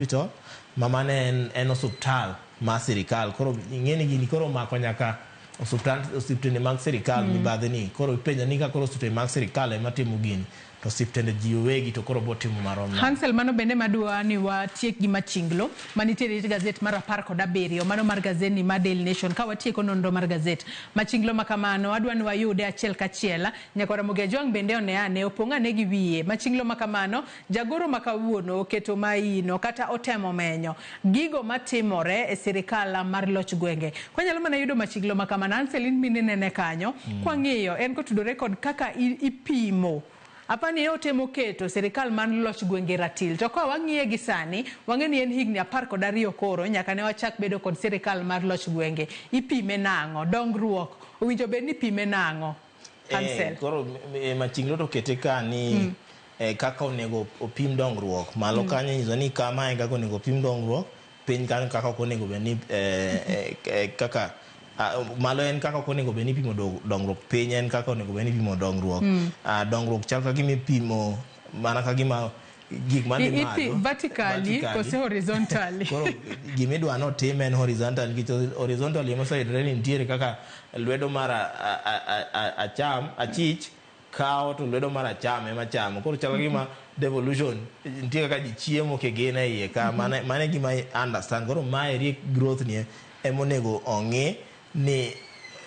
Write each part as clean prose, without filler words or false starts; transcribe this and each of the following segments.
Hospital ma mano en osuptal mar sirikal. Koro ing'e ni gini koro omako nyaka osuptal, osiptende mag sirikal mibadhi ni. Koro ipenjo ni ka koro osiptende mag sirikal ema timo gini, to osiptende ji owegi to koro botimo marom nade? Hansel, mano bende madwa ni watiek gi machinglo manitiere e gazet mar 17, mano mar gazet ni mar Daily Nation. Ka watieko nonro mar gazet machinglo ma kamano, adwa ni wayude achiel kachiel. Nyaka Ramogi Ajwang' bende one ane, opong' ane gi wiye. Machinglo ma kamano, jagoro ma kawuono oketo maino kata otemo menyo gigo matimore e sirikal mar loch gwenge. Kwanyalo mana yudo machinglo ma kamano, Hansel in mine nene kanyo, kwang'iyo en kotudore kod kaka ipimo. Apani otemo keto sirikal mar loch gwenge ratil. To ka wang'iye gi sani, wang'e ni en higni 12 koro nyaka ne wachak bedo kod sirikal mar loch gwenge. Ipime nang'o? Dongruok owinjo bed ni ipime nang'o? Hansel. Koro machinglo to kete ka ni kaka onego opim dongruok. Malo kanyo nyiso ni kama e kaka onego opim dongruok, piny kanyo kaka ok onego bed ni kaka malo en kaka ok onego bed ni ipimo dongruok, piny en kaka onego bed ni ipimo dongruok. Dongruok chal ka gima ipimo mana ka gima gik madhi malo. Vertically kose horizontally? Koro gima idwa ni otim en horizontal, nikech horizontally ema oseyudore ni nitiere kaka lwedo mar acham, achich kawo to lwedo mar acham ema chamo. Koro chal ka gima devolution nitie kaka ji chiemo kigin e iye ka, mano e gima I understand. Koro mae growth ni ema onego ong'i ni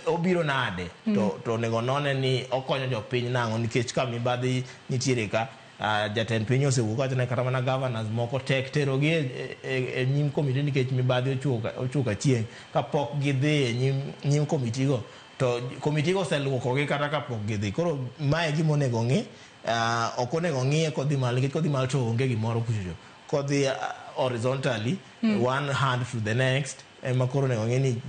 obiro nade, to onego none ni okonyo jopiny nang'o, nikech ka mibadhi nitiere ka, jatend piny osewuok wacho ni kata mana governors moko tek terogi e nyim komiti nikech mibadhi ochuok achien kapok gidhi e nyim komiti go, to komiti go oseluokogi kata kapok gidhi. Koro mae gima onego ng'i, ok onego ng'iye kodhi malo, nikech kodhi malo to onge gimoro kuchocho. Kodhi horizontally, one hand to the next, ema koro onego ng'i ni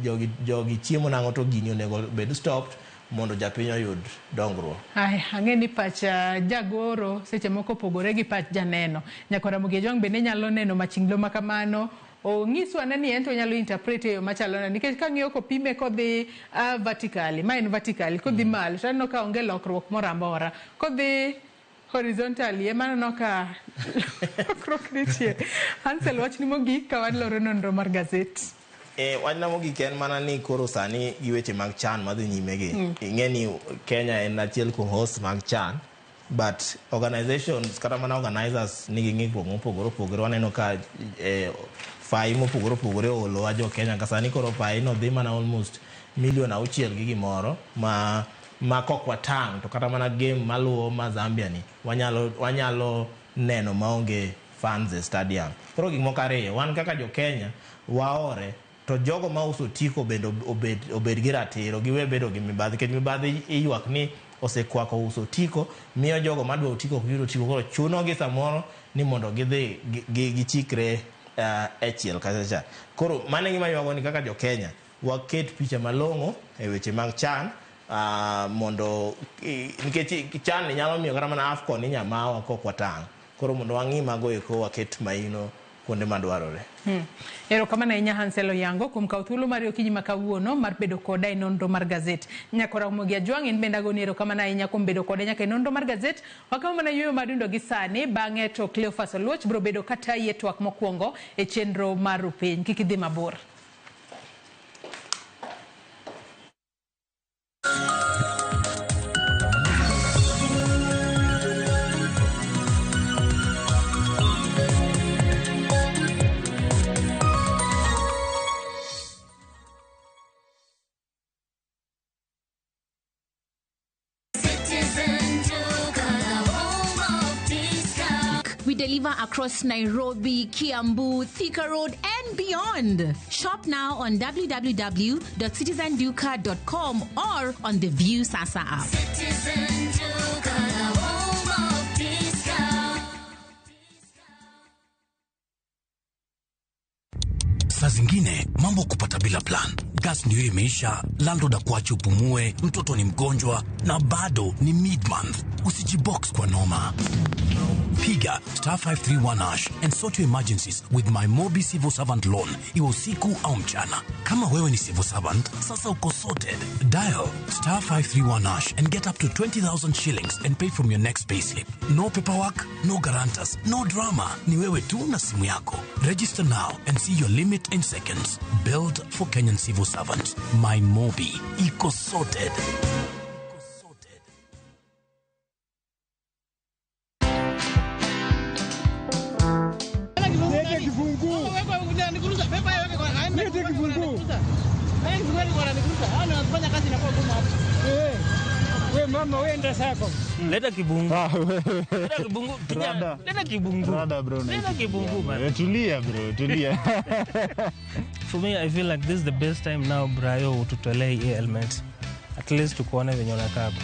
jogi chiemo nang'o to gini onego bed stopped mondo japiny oyud dongruok. Ai, ang'e ni pach jagoro seche moko opogore gi pach janeno. Nyaka Ramogi Ajwang' bende nyalo neno machinglo ma kamano. Onyiswa ane ni en to onyalo interpret e yo machalo nade, nikech kang'iyo kopime kodhi vertically, ma en vertically, kodhi malo to aneno ka onge lokruok moro amora. Kodhi horizontally ema aneno ka lokruok nitie. Hansel, wachni mogik ka waloro nonro mar gazet. Wachna mogik en mana ni koro sani gi weche mag CHAN madhi nyime gi. Ing'e ni Kenya en achiel kuom host mag CHAN, but organizations kata mana organizers nigi ng'ikruok mopogore opogore. Waneno ka fai mopogore opogore oolowa jo Kenya ka sani koro fai no dhi mana almost milion 6 gi gimoro ma kok watang' to kata mana game maluwo ma Zambia ni wanyalo neno maonge fans e stadium. Koro gik moko ariyo, wan kaka jo Kenya waore to jogo ma uso otiko bende obed gi ratiro, giwe bedo gi mibadhi, nikech mibadhi iywak ni osekwako uso otiko, miyo jogo madwa otiko ok yud otiko. Koro chuno gi samoro ni mondo gidhi gichikre e chiel kacha cha. Koro mano e gima ywago ni kaka jo Kenya waket picha malong'o e weche mag CHAN, mondo nikech CHAN ni nyalo miyo kata mana AFCON inya mawa kok watang'. Koro mondo wang'i mago eko waket maino kuonde madwarore. Erokamano ahinya Hansel Oyango kuom kawo thuolo mari okinyi ma kawuono mar bedo koda e nonro mar gazet. Nyaka Ramogi Ajwang' in bende agoni erokamano ahinya kuom bedo koda nyaka e nonro mar gazet. Wakawo mana yueyo madundo gi sani, bang'e to Cleophas Oluoch biro bedo katayi e twak mokwongo e chenro mar Rupiny. Kik idhi mabor. We deliver across Nairobi, Kiambu, Thika Road, and beyond. Shop now on www.citizenduka.com or on the Viusasa app. Citizen Duka, the home of discount. Saa zingine mambo kupata bila plan. Gas ndio imeisha, landlord akuache upumue, mtoto ni mgonjwa na bado ni mid-month. Usijibox kwa noma. Piga star 531 hash and sort your emergencies with My Mobi Civil Servant Loan, iwe usiku au mchana. Kama wewe ni civil servant, sasa uko sorted. Dial star 531 hash and get up to 20,000 shillings and pay from your next payslip. No paperwork, no guarantors, no drama. Ni wewe tu na simu yako. Register now and see your limit in seconds. Build for Kenyan civil servants. My Mobi. Iko sorted. Lete kifunguu. Lete kifunguu. Eh, we mama wenda zako. Leta kibungu. Leta kibungu. Kijana, leta kibungu. Rada bro. Leta kibungu man. Tulia bro, tulia. For me, I feel like this is the best time now, Brayo, ututolee hii helmet. At least tukuone venye unakaa bro.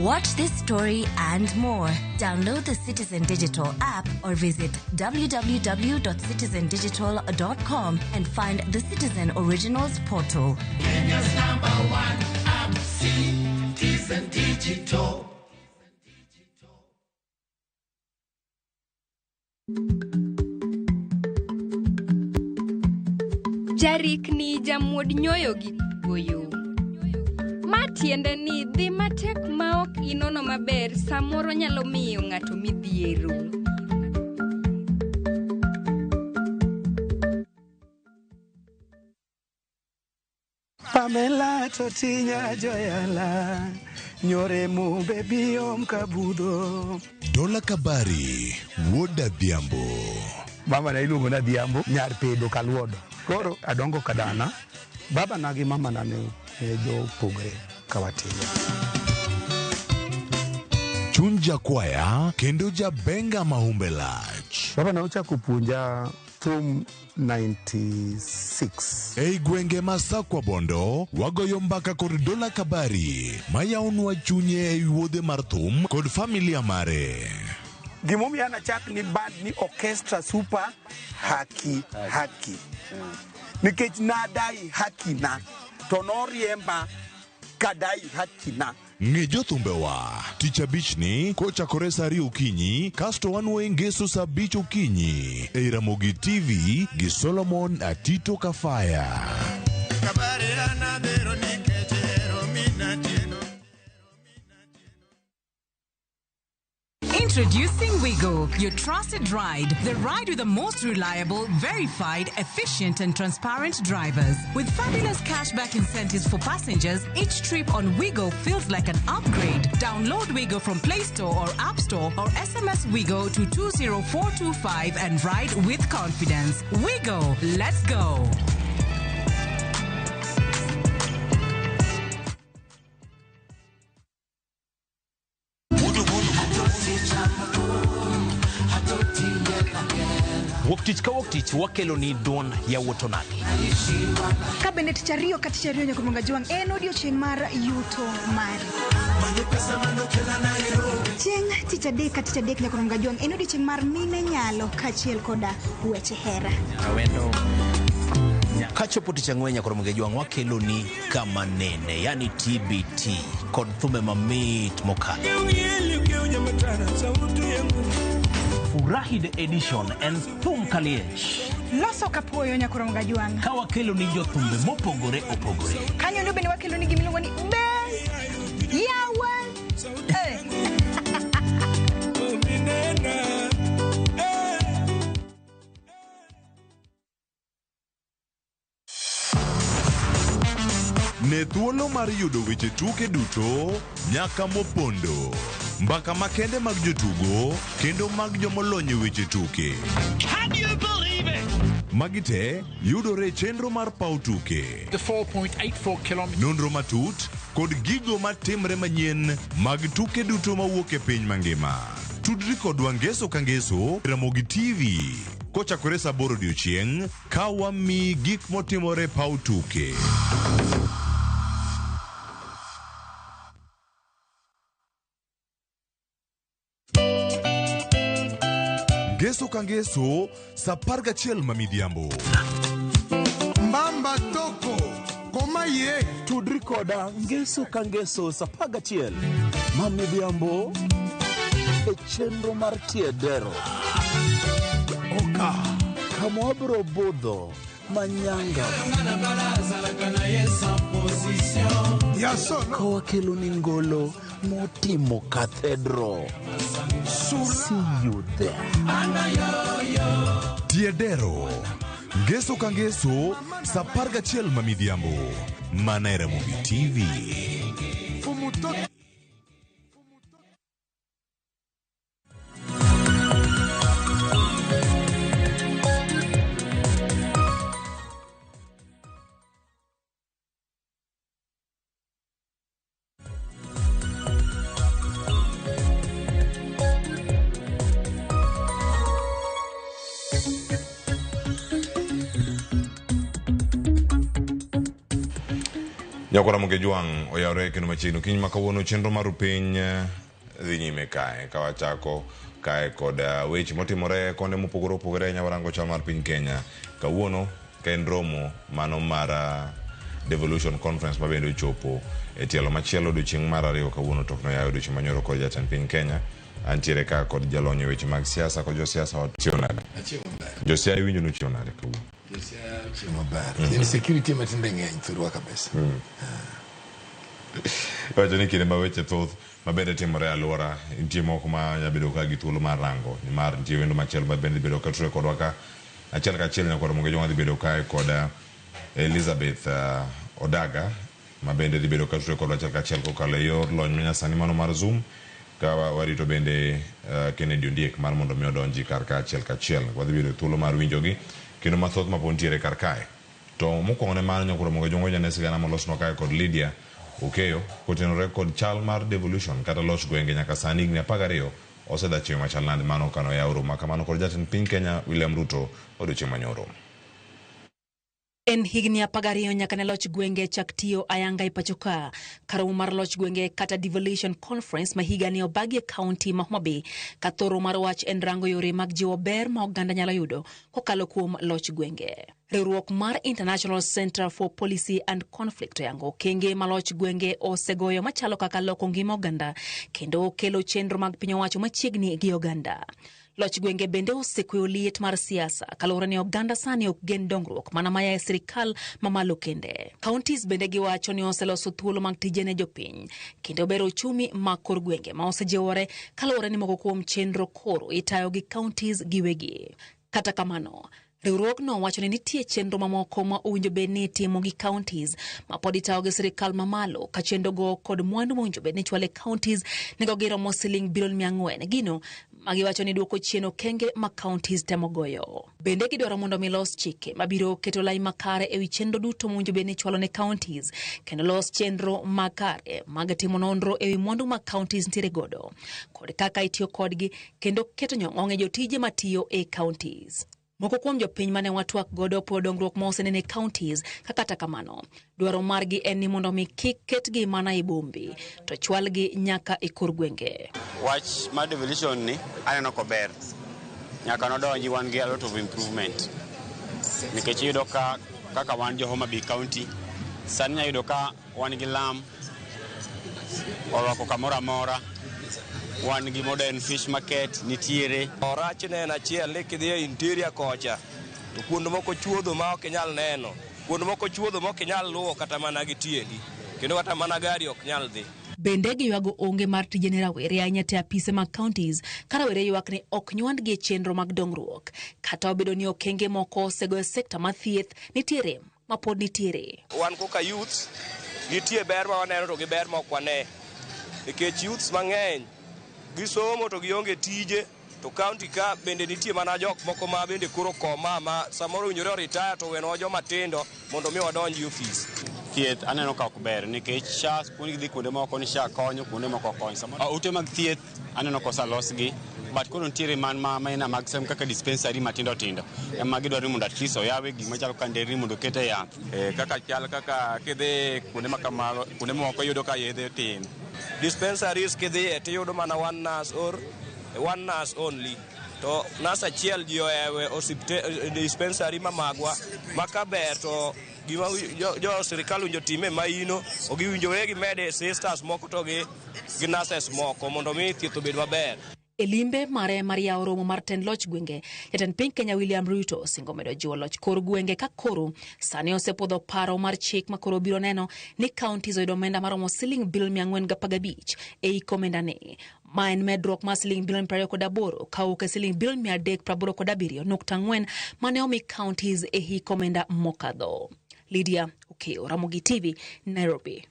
Watch this story and more. Download the Citizen Digital app or visit www.citizendigital.com and find the Citizen Originals portal. Kenya's number one app, Citizen Digital. Jarikni jamuod nyoyo gi goyo. Ma tiende ni dhi matek maok inono maber samoro nyalo miyo ng'ato midhiero. Pamela Totinya Joyala Nyore mu baby om kabudho. Dola Kabari, wuod Adhiambo. Mama na iluongo ni Adhiambo, nyar Pedo Kaluodo. Koro adongo kadana, baba na gi mama na ne jopogre ka watindo. Chuny jakwaya kendo jabenga mahumbe lach. Baba na ochako puonja thum 96. Ei gwenge ma Sakwa Bondo, wagoyo mbaka kod Dola Kabari, mayaonwa chunye ei wuodhe mar thum kod familia mare. Gimomiyo an achak ni band ni Orchestra Super Haki Haki. Nikech nadai haki na, to noriemba kadai haki na. Ng'e jothumbewa tich abichni kochakore saa ariyo okinyi kasto wanwoe ngeso saa abich okinyi ei Ramogi TV gi Solomon Atito Kafaya. Introducing Wigo, your trusted ride. The ride with the most reliable, verified, efficient, and transparent drivers. With fabulous cashback incentives for passengers, each trip on Wigo feels like an upgrade. Download Wigo from Play Store or App Store or SMS Wigo to 20425 and ride with confidence. Wigo, let's go. Wuok tich ka wuok tich wakelo ni duond yawuot onagi. Ka bende tich ariyo ka tich ariyo nyaka Jwang' en odiochieng' mar yuto mari. Chieng' tich adek ka tich adek nyaka Jwang' en odiochieng' mar mine nyalo kaachiel koda weche hera. Kachopo tich ang'wen nyaka Jwang' wakelo ni kama nene, yani TBT kod thumbe mamit mokalo. Furahi the edition and thum kaliech. Loso kapuoyo nyaka Jwang'. Ka wakelo ni jothumbe mopogore opogore. Kanyo ndo bende wakelo ni gimiluongo ni Best Yawa. Ne thuolo mar yudo weche tuke duto nyaka mopondo. Mbaka makende mag jotugo kendo mag jomolony e weche tuke. Can you believe it? Magi te yudore e chenro mar paw tuke. The 4.84 kilometers. Nonro matut kod gigo matimre manyien mag tuke duto mawuok e piny mangima. Tudri kodwa ngeso ka ngeso Ramogi TV kochakore saa aboro odiochieng' ka wamiyi gik motimore paw tuke. Ngeso ka ngeso saa 11 ma midhiambo. Mbamba Toko. Okomaye. Tudri koda ngeso ka ngeso sa 11 ma midhiambo e chenro mar Tiedero. Oka. Kama wabiro budho manyanga. Ka wakelo ni ngolo motimo cathedral. See you there. Tiedero. Ngeso ka ngeso sa 11 ma midhiambo. Mana e Ramogi TV. Nyakwara Mugejwang' oyawre kendo machiegni okinyi ma kawuono chenro mar piny dhi nyime kae ka wachako kae kod weche motimore konde mopogore opogore ahinya warango chal mar piny Kenya kawuono ka en romo mano mar Devolution Conference ma bende ochopo e tielo machielo odiochieng' mar ariyo kawuono tok noyaw odiochieng' manyoro kod jatend piny Kenya antiere ka kod jalony e weche mag siasa kod josiasa wachiew nade josiasa iwinjo ni ochiew nade kawuono. Insecurity matinde ng'eny thurwa kabisa. Wacho ni kinde ma weche thoth mabende timore e alwora nitie moko ma nyalo bedo ka gi thuolo mar rango nimar nitie wendo machielo ma bende bedo ka tudore kodwa ka achiel kachiel nyakwar Mugejwang' dhi bedo kae kod Elizabeth Odaga ma bende dhi bedo ka tudore kodwa achiel kachiel kokalo e yor lony manyasani mano mar Zoom ka warito bende Kennedy Ondiek mar mondo mi odonji kar ka achiel kachiel wadhi bedo thuolo mar winjogi kendo mathoth ma pod nitiere kar kae. To mokwongo ne mano nyakwar Mugejwang' winjo ane sigana molosnwa kae kod Lydia Okeyo kotenore kod chal mar devolution kata loch gwenge nyaka sani higni 12 osedhi machal nade mano kano yaw romo ma kamano kod jatend piny Kenya William Ruto odiochieng' manyoro. En higni 12 nyaka ne loch gwenge chak tiyo ayanga e pacho ka. Karomo mar loch gwenge kata Devolution Conference ma higa ni obagi e kaunti ma Homa Bay ka thoro mar wach en rango yore mag jiwo ber ma oganda nyalo yudo kokalo kuom loch gwenge. Riwruok mar International Center for Policy and Conflict oyango okenge ma loch gwenge osegoyo machalo kaka loko ngima oganda kendo kelo chenro mag piny owacho machiegni gi oganda. Loch gwenge bende osekweyo liet mar siasa kaluwore ni oganda sani ok gen dongruok mana maya e sirikal mamalo kende. Counties bende giwacho ni oseloso thuolo mag tije ne jopiny kendo bero uchumi ma kor gwenge ma osejiwore kaluwore ni moko kuom chenro koro itayo gi counties giwegi. Kata kamano, riwruogno wacho ni nitie chenro mamoko ma owinjo bed ni itimo gi counties ma pod itayo gi sirikal mamalo ka chenrogo kod mwandu mowinjo bed ni ichwalo e counties nengogi romo siling bilion 400 gino magiwacho ni duoko chien okenge ma counties temo goyo. Bende gidwaro mondo mi los chike mabiro keto lai makare ewi chenro duto mowinjo bed ni ichwalo ne counties kendo los chenro makare mag timo nonro ewi mwandu ma counties nitiere godo kod kaka itiyo kodgi kendo keto nyong'ong' e jotije matiyo e counties. Moko kuom jopiny mane watwak godo puoyo dongruok ma osenene e counties ka kata kamano dwaro margi en ni mondo mi kik ketgi mana e bombe to chwalgi nyaka e kor gwenge. Wach mar devolution ni aneno kober nyaka nodonji wan gi a lot of improvement nikech iyudo ka kaka wan jo Homa Bay County sani inya yudo ka wan gi lam orwako kamoro amora wan gi modern fish market nitiere. Rachne en achiel ni kidhi e interior kocha to kuond moko chuodho ma ok inyal neno, kuond moko chuodho ma ok inyal luwo kata mana gi tiendi kendo kata mana gari ok nyal dhi. Bende giywago onge mar tije ne rawere ahinya te apise mag counties ka rawere ywak ni ok nywandgi e chenro mag dongruok kata obedo ni okenge moko osego e sekta mar thieth nitiere ma pod nitiere. Wan kaka youths nitie ber ma waneno to gi ber ma ok wane nikech youths mang'eny gisomo to gionge tije to county ka bende nitie mana jok moko ma bende koro koma ma samoro owinjore oritaya to wenwa joma tindo mondo mi wadonj e ofis. Thieth aneno ka ok ber nikech SHA kuonde gidhi kuonde moko ni SHA konyo kuonde moko ok kony. Ute mag thieth aneno kosalosgi but koro nitiere man ma maina mag sem kaka dispensary matindo tindo ema gidwaro ni mondo at least oyawe gik machalo kaka nderni mondo okete yath. Kaka chal kaka kidhi kuonde ma kamago kuonde moko iyudo ka yedhe tin. Dispensaries kidhiye tiyudo mana one nurse or one nurse only. To nas achiel ji ohewe dispensary ma magwa ma ka ber to gima jo sirikal owinjo time maino ogiwinjore gimede sisters moko to gi nurses moko mondo mi thieth obed maber. E limbe mare mar yawo romo mar tend loch gwenge, jatend piny Kenya William Ruto osingo medo jiwo loch kor gwenge ka koro sani osepwodho paro mar chik ma koro biro neno ni counties oyudo omenda maromo siling bilion 415 e hik omenda ni. Ma en medruok mar siling bilion 28 kawuok e siling bilion 387.4 mane omi counties e hik omenda mokadho. Lydia Okeo, Ramogi TV, Nairobi.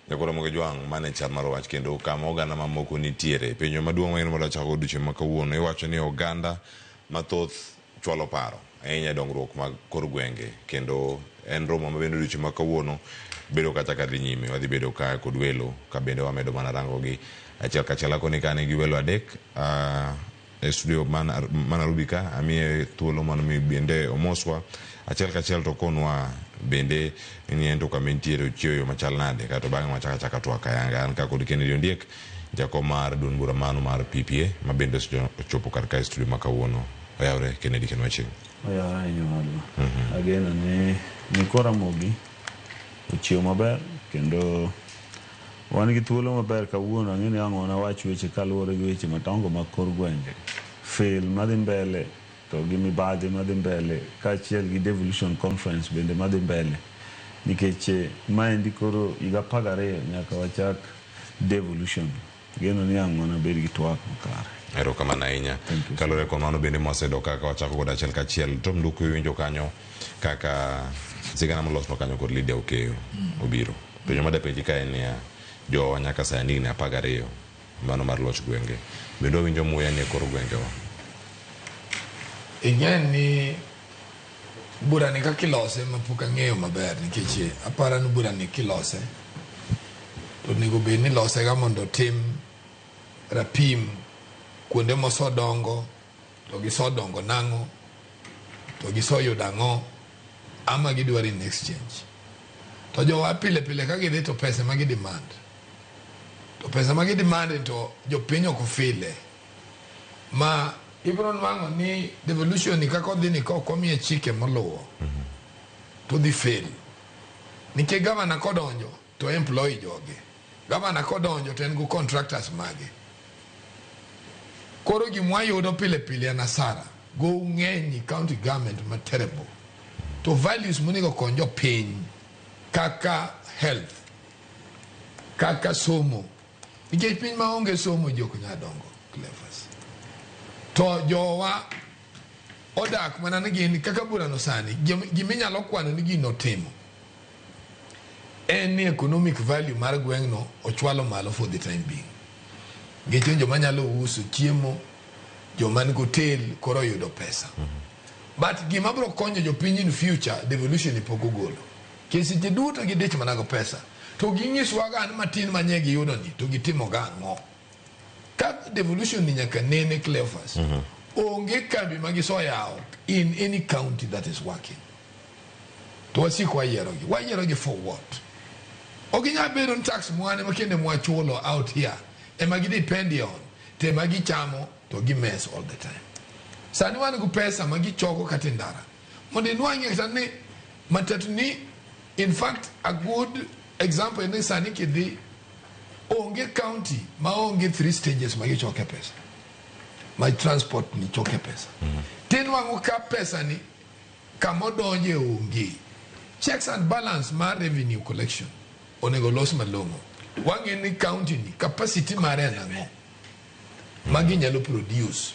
Nyakwar Ramogi Jwang' mane chal mar wach kendo kama oganda mamoko nitiere. Penjo maduong' ma en mondo achako odiochieng' ma kawuono iwacho ni oganda mathoth chwalo paro ahinya e dongruok mag kor gwenge kendo en romo ma bende odiochieng' ma kawuono bedo kata ka dhi nyime. Wadhi bedo ka kod welo ka bende wamedo mana rango gi achiel kachiel. Akoni ka nigi welo adek e studio ma Nairobi ka amiye thuolo mondo mi bende omoswa achiel kachiel to konwa bende ni en to kama entiere ochiewo yo machal nade kato bang'e wachako achaka twak ayanga. An ka kod Kennedy Ondiek, jakom mar duond bura mano mar PPA ma bende osechopo kar kae e studio ma kawuono. Oyawre Kennedy kendo machiegni. Oyawre ahinya owadwa. Ageno ni nyikwa Ramogi ochiew maber kendo wan gi thuolo maber kawuono. Ang'e ni ang' wanawach weche kaluwore gi weche madongo mag kor gwenge, fail madhi mbele to gi mibadhi madhi mbele kaachiel gi devolution conference bende madhi mbele, nikech maendi koro higa 12 nyaka wachak devolution. Geno ni ang' wanabed gi twak makare. Erokamano ahinya. Kaluwore kod mano bende mwaseyudo kaka wachako kod achiel kachiel. Tom Nduku iwinjo kanyo kaka sigana molosno kanyo kod Lydia Okeyo obiro. Penjo madapenji ka en niya, jowa nyaka sani higni 12 mano mar loch gwenge. Bende wawinjo muya ni e kor gwengewa. Ing'e ni burani kaka ilose ma pok ang'eyo maber, nikech aparo ni burani kilose to onego bed ni ilose ga mondo otim rapim kuonde mosodongo to gisodongo nang'o to gisoyudo ang'o ama gidwaro in exchange. To jowa pile pile ka gidhi to pesa ma gidemand, to pesa ma gidemand to jopiny ok ofile. Ma ibiro nwang'o ni devolution ni kaka odhi ni ka ok omiye chike moluwo to odhi fail. Nikech gavana kodonjo to employ joge, gavana kodonjo to en go contractors mage. Koro gima wayudo pile pile en asara. Gow ng'eny e county government ma terrible. To values monego kony jopiny kaka health, kaka somo. Nikech piny maonge somo ji ok nyal dongo, Cleophas. To jowa odak mana ni gin kaka burano sani, giminyalo kwano ni gino timo en ni economic value mar gweng'no ochwalo malo for the time being. Nikech joma nyalo uso chiemo, joma nigi hotel koro oyudo pesa. But gima biro konyo jopiny in future, devolution ni pok ogolo. Nikech seche duto gidich mana go pesa. To ginyiswa ga ni matin manye giyudo ni to gitimo ga ang'o. Ka devolution ni nyaka nene, Cleophas, onge kambi ma gisoyawo in any county that is working. To wasiko wayierogi. Wayierogi for what? Ok ginyal bedo ni tax mwane ma kende mwachulo out here ema gidepend on, to ema gichamo to gimess all the time. Sani wan gi pesa ma gichoko kata e ndara. Mondo inwang'ie kata ni matatu ni, in fact a good example en ni sani kidhi onge county ma onge 3 stages ma gichoke pesa. Ma transport ni choke pesa. Tinwang'o ka pesa ni kama odonje onge. Checks and balance mar revenue collection onego los malong'o. Wang'e ni county ni capacity mare en ang'o ma ginyalo produce.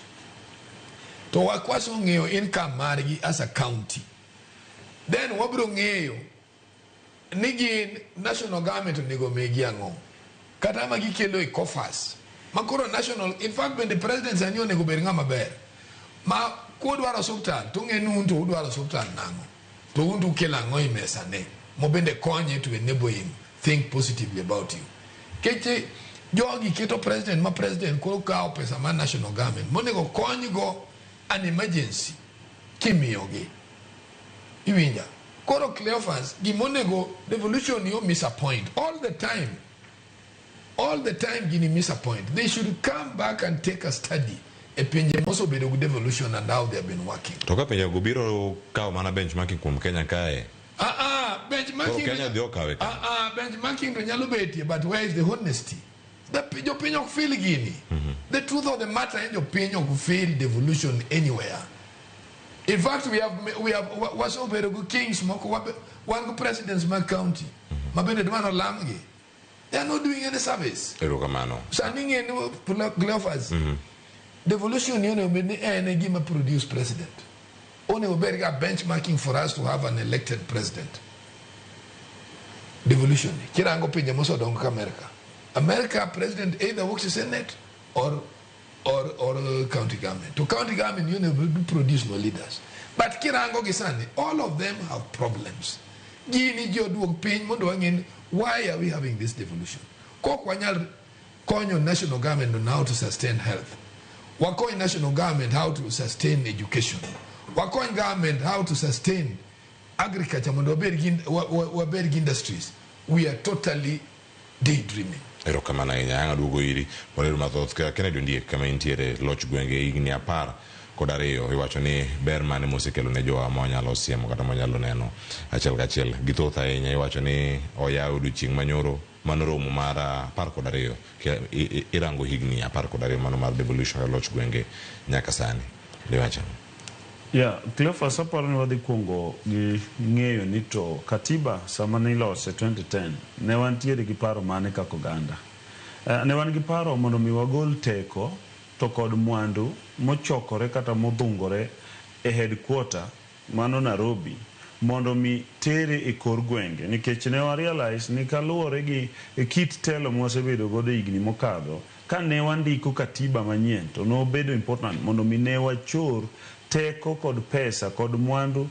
To wakwaso ng'eyo income margi as a county. Then wabiro ng'eyo ni gin national government onego migi ang'o. Kata ma gikelo e coffers. Ma koro national, in fact bende president sani onego bed ng'ama ber. Ma kudwaro osuptal to ung'e ni un to udwaro osuptal nang'o. To un to ukelo ang'o e mesa ne. Mo bende konye to enable him think positively about you. Keche jogi keto president ma president koro kawo pesa mar national government monego kony go an emergency kimiyogi. Iwinja? Koro Cleophas, gimonego devolution ni o miss a point all the time. All the time gini misappoint. They should come back and take a study e pinje mosebedo gi devolution and how they have been working. To ka pinjego biro kawo mana benchmarking kuom Kenya kae. Ah ah, benchmarking. Koro Kenya dhi okawe ka. Ah ah, benchmarking to nyalo betie, but where is the honesty? The jopiny ok feel gini. The truth of the matter en jopiny ok feel devolution anywhere. In fact, we have wasebedo gi kings moko wan gi presidents mag county ma bende dwa nolamgi. They are not doing any service. Erokamano. Sani ng'e ni Cleophas, devolution ni onego bed ni en e gima produce president. Onego bed ga benchmarking for us to have an elected president. Devolution ni. Kirango pinje mosedongo ka America. America president either works in Senate or county government. To county government you onego produce no leaders. But kirango gi sani, all of them have problems. Gini ji oduog piny mondo wang'e ni why are we having this devolution? Kok wanyal konyo national government on how to sustain health. Wakony national government how to sustain education. Wakony government how to sustain agriculture mondo wabed gi industries. We are totally daydreaming. Erokamano ahinya. Ang' aduogo iri. Walero mathoth ka Kennedy Ondiek kama intiere loch gwenge higni 12 iwacho ni ber mane mosekelo ne jowa mwanyalo siemo kata mwanyalo neno achiel kachiel gi thoth ahinya iwacho ni oyaw odiochieng' manyoro mano romo mar 12 irango higni 12 mano mar devolution kata loch gwenge nyaka sani iwacho. Yeah, Cleophas, aparo ni wadhi kuongo gi ng'eyo ni to katiba sama nilose 2010 ne wantiere gi paro mane kaka oganda. Ne wan gi paro mondo mi wagol teko to kod mwandu mochokore kata modhungore e headquarter mano Nairobi mondo mi tere e kor gwenge nikech ne wa realize ni kaluwore gi kit telo mwasebedo godo higni mokadho ka ne wandiko katiba manyien to nobedo important mondo mi ne wachor teko kod pesa kod mwandu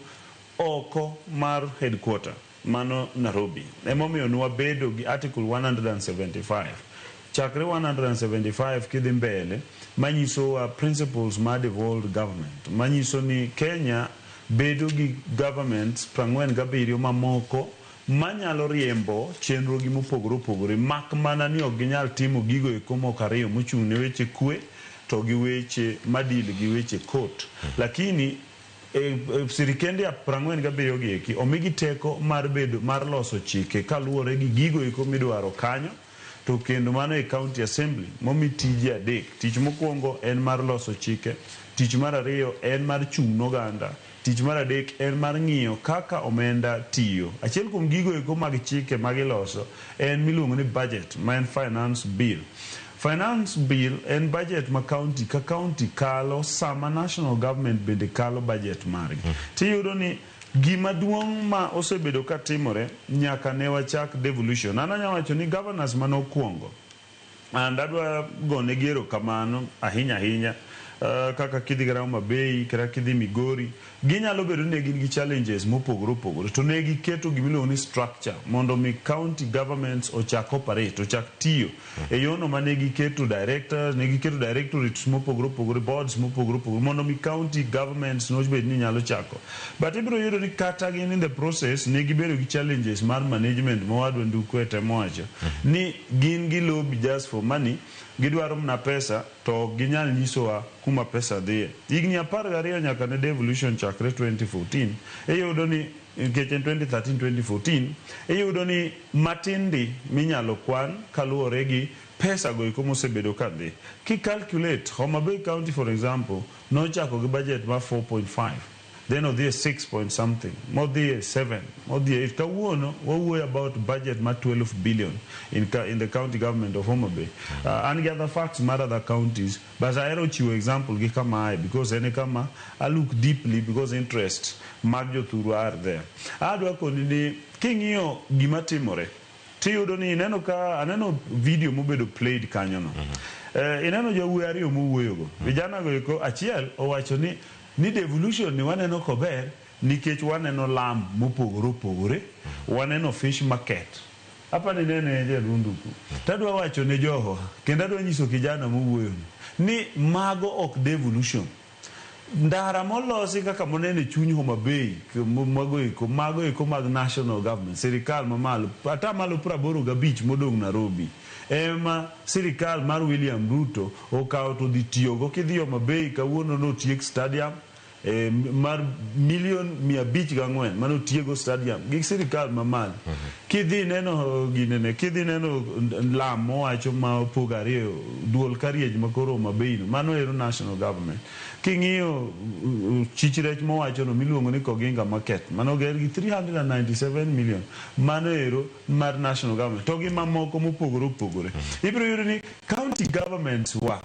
oko mar headquarter mano Nairobi. Emomiyo ne wabedo gi article 175 chakre 175 kidhi mbele manyisowa principles mar devolved government manyiso ni Kenya bedo gi governments 47 mamoko manyalo riembo chenro gi mopogore opogore mak mana ni ok ginyal timo gigo eko moko ariyo mochung' ne weche kwe to gi weche madil gi weche court. Lakini e sirikende 47 gi eki omigi teko mar bedo mar loso chike kaluwore gi gigo eko midwaro kanyo to kendo mano e county assembly momi tije adek. Tich mokwongo en mar loso chike, tich mar ariyo en mar chung' n'oganda, tich mar adek en mar ng'iyo kaka omenda tiyo. Achiel kuom gigo eko mag chike magiloso en miluongo ni budget ma en finance bill. Finance bill en budget ma county ka county kalo sama national government bende kalo budget margi. Tiyudo ni gima duong' ma osebedo ka timore nyaka ne wachak devolution. An anya wacho ni governors manokwongo and adwa gonegi erokamano ahinya ahinya kaka kidhi kata Homa Bay kata kidhi Migori ginyalo bedo ni ne gin gi challenges mopogore opogore to ne giketo gimiluongo ni structure mondo mi county governments ochak operate ochak tiyo e yono mane giketo directors ne giketo directorates mopogore opogore boards mopogore opogore mondo mi county governments nobed ni nyalo chako but ibiro yudo ni kata gin in the process ne gibedo gi challenges mar management ma wadwa Nduku e temo wacho ni gin gi lobby just for money gidwaro mana pesa to ok ginyal nyisowa kuma pesa dhiye. Higni 12 nyaka ne devolution chakre 2014 iyudo ni nikech en 2013-2014 iyudo ni matin ndi minyalo kwan kaluwore gi pesa go eko mosebedo ka dhi. Ki calculate Homa Bay County for example nochako gi budget mar 4.5 then odhi e 6 point something modhi e 7 modhi e 8 kawuono wawuoyo about budget mar 12 billion in the county government of Homa Bay. An gi other facts mar other counties but ahero chiwo example gi kama ae because en e kama I look deeply because interest mag jothurwa are there. Adwa koni ni king'iyo gima timore tiyudo ni ineno ka aneno video mobedo played kanyo no. Ineno jowuoyi ariyo mowuoyogo. Vijana go eko achiel owacho ni devolution ni waneno kober nikech waneno lam mopogore opogore, waneno fish market. Apa ni nene jalunduku. Tadwa wacho ne joho kendo adwa nyiso kijana mowuoyo ni mago ok devolution. Ndara molosi kaka moneno e chuny Homa Bay mago eko mag national government sirikal mamalo 85% modong' Nairobi ema sirikal mar William Ruto okawo to dhi tiyogo. Kidhi Homa Bay kawuono notiek stadium mar milion 504 manotiego stadium gi sirikal mamalo. Kidhi neno ginene, kidhi neno lam mowacho ma opog ariyo duol kariej ma koro Homa Bay no, mano ero national government. King'iyo chich rech mowacho no miluongo ni Koginga Market, mano ger gi 397 million, mano ero mar national government. To gi mamoko mopogore opogore. Ibiro yudo ni county governments wa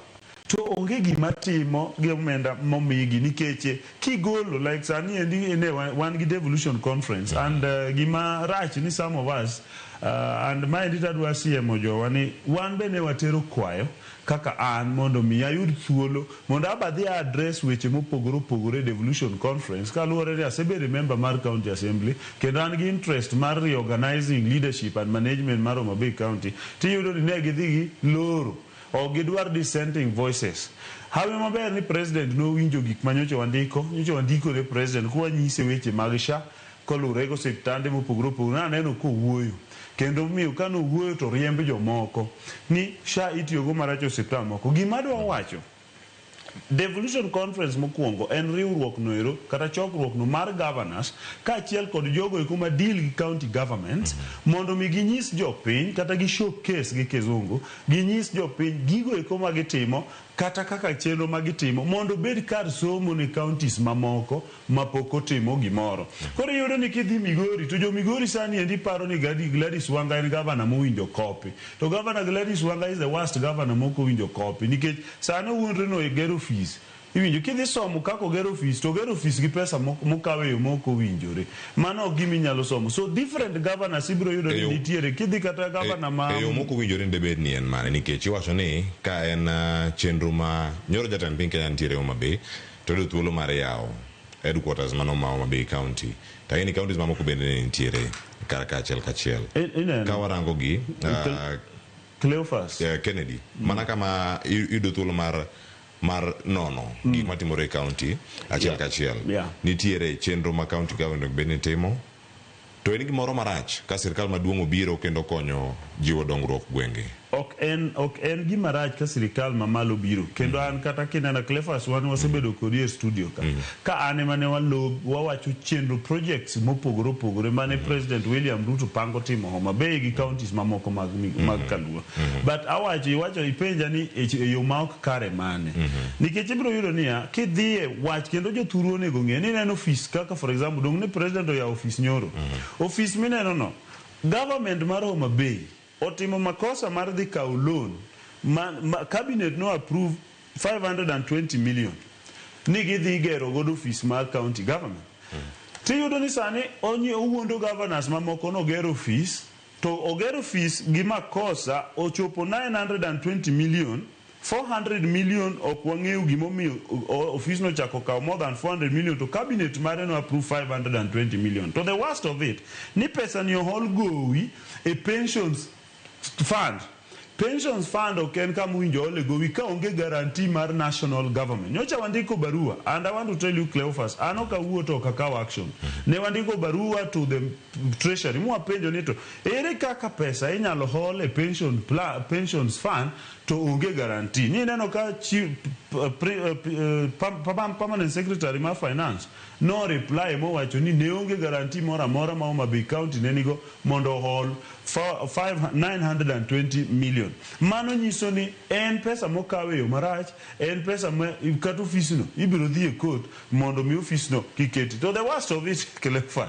to onge gima timo gi omenda momigi nikech kigolo like sani endi ne wan gi devolution conference and gima rach ni some of us and maendi tadwa siemo jowa ni wan be ne watero kwayo kaka an mondo mi ayud thuolo mondo abadhi address weche mopogore opogore e devolution conference kaluwore ni asebedo member mar county assembly kendo an gi interest mar reorganizing leadership and management mar Homa Bay County tiyudo ni ne gidhi gi loro ok gidwar dissenting voices. Hawi maber ni president nowinjo gik ma nyocha wandiko, nyocha wandiko ne president kwanyise weche mag SHA koluwore gi osiptande mopogore opogore. Naneno kowuoyo kendo miyo kanowuoyo to riemb jomoko ni SHA itiyogo marach e osiptal moko. Gima adwa wacho, Devolution Conference mokwongo en riwruok noero kata chokruok no mar governors kaachiel kod jogo eko ma deal gi county governments mondo mi ginyis jopiny kata gi showcase gi kizungu ginyis jopiny gigo eko ma gitimo kata kaka chenro ma gitimo mondo obed kar somo ne counties mamoko mapok otimo gimoro. Koro iyudo ni kidhi Migori to jo Migori sani endi paro ni Gladys Wanga en governor mowinjo kopi. To governor Gladys Wanga is the worst governor mok owinjo kopi nikech sani owuondre ni ogero ofis. Iwinjo kidhi somo kaka ogero ofis to ogero ofis gi pesa mokawo e yo mok owinjore. Mano ok gima inyalo somo. So different governors ibiro yudo ni nitiere. Kidhi kata governor ma E yo mok owinjore ni debed ni en mane nikech iwacho ni ka en chenro ma nyoro jatend piny Kenya nitiere Homa Bay to oyudo thuolo mar yawo headquarters mano ma Homa Bay County. To ang'e ni counties mamoko bende ne nitiere kar ka achiel kachiel. Ka warango gi Cleophas Kennedy mana kama iyudo thuolo mar nono gik matimore e county achiel kachiel. Nitiere chenro ma county government onego bed ni timo. To en gimoro marach ka sirkal maduong' obiro kendo konyo jiwo dongruok gwenge. Ok en gima rach ka sirikal mamalo biro kendo an kata kineno Cleophas wan wasebedo kodi e studio ka. Ka an ema ne wawacho chenro projects mopogore opogore mane President William Ruto pango timo Homa Bay gi counties mamoko mag Kaluo. But awacho iwacho ipenja ni e yo ma ok kare mane. Nikech ibiro yudo niya kidhiye wach kendo jothuru onego ng'e ni ineno ofis kaka for example dong ne president oyawo ofis nyoro. Ofis mineno no government mar Homa Bay otimo makosa mar dhi kawo loan ma cabinet no approve 520 million ni gidhi gero godo ofis mar county government. Tiyudo ni sani owuondo governors mamoko nogero ofis to ogero ofis gi makosa ochopo 920 million 400 million ok wang'eyo gimomiyo ofis no chako kawo more than 400 million to cabinet mare no approve 520 million. To the worst of it ni pesa ni ohol gowi e pensions fund. Pensions fund ok en kama owinjo ole gowi ka onge guarantee mar national government. Nyocha wandiko barua and I want to tell you Cleophas, an ok awuo to ok akaw action. Ne wandiko barua to the treasury mwapenjo ni to ere kaka pesa inyalo hol e pensions fund to onge guarantee. Ni ineno ka permanent secretary mar finance no reply mowacho ni ne onge guarantee moro amora ma Homa Bay County ne nigo mondo ohol 920 million. Mano nyiso ni en pesa mokaw e yo marach, en pesa ma kata ofisno ibiro dhi e court mondo mi ofisno kik keti. To the worst of it, Cleophas,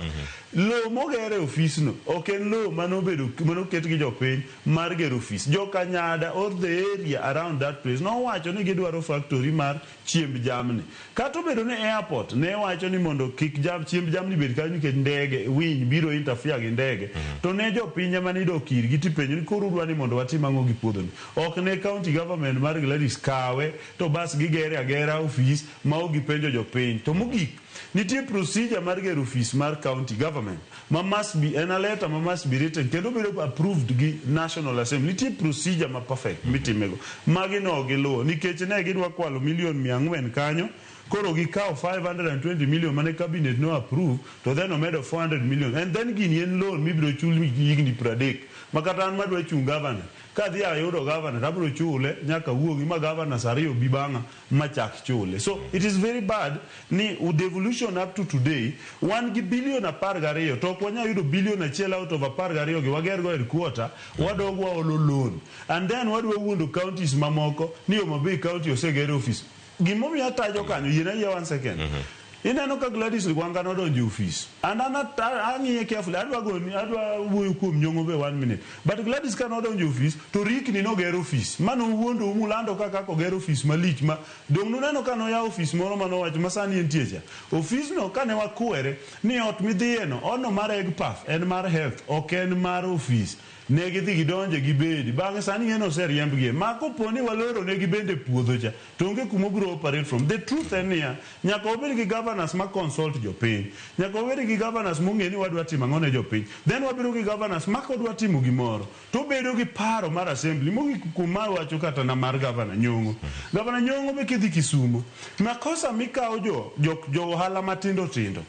lowo moger e ofisno ok en lowo manoket gi jopiny mar gero ofis. Jokanyada or the area around that place nowacho ni gidwaro factory mar chiemb jamni. Kata obedo ni airport ne wacho ni mondo kik chiemb jamni bed kanyo nikech ndege winy biro interfere gi ndege. To ne jopiny ema nidok irgi tipenjo ni koro udwa ni mondo watim ang'o gi puodhoni. Ok ne county government mar Gladys kawe to bas gigere agera ofis ma ok gipenjo jopiny. To mogik nitie procedure mar gero ofis mar county government ma must be en a letter ma must be written kendo bedo approved gi National Assembly. Nitie procedure ma perfect mitimego. Magi no giluwo nikech ne gidwa kwalo milion 400 kanyo. Koro gikawo 520 million mane cabinet no approve to then omedo 400 million and then gini en loan mibiro chul higni 30 ma kata an madwa chung governor Kadhi ayudo governor to abiro chule nyaka wuogi ma governors ariyo bi bang'a machak chule. So it is very bad ni devolution up to today wan gi billion 12 to ok wanyal yudo billion 1 out of 12 gi wager go headquarter, wadog waolo loan and then wadwa wuondo counties mamoko ni Homa Bay County oseger office. Gimomiyo atajo kanyo, yiena yie 1 second. Ineno ka Gladys Wanga nodonjo e ofis. And an ang'iye carefully, adwa goni, adwa wuoyo kuom Nyong'o be 1 minute. But Gladys ka nodonjo e ofis, to rikni noger ofis. Mano wuondo mulando kaka oger ofis malich ma dong' nuneno ka noyawo ofis moro manowacho ma sani entie cha. Ofisno kane wakwere ni ot midhiye no, odno mar EGPAF en mar health, ok en mar ofis. Ne gidhi gidonje gibedi. Bang'e sani ing'e ni oseriembgi. Ma kopo ni waloro negi bende puodho cha, to onge kuma obiro operate from. The truth en niya, nyaka wabed gi governors ma consult jopiny. Nyaka wabed gi governors mong'e ni wadwa timo ang'o ne jopiny. Then wabiro gi governors ma kodwa timo gimoro, to obedo gi paro mar assembly. Mogik kuom ma wacho kata na mar Governor Nyong'o. Governor Nyong'o be kidhi Kisumo, makosa mikawo jo ohala matindo tindo.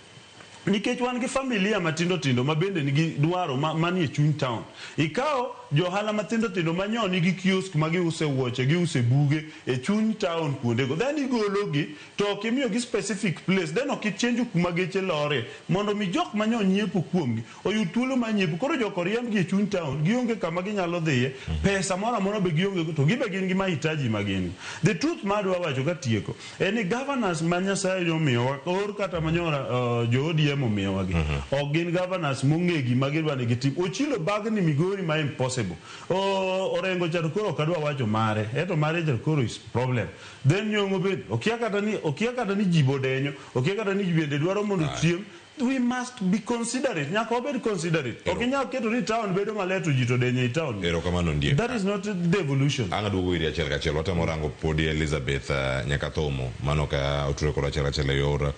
Nikech wan gi familia matindo tindo ma bende nigi dwaro manie chuny town. Ikawo johala matindo tindo ma nyo nigi kiosk ma giuse wuoche, giuse buge e chuny town kuondego. Then igologi to ok imiyogi specific place, then ok ichenjo kuma geche lore mondo mi jok ma nyo nyiepo kuomgi oyud thuolo mar nyiepo. Koro jok oriembgi e chuny town, gionge kama ginyalo dhiye, pesa moro amora be gionge, to gibe gin gi mahitaji ma gin. The truth ma adwa wacho katieko en ni governors ma Nyasaye omiyowa or kata manyora jo ODM omiyowagi ok gin governors mong'e gima gidwa ni gitim. Ochilo bagni Migori ma impossible. Orengo cha to koro ok adwa wacho mare, eto mare cha koro is problem. Then Nyong'o bende okia kata ni ji bodenyo, okia kata ni ji bende dwaro mondo chiem. We must be considerate. Nyaka wabed considerate. Ok inyal keto ni town bedo maler to ji to denyo e town. Erokamano Ondiek. That is not devolution. Ang' aduogo iri achiel kachiel. Watemo rango podi Elizabeth Nyakathomo mano ka oture kod achiel kachiel e yor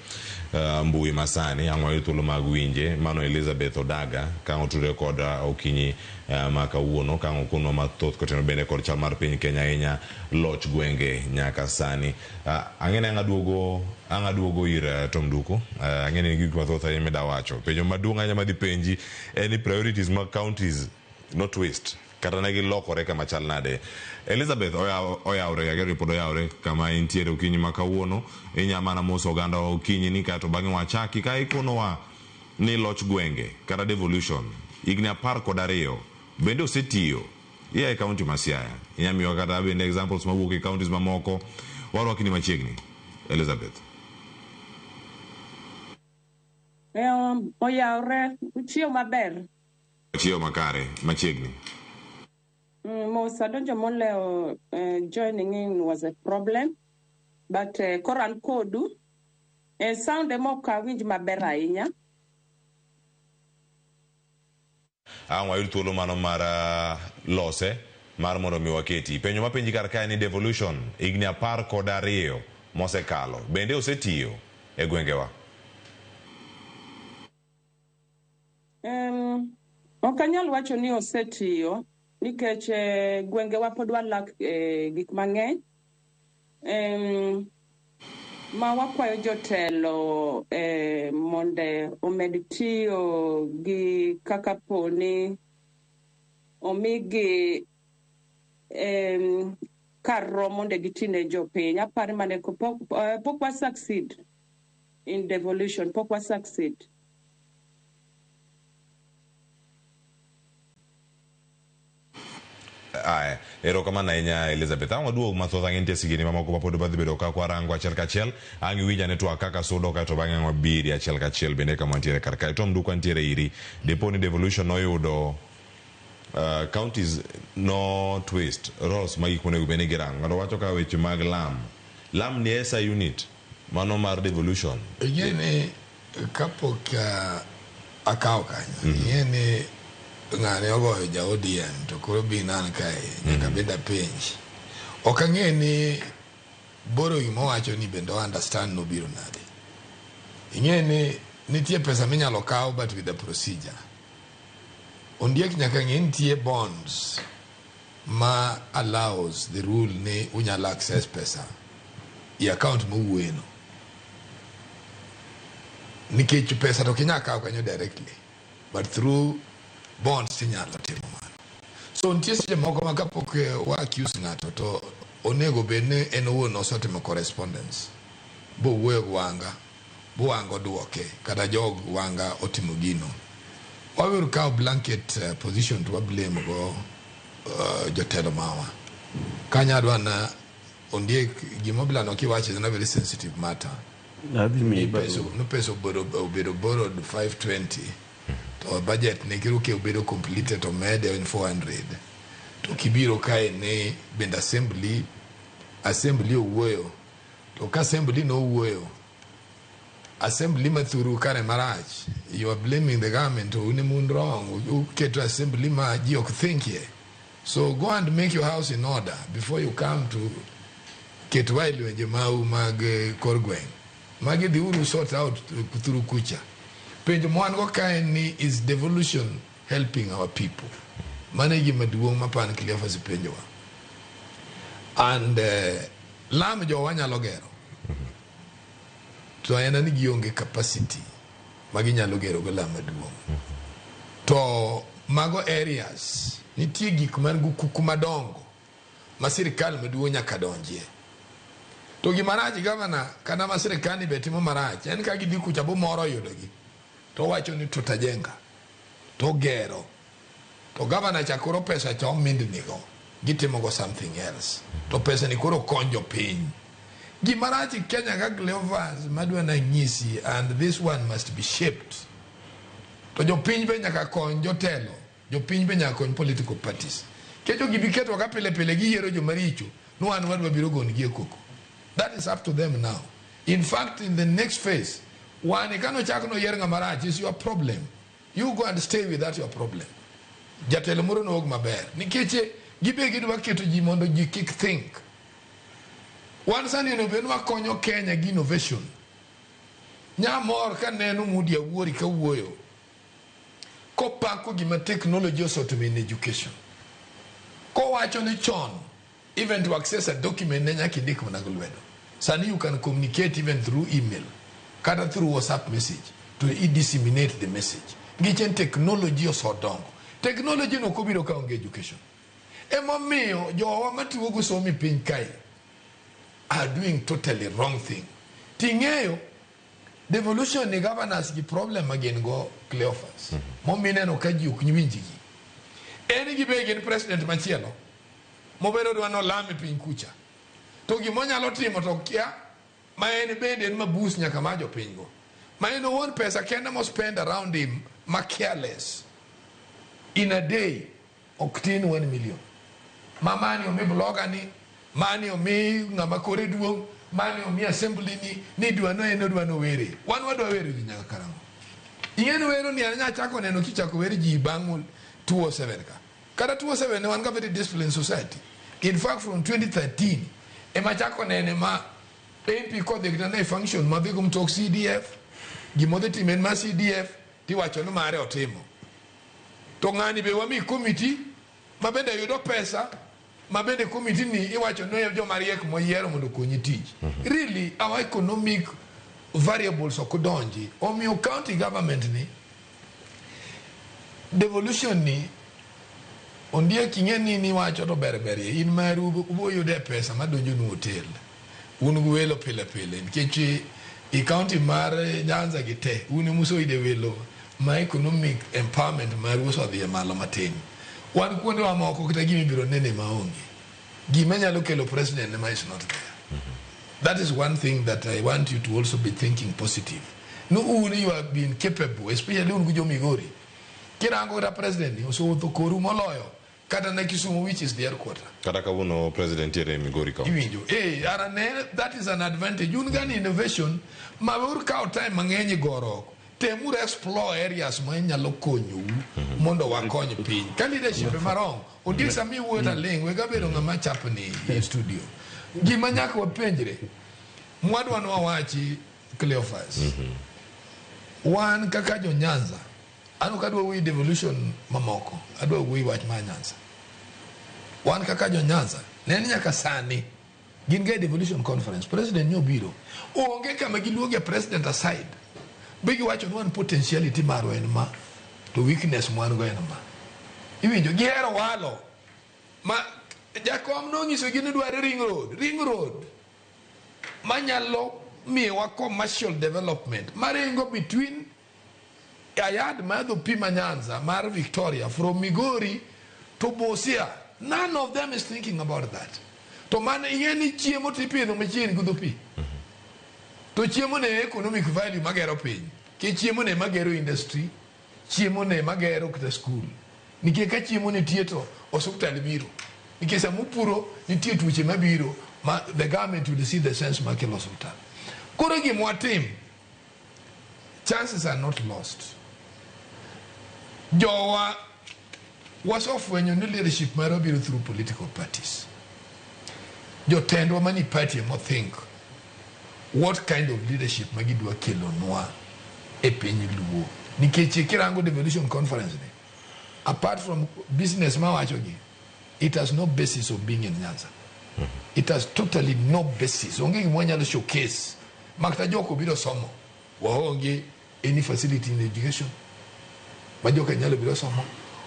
mbui masani. Ang' wayud thuolo mag winje. Mano Elizabeth Odaga ka oture kod okinyi ma kawuono ka ang' okonwa mathoth koteno bende kod chal mar piny Kenya ahinya loch gwenge nyaka sani. Ang'e ni ang' aduogo ir Tom Nduku. Ang'e ni gik mathoth ahinya mida wacho. Penjo maduong' ahinya madhi penji en ni priorities mag counties not waste kata ne gilokore kama chal nade. Elizabeth oyawre, ageno ni pod oyawre kama intiere okinyi ma kawuono. Inya mana moso oganda okinyi ni kaeto bang'e wachaki ka ikonowa ni loch gwenge kata devolution higni 12 bende osetiyo iya e county ma Siaya. Inya miyowa kata bende examples mawuok e counties mamoko. Warwakni machiegni Elizabeth. Oyawre, uchiew maber. Chiew makare machiegni. Mos adonjo molewo, joining in was a problem, but koro an kodu. Sound ema ok awinj maber ahinya. Ang' wayud thuolo mano mar lose mar mondo mi waketi. Penjo mapenji kar kae ni devolution higni 12 mosekalo bende osetiyo e gwengewa? Ok anyal wacho ni osetiyo nikech gwengewa pod walak gik mang'eny. Ma wakwayo jotelo mondo omed tiyo gi kaka poni omigi kar romo mondo gitine jopiny. Aparo ni mane pok wa succeed in devolution, pok wa succeed. Aya, erokamano ahinya Elizabeth. Ang' waduog mathoth ang' nitie sigini mamoko ma pod wadhi bedo ka kwarango achiel kachiel. Ang' iwinj ane twak kaka sudo kaeto bang'e ang' wabiri achiel kachiel bende kama wantiere kar kae. Tom Nduku ntiere iri. Dipo ni devolution noyudo counties no twist roles ma gik monego bed ni girango. Ng'ato wacho ka weche mag lam. Lam ni esa unit mano mar devolution. Ing'e ni kapok akawo kanyo, ing'e ni ng'ane ogoyo ja ODM to koro bin an kae nyaka bed apenj. Ok ang'e ni borrowing mowacho ni bende o understand nobiro nade. Ing'e ni nitie pesa minyalo kaw but with a procedure. Ondiek nyaka ng'e nitie bonds ma allows the rule ni unyalo access pesa i account mowuoye no. Nikech pesa to ok inyal kawo kanyo directly, but through bonds inyalo timo mano. So nitie seche moko ma kapok wa accuse ng'ato to onego bed ni en owuon osetimo correspondence bowuoyo gi Wanga, bo Wanga oduoke kata jog Wanga otimo gino. Wabiro kawo blanket position to wa blame go jotelo mawa. Kanyo adwa na ondiek gima bilano kiwacho is a very sensitive matter. Adhi miyi Ni pesa barua. no pesa obedo borrowed 520 to budget ne kiro ke obedo completed to mede en 400 to kibiro kae ne bende assembly owuoyo to ka assembly no owuoyo assembly mathuru kare marach, you are blaming the government to un emun wrong uketo assembly ma ji ok think ye. So go and make your house in order before you come to ketwa e lwenje mau mag kor gweng'. Magi dhiuru sort out through kucha. Penjo ma wan go kae ni, is devolution helping our people? Mano e gima duong' ma pan Cleophas penjowa. And lam jowa nyalo gero to en ni gionge capacity ma ginyalo gero go lam maduong'. To mago areas nitie gik man go kuku madongo ma sirikal maduong' nyaka donjie. To gima rach gavana kata ma sirikal ni be timo marach en ka gidhi kucha bo moro oyudogi to owacho ni tutajenga to gero to gavana cha koro pesa cha omindni go gitimo go something else to pesa ni koro konjo piny. Gima rach e Kenya ka Cleophas madwa na nyisi, and this one must be shaped. To jopiny be nyaka kony jotelo, jopiny be nyaka kony political parties. Kecho gibi ketwa ka pile pile giyiero jomaricho, no wan wadwa biro gonigi e koko. That is up to them now. In fact, in the next phase, wan kano chak no yier ng'ama rach is your problem. You go and stay with that your problem. Jatelo moro nowuog maber. Nikech gibe gidwa keto ji mondo ji kik think. Wan sani onego bed ni wakonyo Kenya gi innovation. Nyamor kaneno Moody Awuori kawuoyo kopako gima technology osetimo in education. Kowacho ni chon even to access a document ne nyaka indik mana gi lwedo. Sani you can communicate even through email kata through WhatsApp message to i disseminate the message. Nikech en technology osedongo. Technology no ok obiro ka onge education. Emomiyo jowa matiyo go somo e piny kae are doing totally wrong thing. Ting'eyo devolution ni governors gi problem ma gin go Cleophas. Momiyo ineno ka ji ok winj gi. En gi be gin president machielo mobedo dwa nolam e piny kucha. To gimonyalo timo to kia ma en bende en mabus nyaka ma jopiny go. Ma en owuon pesa kende mo spend around him ma careless. In a day ok tin 1 million. Ma mani omi blogger ni, mani omi ng'ama kore duong', mani omi assembly ni dwa no en odwa no were. Wan wadwa wero ji nyaka karang'o? Ing'e ni wero ni an nyachako neno kichako wer ji bang' 207 ka. Kata 207 ne wan ga very disciplined society. In fact from 2013 ema chako nene ma MP kodhi kata ne function madhi go mtok CDF, gimodhi timo en mar CDF tiwacho ni mare otimo. To ng'ani be wami committee ma bende yudo pesa ma bende committee ni iwacho ni joma riek moyiero mondo okonyi tich. Really our economic variables ok donji. Omiyo county government ni devolution ni ondiek ing'e ni niwacho to ber berie in maru ubo yude pesa madonjo nu hotel un gi welo pile pile nikech i county mar Nyanza gi te un emusoyude welo ma economic empowerment maru osedhi e malo matin. Wan kuondewa moko kata gima ibiro nene maonge. Gima nyalo kelo president ema is not there. That is one thing that I want you to also be thinking positive. No un you have been capable, especially un gi jo Migori. Kirango kata president ni osewuotho koru moloyo kata ne Kisumu which is the headquarter. Kata kawuono president tiere e Migori County. Iwinjo. Ara ne that is an advantage. Un gani innovation ma ur kawo time mang'eny e goro. Temuru explore areas ma inyalo konyou mondo wakony piny. Ka leadership ema wrong, ondiek sami wuoyo to aling', weg abedo ng'ama chapni e studio. Gima nyaka wapenjre, mwadwa ni wawachi Cleophas. Wan kaka jo Nyanza, an ok adwa wuoyo devolution mamoko, adwa wuoyo wach mar Nyanza. Wan kaka jo Nyanza, ne ni nyaka sani gin ga e devolution conference, president nyobiro. Onge kama giluonge president aside. Be giwacho ni wan potentiality marwa en ma, to weakness mwan go en ma. Iwinjo, gihero walo. Ma jakom nonyisogi ni dwaro ring road, ring road manyalo miyowa commercial development maringo between Ayad mar dho pi ma Nyanza mar Victoria from Migori to Busia. None of them is thinking about that. To mano ing'e ni chiemo tipidho machiegni gi dho pi. To chiemo ne economic value magero piny. Ke chiemo ne magero industry, chiemo ne magero kata school. Nikech ka chiemo nitie to osuptal biro. Nikech sama upuro nitie tuoche mabiro ma the government will see the sense mar kelo osuptal. Koro gima watim, chances are not lost. Jowa wasefwenyo ni leadership marwa biro through political parties. Jotendwa mani party emo think what kind of leadership ma gidwa kelonwa e piny Luo. Nikech kirango devolution conference ni, apart from business mawacho gi, it has no basis of being in Nyanza. It has totally no basis. Onge gima wanyalo showcase. Makata joko biro somo. Waonge any facility in education. Ma joka nyalo biro somo.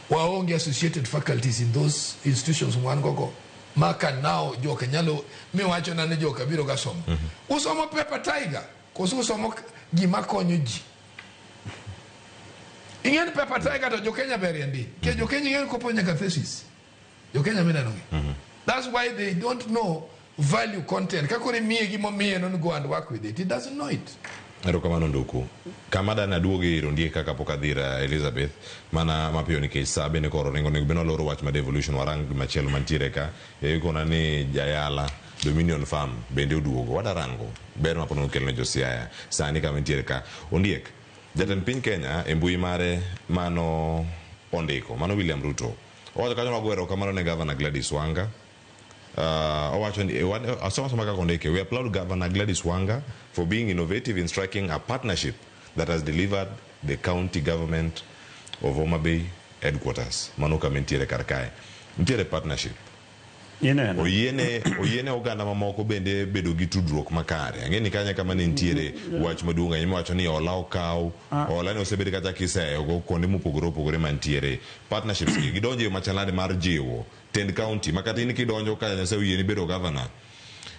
Waonge associated faculties in those institutions wan gogo. Maka now joka nyalo miwacho na ni joka biro ga somo. Usomo paper tiger koso usomo gima konyo ji. Ing'e ni paper tiger to jo-Kenya berie ndi. Ke jo-Kenya ing'e ni kopo nyaka thesis. Jo-Kenya mineno gi. That's why they don't know value content. Ka koro imiye gimomiye no ni go and work with it. He doesn't know it. Erokamano Nduku. Kama dane aduoge iro ndie kaka pok adhi ir Elizabeth mana mapiyo nikech sa bende koro ringo onego bed ni waloro wach mar devolution warang gimachielo mantiere ka. Ikona ni Jayala Dominion Farm bende oduogo. Wada rango ber ma pod okelone jo Siaya sani kama entiere ka. Ondiek, jatend piny Kenya e mbui mare mano ondiko, mano William Ruto. Owacho kanyo wago erokamano ne Governor Gladys Wanga. Owacho ni asoma asoma kaka ondike. We applaud Governor Gladys Wanga for being innovative in striking a partnership that has delivered the county government of Homa Bay headquarters. Mano kama entiere kar kae. Nitiere partnership. Ineno. Oyiene oganda mamoko bende bedo gi tudruok makare. Ang'e ni kanya kama ne nitiere wach maduong' ahinya miwacho ni hola okaw, hola ne osebed kata kiseyo go kuonde mopogore opogore mantiere. Partnerships gi gidonjo e yo machalnade mar jiwo tend county ma kata in kidonjo ka Nyasaye oyieni bedo governor,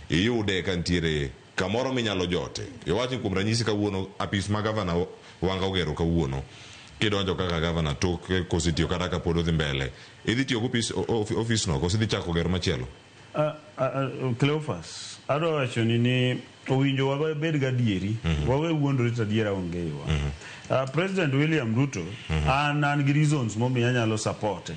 iyude ka nitiere kamoro minyalo jote. Iwach ni kuom ranyisi kawuono apis ma governor Wanga ogero kawuono kidonjo kaka governor tok kosetiyo kata kapod odhi mbele, idhi tiyo gi ofis no koso idhi chako gero machielo? Cleophas, adwa wacho ni owinjo wabed gadieri, wawe wuondore to adiera onge iwa. President William Ruto, an gi reasons momiyo anyalo support.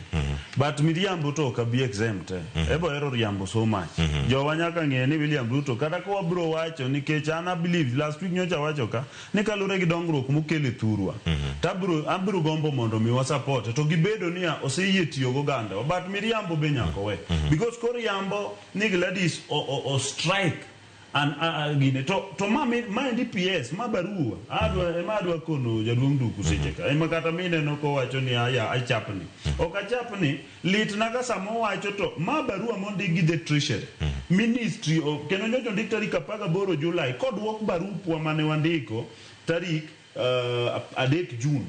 But miriambo to ok abi exempt. Ebo hero riambo so much. Jowa nyaka ng'e ni William Ruto kata ka wabro wacho nikech an I believe last week nyocha wacho ka ni kaluwore gi dongruok mokelo e thurwa. To abro gombo mondo mi wa support to gibedo niya oseyie tiyo goganda but miriambo be nyaka we. Because koriambo ni Gladys o strike an gine to ma endi PS ma barua adwa ema adwa kono jaduong' Nduku seche ka ema kata mineno kowacho ni aya achapni ok achapni litna ka sama owacho to ma barua mondik gi the treasury ministry of kendo nyocha ondik tarik 18 July koduok barupwa mane wandiko tarik 3 June.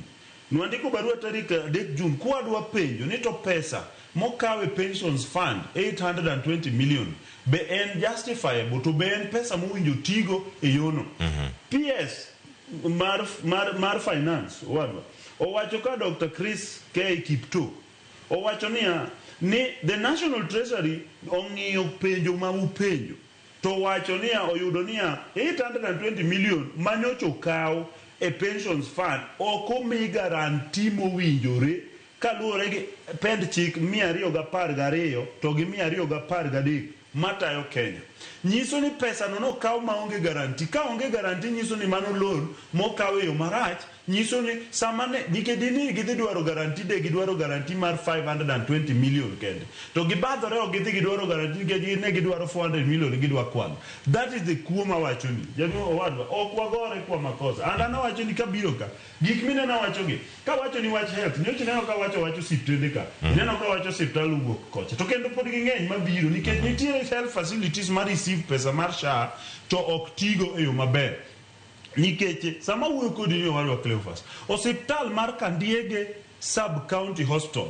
Nwandiko barua tarik 3 June kwadwa penjo ni to pesa mokaw e pensions fund 820 million be en justifiable to be en pesa mowinjo tigo e yono. PS mar finance owadwa owacho ka Dr. Chris K. Kiptoo owacho niya ni the National Treasury ong'iyo penjo ma upenjo to wacho niya oyudo niya 820 million manyocha okaw e pensions fund ok omi guarantee mowinjore kaluwore gi pend chik 212 to gi 213 matayo Kenya. Nyiso ni pesa no nokaw maonge guarantee. Ka onge guarantee nyiso ni mano loan mokaw e yo marach, nyiso ni sama ne nikech dini gidhi dwaro guarantee de gidwaro guarantee mar 520 million kende. To gibadhore ok gidhi gidwaro guarantee nikech ne gidwaro 400 million gidwa kwalo. That is the kuo mawacho ni. Jaduong' owadwa ok wagore kwa makosa. And an awacho ni kabiro ka gik mineno awacho gi kawacho ni wach health nyocha ineno ka wacho wach osiptende ka ineno ka wacho osiptal owuok kocha to kendo pod ging'eny mabiro nikech nitiere health facilities ma receive pesa mar SHA to ok tigo e yo maber. Nikech sama wuoyo kodi ni owadwa Cleophas, osiptal mar Kandiege Sub County Hospital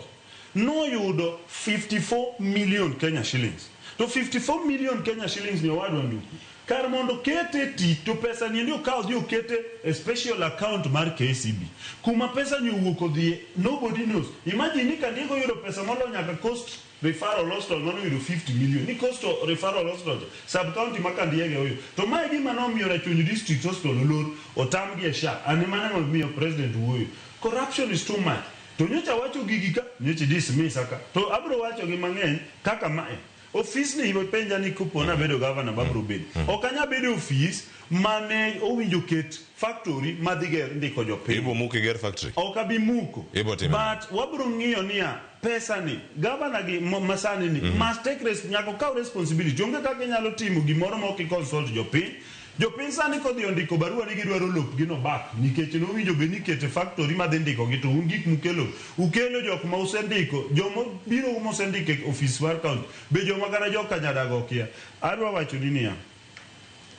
Noyudo 54 million Kenya shillings. To 54 million Kenya shillings ni owadwa Nduku. Kar mondo kete e tich to pesa ni endi okaw dhi okete e special account mar KCB. Kuma pesa ni owuok odhiye nobody knows. Imagine ni Kandiego oyudo pesa molo nyaka Coast Referral Hospital mano oyudo 50 million. Ni Coast Referral Hospital cha, sub county ma Kandiege oyudo. To mae gima nomiyo Rachuonyo District Hospital olor otamgi e SHA. An mano ema omiyo president wuoyo. Corruption is too much. To nyocha awacho gigi ka, nyocha i dismissa ka. To abro wacho gi mang'eny kaka mae. Ofis ni ipenja ni kopo nabedo governor babro bedo. Ok anya bedo e ofis mane owinjo ket factory madhi ger ndiko jopiny. Ibo muko iger factory? Ok abi muko. Ibo timo But wabro ng'iyo niya, pesa ni, governor gi masani ni must take nyaka okaw responsibility. Onge kaka inyalo timo gimoro ma ok i consult jopiny. Jopiny sani kodhi ondiko barua ni gidwaro lopgi no back nikech nowinjo bed ni ikete factory madhi ndikogi to un gik mukelo ukelo jok ma usendiko joma biro mosendiko e ofis mar county be joma kata joka Nyadago okia. Adwa wachoni niya,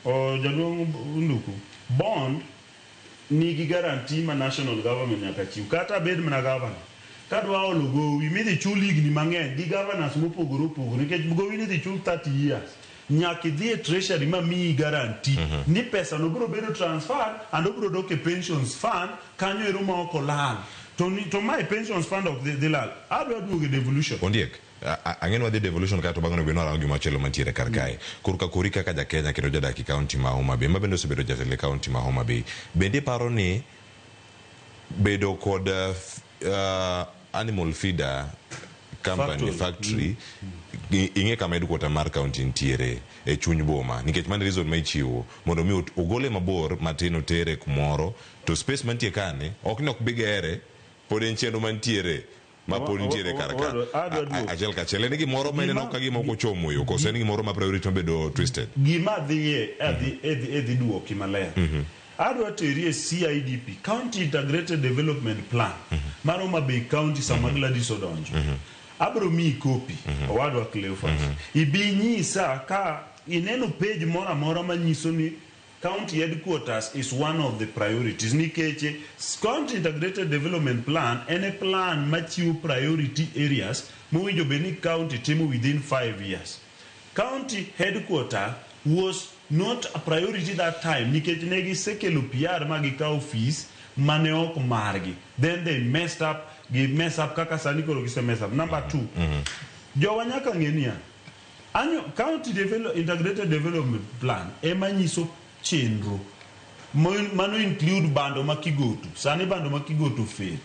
o jaduong' Nduku, bond nigi guarantee ma national government nyaka chiw. Kata abed mana governor, kadwa olo gowi midhi chul higni mang'eny gi governors mopogore opogore nikech gowi ni idhi chul 30 years. Nyaka idhi e treasury ma miyi guarantee ni pesa no biro bedo transferred and obiro dok e pensions fund kanyo ero ma ok olal. To, ni, to mae pensions fund ok dhi, dhi lal. Adwa duogo e devolution. Ondiek, ang'e ni wadhi devolution kae to bang'e onego bed ni warango gima chielo mantiere kar kae. Korka kori kaka ja Kenya kendo jadak e kaunti ma Homa Bay, ma bende osebedo jatelo e kaunti ma Homa Bay. Bende iparo ni bedo kod animal feeder company factory, ing'e kama headquarter mar county nitiere e chuny boma nikech mano e reason ma ichiwo mondo mi ogole mabor matin otere kumoro to space mantie kani ok ni ok bi gere pod en chenro mantiere ma pod nitiere kar ka achiel kachiel en gimoro ma ineno ka gima ok ochomo yo koso en gimoro ma priority obedo twisted. Gima adhiye adhi edhi duoki maler. Adwa teri e CIDP, County Integrated Development Plan, mar Homa Bay County sama Gladys odonjo. Abro miyi copy, owadwa Cleophas. Ibi inyisa ka ineno page moro amora manyiso ni county headquarters is one of the priorities nikech County Integrated Development Plan en e plan machiwo priority areas mowinjo bed ni county timo within 5 years. County headquarter was not a priority that time nikech ne gisekelo PR ma gikawo fees mane ok margi. Then they messed up, gi mess up kaka sani koro gise mess up. Number 2, jowa nyaka ng'e niya, anyo, County Integrated Development Plan ema nyiso chenro mano include bando ma Kigoto. Sani bando ma Kigoto fail.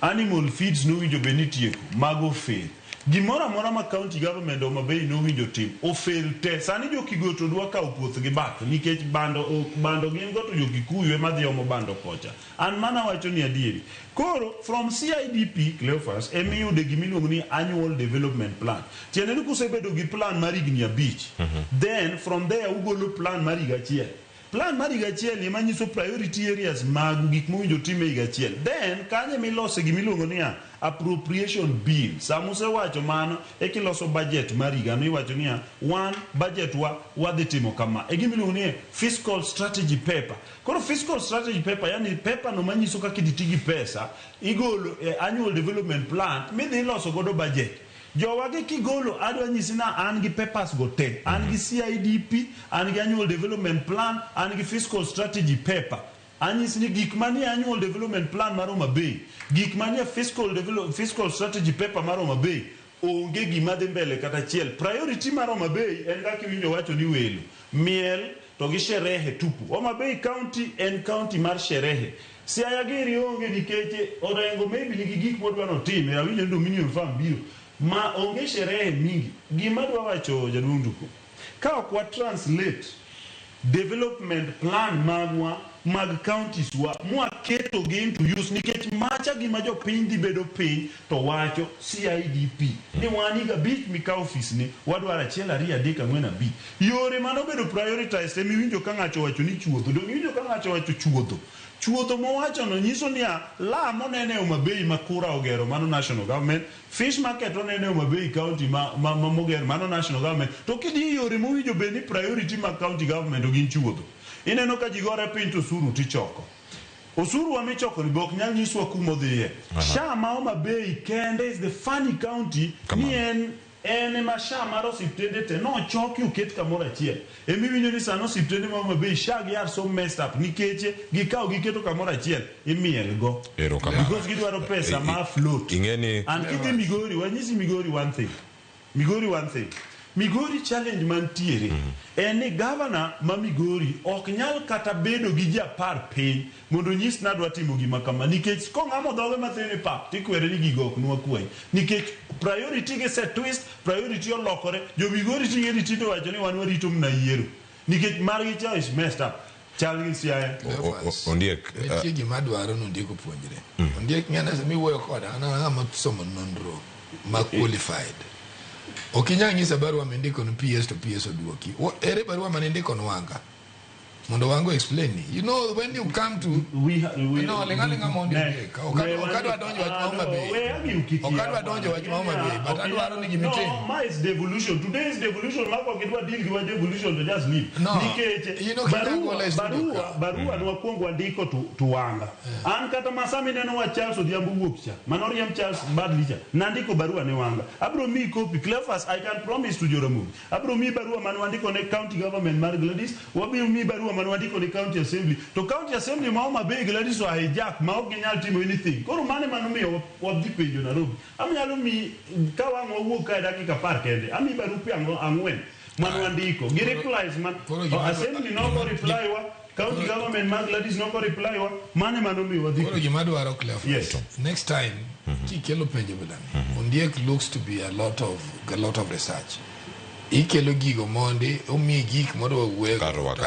Animal feeds nowinjo bed ni tieko, mago fail. Gimoro amora ma county government Homa Bay nowinjo tim, ofail te. Sani jo Kigoto dwa kawo puothgi back nikech bando, bando gin go to jo Kikuyu ema dhi omo bando kocha. An mana wacho ni adieri. Koro, from CIDP, Cleophas, ema iyude gima iluongo ni Annual Development Plan. Tiende ni kusebedo gi plan mar higni abich, then from there ugolo plan mar higa achiel. Plan mar higa achiel ni ema nyiso priority areas magu, gik mowinjo tim e higa achiel. Then, kanyo ema ilose gima iluongo niya, appropriation bill. Sama usewacho mano, eka iloso budget mar higano, iwacho niya, wan budget wa, wadhi timo kama. E gima iluongo ni fiscal strategy paper. Koro fiscal strategy paper, yani paper no manyiso kaka idhi ti gi pesa, igolo e annual development plan, midhi iloso godo budget. Jowagi kigolo, adwa nyisi na an gi papers go te. An gi CIDP, an gi annual development plan, an gi fiscal strategy paper. Anyisi ni gik manie annual development plan mar Homa Bay, gik manie fiscal strategy paper mar Homa Bay, onge gima dhi mbele kata achiel. Priority mar Homa Bay en kaka iwinjo wacho ni welo, miel to gi sherehe tupu. Homa Bay County en county mar sherehe. Siaya giri onge nikech Orengo maybe nigi gik modwa notime, awinjo ni Dominion Farm biro. Ma onge sherehe mingi. Gima adwa wacho jaduong' Nduku, ka ok wa translate development plan magwa mag counties wa mwaketo gi into use nikech macha gima jopiny dhi bedo piny to wacho CIDP ni wan higa abich mikawo ofis ni wadwaro 1 2 3 4 5 yore manobedo prioritized ema iwinjo ka ng'ato owacho ni chuodho dong iwinjo ka ng'ato owacho chuodho chuodho mowacho no nyiso niya la monene Homa Bay ma kura ogero mano national government fish market onene Homa Bay county ma moger mano national government to kidhi yore mowinjo bed ni priority mag county government to gin chuodho ineno ka ji gore piny to osuru tichoko Osuru wa michoko ni be ok nyal nyiswa kuma odhiye. SHA ma Homa Bay kende is the funny county ni en ema SHA mar osiptende te nochoki oket kamoro achiel. Emiwinjo ni sani osiptende ma Homa Bay SHA gi are so messed up nikech gikawo giketo kamoro achiel imiel go. Erokamano. Because gidwaro pesa ma float. Ing'eni And kidhi Migori, wanyisi Migori one thing. Migori one thing. Migori challenge mantiere en ni governor ma Migori ok nyal kata bedo gi ji 10 piny mondo onyis ni adwa timo gima kama, nikech kong'amo dhoge mathin ni pap tikwere ni gigo ok nwakwayi, nikech priority gise twist, priority olokore. Jo Migori ting'e ni tinde wacho ni wan warito mna yiero nikech margi cha is messed up, chal gi Siaya. Ondiek, Nitie gima dwaro ni Ondiek opuonjre. Ondiek ng'ene sama iwuoyo koda, an ng'ama somo nonro ma qualified. Ok inyal nyisa barua mindiko ne PS to PS oduoki. Ere barua mane indiko ne Wanga? Mondo Wanga explain ni. You know when you come to No, ling alinga mondo Ondiek. Ok adwa donjo wach ma Homa Bay. Ok adwa donjo wach ma Homa Bay, but adwaro ni gimitim. No, ma is devolution. Today is devolution. Mako kidwa deal gi wach devolution to just leave. No. Nikech You know, Kinyagola e studio barua nwakwongo wandiko to Wanga. An kata masami neno wa Charles Odhiambo wuok cha. Mano riemb Charles Badley cha. Nandiko barua ne Wanga. Abro miyi copy. Cleophas, I can promise to Joramogi. Abro miyi barua mane wandiko ne county government mar Gladys. Wabiro miyi barua mane wandiko ne county assembly. To county assembly ma Homa Bay Gladys o hijack ma ok ginyal timo anything. Koro mane manomiyo wadhi penjo Nairobi. Anyalo miyi ka wang' wawuok kae dakika 10 kende. Amiyi barupe 4 mane wandiko. Gi replies man. Assembly noko reply wa. County government mar Gladys noko reply wa. Mane manomiyo wadhi. Koro gima dwaro Cleophas. Yes. Next time kikelo penjo bilani, Ondiek looks to be a lot of research. Ikelo gigo mondi omiyi gik mondo wawuoye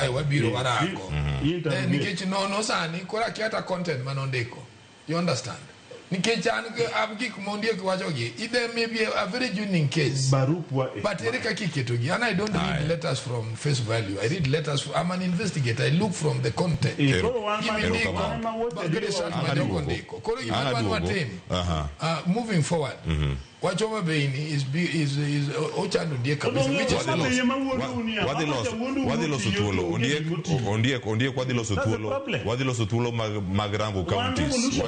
ae wabiro warango. Nikech nono sani koro akia kata content manondiko. You understand? Nikech an gik mondiek wachogi, there may be a very genuine case. But ere kaka iketogi? And I don't read letters from face value. I read letters. I'm an investigator. I look from the content. Gimindiko, research ma joko ndiko. Koro gima dwa ni watim, moving forward, wach Homa Bay ni is ochando Ondiek kabisa. Which is Wadhi loso thuolo Ondiek wadhi loso thuolo mag rango counties.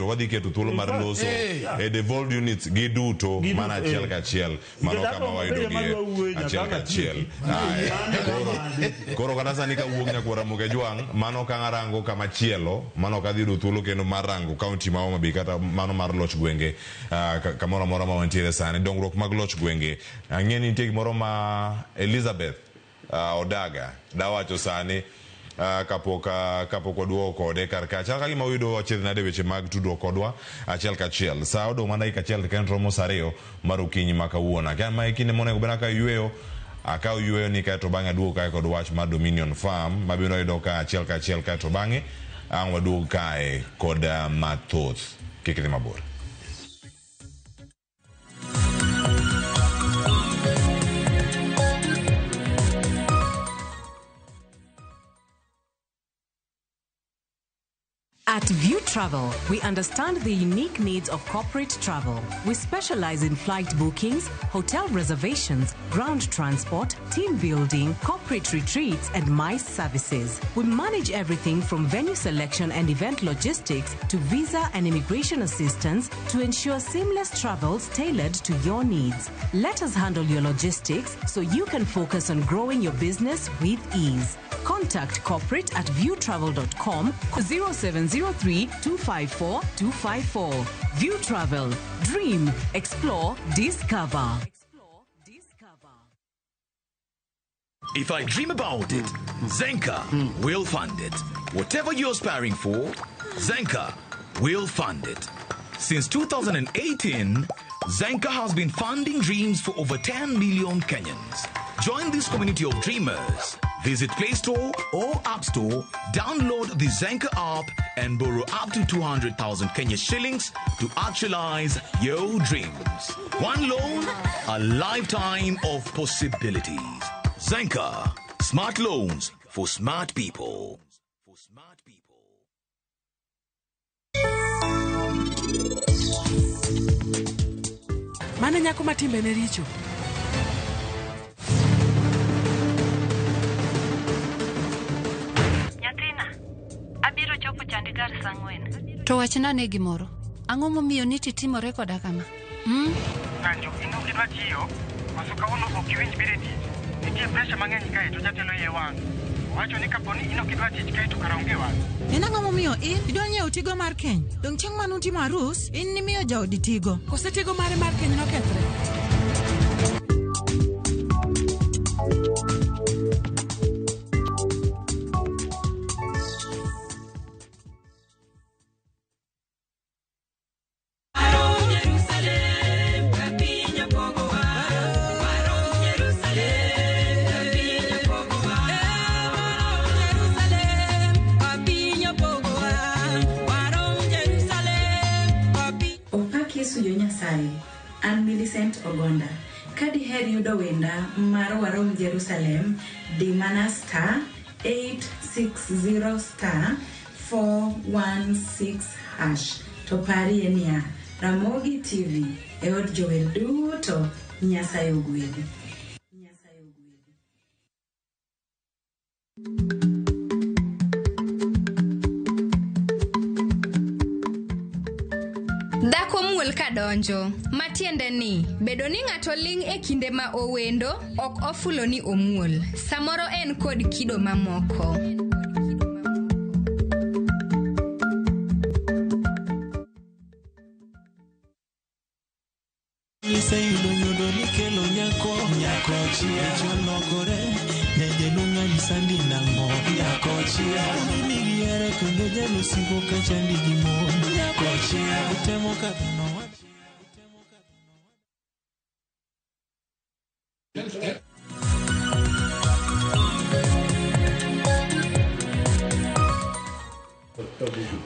Wadhi keto thuolo mar loso e devolved units gi duto mana achiel kachiel, mano kama wayudo gi achiel kachiel. Koro kata sani kawuok nyakwar Ramogi Ajwang', mano ka arango kama chielo, mano ok adhi yudo thuolo kendo mar rango county ma Homa Bay kata mano mar loch gwenge kamoro amora ma wantiere sani. Dongruok mag loch gwenge, ang'e ni nitie gimoro ma Elizabeth Odaga dawacho sani kapok waduogo kode kar ka. Chal ka gima wayudo achiedh nade weche mag tudruok kodwa achiel kachiel. Sa odong' mana dakika achiel kendo romo sa 2 mar okinyi ma kawuono. Akia ma e kinde monego bed ka yweyo. Akaw yweyo ni kaeto bang'e aduogo kae kod wach mar Dominion Farm mabiro yudo ka achiel kachiel, kaeto bang'e ang' waduog kae kod mathoth. Kik idhi mabor. At View Travel, we understand the unique needs of corporate travel. We specialize in flight bookings, hotel reservations, ground transport, team building, corporate retreats, and MICE services. We manage everything from venue selection and event logistics to visa and immigration assistance to ensure seamless travels tailored to your needs. Let us handle your logistics so you can focus on growing your business with ease. Contact corporate at viewtravel.com 0703 254 254. View Travel. Dream, explore, discover. If I dream about it, Zenka will fund it. Whatever you're aspiring for, Zenka will fund it. Since 2018, Zenka has been funding dreams for over 10 million Kenyans. Join this community of dreamers. Visit Play Store or App Store, download the Zenka app and borrow up to 200,000 Kenya shillings to actualize your dreams. One loan, a lifetime of possibilities. Zenka, smart loans for smart people. Mano nyako ma timbene richo. Nyathina, abiro chopo kar sa ang'wen. To wachna ane gimoro. Ang'o momiyo niti timore koda kama? Sanjo, in ok idwa tiyo? Koso kawuono ok iwinj biro e tich? Nitie pressure mang'eny kae to jatelo iye wang'. Owacho ni kapo ni in ok idwa tich kae to kara onge wach. En ang'o momiyo in idwa nyiewo tigo mar keny? Dong' chieng' mane utimo arus, in nimiyo jaodi tigo. Kose tigo mare mar keny nokethre? Opak Yesu jo Nyasaye. An Millicent Ogonda. Ka diher yudo wenda mar Warom Jerusalem, di mana star 860 star 416 hash. To parie niya, Ramogi TV e od jower duto, Nyasaye ogwedhi. Dhako muol kadonjo, matiende ni bedo ni ng'ato ling' e kinde ma owendo ok ofulo ni omuol. Samoro en kod kido mamoko. Iseyudo nyodo nikelo nyako nyako chia cholokore nyajaluong' sandi nang'o nyako chia nigi here kendo jalusigo ka chandi gi mon nyako chia utemo kadho nowach.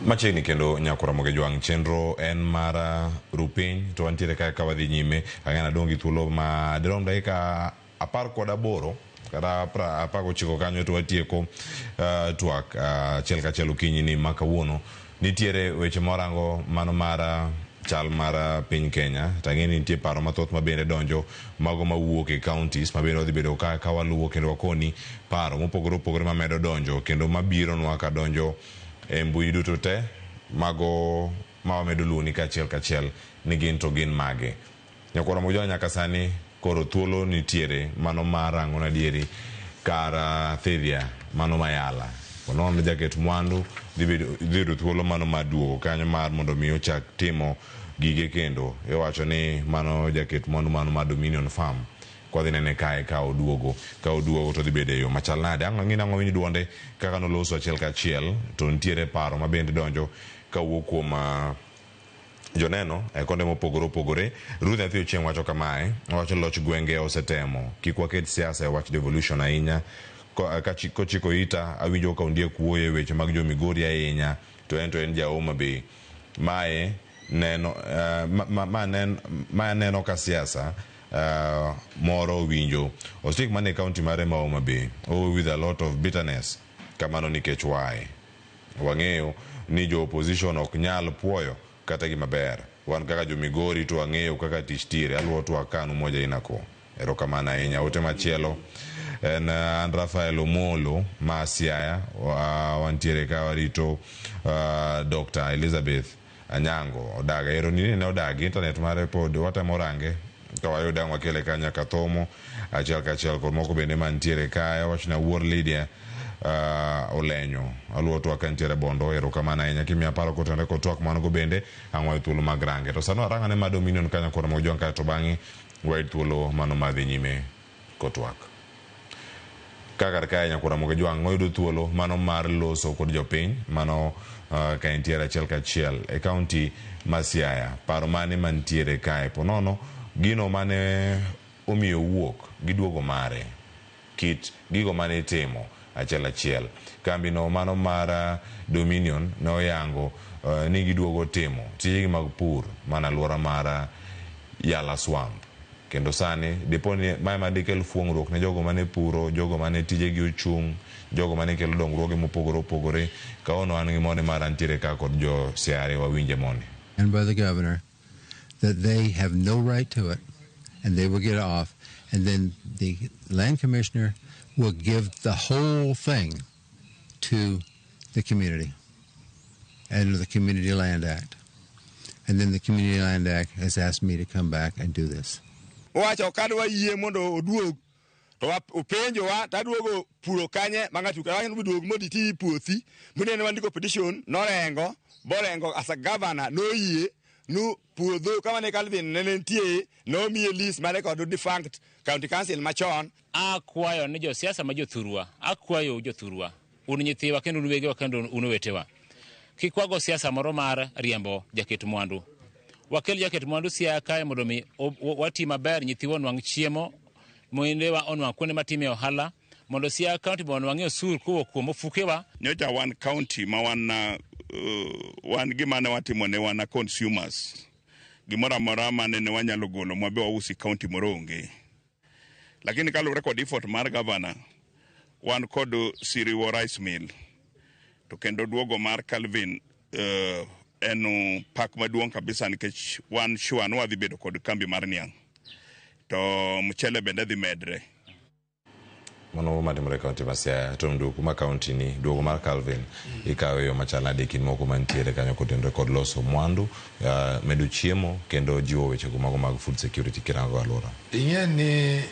Machiegni kendo nyakora Ramogi Jwang' chenro en mar rupiny to wantiere kae ka wadhi nyime ang'e adong' gi thuolo ma dirom dakika 18 kata 19 kanyo to watieko twak achiel kachiel okinyi ni ma kawuono nitiere weche morango mano mar chal mar piny Kenya to ang'e ni nitie paro mathoth ma bende donjo mago mawuok e counties ma bende wadhi bedo ka waluwo kendo wakoni paro mopogore opogore mamedo donjo kendo mabironwa ka donjo e mbui duto te mago ma wamedo luwoni kachiel kachiel ni gin to gin mage. Nyakwar Ramogi Jwang' nyaka sani koro thuolo nitiere mano mar rango nadieri kar Thidhia mano mayala onono jaket mwandu dhi yudo thuolo mano mar duogo kanyo mar mondo mi ochak timo gige kendo iwacho ni mano jaket mwandu mano mar Dominion Farm kwadhi nene kae ka oduogo to dhi bedo e yo machal nade. Ang' ang'e nang'o winj duonde kaka noloso achiel kachiel to nitiere paro ma bende donjo kawuok kuom joneno e konde mopogore opogore. Ruth Nyathi Ochieng' wacho kamae, owacho loch gwenge osetemo kik waket siasa e wach devolution ahinya. Kochiko ita awinjo ka ondiek wuoyo e weche mag jo Migori ahinya to en ja Homa Bay. Mae neno ma neno ka siasa moro winjo osik mane county mare ma Homa Bay with a lot of bitterness kamano nikech why wang'eyo ni jo opposition ok nyal puoyo kata gima ber wan kaka jo Migori to wang'eyo kaka tich tire aluwo twak kanu moja inako. Erokamano ahinya. Ote machielo en an Rafael Omolo ma Siaya wantiere ka warito Dr. Elizabeth Anyango odaga ero ni ne odagi internet mare pod watemo range to wayudo ang' wakele ka nyaka thomo achiel kachiel kod moko bende mantiere kae. Wachna wuor Lydia Olenyo aluwo twak kantiere Bondo. Erokamano ahinya kimiya paro kotenore kod twak mano go bende ang' wayud thuolo mag range. To sano arang'ane ma Dominion kanyo kod Ramogi Jwang' kae to bang'e wayud thuolo mano madhi nyime kotwak. Kaka kae nyakwar Ramogi Jwang' oyudo thuolo mano mar loso kod jopiny mano ka entiere achiel kachiel e county ma Siaya. Paro mane mantiere kae ponono gino mane omiyo wuok gi duogo mare kit gigo mane itimo achiel achiel. Kambino mano mar Dominion ne oyango ni giduogo timo tijegi mag pur mana alwora mar Yala Swamp. Kendo sani dipo ni mae madikel fuong'ruok ne jogo mane puro, jogo mane tijegi ochung', jogo mane kelo dongruoge mopogore opogore. Kawuono an gi mone mar antiere ka kod jo Siaya wawinje mone. And by the governor that they have no right to it and they will get off, and then the land commissioner will give the whole thing to the community. under the Community Land Act. And then the Community Land Act has asked me to come back and do this. Owacho kadwa yie mondo oduog to openjowa taduogo puro kanye ma ng'ato kawacho ni duog mondo iti puothi minene wandiko petition norengo borengo as a governor noyie nu puodho kama ne Calvin ne nitie nomiye lease mare kod defunct county council machon. Akwayo ni josiasa ma jothurwa, akwayo jothurwa, un nyithiwa kendo un wegewa kendo un owetewa. Kik wago siasa moro mar riembo jaket mwandu. Wakel jaket mwandu Siaya kae mondo mi wati maber, nyithiwa onwang' chiemo, moindewa onwang' kuonde matime ohala, mondo Siaya County be onwang'e osuru kowuok kuom ofukewa. Nyocha wan county ma wan gima ne watimo ne wan consumers. Gimoro amora mane ne wanyalo golo mwabe wausi county moro onge. Lakini kaluwore kod effort mar governor, wan kod Siriwo Rice Mill. To kendo duogo mar Calvin en pak maduong' kabisa nikech wan sure ni wadhi bedo kod kambi mar niang'. To mchele bende dhi medre. Mano matimore kaunti ma Siaya to nduku ma kaunti ni duogo mar Calvin ikawe yo machal nade kind moko mantiere kanyo kotenore kod loso mwandu, medo chiemo kendo jiwo weche mago mag food security kirango alwora. Ing'e ni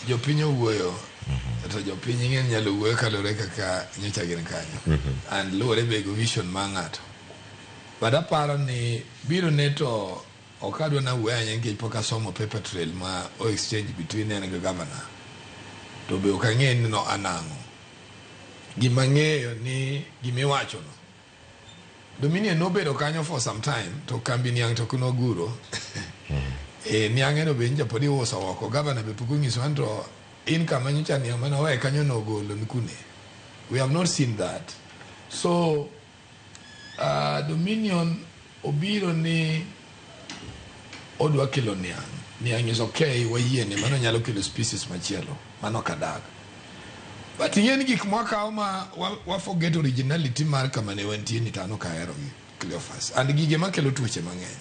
jopiny owuoyo to jopiny ing'e ni nyalo wuoyo kaluwore kaka nyocha gin kanyo and luwore be gi vision mar ng'ato. But aparo ni biro ne to ok adwa na wuoyo ahinya nikech pok asomo paper trail ma o exchange between en gi governor. To be ok ang'e ni no anang'o. Gima ang'eyo ni gimiwachono. Dominion nobedo kanyo for some time to kambi niang' to ok noguro. Niang'e no be nyocha pod iuso oko. Governor be pok onyisowa ni to income ma nyocha niang' mane owe kanyo nogolo ni kune. We have not seen that. So Dominion obiro ni odwa kelo niang'. Niang' is okay, wayiene, mano nyalo kelo species machielo. Mano kadag. But ing'e ni gik mwakawo ma wa forget originality mar kama ne wantie ni to an ok ahero gi Cleophas. And gige makelo tuoche mang'eny.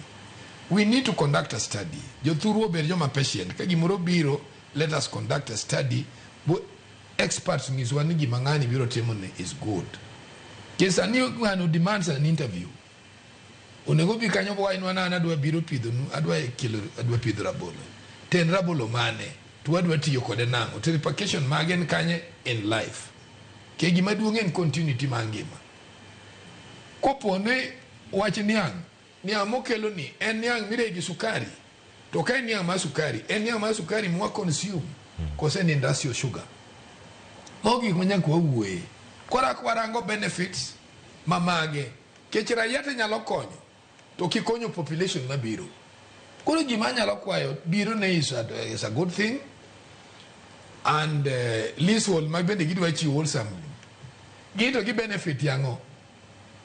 We need to conduct a study. Jothurwa obed joma patient. Ka gimoro biro, let us conduct a study. Bo experts nyiswa ni gima ng'ani biro timo ni is good. Nikech sani ng'ano demands an interview. Onego bi kanyo bo wachna ni an adwa biro pidhonu, adwa kelo, adwa pidho rabolo. To en rabolo mane? To wadwa tiyo kode nang'o? To repercussion mage en kanye in life? Ke gima duong' en continuity mar ngima. Kopo ni wach niang', niang' mokelo ni en niang' miregi sukari. To ka en niang' mar sukari, en niang' mar sukari mwa consume kose en industrial sugar. Mago gik ma nyaka wawuoye. Koro ak warango benefits mamage. Kech raia te nyalo konyo, to kikonyo population mabiro. Koro gima anyalo kwayo biro ne is a good thing. And leasehold ma bende gidwa chiwo wholesome. Gin to gi benefit yang'o?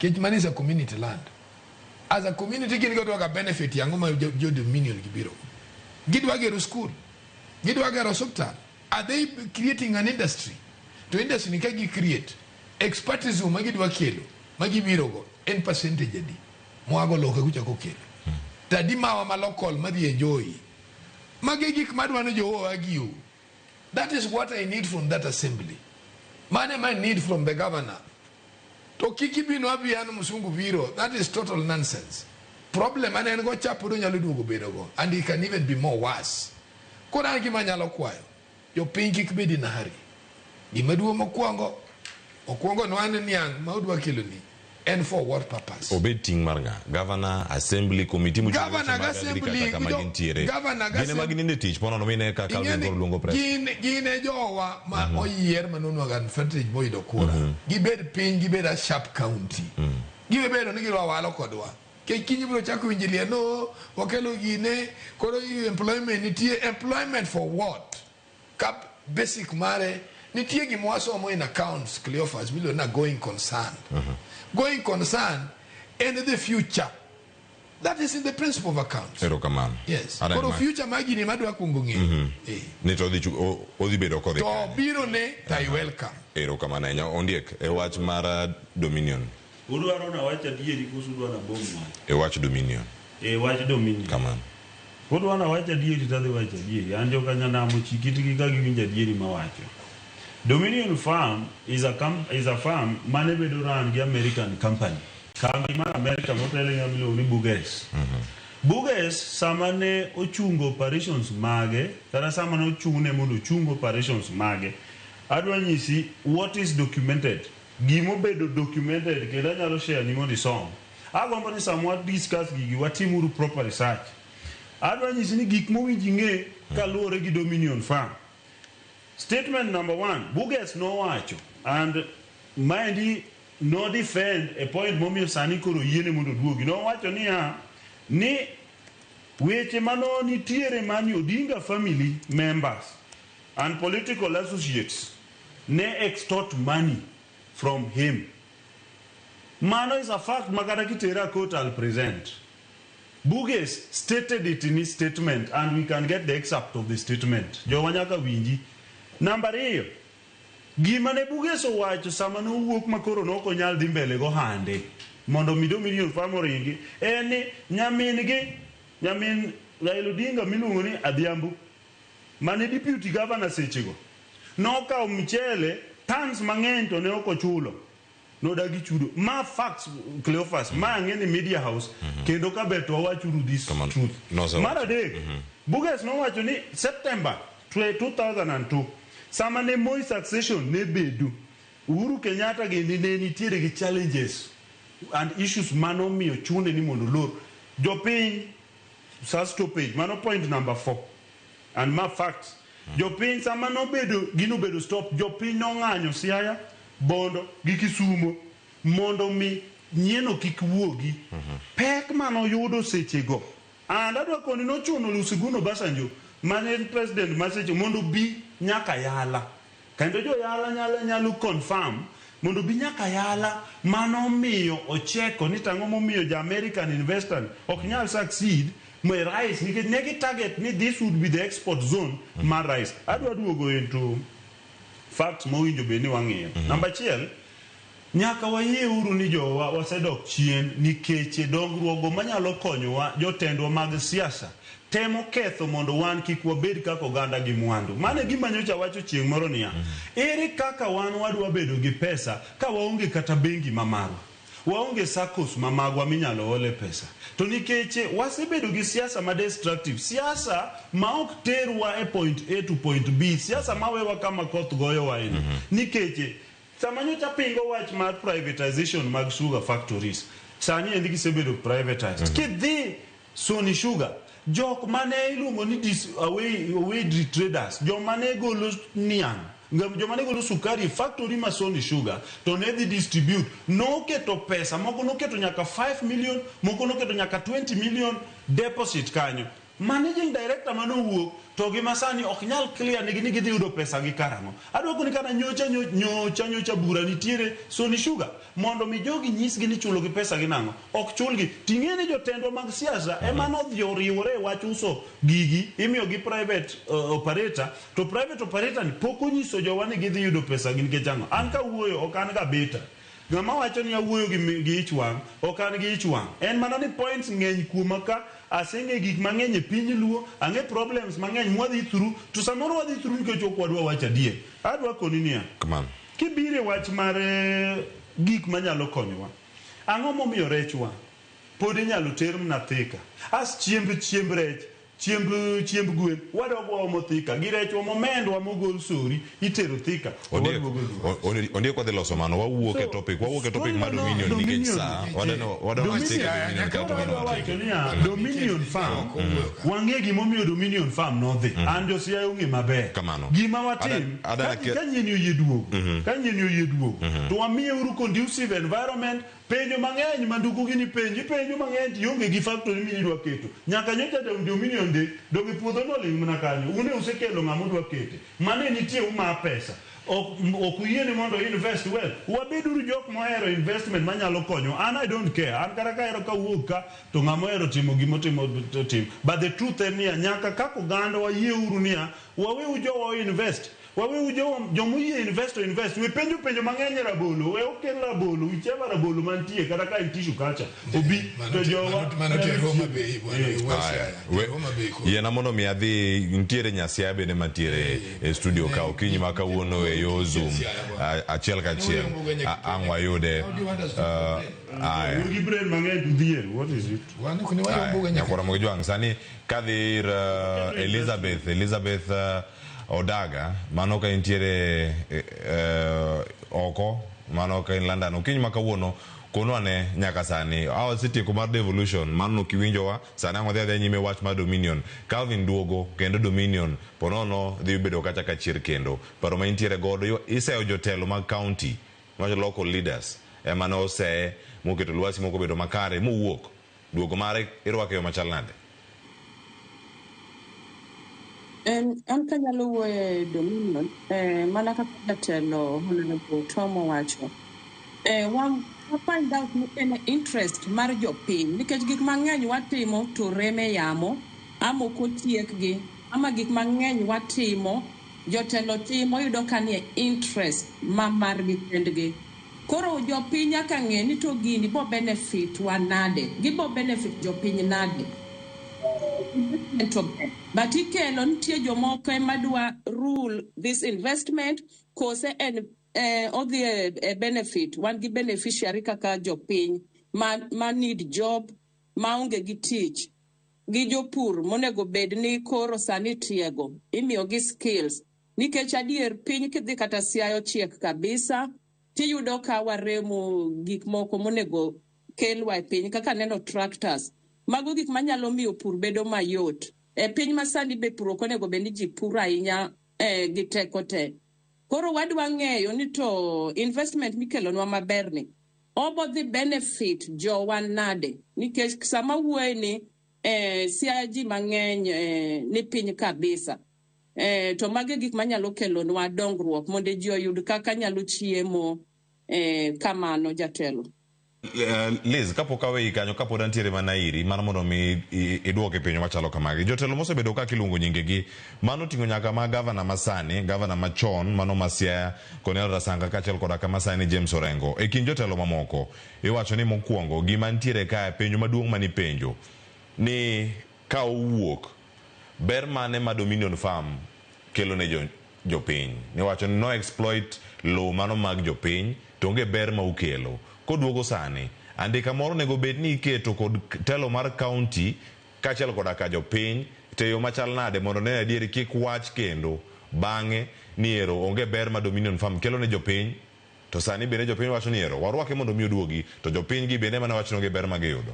Kech mano is a community land. As a community gin gidwa ga benefit yang'o ma jo Dominion gibiro. Gidwa gero school. Gidwa gero hospital. Are they creating an industry? To industry ni ka gi create expertise ma gidwa kelo ma gibiro go en percentage adi mwago loka kucha kokelo. To adi mawa ma local madhi enjoy. Magi gik madwa ni jowa argue. That is what I need from that assembly. Mane ma I need from the governor. To kik ibino abi an musungu biro. That is total nonsense. Problem mane en go cha pod onyalo duogo bedo go. And it can even be more worse. Koro an gima anyalo kwayo. Jopiny kik bed in a hurry. Gima duong' mokwongo, okwongo nwa ni niang' ma udwa kelo ni en for what purpose? Obed ting' mar ng'a? Governor, assembly, committee mochung' Governor weche mag assembly, agriculture kama gintiere. governor Gin ema gininde tich ponono mine ka Calvin Ing'e ni koro luongo press. Gin e jowa ma oyier ma nonwang'o advantage moyudo kura. Gibed piny, gibed a sharp county. Gibedo ni girwa walo kodwa. Kech kiny ibiro chako winjo lie, no, wakelo gine, koro employment nitie. Employment for what? Ka basic mare, nitie gima wasomo in accounts, Cleophas, miluongo na going concern. Going concern en the future. That is in the principle of accounts. Erokamano. Yes. Adan Koro ma- future mar gini madwa kuongo ng'eyo. Ni to odhi bedo kodhi To kanye. biro ne, to I welcome. Erokamano ahinya. Ondiek, e wach mar Dominion. Udwaro na wach adieri koso udwa na bom wach? E wach Dominion. E wach Dominion. Kamano. Udwa na wach adieri to adhi wacho adieri. An joka Nyanamo chik itgi ka giwinjo adieri mawacho. Dominion Farm is a farm mane bedo run gi American company. Kambi mar Amerika motelo gi ng'ama iluongo ni Burgess. Burgess sama ne ochungo operations mage kata sama ne ochune mondo ochung operations mage, adwa nyisi what is documented. Gimobedo documented kendo anyalo share ni mondo isom. Agombo ni sama wa discuss gigi watimuru proper research. Adwa nyisi ni gik mowinjo ing'e kaluwore gi Dominion Farm. Statement number one, Burgess nowacho and maendi no defend e point momiyo sani koro yiene mondo oduogi. Nowacho niya ni weche mano nitiere mani Odinga family members and political associates ne extort money from him. Mano is a fact makata kitera court I'll present. Burgess stated it in his statement and we can get the excerpt of the statement. Jowa nyaka winji. Namba ariyo, gima ne Burgess owacho sama nowuok makoro nok onyal dhi mbele gohande mondo mi Dominion Farm oringi en ni nyamin gi nyamin Raila Odinga miluongo ni Adhiambo mane deputy governor sechego nokawo mchele tons mang'eny to ne ok ochulo nodagi chudo ma facts Cleophas ma ang'e ni media house kendo ka ber to wawachuru this truth Nosewacho. mar adek Burgess nowacho ni September 2002 sama ne Moi succession ne bedo Uhuru Kenyatta gini ne nitiere gi challenges and issues manomiyo chune ni mondo olor jopiny sa stoppage mano point number 4 and ma facts jopiny sama nobedo gino bedo stop jopiny nong'anyo Siaya Bondo gi Kisumo mondo mi nyieno kik wuogi pek manoyudo sechego and adwa koni nochuno Olusegun Obasanjo mane en president ma seche mondo bi nyaka Yala kendo jo Yala nyalo nyalo confirm mondo bi nyaka Yala manomiyo ocheko ni tang'o momiyo ja American investor ni ok nyal succeed ma rice nikech ne gi target ni this would be the export zone mar rice adwa duogo into facts mowinjo bed ni wang'iyo namba achiel nyaka wayie uru ni jowa wasedok chien nikech dongruogo manyalo konyowa jotendwa mag siasa temo ketho mondo wan kik wabed kaka oganda gi mwandu. Mano e gima nyocha wacho chieng' moro niya, ere kaka wan wadwa bedo gi pesa ka waonge kata bengi ma marwa? Waonge SACCOs ma magwa minyalo ole pesa. To nikech wasebedo gi siasa ma destructive, siasa ma ok terwa e point A to point B, siasa ma wewa kama koth goyowa ni. Nikech sama nyocha pingo wach mar privatization mag sugar factories, sani endi gisebedo privatized. Kidhi Sony Sugar, jok mane iluongo ni dis, away, away traders, joma ne golo niang', joma ne golo sukari e factory ma Sony Sugar to ne dhi distribute, noketo pesa, moko noketo nyaka 5 million, moko noketo nyaka 20 million deposit kanyo. Managing director manowuok to gi masani ok nyal clear nigi ni gidhi yudo pesa gi karang'o. Adwoko ni kata nyocha nyocha nyocha bura nitiere Sony Sugar mondo mi jogi nyisgi ni chulo gi pesa gi nang'o. Ok chulgi. Ting'e ni jotendwa mag siasa ema nodhi oriwore e wach uso gigi imiyo gi private operator to private operator ni pok onyiso jowa ni gidhi yudo pesa gi nikech ang'o. An kawuoyo ok an ga bitter. Ng'ama wacho ni awuoyo gi ich wang' ok an gi ich wang'. En mana ni points ng'eny kuoma ka aseng'e gik mang'eny e piny luo, ang'e problems mang'eny mwadhi through, to samoro wadhi through nikech ok wadwa wacho adier. Adwa koni niya, Kamano. kibiro e wach mar gik manyalo konyowa, ang'o momiyo rechwa pod inyalo ter mana Thika? As chiemb chiemb rech, chiemb chiemb gwen, wadog waomo Thika gi rechwa momendwa mogol sori itero Thika. to Ondiek, waduogo Luo. Ondiek wadhi loso mano, wawuok e So, topic, wawuok e topic mar story Dominion mano, nikech sa, Dominion, wadano wadano Dominion, chike Dominion kato koro mano adwa watieko. wacho niya, Dominion Farm, wang'e gimomiyo Dominion Farm nodhi. An jo Siaya ong'e maber. Kamano. Gima watim, Ada- ka nyieni oyie duogo, ka nyieni oyie duogo, to wamiye uru conducive environment, penjo mang'eny ma ndugu gini penjo, ipenjo mang'eny to ionge gi factory midwa keto. Nyaka nyocha Dominion dhi, donge puodho noling' mana kanyo. Un e usekelo ng'ama udwa kete. Mane nitie uma pesa. Ok ok uyiene mondo invest well. Wabeduru jok mohero investment manyalo konyo. An I don't care. An kata kahero kawuok ka to ng'ama ohero timo gimotimo to tim. But the truth en niya, nyaka kaka oganda wayieuru niya, waweu jowa invest. Waweuru jomoyie invest to invest. We penjo penjo mang'eny e rabolo. We okel rabolo, whichever rabolo mantie, kata ka en tissue culture. Obi to jowa. Mano tero Homa Bay, bwana, Aya, yiena mondo mi adhi nitiere Nyasiaya bende mantiere e studio ka okinyi ma kawuono e yo Zoom achiel kachiel ang' wayude. Aya. Un gi brain mang'eny to dhier. What is it? Aya, Nyakwar Ramogi Jwang' sani kadhi ir Elizabeth Odaga mano ka intiere oko mano ka in London okinyi ma kawuono kono ane nyaka sani awasetieko mar devolution mano ok iwinjowa sani ang' wadhi adhiya nyime wach mar Dominion Calvin duogo kendo Dominion ponono dhi bedo kacha kachier kendo paro ma intiere godo iseyo jotelo mag county wacho local leaders ema ne oseye moketo lwasi moko obedo makare mowuok duogo mare irwako e yo machal nade? An kanyalo wuoyo e Dominion, mana kaka jatelo Honorable Tom owacho, wa find out ni en interest mar jopiny nikech gik mang'eny watimo to rem e yamo ama ok otiekgi ama gik mang'eny watimo jotelo timo iyudo ka nie interest ma margi kendgi. Koro jopiny nyaka ng'e ni to gini bo benefit wa nade, gibo benefit jopiny nade. But ikelo nitie jomoko ema dwa rule this investment kose en odhi e benefit wan gi beneficiary kaka jopiny ma need job maonge gi tich gi jopur monego bed ni koro sani tiego imiyogi skills nikech adier piny kidhi kata Siaya ochiek kabisa tiyudo ka waremo gik moko monego kelwa e piny kaka neno tractors mago gik manyalo miyo pur bedo mayot e piny masani be pur ok onego bed ni ji puro ahinya gi teko te. Koro wadwa ng'eyo ni to investment mikelonwa maberni obo dhi benefit jowa nade nikech sama wuoye ni Siaya ji mang'eny ni piny kabisa to magi gik manyalo kelonwa dongruok mondo ji oyud kaka nyalo chiemo kamano jatelo. Liz, kapok aweyi kanyo kapod antiere mana iri mar mondo mi iduoke penjo machalo kamagi. Jotelo mosebedo ka kiluongo nyingegi mano ting'o nyaka ma gavana masani, gavana machon mano ma Siaya Cornel Rasanga kaachiel koda kama sani James Orengo. E kind jotelo mamoko iwacho ni mokwongo gima nitiere kae penjo maduong' manipenjo ni ka owuok ber mane ma Dominion Farm kelo ne jopiny. Niwacho ni no exploit lowo mano mag jopiny to onge ber ma ukelo. Koduogo sani andika moro onego bed ni iketo kod telo mar county kaachiel koda ka jopiny to e yo machal nade mondo ne adieri kik wach kendo bang'e ni ero onge ber ma Dominion Farm kelo ne jopiny to sani bende jopiny wacho ni ero warwake mondo mi oduogi to jopiny gi bende mana wacho ni onge ber ma giyudo.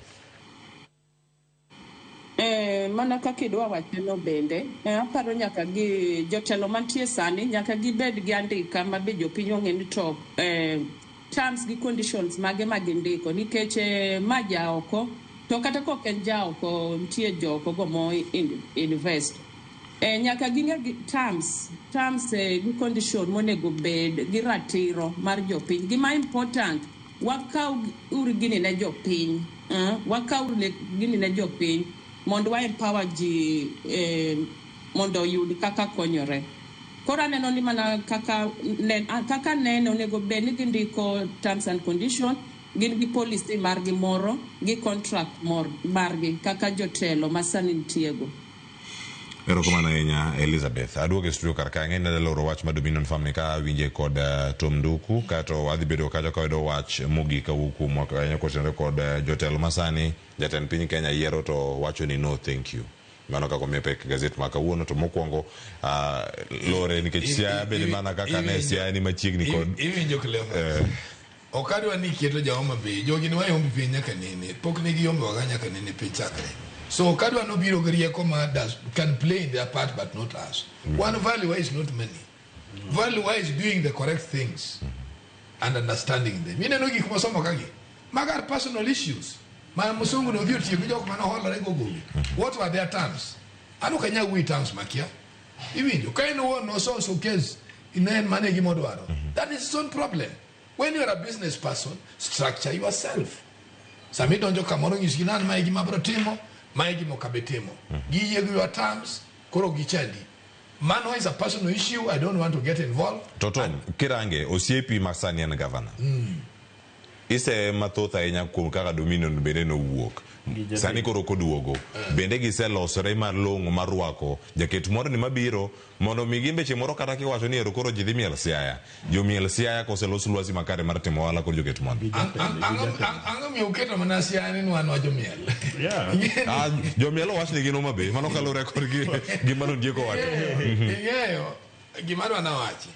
Mana kaka idwa wacheno bende aparo nyaka gi jotelo mantie sani nyaka gibed gi andika ma be jopiny ong'e ni to terms gi conditions mage ma gindiko nikech ma jaoko to kata kok en jaoko nitie jooko go mo invest nyaka ging'e gi terms gi condition monego bed gi ratiro mar jopiny. Gima important wakaw uru gini ne jopiny, wakaw gini ne jopiny mondo wa empower ji mondo oyud kaka konyore. Koro aneno ni mana kaka neno onego bed ni gindiko terms and condition, gin gi policy margi moro gi contract margi kaka jotelo masani nitiego. Erokamano ahinya Elizabeth. Aduogo e studio kar ka ang'e ni adwa wach mar Dominion Farm ni ka awinje kod Tom Nduku kato adhi bedo kacha ka wayudo wach mogik kawuok kuomwa ahinya kotenore kod jotelo masani jatend piny Kenya yiero to wacho ni no thank you. Mano kaka omiyo pek gazet ma kawuono to mokwongo lore nikech Siaya bende mana kaka ne Siaya ni machiegni kod iwinjo Clement. Ok adwa ni keto ja Homa Bay. Jogi ne wayombi piny nyaka nene. Pok ne giyombo ga nyaka nene piny chakre. So kadwa no biro gi rieko ma can play their part but not us. One value is not money. Value is doing the correct things and understanding them. Ineno gik mosomo kagi. Magar personal issues. Ma musungu no odhi otiyo gi jok mane oholore go gowi. What were their terms? An ok anyal wuoyo terms makia. Iwinjo ka en owuon nososo case ne en mane gima odwaro. That is his own problem. When you are a business person, structure yourself. Sama idonjo kamoro nyisgi ni an mae gima abiro timo, mae gima ok abi timo. Giyie gi your terms, koro gichandi. Mano is a personal issue. I don't want to get involved. To Tom, kirange osiepi ma sani en governor. Ise mathoth ahinya kuom kaka Dominion bende nowuok. Sani koro koduogo. Bende giselosore mar long'o mar rwako jaket moro ni mabiro mondo mi gin beche moro kata kiwacho ni ero koro ji dhi miel Siaya. Jomiel Siaya koselos lwasi makare mar timo ohala kod joket mwandu. Ang'o miyo uketo mana Siaya ni wan wajomiel? Ah, jomiel owach ni gin Homa Bay. Mano kaluwore kod gima nondieko wacho. Ing'eyo gima adwa nawachi.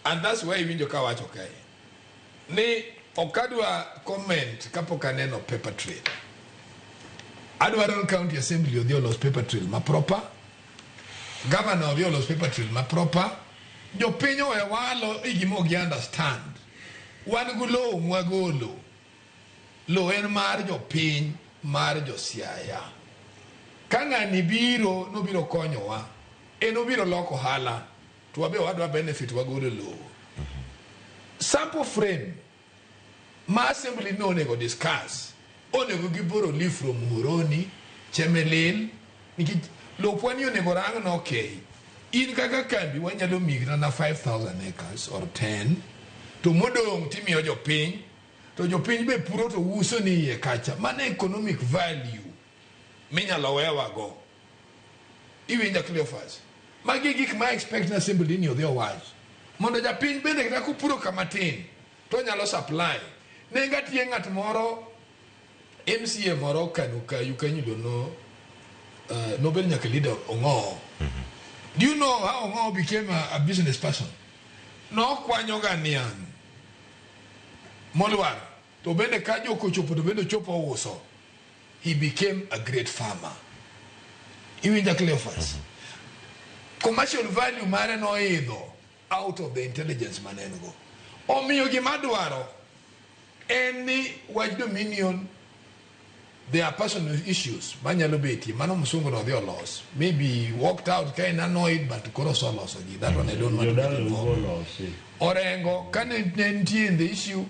And that's why iwinjo ka awacho kae. Ni ok adwa comment kapok aneno paper trail. Adwaro ni county assembly odhi olos paper trail ma proper. Governor odhi olos paper trail ma proper. Jopiny owe walo e gima ok gi understand. Wan gi lowo mwagolo. Lowo en mar jopiny, mar josiaya. Ka ng'ani biro, nobiro konyowa. En obiro loko ohala, to wabe wadwa benefit wagolo lowo. Sample frame ma assembly no onego discuss, onego giboro leave from Muhoroni, Chemelil, nikech lopwa ni onego rang no okay. In kaka kambi wanyalo miyi kata na 5,000 acres or 10, to modong' timiyo jopiny, to jopiny be puro to uso ni iye kacha. Mano economic value minyalo wewago. Iwinja Cleophas? Magi e gik ma expect na assembly ni odhi owach. Mondo japiny bende kata kopuro kama tin, to onyalo supply. Ne ngatie ng'at moro MCA moro Kanu Kayu kanyo no nobed nyaka leader Ong'owo. Do you know how Ong'owo became a business person? Nokwanyo ga niang' molwar to bende ka jok ochopo to bende ochopo ouso. He became a great farmer. Iwinja Cleophas? Commercial value mare noidho out of the intelligence mane en go. Omiyo gima dwaro en ni wach Dominion, there are personal issues manyalo betie. Mano msungu no odhi olos. Maybe he walked out ka en annoyed but koro osoloso gi. That one I don't want to get involved. Orengo, kane ne nitie in the issue,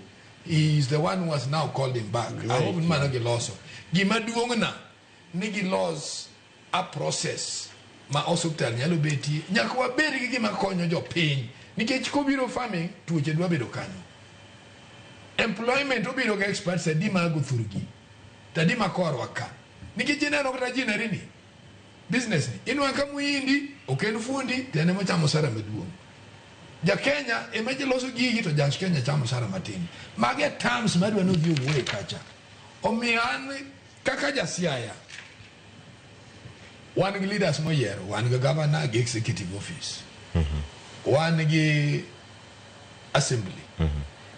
he is the one who has now called him back. I hope ni mano giloso. Gima duong' na ni gilos a process ma osuptal nyalo betie. Nyaka wabed gi gima konyo jopiny. Nikech kobiro farming, tuoche dwa bedo kanyo. Employment obiro gi experts adi ma go thurgi. To adi ma korwa ka. Nikech ineno kata ginnery ni, business ni, inwang'o ka muhindi, ok en fundi, to en ema ochamo osara maduong'. Ja Kenya ema loso gigi to ja Kenya chamo osara matin. Magi e terms madwa ni odhi owuoye kacha. Omiyo an kaka ja Siaya, wan gi leaders moyiero, wan gi governor gi executive office. Wan gi assembly.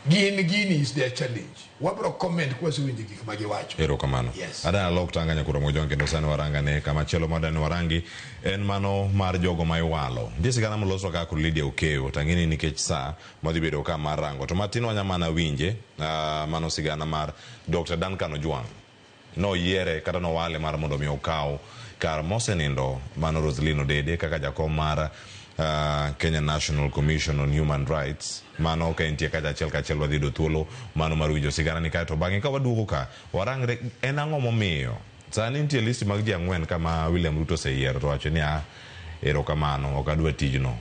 Gin gini is their challenge. Wabro comment kwasewinjo gik ma giwacho. Erokamano. Yes. Adana alok tanga nyakura mojong kendo sani warangane kama chielo madani warangi en mano mar jogo ma iwalo. Nitie sigana moloswa kaka kod Lydia Okeyo to ang'e ni nikech sa madhi bedo ka mar rango to matin wanya mana winje mano sigana mar Dr. Duncan Ojwang. Noyiere kata nowale mar mondo mi okaw kar mosenindo mano Roselyn Odede kaka jakom mar Kenya National Commission on Human Rights. Mano ka entie kacha achiel kachiel wadhi yudo thuolo mano mar winjo sigana ni kaeto bang'e ka waduogo ka warangre en ang'o momiyo sani nitie list mag ji ang'wen kama William Ruto oseyiero to wacho ni a erokamano ok adwa tijno.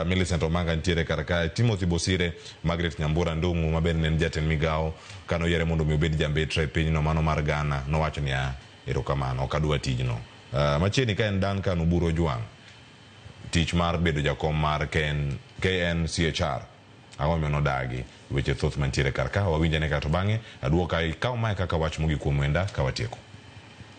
Millicent Omanga nitiere kar kae, Timothy Bosire, Margaret Nyambura Ndung'u ma bende ne en jatend migawo kane oyiere mondo mi obed jambetre e pinyno mano mar Ghana nowacho ni a erokamano ok adwa tijno. Machiegni ka en Duncan Oburu Ojwang' tich mar bedo jakom mar KNCHR ang'o momiyo nodagi weche thoth mantiere kar ka wawinjane ka to bang'e aduok ka ikaw mae kaka wach mogik kuom wenda ka watieko.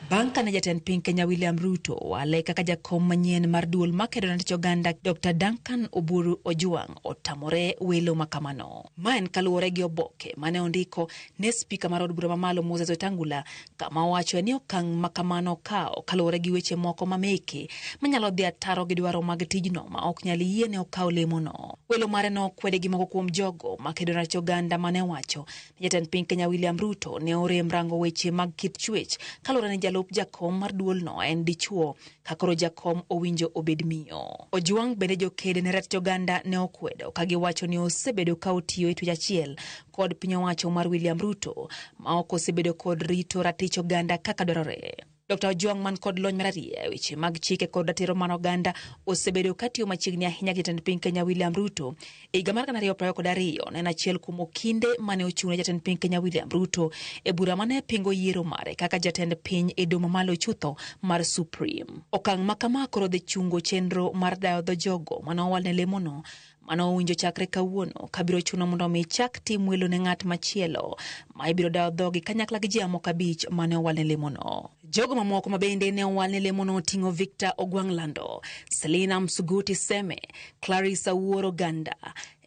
Bang' kane jatend piny Kenya William Ruto owale kaka jakom manyien mar duol makedo ne tich oganda Dr. Duncan Oburu Ojwang' otamore welo makamano. Ma en kaluwore gi oboke mane ondiko ne spika mar od bura mamalo Moses Wetangula kama owacho ni okang' makamano okawo kaluwore gi weche moko mameke manyalo dhi ataro gi dwaro mag tijno ma ok nyal yie ne okaw lemono. Welo mare nokwede gi moko kuom jogo makedo ne rach oganda mane owacho ni jatend piny Kenya William Ruto ne orem rango weche mag kit chwech kaluwore ni jalup jakom mar duolno en dichuo ka koro jakom owinjo obed miyo. Ojwang' bende jokede ne ratich oganda ne okwedo ka giwacho ni osebedo ka otiyo e twech achiel kod piny owacho mar William Ruto ma ok osebedo kod rito ratich oganda kaka dwarore. Dr. Ojwang man kod lony mararieya e weche mag chike kod ratiro mar oganda osebedo katiyo machiegni ahinya gi jatend piny Kenya William Ruto. E higa mar 2022 ne en achiel kuom okinde mane ochung' ne jatend piny Kenya William Ruto e bura mane pingo yiero mare kaka jatend piny e doho mamalo chutho mar Supreme. Okang' ma kama koro dhi chungo chenro mar dayo dho jogo mane owal ne lemono mane owinjo chakre kawuono kabiro chuno mondo mi chak tim welo ne ng'at machielo ma ibiro dayo dhogi kanyakla gi ji mamoko 5 mane owal ne lemono. Jogo mamoko ma bende ne owal ne lemono oting'o Victor Ogwang' Lando, Selina Msuguti Seme, Clarissa Wuoro Ganda,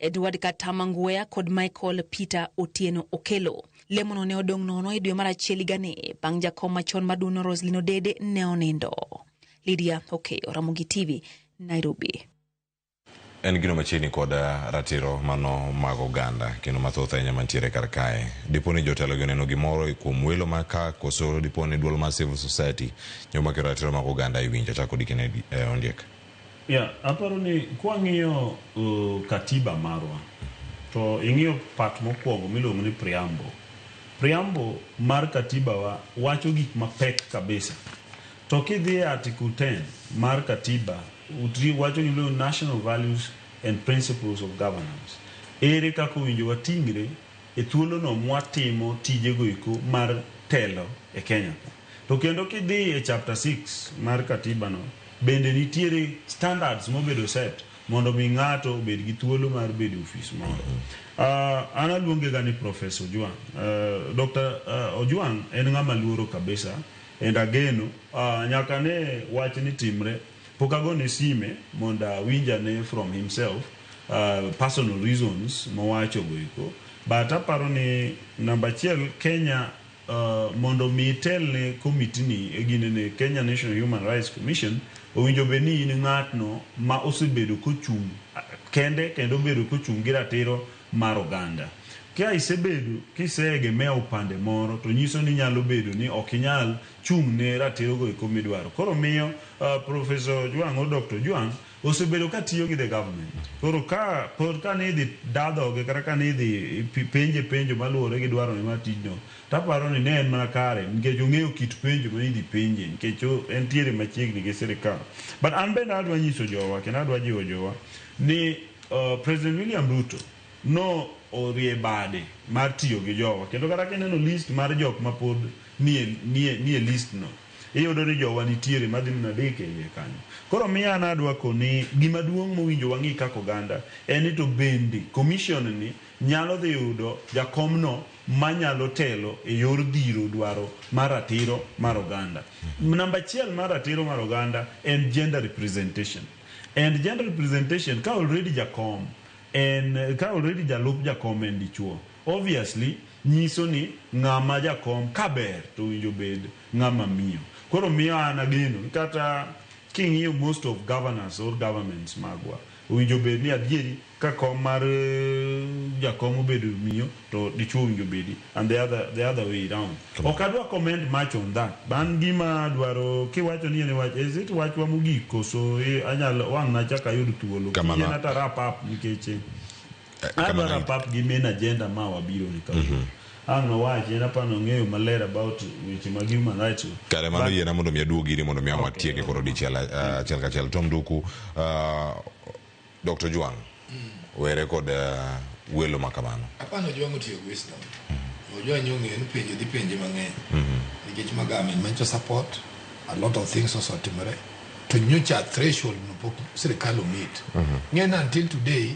Edward Katama Ngweya kod Michael Peter Otieno Okelo. Lemono ne odong' nono e dwe mar achiel higani bang' jakom machon mar duono Roselyn Odede ne onindo. Lydia Okeyo, Ramogi TV, Nairobi. En gino machiegni kod ratiro mano mag oganda kendo mathoth ahinya mantiere kar kae. Dipo ni jotelo gi oneno gimoro kuom welo ma ka koso dipo ni duol mar civil society nyo makero ratiro mag oganda iwinjo. Achako kodi Kennedy Ondiek. Yeah, aparo ni kwang'iyo katiba marwa to ing'iyo part mokwongo miluongo ni preamble. Preamble mar katiba wa wacho gik mapek kabisa. To kidhi e article 10 mar katiba wacho ni national values and principles of governance. Ere kaka owinjo wating're e thuolono mwatimo tijego eko mar telo e Kenya ka. To kendo kidhi e chapter 6 mar katiba no, bende nitiere standards mobedo set mondo mi ng'ato obed gi thuolo mar bedo e ofis moro. An aluonge ga ni Professor Ojwang. Dr. Ojwang en ng'ama luoro kabisa and ageno nyaka ne wach ni timre pok agone sime mondo awinj ane from himself personal reasons mowacho go eko. But aparo ni namba achiel Kenya mondo mi itelne komiti ni e ginene Kenya National Human Rights Commission owinjo bed ni in ng'atno ma osebedo kochung' kende kendo obedo kochung' gi ratiro mar oganda. Ka isebedo kiseegemea upande moro to nyiso ni nyalo bedo ni ok inyal chung' ne ratiro go eko midwaro. Koro miyo Professor Ojwang' or Dr. Ojwang' osebedo ka tiyo gi the government. Koro ka pod ka ni idhi da dhoge kata ka ni idhi penje penjo maluwore gi dwarone mar tijno, taparo ni ne en mana kare nikech ong'eyo kit penjo ma idhi penje nikech entiere machiegni gi sirikal. But an bende adwa nyiso jowa kendo adwa jiwo jowa ni President William Ruto no orie bade mar tiyo gi jowa kendo kata kineno list mar jok ma pod nie list no iyudo ni jowa nitiere madhi mana 3 e iye kanyo. Koro miyo an adwa koni gima duong' mowinjo wang'i kaka oganda en ni to bende commission ni nyalo dhi yudo jakomno manyalo telo e yor dhiro dwaro mar ratiro mar oganda. Namba achiel mar ratiro mar oganda en gender representation. And gender representation ka already jakom en ka already jalup jakom en dichuo, obviously nyiso ni ng'ama jakom kaber to owinjo bed ng'ama miyo. Koro miyo an ageno kata king'iyo most of governors or governments magwa owinjo bed ni adieri ka kom mar jakom obedo miyo to dichuo owinjo bedi and the other way round. Ok adwa comment much on that. Ban gima dwaro kiwacho ni en wach is it wachwa mogik koso anyalo wang' nachak ayud thuolo. Kiyie ta wrap up nikech adwa wrap up gi main agenda ma wabiro ni kawuono. Ang' nowachi en aparo ng'eyo maler about weche mag human rights. Kare mano yiena mondo mi aduog iri mondo mi ang' watieke koro dichiel achiel kachiel. Tom Nduku, Dr. Ojwang' were kod welo ma kamano. Apano Ojwang' otiyo gi wisdom. Ojwang' ong'eyo ni penjo dhi penje mang'eny. Nikech ma government mancho support a lot of things osetimore to nyocha threshold no pok sirikal omeet. Ng'e ni until today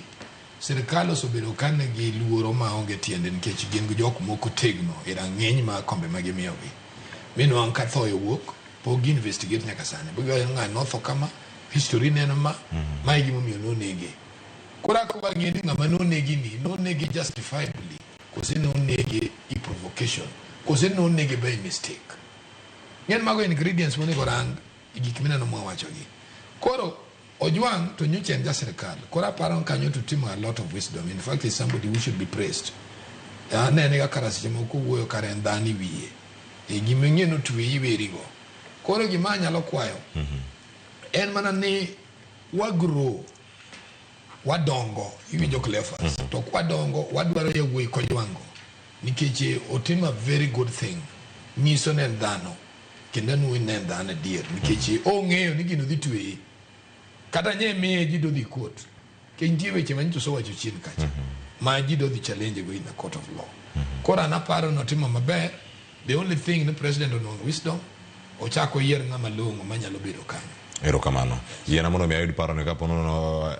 sirikal osebedo ka nigi luoro maonge tiende nikech gin gi jok moko tegno e rang'iny mar kombe ma gimiyogi. Minwang'o ka tho owuok pok gi investigate nyaka sani. Pok giwacho ni ng'ani notho kama, history neno ma, ma e gimomiyo nonege. Koro ka wang'e ni ng'ama nonegi ni, nonege justifiably, kose nonege i provocation, kose nonege by mistake. Ng'en mago ingredients monego rang e gik mineno mwawachogi. Koro Ojwang' to nyocha en ja sirikal. Koro aparo ni kanyo to timo a lot of wisdom. In fact, he's somebody who should be praised. Anene ga kara seche moko wuoyo kare en dhano e wiye. E gima ing'e ni otweyi iwerigo. Koro gima anyalo kwayo en mana ni wagrow, wadongo, iwinjo Cleophas. To kwadongo wadwaro yawuoyi kojwang'go nikech otimo a very good thing. Nyiso ni en dhano. Kendo anuoyi ne en dhano adier nikech ong'eyo ni gino dhi tweye. Kata nye miye ji dodhi court. Nikech nitie weche ma nyocha osewacho chien kacha. Ma ji dodhi challenge go in a court of law. Koro an aparo notimo maber. The only thing ni president onwang'o wisdom, ochako oyier ng'ama long'o manyalo bedo kanyo. Erokamano. Yiena mondo mi ayud paroni kapo nono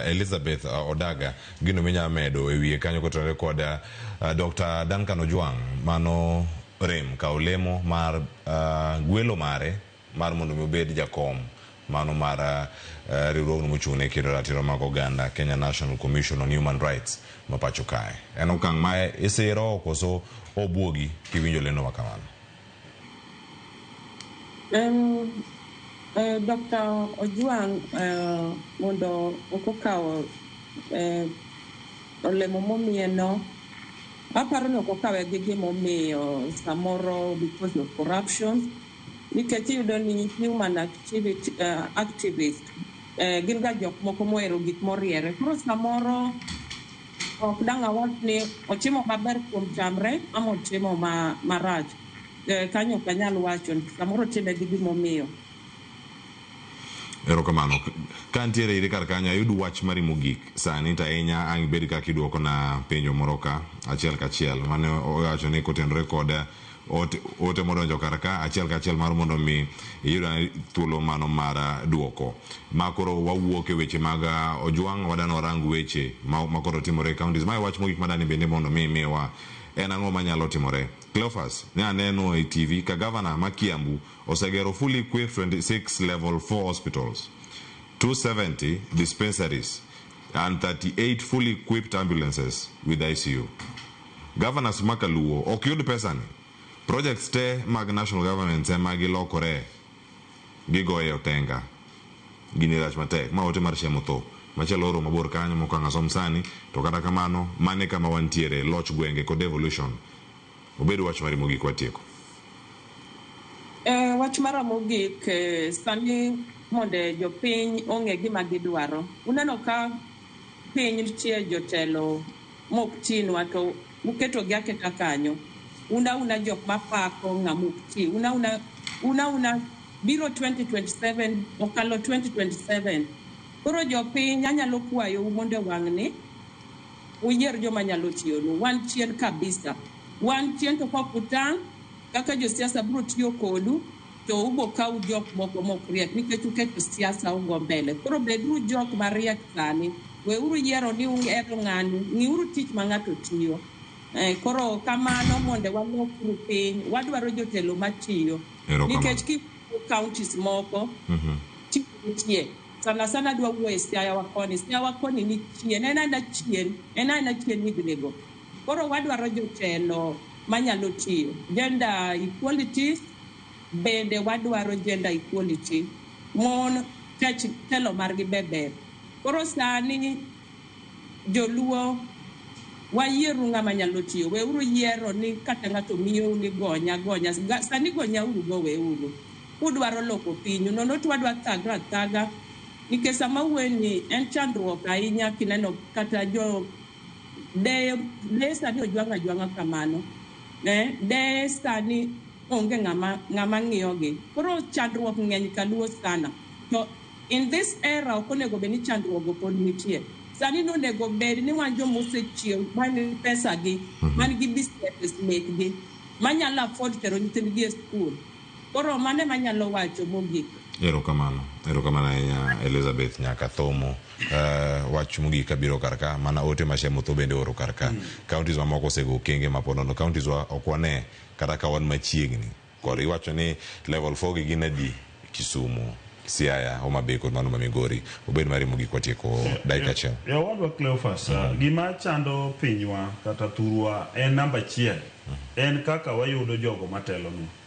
Elizabeth Odaga gino minya medo e wiye kanyo kotenore kod Dr. Duncan Ojwang mano rem kawo lemo mar gwelo mare mar mondo mi obed jakom mano mar riwruogno mochung' ne kedo ratiro mag oganda Kenya National Commission on Human Rights ma pacho kae. En okang' ma isiro koso obuogi kiwinjo lendo ma kamano? Dr. Ojwang mondo ok okawo olemo momiyeno, aparo ni ok okawe gi gimomiyo samoro because of corruption, nikech iyudo ni human activity, activist gin ga jok moko mohero gik moriere. Koro samoro ok dang' awach ni otimo maber kuom tamre ama otimo marach. Kanyo ok anyal wacho, samoro otime gi gimomiyo. Erokamano. Ka ntiere iri kar kanyo ayud wach mari mogik sani to ahinya ang' ibed kaka iduoko na penjo moro ka achiel kachiel mane owacho ni kotenore kod ote modonjo kar ka achiel kachiel mar mondo mi iyud thuolo mano mar duoko. Ma koro wawuok e weche mag Ojwang' wadano warang weche ma koro timore e counties. Mae wach mogik madani bende mondo mi imiwa en ang'o manyalo timore. Cleophas, ne aneno e TV ka gavana ma Kiambu osegero fully equipped 26 level 4 hospitals, 270 dispensaries and 38 fully equipped ambulances with ICU. Governors ma Kaluo ok yud pesa ni. Projects te mag national government ema gilokore gigoye otenga. Gini rach matek. Ma ote mar Shemo Tho. Machielo oro mabor kanyo mokang' asom sani to kata kamano mane kama wantiere loch gwenge kod devolution. Obed wach mari mogik watieko. Wach mara mogik sani mondo jopiny ong'e gima gidwaro. Uneno ka piny nitie jotelo mok tinwa to uketogi aketa kanyo. Una jok mapako ng'ama ok ti. Una biro 2027 okalo 2027. Koro jopiny anyalo kwayou mondo wang'ni uyier joma nyalo tiyonu. Wan chien kabisa. Wan chien to kok utang' kaka josiasa biro tiyo kodu to ubo kaw jok moko mok riek nikech uketo siasa ugo mbele. Koro beduru jok mariek sani. Weuru yiero ni uhero ng'ani, ng'iuru tich ma ng'ato tiyo. Koro kamano mondo walokru piny. Wadwaro jotelo matiyo. Nikech ki counties moko tich nitie. Sana sana adwa wuoyo e Siaya wa koni. Siaya wa koni ni chien. En aena chien. En aena chien higni go. Koro wadwaro jotelo manyalo tiyo. Gender equality bende wadwaro gender equality. Mon telo margi be ber. Koro sani joluo wayieru ng'ama nyalo tiyo. Weuru yiero ni kata ng'ato miyou ni gonya gonya. Sani gonyauru go weuru. Udwaro loko pinyu. Nono to wadwa thagre athaga. Nikech sama wuoyo ni en chandruok ahinya kineno kata jo deye sani ojwang' ajwang'a kamano. Deye sani onge ng'ama ng'iyogi. Koro chandruok ng'eny kaluo sana. To in this era ok onego bed ni chandruok go pod nitie. Sani nonego bed ni wan joma osechiew man gi pesa gi, man gi businesses mekgi, manyalo afford tero nyithindgi e skul. Koro mano ema anyalo wacho mogik. Erokamano. Erokamano ahinya Elizabeth Nyakathomo. Wach mogik kabiro kar ka, mana ote ma Shemo Tho bende oro kar ka. Counties mamoko osego okenge ma pod nono. Counties wa ok wane kata ka wan machiegni. Koro iwacho ni level 4 gi gin adi? Kisumu, Siaya, Homa Bay kod mano ma Migori. Obed mari mogik watieko dakika achiel. Owadwa Cleophas, gima chando pinywa kata thurwa en namba achiel. En kaka wayudo jogo matelonwa.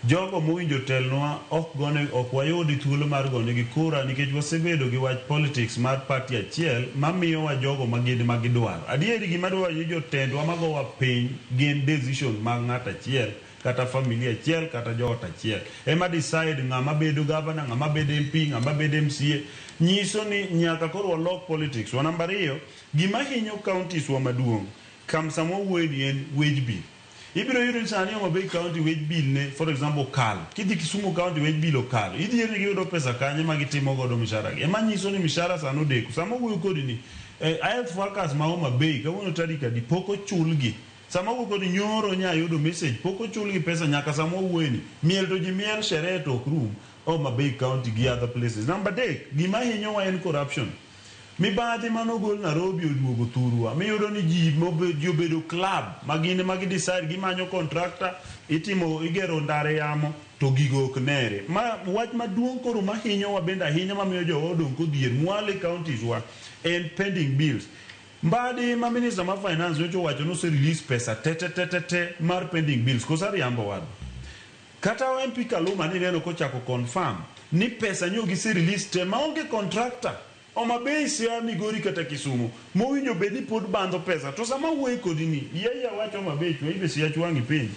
Jogo mowinjo telnwa ok wayudi thuolo mar gonegi kura nikech wasebedo gi wach politics mar party achiel mamiyowa jogo magin magidwaro. Adieri gima dwaro ni jotendwa magowa piny gin decision mag ng'ato achiel kata familia achiel kata joot achiel. Ema decide ng'ama bedo governor, ng'ama bedo MP, ng'ama bedo MCA. Nyiso ni nyaka koro walok politics wa. Namba ariyo, gima hinyo counties wa maduong' kam sama wawuoyo ni en wage bill. Ibiro yudo ni sani Homa Bay County wage bill ne, for example, okalo. Kidhi Kisumu County wage bill okalo. Idhier ni giyudo pesa kanye ma gitimo godo mishahara gi. Ema nyiso ni mishahara sani odeko. Sama owuoyo kodi ni, health workers ma Homa Bay kawuono tarik adi pok ochulgi. Sama owuoyo kodi nyoro nya yudo message pok ochulgi pesa nyaka sama wawuoye ni. Miel to ji miel, sherehe to ok rum. Homa Bay County gi other places. Namba 3, gima hinyowa en corruption. Mibadhi manogol Nairobi oduogo thurwa. Miyudo ni ji obedo club ma gin ema gi decide gimanyo contractor, itimo igero ndare yamo to gigo ok nere. Ma wach maduong' koro mahinyowa bende ahinya mamiyo jowa odong' kodhier mwalo e counties wa en pending bills. Mbadi ma minister ma finance nyocha owacho ni ose release pesa te te te te te mar pending bills. Koso ariambo wadwa? Kata MP Kaluma nineno kochako confirm ni pesa nyo gise release te maonge contractor. Homa Bay, Siaya, Migori kata Kisumu mowinjo bed ni pod bandho pesa to sama awuoyo kodi ni yie awach Homa Bay chwa ibe Siaya chwa ang' ipenji.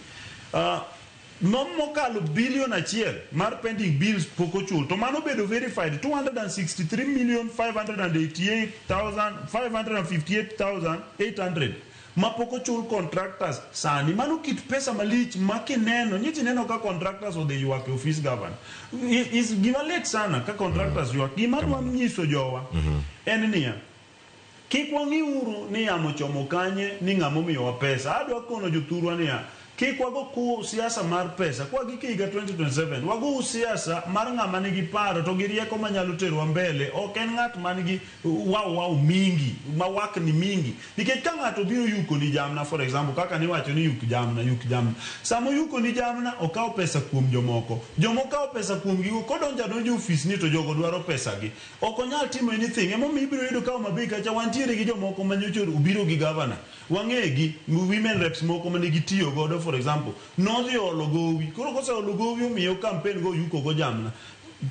Mokalo billion 1 mar pending bills pok ochul to mano obedo verified 263,588,558,800 ma pok ochul contractors sani. Mano kit pesa malich ma kineno nyichi neno ka contractors odhi ywak e office governor. Is gima lit sana ka contractors ywak. Gima adwa nyiso jowa en niya, kik wang'iuru ni yamo chomo kanye ni ng'ama omiyowa pesa. Adwa kono jothurwa niya, kik wago ku siasa mar pesa. Kwa gike higa 2027, wago siasa mar ng'ama nigi paro to gi rieko manyalo terowa mbele. Ok en ng'at man gi wow wow mingi, mawakni mingi. Nikech ka ng'ato biro yuko ni jamna, for example, kaka niwacho ni yuk jamna, yuk jamna. Sama oyuko ni jamna, okawo pesa kuom jomoko. Jomokawo pesa kuom gigo, kodonjo adonja e ofis ni to jogo dwaro pesa gi. Ok onyal timo anything. Emomiyo ibiro yudo ka Homa Bay kacha wantiere gi jomoko ma nyocha obiro gi governor. Wang'egi, women reps moko mane gitiyo godo, for example, nodhi olo gowi. Koro koseolo gowi omiyo campaign go oyuko go jamna.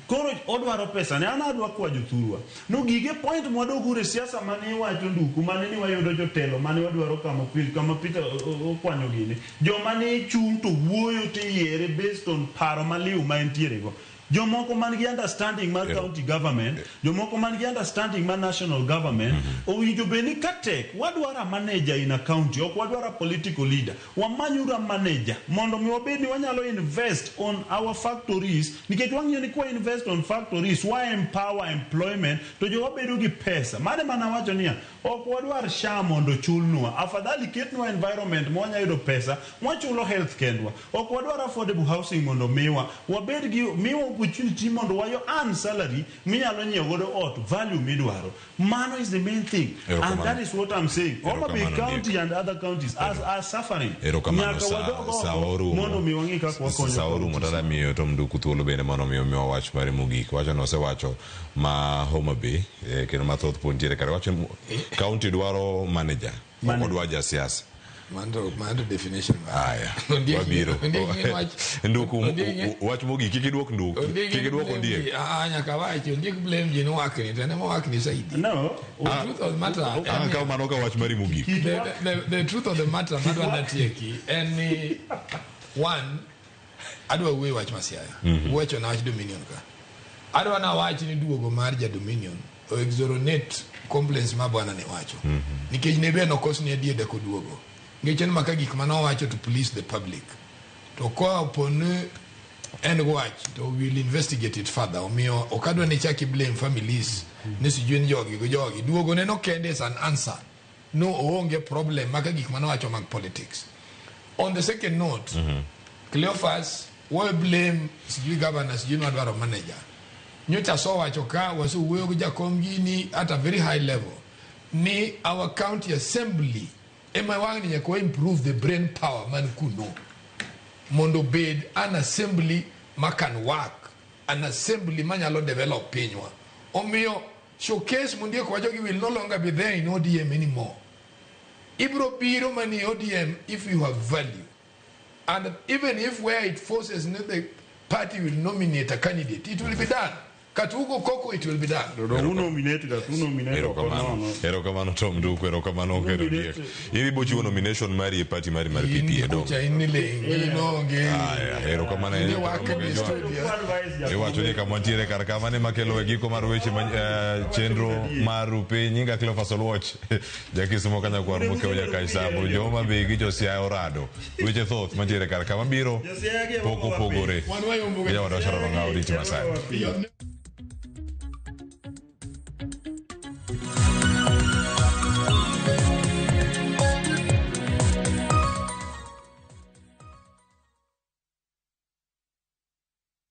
Koro odwaro pesa ne an adwa kwa jothurwa. No gige point mwadog ure siasa mane iwacho nduku mane ni wayudo jotelo mane wadwaro kama kama Peter okwanyo gini. Joma ne chung' to wuoyo to iyiere based on paro maliw ma entiere go. Jomoko man gi understanding mar county government, jomoko man gi understanding mar national government, owinjo bed ni ka tek, wadwaro a manager in a county, ok wadwaro a political leader. Wamanyuru a manager mondo mi wabed ni wanyalo invest on our factories, nikech wang'iyo ni kwa invest on factories, wa empower employment, to jowa bedo gi pesa. Mano ema nawacho niya, ok wadwar SHA mondo chulnwa. Afadhali ketnwa environment ma wanyalo yudo pesa, mwachulo health kendwa. Ok wadwar affordable housing mondo miwa. Wabed gi, miwa opportunity mondo wayo earn salary minyalo nyiewo godo ot, value midwaro. Mano is the main thing. And that is what I'm saying. Homa Bay County and other counties are suffering. Erokamano. Nyaka wadog Sa oko orumo. mondo mi wang'i kaka wakonyo Sa orumo counties. tata miyo Tom Nduku thuolo bende mondo mi omiwa wach mare mogik. Wacho ni osewacho ma Homa Bay kendo mathoth pod nitiere kare. Wacho ni county dwaro manager, ok odwar jasiasa. Mano definition. Aya, Ondiek wabiro. Ondiek ng'e wach. Nduku, Ondiek wach mogik kik iduok nduku. Ondiek Kik iduok blame ondiek. ji. Ah, nyaka wachi ondiek blame ji ni wakni to en ema wakni saidi. No. The truth of the matter. Ah, kaw mano ka wach mari mogik. The truth of the matter madwa natieki en ni one adwa wuoyo wach ma Siaya. Wuocho na wach Dominion ka. Adwa na wach ni duogo mar ja Dominion o exonerate complaints ma bwana ne wacho. Nikech ne be nokos ni adier dak oduogo. Nikech en maka gik mane owacho to please the public. To koa opo ni en wach to we will investigate it further. Omiyo ok adwa ni chak i blame families ni sijui ni jogi go jogi. Duogo ne no kende is an answer. No oonge problem maka gik mane owacho mag politics. On the second note, Cleophas we blame sijui governor sijui ni wadwaro manager. Nyocha sowacho ka wasewuoyo gi jakom gini at a very high level ni our county assembly ema wang'ni nyaka wa improve the brain power man kuno mondo bed an assembly ma can work, an assembly manyalo develop pinywa. Omiyo showcase mondiek wacho gi will no longer be there in ODM anymore. Ibro biro mani ODM if you have value. And even if where it forces ni the party will nominate a candidate, it will be done. Kata ugo koko, it will be done. Erokamano Tom Nduku, erokamano Ker Ondiek. In ibo chiwo nomination mari e party mari mar PPA dong. Kucha in niling, in onge. Aya, erokamano In ahinya. iwake e studio. Iwacho ni kama wantiere kar kama ne makelo e giko mar weche ma chenro mar Rupiny. Nyinga Cleophas Oluoch, jakisumo kanyakwar mokew nyaka Isabo, joma be gi josiaya orado. Weche thoth mantiere kar kama biro pok opogore. Wan wayombo Gi jawadwa Sharon Ong'awo riti masani.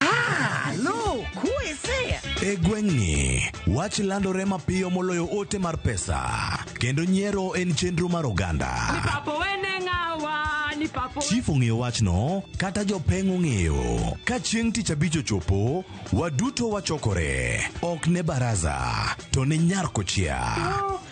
Halo, kwese. E gweng'ni, wach landore mapiyo moloyo ote mar pesa, kendo nyiero en chenro mar oganda. Papo wene ng'awa ni papo. Chief ong'eyo wachno, kata jopeng' ong'eyo. Ka chieng' tich abich ochopo, waduto wachokore. Ok ne baraza, to ne nyar kochia.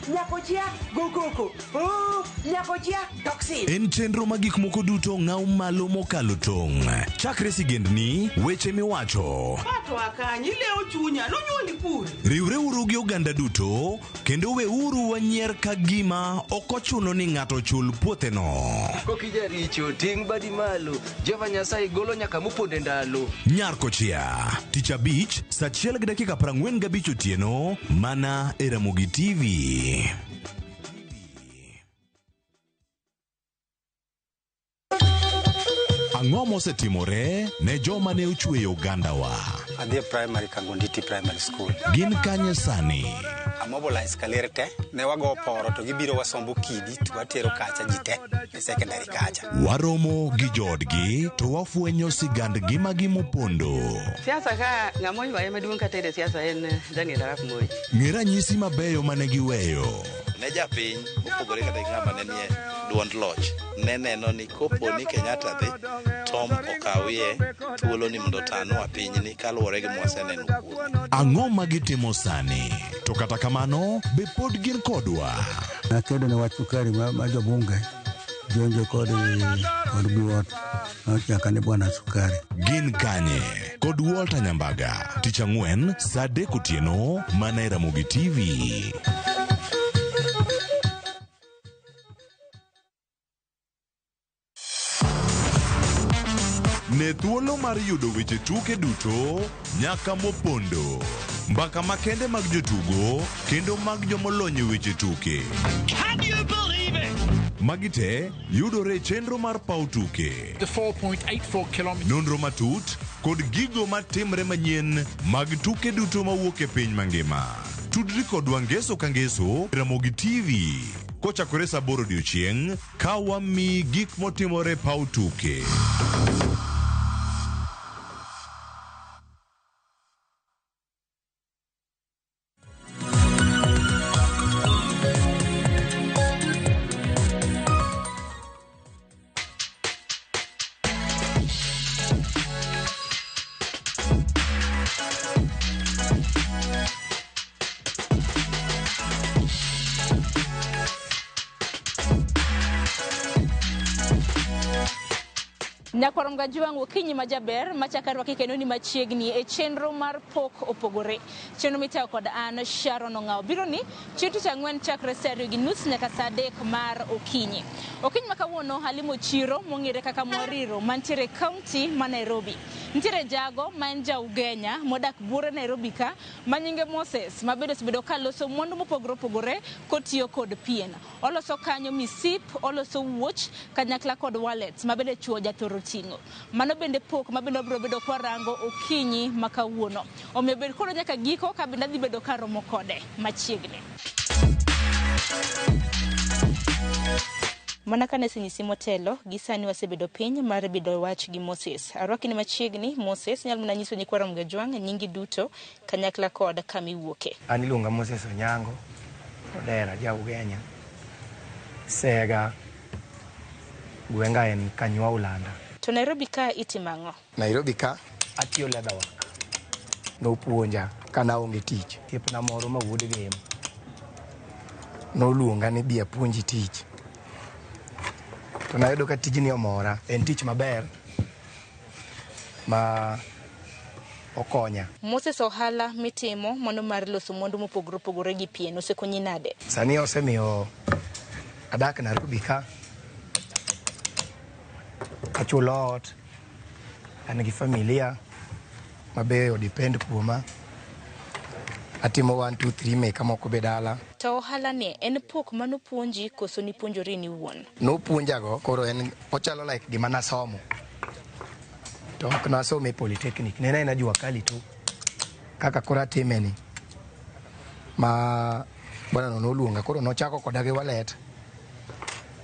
Nyakochia go koko. Oh, nyakochia toxin. En chenro ma gik moko duto ng'aw malo mokalo tong'. Chakre sigendni, weche miwacho, Pato akanyi leo chunya nonyuoli pur. Riwreuru gi oganda duto kendo weuru wanyier ka gima ok ochuno ni ng'ato chul puotheno. Kokijaricho ting' badi malo Jehova Nyasaye golo nyaka moponde ndalo. Nyar kochia, tich abich, saa achiel gi dakika 45 otieno, mana e Ramogi TV. Ang'o mosetimore ne joma ne ochweyo ogandawa? Adhi e primary Kangonditi Primary School. Gin kanye sani? Amobilize kaler te, ne wago poro to gibiro wasombo kidi to watero kacha ji te e secondary kacha. Waromo gi joodgi to wafwenyo sigand ngimagi mopondo. Siasa ka ng'ama oywaye maduong' kata e siasa en Daniel Arap Moi. Ng'e ranyisi mabeyo mane giweyo. Ne japiny mopogore kata gi ng'ama ne nie duond loch ne neno ni kopo ni Kenyatta dhi Tom okawie thuolo ni mondo otanwa pinyni kaluwore gi mwaseneno kuome. Ang'o ma gitimo sani? To kata kamano, be pod gin kodwa? Nakedo ne wach sukari ma jobunge jonjo kod buot nochaka ne bwana sukari. Gin kanye? Kod Walter Nyambaga, tich ang'wen saa 3 otieno mana e Ramogi TV. Ne thuolo mar yudo weche tuke duto nyaka mopondo. Mbaka makende mag jotugo kendo mag jomolony e weche tuke. Can you believe it? Magi te yudore e chenro mar paw tuke. The 4.84 kilometers. Nonro matut kod gigo matimre manyien mag tuke duto mawuok e piny mangima. Tudri kodwa ngeso ka ngeso Ramogi TV kochakore saa 8 odiochieng' ka wamiyi gik motimore paw tuke. Nyakwar Mgajwang' okinyi ma jaber machako arwaki kendo ni machiegni e chenro mar Pok Opogore. Chenro mitayo kod an Sharon Ong'awo. Biro ni chieng' tich ang'wen chakre saa 2:30 nyaka saa 3 mar okinyi. Okinyi ma kawuono alimo chiro mong'ere kaka Mwariro mantiere e kaunti ma Nairobi. Nitiere jago ma en ja Ugenya modak buore Nairobi ka ma nyinge Moses ma bende osebedo ka loso mwandu mopogore opogore kotiyo kod pien. Oloso kanyo misip, oloso wuoch kanyakla kod wallets ma bende chuo jathoro ting'o. Mano bende pok ma bende wabiro bedo kwarango okinyi ma kawuono. Omiyo bed kodwa nyaka giko ka bende adhi bedo karomo kode machiegni. Mana kane asenyisi motelo, gi sani wasebedo piny mar bedo wach gi Moses. Arwaki ni machiegni, Moses, inyalo mana nyiso nyikwa Ramogi Ajwang' nyingi duto kanyakla kod kama iwuoke. An iluonga Moses Onyango, Odera, ja Ugenya, Sega, gwenga en Kanywa Ulanda. To Nairobi ka itimo ang'o? Nairobi ka atiyo leather work. Nopuonja ka naonge tich. Osiepna moro ma wuod Gem noluonga ni bi apuonji tich. To nayudo ka tijni omora. En tich maber ma Okonya. Moses, ohala mitimo mano mar loso mwandu mopogore opogore gi pien osekonyi nade? Sani osemiyo adak Nairobi ka, achulo ot, an gi familia mabe odepend kuoma. Atimo 1 2 3 meka moko be dala. To ohala ni en pok manopuonji koso nipuonjori ni wuon? Nopuonjago, koro en ochalo like gima nasomo. To ok nasome e polytechnic, ne en aena jua kali tu. Kaka koro atime ni. Ma bwana no noluonga, koro nochako koda gi wallet.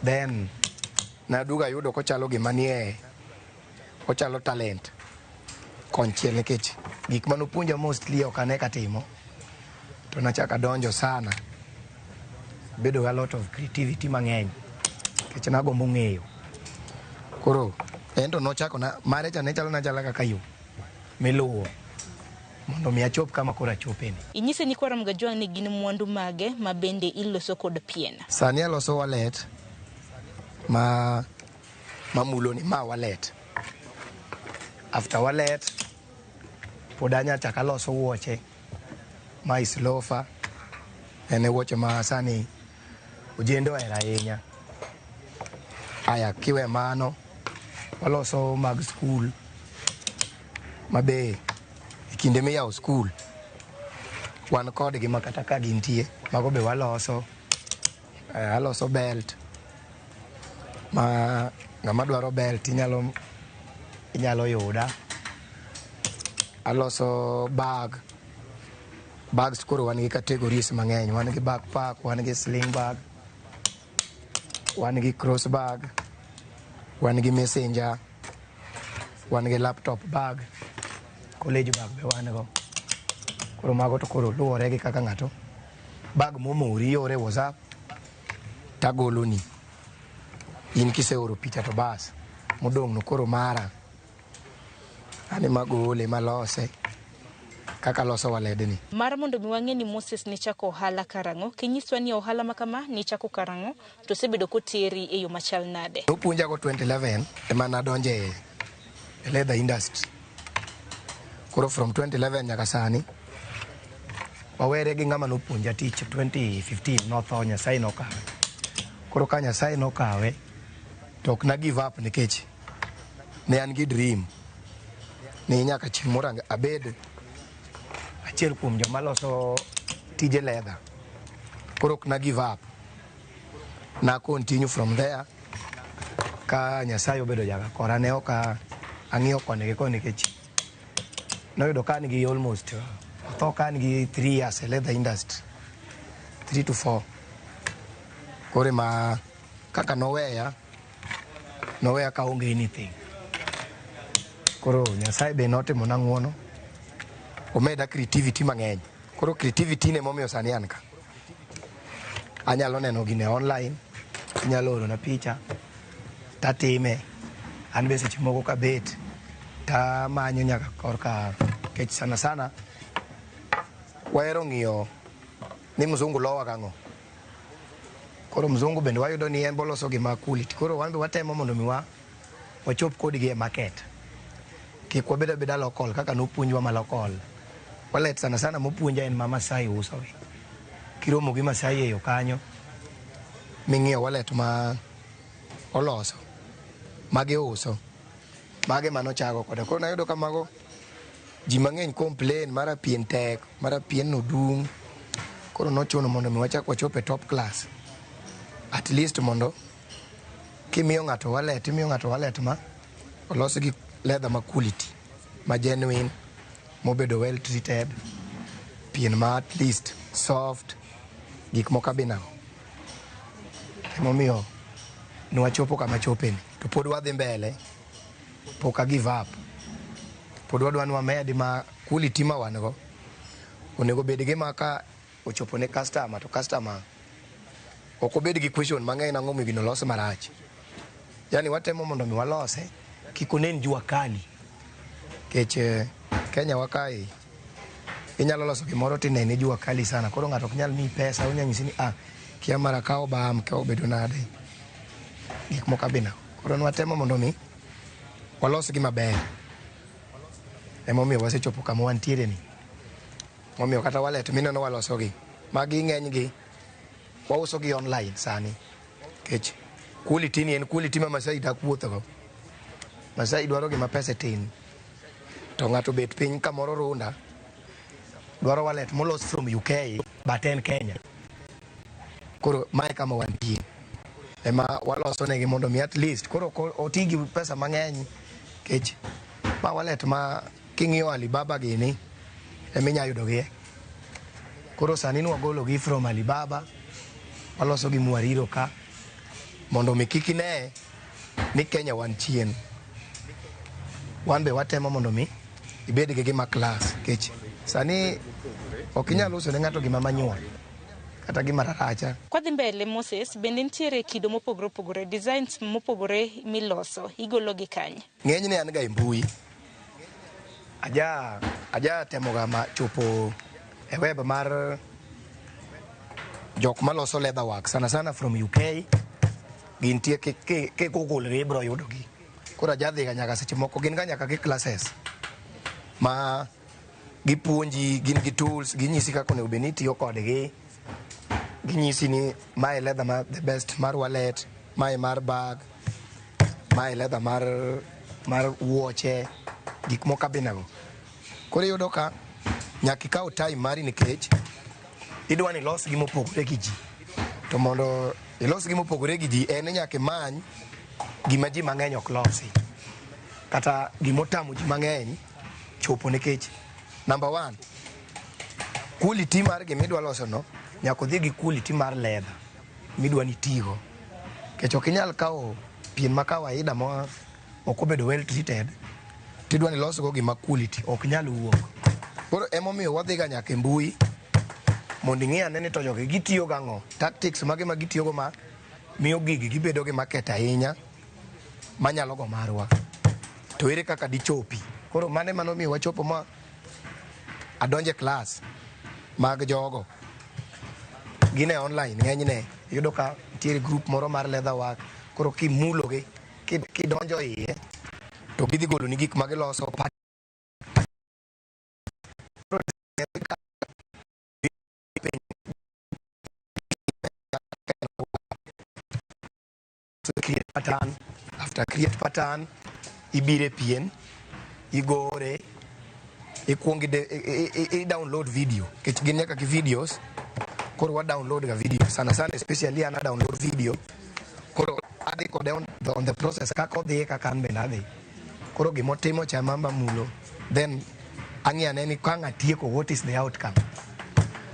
Then naduogo ayudo kochalo gima nie ochalo talent konchiel nikech gik manopuonja mostly ok ane katimo. To nachako adonjo sana. Bedo gi a lot of creativity mang'eny. Nikech nagombo ng'eyo. Koro en to nochako na mare cha ne chalo na chala kaka yo miluwo mondo mi achop kama koro achopeni. Inyise nyikwa Ramogi Ajwang' ni gin mwandu mage ma bende iloso kod pien? Sani aloso wallet ma mamulo ni ma wallet. After wallet pod anya chak aloso wuoche ma is loafer. En e wuoche ma sani ojende ohero ahinya. Aya kiwe mano, waloso mag skul mabe e kinde miyawo skul wan kodgi ma kata ka gintie mago be waloso. Aloso belt ma ng'ama dwaro belt inyalo yuda. Aloso bag. Bags koro wan gi categories mang'eny. Wan gi backpack, wan gi sling bag, wan gi cross bag, wan gi messenger, wan gi laptop bag, college bag be wan go. Koro mago to koro luwore gi kaka ng'ato bag momori iore WhatsApp tagoloni. In kiseoro picha to bas, modong' no koro mara. An ema agole malose kaka aloso waledni. Mar mondo mi wang'e ni Moses nichako ohala karang'o, kinyiswa ni ohala ma kama nichako karang'o to osebedo koteri e yo machal nade? Nopuonja go 2011 ema nadonje e leather industry. Koro from 2011 nyaka sani wawere gi ng'ama nopuonja tich 2015 notho, Nyasaye nokawe. Koro ka Nyasaye nokawe to ok na give up nikech ne an gi dream ni nyaka chieng' moro abed achiel kuom joma loso tije leather. Koro ok na give up. Na continue from there ka Nyasaye obedo jaga kora ne ok ang'iyo koni gi koni nikech noyudo ka an gi almost otho ka an gi 3 years e leather industry, 3 to 4. Koro ema kaka noweya kaonge anything. Koro Nyasaye be notimona ng'uono, omeda creativity mang'eny. Koro creativity ne momiyo sani an ka. Anyalo neno gine online, inyalo orona picha, tatime. An be seche moko kabet, tamanyo nyaka korka, nikech sana sana wahero ng'iyo ni mzungu lowa gang'o. Koro mzungu bende wayudo ni en boloso gima quality. Koro wan be watemo mondo mi wachop kodgi e market. Kik wabed abeda local kaka nopuonjwa ma local. Wallet sana sana mopuonja en ma Masai uso gi. Kiromo gi Masai e yo kanyo, ming'iyo wallet ma oloso, magiuso, mage manochako koda. Koro nayudo ka mago ji mang'eny complain mara pien tek, mara pien no dung'. Koro nochuno mondo mi wachak wachop e top class. At least mondo kimiyo ng'ato wallet, imiyo ng'ato wallet ma olos gi leather ma quality, ma genuine, mobedo well treated, pien ma at least soft, gik moko abinago. Emomiyo nwachopo kama chopeni. To pod wadhi mbele, pok a give up. Pod wadwa ni wamed ma quality ma wan go onego bed gima ka ochopo ne customer to customer ok obed gi question mang'eny nang'o momiyo gino olos marach. Yani watemo mondo mi walose kik onen jua kali. Nikech Kenya wa kae inyalo loso gimoro tinene jua kali sana. Koro ng'ato ok nyal miyi pesa, onya nyisi ni kia mara ka obam, ka obedo nade. Gik moko abina. Koro nwatemo mondo mi walos gi maber. Emomiyo wasechopo kama wantiere ni. Momiyo kata wallet mineno walosogi, magi ng'enygi wauso gi online sani. Nikech quality ni en quality ma Masai dak wuothogo. Masai dwaro gima pesa tin. To ng'ato bet piny kamoro Runda, dwaro wallet molos from UK but en Kenya. Koro mae kama wantie. Ema waloso negi mondo mi at least koro ok oti gi pesa mang'eny nikech ma wallet ma king'iyo Alibaba gini eminya yudogie. Koro sani nwagolo gi from Alibaba, waloso gi Mwariro ka mondo mi kik ine ni Kenya wan chien. Wan be watemo mondo mi ibed gi gima class nikech sani ok inyal uso ne ng'ato gima manual kata gima raracha. Kwadhi mbele Moses, bende nitiere kido mopogore opogore, designs mopogore miloso, igolo gi kanye? Ng'enyne an ga e mbui. Aja temoga ma chopo e web mar jok maloso leather work sana sana from UK. Gintie ki Google gi ibro yudogi. Koro aja dhiga nyaka seche moko gin ga nyaka gi classes ma gipuonji, gin gi tools, ginyisi kaka onego bed ni itiyo kodgi. Ginyisi ni mae leather ma the best mar wallet, mae mar bag, mae leather mar wuoche, gik moko abinago. Koro iyudo ka nyaka ikaw time mari nikech idwa ni ilos gimopogore gi ji. To mondo ilos gimopogore gi ji en ni nyaka imany gima ji mang'eny ok losi. Kata gimotamo ji mang'eny chopo nikech number one, quality mar gimidwa loso no nyaka odhi gi quality mar leather midwa ni itigo. Nikech ok inyal kawo pien ma kawaida ma ok obedo well treated tidwa ni ilosgo gima quality ok nyal wuok. Koro emomiyo wadhiga nyaka e mbui mondo ing'i ane ni to jogi gitiyo gang'o, tactics mage ma gitiyogo ma miyo gigi gibedo gi market ahinya manyalo go marwa. To ere kaka dichopi? Koro mano ema nomiyo wachopo ma adonje class mag jogo. Gin e online ng'enyne iyudo ka nitiere group moro mar leather work koro kimulogi kidonjo iye to gidhi goloni gik ma giloso. Create pattern, after create pattern ibire pien, igore, ikuong i download video nikech gin nyaka gi videos. Koro wa download ga video sana sana, especially an a download video. Koro adhi kode on the process kaka odhi kaka an bende adhi. Koro gimotimo cha ema amulo, then ang'i ane ni ka ang' atieko what is the outcome.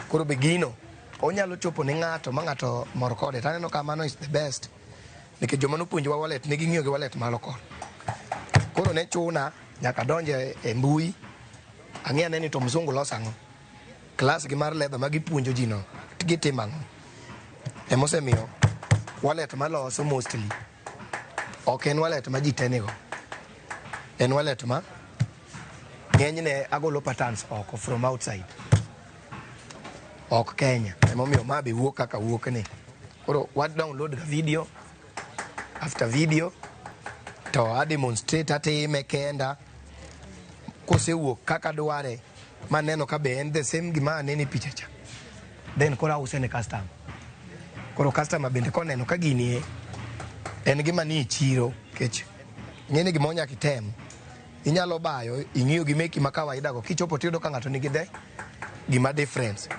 Koro be gino onyalo chopo ne ng'ato ma ng'ato mor kode to aneno ka mano is the best nikech joma nopuonjowa wallet ne ging'iyo gi wallet malo koni. Koro ne chuna nyaka adonj e mbui ang'i ane ni to mzungu loso ang'o. Class gi mar leather ma gipuonjo ji no gitimo ang'o. Emosemiyo wallet maloso mostly ok en wallet ma ji te nigo. En wallet ma ng'enyne agolo patterns oko from outside. Ok Kenya. Emomiyo ma be wuok kaka wuok ni. Koro wa download ga video after video to a demonstrate atime kenda kosewuok kaka dware maneno ka be en the same gima aneno e picha cha. Then koro ause ne customer. Koro customer bende koneno ka gini en gima nie chiro nikech ing'eni gimoro nyaka item. Inyalo bayo ing'iyo gi meki ma kawaida go kichopo tiyudo ka ng'ato nigi the gima difference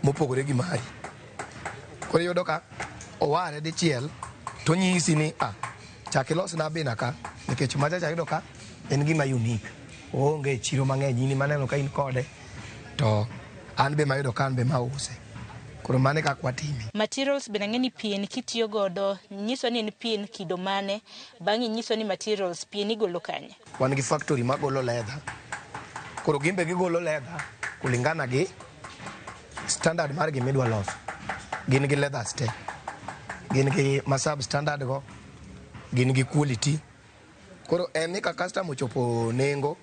mopogore gi mari. Koro iyudo ka oware dichiel to onyisi ni ah, chak ilosna abina ka nikech macha cha ayudo ka en gima unique. Oonge e chiro mang'eny in ema ka in kode to an be mayudo ka an be mause. Koro mano e kaka watime. Materials bende ang'e ni pien kitiyo godo nyiso ni en pien kido mane, bang'e nyiso ni materials pien igolo kanye. Wan gi factory magolo leather. Koro gin be gigolo leather kulingana gi standard mar gima idwa loso. Gin gi leathers te. Gin gi ma sub standard go, gin gi quality. Koro en ni ka customer ochopo nengo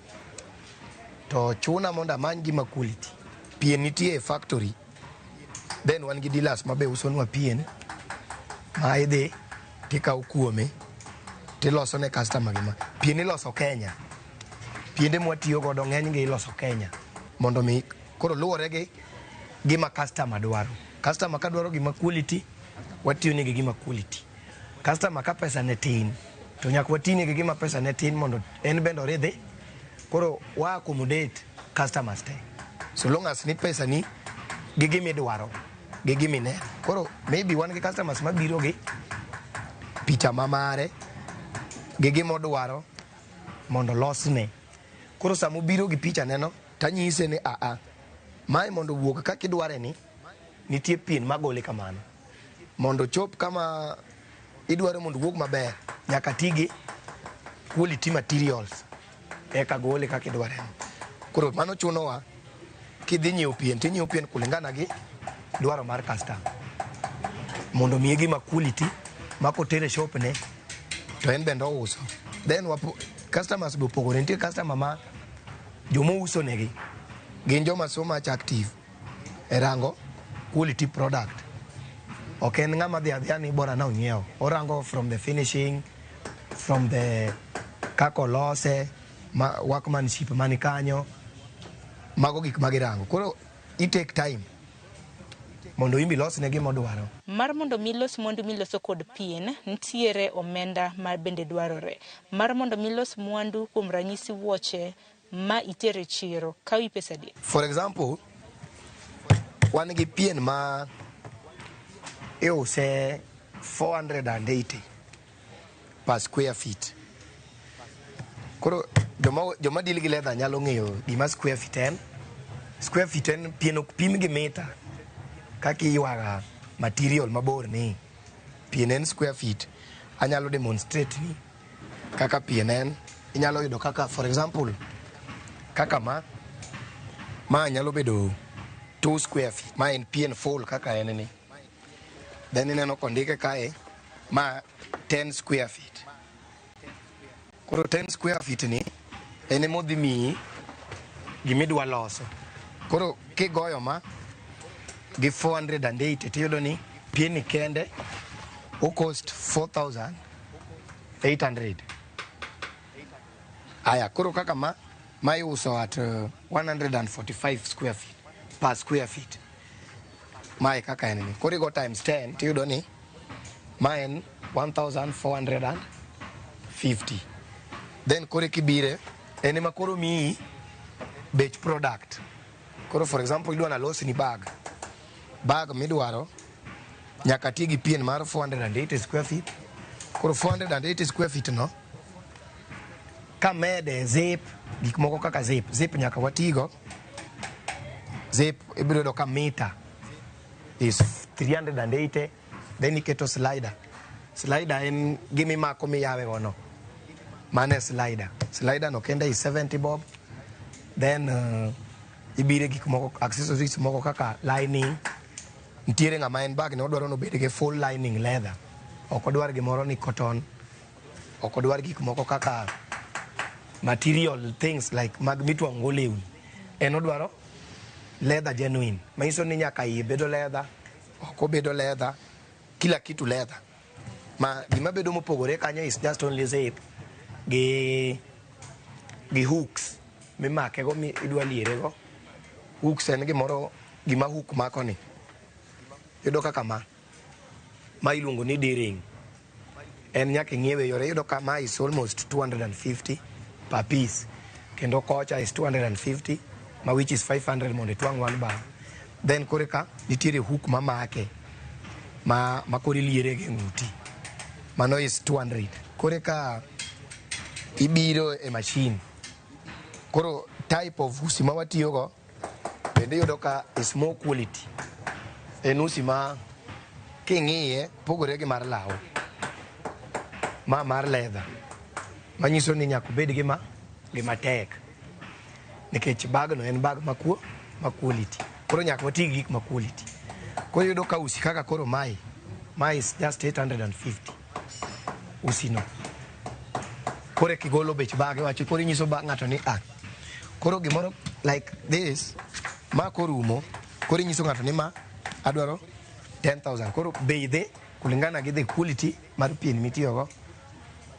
to chuna mondo amany gima quality. Pien nitie e factory. Then wan gi dealers ma be usonwa pien ma idhi tikawo kuome tiloso ne customer gima. Pien iloso Kenya. Piende mwatiyo godo ng'eny gi iloso Kenya mondo mi koro luwore gi gima customer dwaro. Customer ka dwaro gima quality, watiyo negi gima quality. Customer ka pesa ne tin, to nyaka wati negi gima pesa ne tin mondo en bende oridhi. Koro wa accommodate customers te. So long as ni pesa ni gi gima idwaro, gi gima ineno. Koro maybe wan gi customers mabiro gi picha ma mare gi gima odwaro mondo olosne. Koro sama obiro gi picha neno, tanyise ni aa, mae mondo owuog kaka idware ni, nitie pien magole kamano. Mondo ochop kama idwaro mondo owuog maber, nyaka ti gi quality materials eka gole kaka idware no. Koro mano chunowa kidhi nyiewo pien, tinyiewo pien kulingana gi dwaro mar customer. Mondo miye gima quality ma kotere shop ne to en bende ouso. Then customers be opogore. Nitie customer ma joma ouso negi gin joma so much active e rango quality product. Ok en ng'ama dhi adhiya ni bora na onyiewo. Orango from the finishing, from the kaka olose, ma, workmanship mani kanyo, mago gik ma girango. Koro i take time mondo imbi losne gima odwaro. Mar mondo mi los mwandu miloso kod pien, nitiere omenda ma bende dwarore. Mar mondo mi los mwandu kuom ranyisi wuoche ma itere chiro, kawi pesa adi? For example, wan gi pien ma iuse 480 per square feet. Koro joma deal gi leather nyalo ng'eyo gima square feet en. Square feet en pien ok pim gi mita kaka iywaga material mabor ni. Pien en square feet. Anyalo demonstrate ni kaka pien en. Inyalo yudo kaka, for example, kaka ma nyalo bedo 2 square feet. Ma en pien full kaka en ni. Then ineno kondike kae ma 10 square feet. Koro 10 square feet ni en emodhi miyi gimidwa loso. Koro kigoyo ma gi 480 tiyudo ni pien ni kende o cost 4800. Aya, koro kaka ma iuso at 145 square feet per square feet. Mae kaka en ni. Koro igo times 10 tiyudo ni ma en 1450. Then koro kibire en ema koro miyi bech product. Koro for example idwa nalosni bag. Bag midwaro nyaka ti gi pien mar 480 square feet. Koro 480 square feet no kamede zip, gik moko kaka zip, zip nyaka watigo. Zip ibiro yudo ka mita is 380, then iketo slider. Slider en gimimako miyawe go no. Mano e slider. Slider no kende is 70 bob. Then ibire gik moko, accessories moko kaka lining. Nitiere ng'ama en bag ne odwaro nobed gi full lining leather. Ok odwar gimoro ni cotton. Ok odwar gik moko kaka material things like mag mitwang'o go lewni. En odwaro leather genuine. Manyiso ni nyaka iye bedo leather, oko bedo leather, kila kitu leather. Ma gima bedo mopogore kanyo is just only zip gi hooks mimake go mi idwa liere go. Hooks en gimoro, gima hook mako ni. Iyudo kaka ma iluongo ni D-ring. En nyaka ing'iewe yore. Iyudo ka ma is almost 250 per piece. Kendo kocha is 250, ma which is 500 mondo itwang' one bag. Then kore ka nitiere hook mamake ma koro iliere gi ng'uti. Mano is 200. Kore ka ibiro e machine. Koro type of usi ma watiyogo bende iyudo ka is more quality. En usi ma king'iye pogore gi mar law. Ma mar leather. Manyiso ni nyaka obed gima tek. Nikech bag no en bag ma quality. Koro nyaka wati gi gik ma quality. Koro iyudo ka usi kaka koro mae is just 850. Usi no. Koro kigolo bech bag iwacho koro inyiso ng'ato ni ah. Koro gimoro like this ma korumo koro inyiso ng'ato ni ma adwaro 10,000. Koro bei dhi kulingana gi the quality mar pien mitiyogo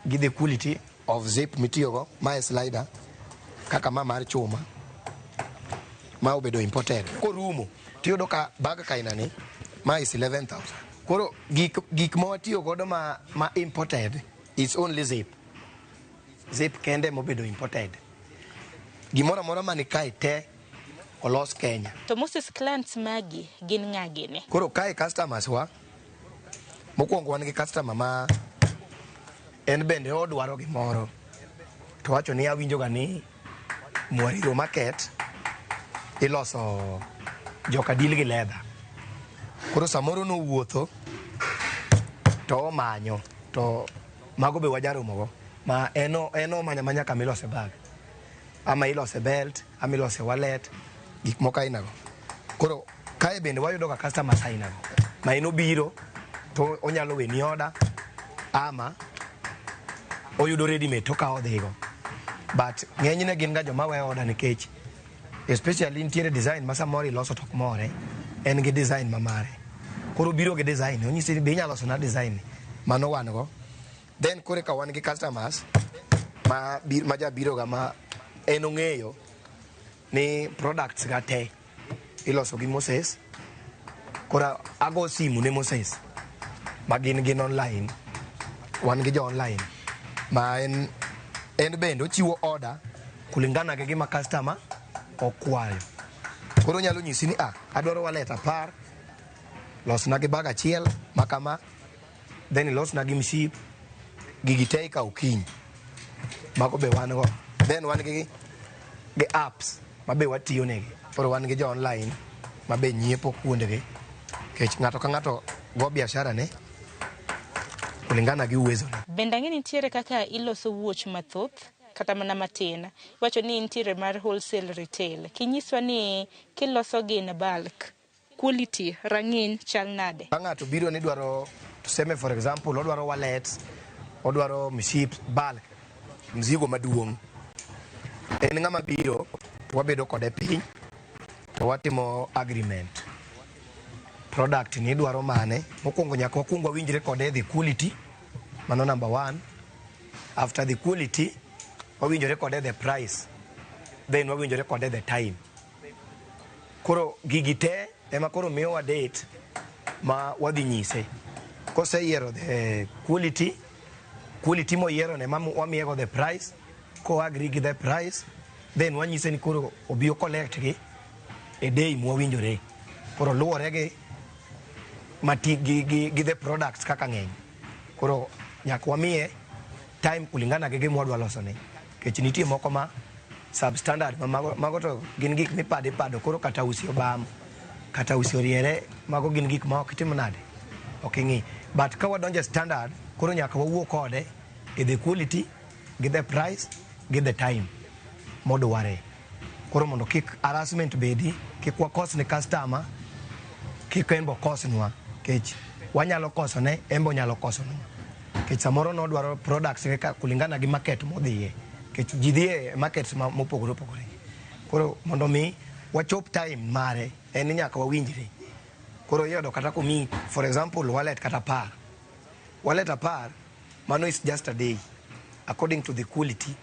gi the quality of zip mitiyogo. Ma e slider. Kaka ma mar chuma ma obedo imported. Korumo tiyudo ka bag kaina ni ma is 11,000. Koro gik ma watiyo godo ma imported is only zip. Zip kende mobedo imported. Gimoro amora mani kae te olos Kenya. To Moses clients magi gin ng'a gini? Koro kae customers wa mokwongo wan gi customer ma en bende odwaro gimoro to wacho ni awinjo ga ni Mwariro Market iloso joka deal gi leather. Koro samoro nowuotho to omanyo to mago be wajaromogo ma en omanyo amanya kama ilose bag ama ilose belt ama ilose wallet, gik moko aina go. Koro kae bende wayudo ga customers aina go ma en obiro to onyalo weni order ama oyudo ready made to okawo odhigo. But ng'enyne gin ga joma weyo order nikech especially nitiere design ma samoro iloso to ok more, en gi design ma mare. Koro obiro gi design, onyisi ni be inyalo loso na design ni, mano wan go. Then koro eka wan gi customers ma jabiro ga ma en ong'eyo ni products ga te iloso gi Moses. Koro ago simu ne Moses ma gin online, wan gi jo online ma en bende ochiwo order kulingana gi gima customer okwayo. Koro onyalo nyisi ni adwaro wallet 10, losna gi bag achiel ma kama, then ilosna gi mship, gigi te ikawo kiny. Mago be wan go. Then wan gi apps ma be watiyo negi. Koro wan gi jo online ma be nyiepo kuondegi. Nikech ng'ato ka ng'ato go biashara ne kulingana gi uwezo ne. Bende ang'e nitiere kaka iloso wuoch mathoth kata mana matin. Iwacho ni nitiere mar wholesale retail. Kinyiswa ni kiloso gi in bulk, quality, rang'iny chal nade? Ka ng'ato biro ni dwaro, tuseme for example, odwaro wallets, odwaro mship bulk, mzigo maduong'. En ng'ama biro to wabedo kode piny to watimo agreement. Product ni idwaro mane? Mokwongo nyaka wakwong wawinjre kode the quality, mano number 1. After the quality, wawinjore kode the price, then wawinjore kode the time. Koro gigi te ema koro miyowa date ma wadhi nyise. Koseyiero the quality, quality moyiero ne wamiyego the price, ko agree gi the price, then wanyise ni koro obi o collect gi e day mwawinjore. Koro luwore gi mati gi the products kaka ng'eny. Koro nyaka wamiye time kulingana gi gima wadwa loso ne. Nikech nitie moko ma substandard ma mago to gin gik mipado ipado, koro kata usi obam, kata usi oriere, mago gin gik ma ok itim nade, ok ing'i. But ka wadonjo e standard, koro nyaka wawuo kode e the quality, gi the price, gi the time modware. Koro mondo kik harassment bedi, kik wakos ne customer, kik en bo kosnwa, nikech wanyalo kosone, en bo nyalo kosonwa. Nikech samoro nodwaro products kaka kulingana gi market modhiye. Nikech ji dhiye e markets mopogore opogore. Koro mondo mi wachop time mare, en ni nyaka wawinjre. Koro iyudo kata komiyi, for example, wallet kata 10. Wallet 10, mano is just a day, according to the quality,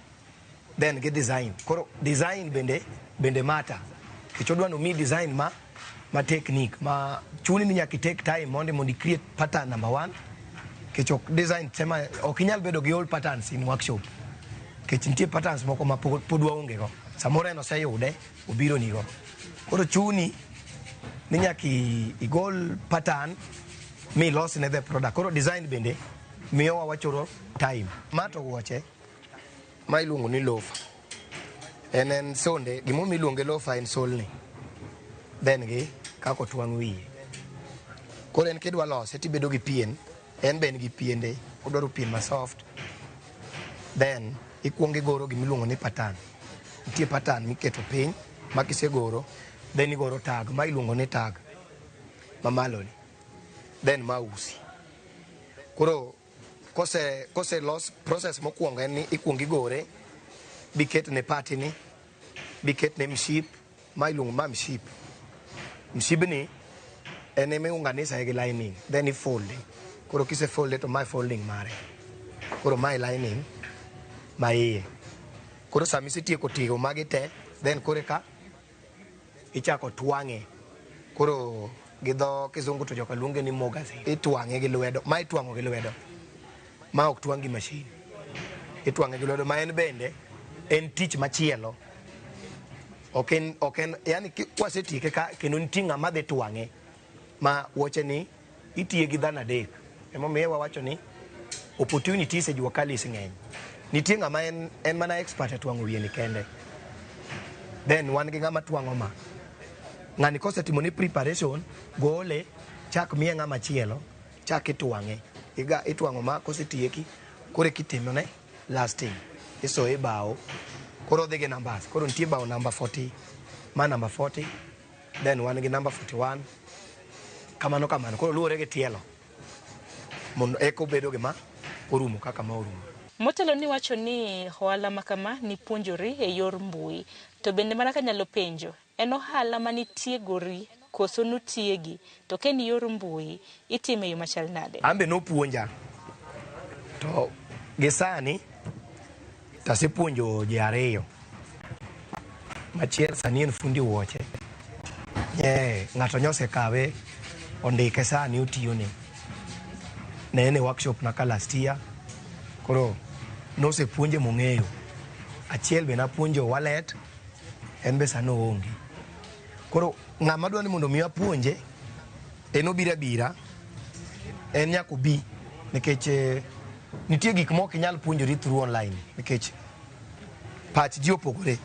then gi design. Koro design bende matter. Nikech odwa ni omiyi design ma technique, ma chuni ni nyaka i take time mondo i create pattern number 1. Nikech ok design sema ok inyal bedo gi all patterns in workshop. Nikech nitie patterns moko ma pod waonge go. Samoro en oseyude, obiro nigo. Koro chuni ni nyaka igol pattern mi ilos ne the product. Koro design bende miyowa wachoro time. Ma to wuoche ma iluongo ni loafer. En sonde, gimomiyo iluonge loafer en solni. Then gi kaka otwang' wiye. Koro en kidwa lose tibedo gi pien, en be en gi piende, odwaro pien ma soft. Then ikuongo igoro gimiluongo ni pattern. Nitie pattern miketo piny ma kisegoro, then igoro tag ma iluongo ni tag mamalo ni. Then ma usi. Koro kose los process mokwongo en ni ikuongo igore, biket ne pati ni, biket ne mship, ma iluongo ma mship. Mship ni en ema iunganisa gi lining, then ifolde. Koro kisefolde to mae folding mare. Koro mae lining ma iye. Koro sama isetieko tigo magi te, then koro eka ichako twang'e. Koro gi dho kizungu to joka luonge ni magazine. Itwang'e gi lwedo, ma itwang'o gi lwedo. Ma ok twang' gi machine. Itwang'e gi lwedo ma en bende en tich machielo. Ok en yani kwasetieke ka kendo nitie ng'ama dhi twang'e ma wuoche ni itiye gi dhano adek. Emomiyo wawacho ni opportunities e jua kali ng'eny. Nitie ng'ama en mana expert e twang'o wiye ni kende. Then wan gi ng'ama twang'o ma. Ng'ani kosetimo ni preparation, gole, chak miye ng'ama chielo, chak itwang'e. Iga itwang'o ma kosetieki, koro kitimo ne last thing. Isoye bao. Koro odhi gi numbers. Koro nitie bao number 40, ma number 40, then wan gi number 41. Kamano kamano. Koro luwore gi tielo. Mondo eka obedo gima orumo kaka ma orumo. Motelo ni wacho ni ohala ma kama ni puonjori e yor mbui. To bende mana kanyalo penjo, en ohala manitiegori koso notiegi, to ka en yor mbui, itime e yo machal nade? An be nopuonja. To gi sani, tasepuonjo ji ariyo. Machiel sani en fundi wuoche. Ng'ato nyosekawe, ondike sani otiyone. Ne en e workshop na ka last year. Koro nosepuonje mong'eyo. Achiel be napuonjo wallet, en be sani oonge. Koro ng'ama dwa ni mondo mi apuonje, en obiro abira, en nyaka obi, nikech nitie gik mok inyal puonjori through online, nikech pach ji opogore.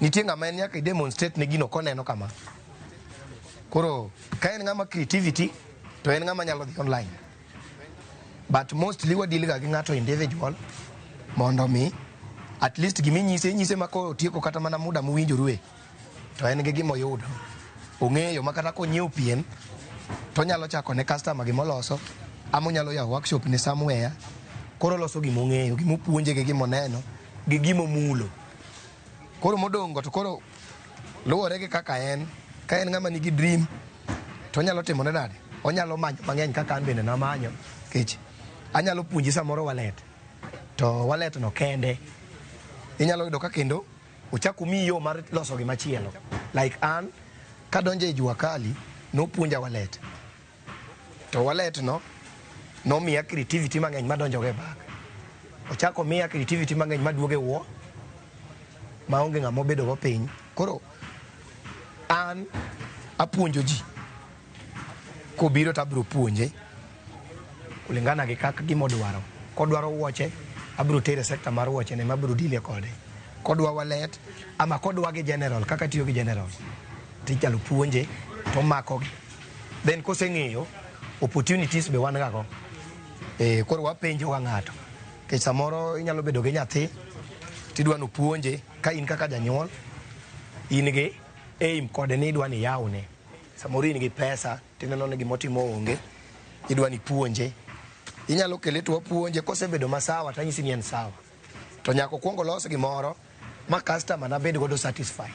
Nitie ng'ama en nyaka i demonstrate ne gino koneno kama. Koro ka en ng'ama creativity, to en ng'ama nyalo dhi online. But mostly wadeal ga gi ng'ato individual mondo mi at least giminyise inyise ma kotieko kata mana muda mowinjorue to en gi gimoyudo. Ong'eyo ma kata konyiewo pien to onyalo chako ne customer gimoloso ama onyalo yawo workshop ne somewhere. Koro oloso gimong'eyo, gimopuonje gi gimoneno gi gimomulo. Koro modong'o to koro luwore gi kaka en. Ka en ng'ama nigi dream to onyalo timone nade? Onyalo manyo mang'eny kaka an bende namanyo. Nikech anyalo puonji samoro wallet. To wallet no kende inyalo yudo ka kendo ochako omiyi yo mar loso gimachielo. Like an kadonjo e jua kali nopuonja wallet. To wallet no nomiya creativity mang'eny madonjo go e bag. Ochako miya creativity mang'eny maduogo e wuo maonge ng'ama obedo go piny. Koro an apuonjo ji. Kobiro to abiro puonje kulingana gi kaka gimodwaro. Kodwaro wuoche, abiro tere sector mar wuoche ne mabiro deal kode. Kodwa wallet, ama kodwa gi general, kaka tiyo gi general, tinyalo puonje to makogi. Then koseng'eyo, opportunities be wan ga go. Koro wapenjo ga ng'ato. Nikech samoro inyalo bedo gi nyathi, tidwa nopuonje, ka in kaka janyuol, in gi aim kode ni idwa ni iyawne. Samoro in gi pesa, tineno ni gimotimo onge, idwa ni puonje. Inyalo kele to wapuonje, kosebedo masawa tanyisi ni en sawa. To nyaka okuong olos gimoro ma customer na bed godo satisfied.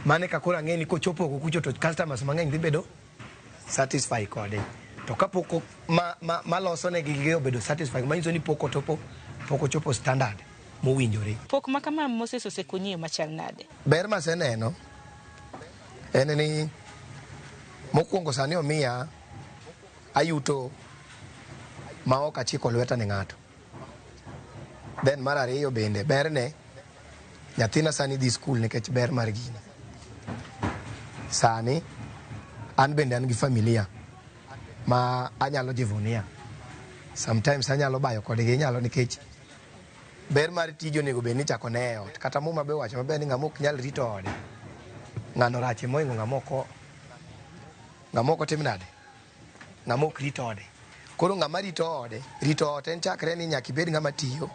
Mane ka koro ang'e ni kochopo oko kucho to customers mang'eny dhi bedo satisfied kode. To kapok maloso ne gi obedo satisfied, manyiso ni pok ochopo standard mowinjore. Pok ma kama Moses osekonyi e yo machal nade? Ber maseneno en ni mokwongo sani omiya ayuto ma ok achiko lweta ne ng'ato. Then mar ariyo bende berne nyathina sani dhi skul nikech ber mar gini. Sani an bende an gi familia ma anyalo jivunia. Sometimes anyalo bayo kodgi, inyalo nikech ber mar tiji onego bed ni ichako ne e ot. Kata Muma be owacho maber ni ng'ama ok nyal rito ode, ng'ano rach mohingo ng'ama ok otim nade? Ng'ama ok rit ode. Koro ng'ama rito ode, rito ot en chakre ni nyaka ibed ng'ama tiyo.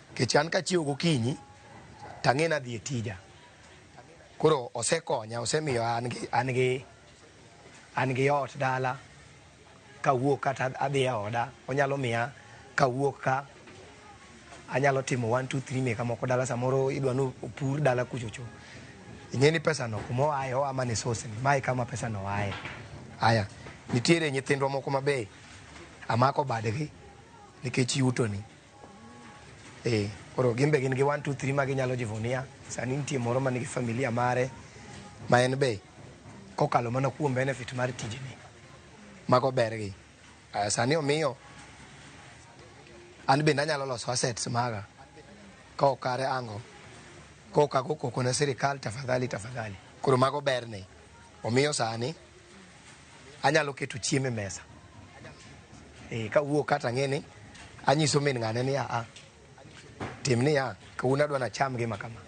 Nikech an kachiewo gokinyi, tang'e ni adhi e tija. Koro osekonya, osemiyo an gi ot dala. Kawuok kata adhi e oda, onyalo miya kawuok ka anyalo timo 1 2 3 meka moko dala samoro idwa ni opur dala kuchocho. Ing'e ni pesa no kuma oaye, oa mana e source ni. Mae kama pesa no oaye. Aya, nitiere nyithindwa moko mabe amako badgi nikech yuto ni. Koro gin be gin gi 1 2 3 ma ginyalo jivunia. Sani nitie moro ma nigi familia mare ma en be kokalo mana kuom benefit mar tijni. Mago bergi. Sani omiyo an bende anyalo loso assets maga ka ok kare ango ka ok ago koko ne sirikal tafadhali tafadhali. Koro mago berne. Omiyo sani anyalo keto chiemo e mesa. Kawuok kata ang'e ni anyiso min ng'ane ni a tim niya kawuono adwa nacham gima kama.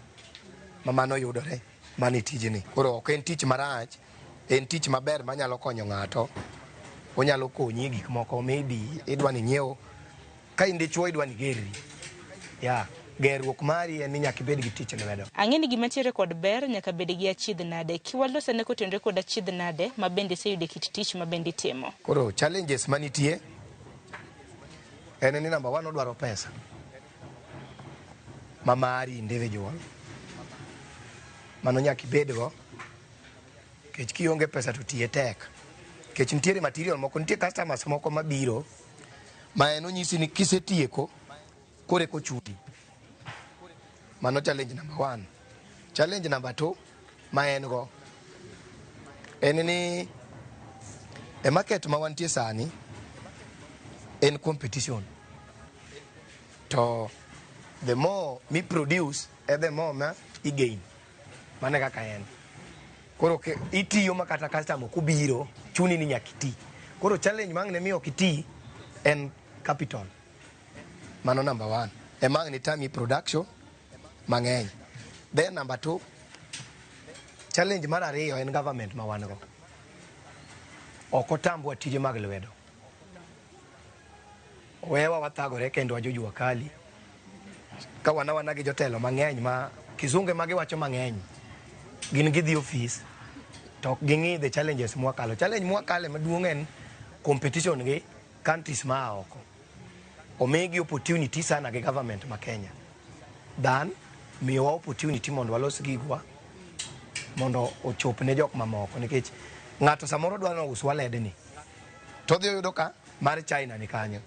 Ma mano yudore mano e tijni. Koro ok en tich marach, en tich maber manyalo konyo ng'ato. Onyalo konyi e gik moko maybe idwa ni inyiew ka in dichuo idwa ni igerri. Yeah, gerruok mari en ni nyaka ibed gi tich e lwedo. Ang'e ni gima ntiere kod ber nyaka bed gi achiedh nade. Kiwaloso ane kotenore kod achiedh nade ma bende iseyudo e kit tich ma bende itimo. Koro challenges manitie en ni number one odwaro pesa ma mari individual. Mano nyaka ibedgo nikech kionge pesa to tiye tek. Nikech nitiere material moko, nitie customers moko mabiro ma en onyisi ni kisetieko koro eka ochuli. Mano challenge number one. Challenge number two ma en go en ni e market ma wantie sani en competition. To the more mi produce e the more ma i gain. Mano e kaka en. Koro itiyo ma kata customer ok obiro chuni ni nyaka iti. Koro challenge ma ang' ne miyo ok iti en capital. Mano number one. Ema ang' ne tami production mang'eny. Then number two, challenge mar ariyo en government ma wan go. Ok otambwa tije mag lwedo. Owewa wathagore kendo wa jojua kali. Ka wan awana gi jotelo mang'eny ma kizunge ma giwacho mang'eny. Gin gidhi ofis to ok ging'i the challenges mwakalo. Challenge mwakale maduong' en competition gi countries ma oko. Omigi opportunity sana gi government ma Kenya than miyowa opportunity mondo walos gigwa mondo ochop ne jok mamoko nikech ng'ato samoro dwaro ni ouswa ledni to odhi oyudo ka mar China ni kanyo.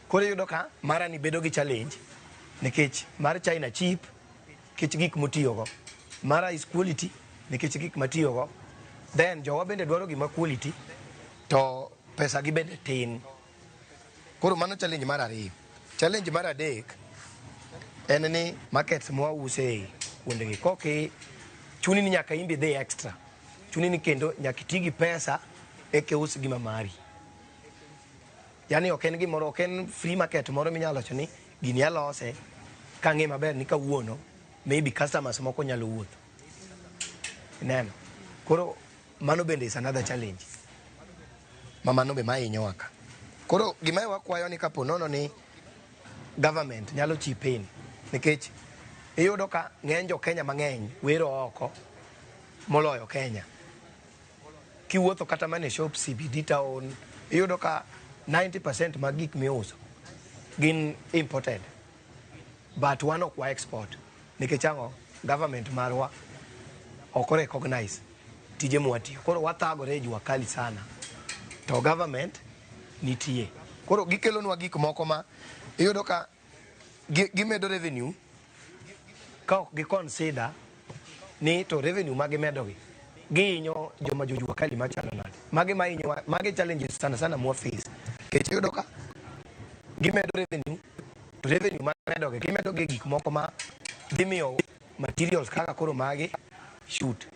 Koro iyudo ka mara ni bedo gi challenge nikech mar China cheap nikech gik motiyogo. Mara is quality nikech gik matiyogo. Then jowa bende dwaro gima quality to pesa gi bende tin. Koro mano challenge mar ariyo. Challenge mar adek en ni markets mwause kuondegi koki chuni ni nyaka imbe idhi extra. Chuni ni kendo nyaka iti gi pesa eka ius gima mari. Yani ok en gimoro, ok en free market moro minyalo wacho ni gini alose kang'e maber ni kawuono maybe customers moko nyalo wuotho. Ineno? Koro mano bende is another challenge. Ma mano be mahinyowa ka. Koro gima wakwayo ni kapo nono ni government nyalo chip in nikech iyudo ka ng'eny jo Kenya mang'eny wero oko moloyo Kenya. Kiwuotho kata mana e shop CBD town iyudo ka 90% mag gik miuso gin imported. But wan ok wa export nikech ang'o? Government marwa ok recognize tije mwatiyo. Koro wathagore e jua kali sana. To government nitie. Koro gikelonwa gik moko ma iyudo ka gimedo revenue ka ok gi consider ni to revenue ma gimedogi gihinyo joma jojua kali machalo nade. Magi mahinyowa, magi challenges sana sana mwa face. Nikech iyudo ka gimedo revenue, to revenue ma gimedogi, gimedo gi gik moko ma dhi miyo materials kaka koro magi shoot.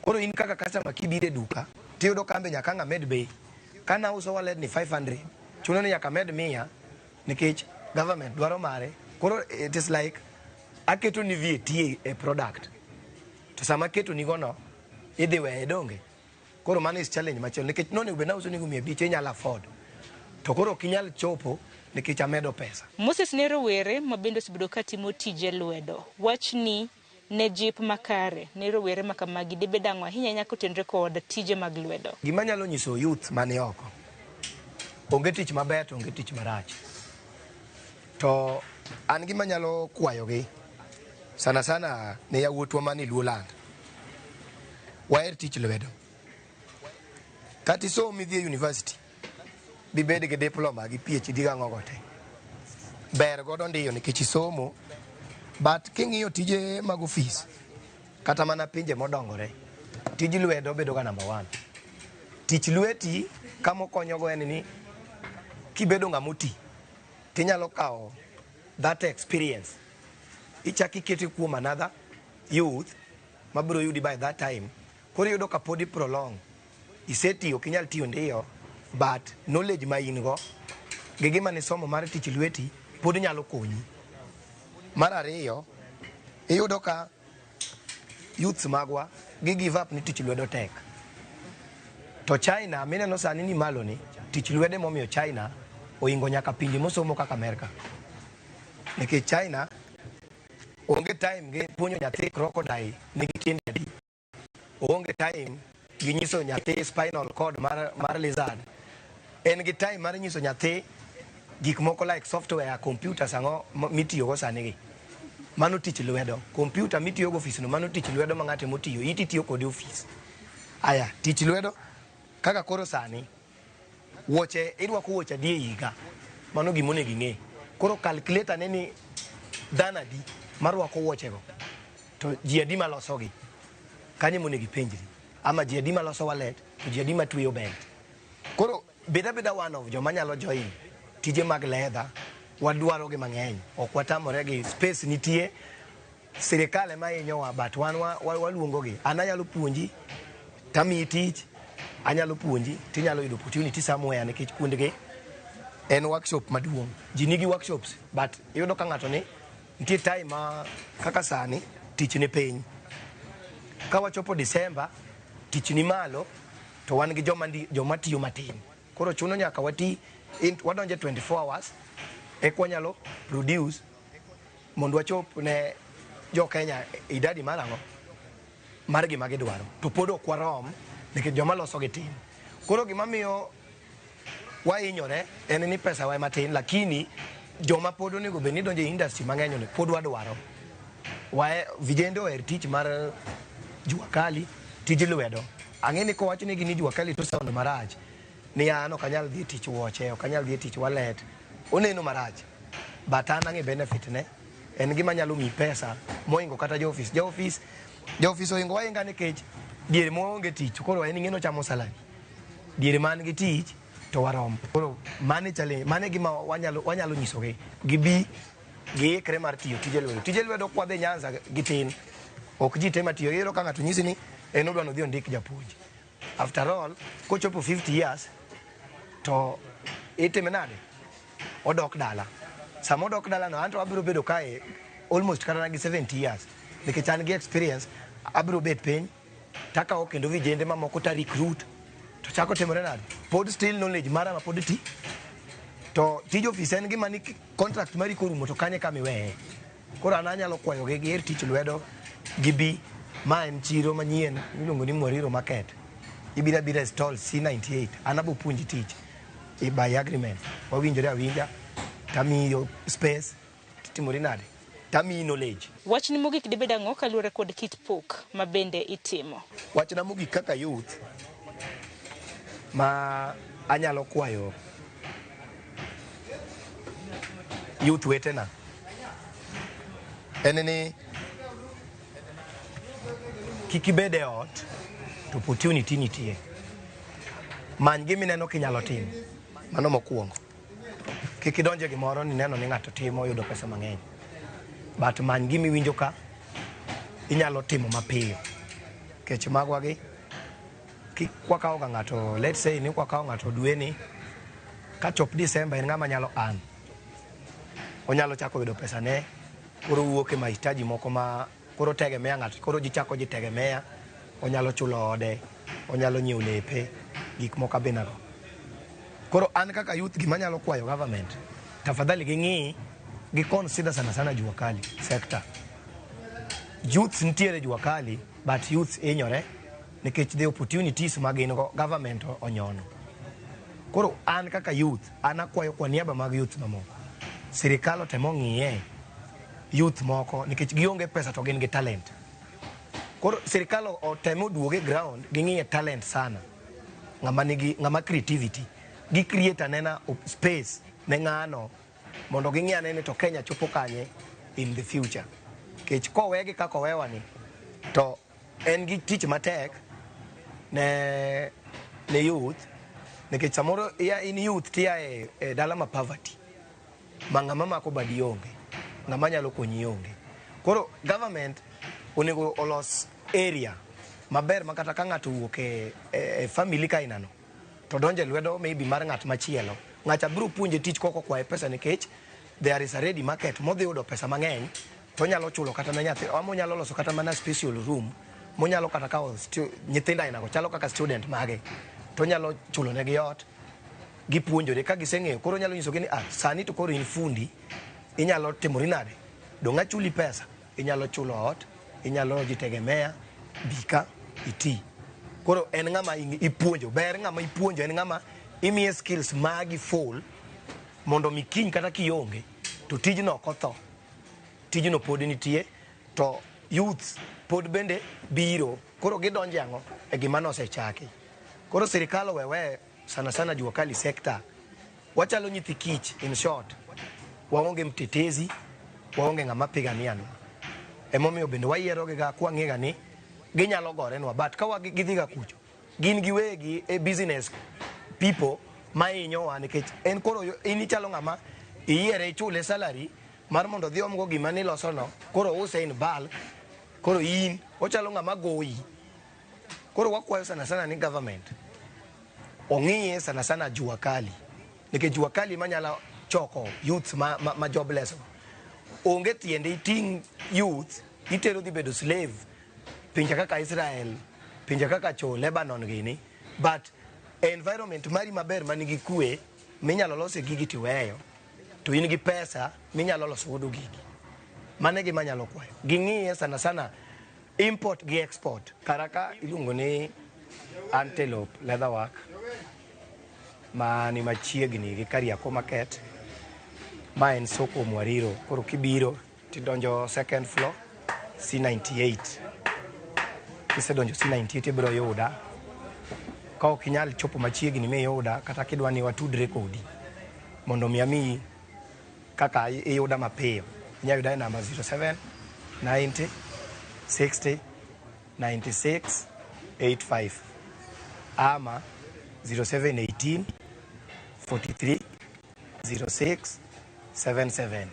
Koro in kaka customer kibiro e duka, tiyudo ka an be nyaka ang' amed bei. Ka nauso wallet ni 500, chuno ni nyaka amed 100 nikech government dwaro mare. Koro it is like aketo ni VAT e product. To sama aketo ni go no, idhi weye donge. Koro mano is challenge machielo nikech nonego bed nauso ni go 500 inyalo afford. To koro ok inyal chopo nikech amedo pesa. Moses ne rowere ma bende osebedo ka timo tije lwedo. Wachni ne jip makare ne rowere ma kamagi dibed ang'o ahinya ahinya kotenore kod tije mag lwedo? Gima nyalo nyiso youth mani oko, onge tich maber to onge tich marach. To an gima nyalo kwayogi sana sana ne yawuotwa mani Luoland, waher tich lwedo. Kata isom idhi e university, bibed gi diploma gi PhD gang'o go te. ber godo ndiyo nikech isomo, but king'iyo tije mag ofis kata mana pinje modongore, tij lwedo bedo ga number 1. Tich lweti kama okonyogo en ni kibedo ng'ama oti tinyalo kawo that experience ichak ikete kuom another youth mabiro yudi by that time. Koro iyudo ka podi prolong, isetiyo ok inyal tiyo ndiyo, but knowledge ma in go gi gima nisomo mar tich lweti pod nyalo konyi. Mar ariyo, iyudo ka youths magwa gi give up ni tich lwedo tek. To China mineno sani ni malo ni tich lwedo emomiyo China oingo nyaka pinje mosomo kaka Amerka. Nikech China onge time gi puonjo nyathi crocodile nigi tiende adi. Onge time gi nyiso nyathi spinal cord mar lizard. En gi time mar nyiso nyathi gik moko like software, computers ang'o mitiyogo sani gi. Mano tich lwedo. Computer mitiyogo ofis no mano tich lwedo ma ng'ate motiyo. Iti tiyo kode ofis. Aya, tich lwedo kaka koro sani wuoche irwako wuoche adi e higa. Mano gima onego ing'e. Koro calculator ne ni dhano adi marwako wuochego to ji adi malosogi. Kanyo ema onego ipenjri. Ama ji adi maloso wallet to ji adi matweyo belt. Koro bed abeda one of joma nyalo join tije mag leather, wadwaro gi mang'eny. Ok watamore gi space nitie, sirikal ema hinyowa, but wan waluongo gi. An anyalo puonji tamiyi tich, anyalo puonji tinyalo yudo opportunity somewhere nikech kuondgi en workshop maduong'. Ji nigi workshops but iyudo ka ng'ato ni nitie time ma kaka sani tich ni piny. Ka wachopo December tich ni malo to wan gi joma tiyo matin. Koro chuno nyaka wati wadonje 24 hours eka wanyalo produce mondo wachop ne jo Kenya idadi mar ang'o mar gima gidwaro. To pod ok warom nikech joma loso gi tin. Koro gima miyo wahinyore en ni pesa wa matin, lakini joma pod onego bed ni donjo e industry mang'eny ni pod wadwaro. Vijende oher tich mar jua kali, tij lwedo. Ang'e ni kowach negi ni jua kali to sound marach. Ni an ok anyal dhi e tich wuoche, ok anyal dhi e tich wallet. Oneno marach. But an ang'e benefit ne. En gima nyalo miyi pesa moingo kata jo office. Jo office oingo wainga nikech diere maonge tich koro en ing'e chamo salary. Diere man gi tich to warom. Koro mane challenge, mane gima wanyalo nyisogi. Gibi giikre mar tiyo tije lwedo. Tije lwedo kwa dhi Nyanza gi tin. Ok ji te matiyo. Iyudo ka ng'ato nyisi ni en odwa nodhi ondik japuonj. After all, kochopo 50 years to itime nade? Odok dala. Sama odok dala no anto abiro bedo kae almost kata gi 70 years. Nikech an gi experience, abiro bet piny takawo kendo vijende mamoko ta recruit to chako timore nade? Pod still knowledge mara ma pod ti. To tij ofis en gima ni contract mari korumo to kanye kama iweye. Koro an anyalo kwayogi giher tich lwedo gibi. Ma en chiro manyien miluongo ni Mwariro Market. Ibiro abira e stall C98. An abo puonji tich by agreement. Wawinjore awinja tamiyo space timori nade? Tamiyi knowledge. Wachni mogik dibed ang'o kaluwore kod kit pok ma bende itimo? Wachna mogik kaka youth ma anyalo kwayo youth wetena en ni kik ibed e ot to opportunity nitie. Many gima ineno kinyalo timo. Mano mokwongo. Kik idonje gimoro ni neno ni ng'ato timo yudo pesa mang'eny. But many gima iwinjo ka inyalo timo mapiyo. Nikech magwa gi kik wakawo ga ng'ato, let's say ni kwakawo ng'ato dweni, kachop December en ng'ama nyalo earn. Onyalo chako yudo pesa ne, koro wuok e mahitaji moko ma koro tegemea ng'ato, koro ji chako ji tegemea, onyalo chulo ode, onyalo nyiewo lepe, gik moko abinago. Koro an kaka youth gima anyalo kwayo government, tafadhali ging'i, gi consider sana sana jua kali sector. Youths nitiere jua kali, but youths hinyore nikech the opportunities ma gin go government onyono. Koro an kaka youth, an akwayo kwa niaba mag youth mamoko. Sirikal otemo ng'iye youth moko nikech gionge pesa to gin gi talent. Koro sirikal otemo duoge ground ging'iye talent sana. Ng'ama nigi ng'ama creativity. Gi create anena space ne ng'ano Mondo ging'i ane ni to Kenya chopo kanye in the future. Kech kowegi kaka owewa ni, to en gi tich matek ne youth, nikech samoro iya in youth tiya e dala ma poverty, ma ng'ama mako badi onge, ng'ama nyalo konyi onge. Koro government onego olos area maber ma kata ka ng'ato owuok e family ka inano, to donjo e lwedo maybe mar ng'at machielo. Ng'acha biro puonje tich koko kwaye pesa nikech there is a ready market modhi yudo pesa mang'eny, to onyalo chulo kata ne nyathi, ama onyalo loso kata mana special room monyalo kata kawo nyithindo ainago chalo kaka student mage, to onyalo chulo negi ot, gipuonjore ka giseng'eyo. Koro onyalo nyisogi ni sani to koro in fundi, inyalo timori nade, dong' achuli pesa, inyalo chulo ot, inyalo jitegemea, bika iti. Koro en ng'ama ipuonjo, ber ng'ama ipuonjo en ng'ama imiye skills magi full mondo mi kiny kata kionge to tijno ok otho, tijno pod nitie, to youth pod bende biro. Koro gidonje ang'o e gima nosechaki. Koro sirikal owewe sana sana jua kali sector, wachalo nyithi kich, in short, waonge mtetezi, waonge ng'ama piganianwa. Emomiyo bende wayierogi ga kwang'e ni ginyalo gorenwa, but ka gidhiga kucho, gin giwegi e business people mahinyowa, nikech en koro in ichalo ng'ama iyiere ichule salary mar mondo odhi omgo gima nilosono, koro use in bulk, koro in ochalo ng'ama goyi. Koro wakwayo sana sana ni government ong'iye sana sana jua kali, nikech jua kali manyalo choko youth ma jobless. Onge tiende iting' youth itero dhi bedo slave pinje kaka Israel, pinje kaka cho Lebanon gini, but environment mari maber manigi kwe minyalo lose gigi tiweyo, to in gi pesa minyalo loso godo gigi. Mano e gima anyalo kwayo. Ging'iye sana sana import gi export. Karaka iluongo ni Antelope Leatherwork ma ni machiegni gi Kariakoo Market. Ma en soko Mwariro. Koro kibiro tidonjo second floor C98. Kisedonjo C98 ibiro yuda. Ka ok inyal chopo machiegni miyuda, kata kidwa ni watudre kodi mondo mi amiyi kaka iyuda mapiyo, inyalo yuda e namba 07 90 60 96 85 ama 0718 43 06 77.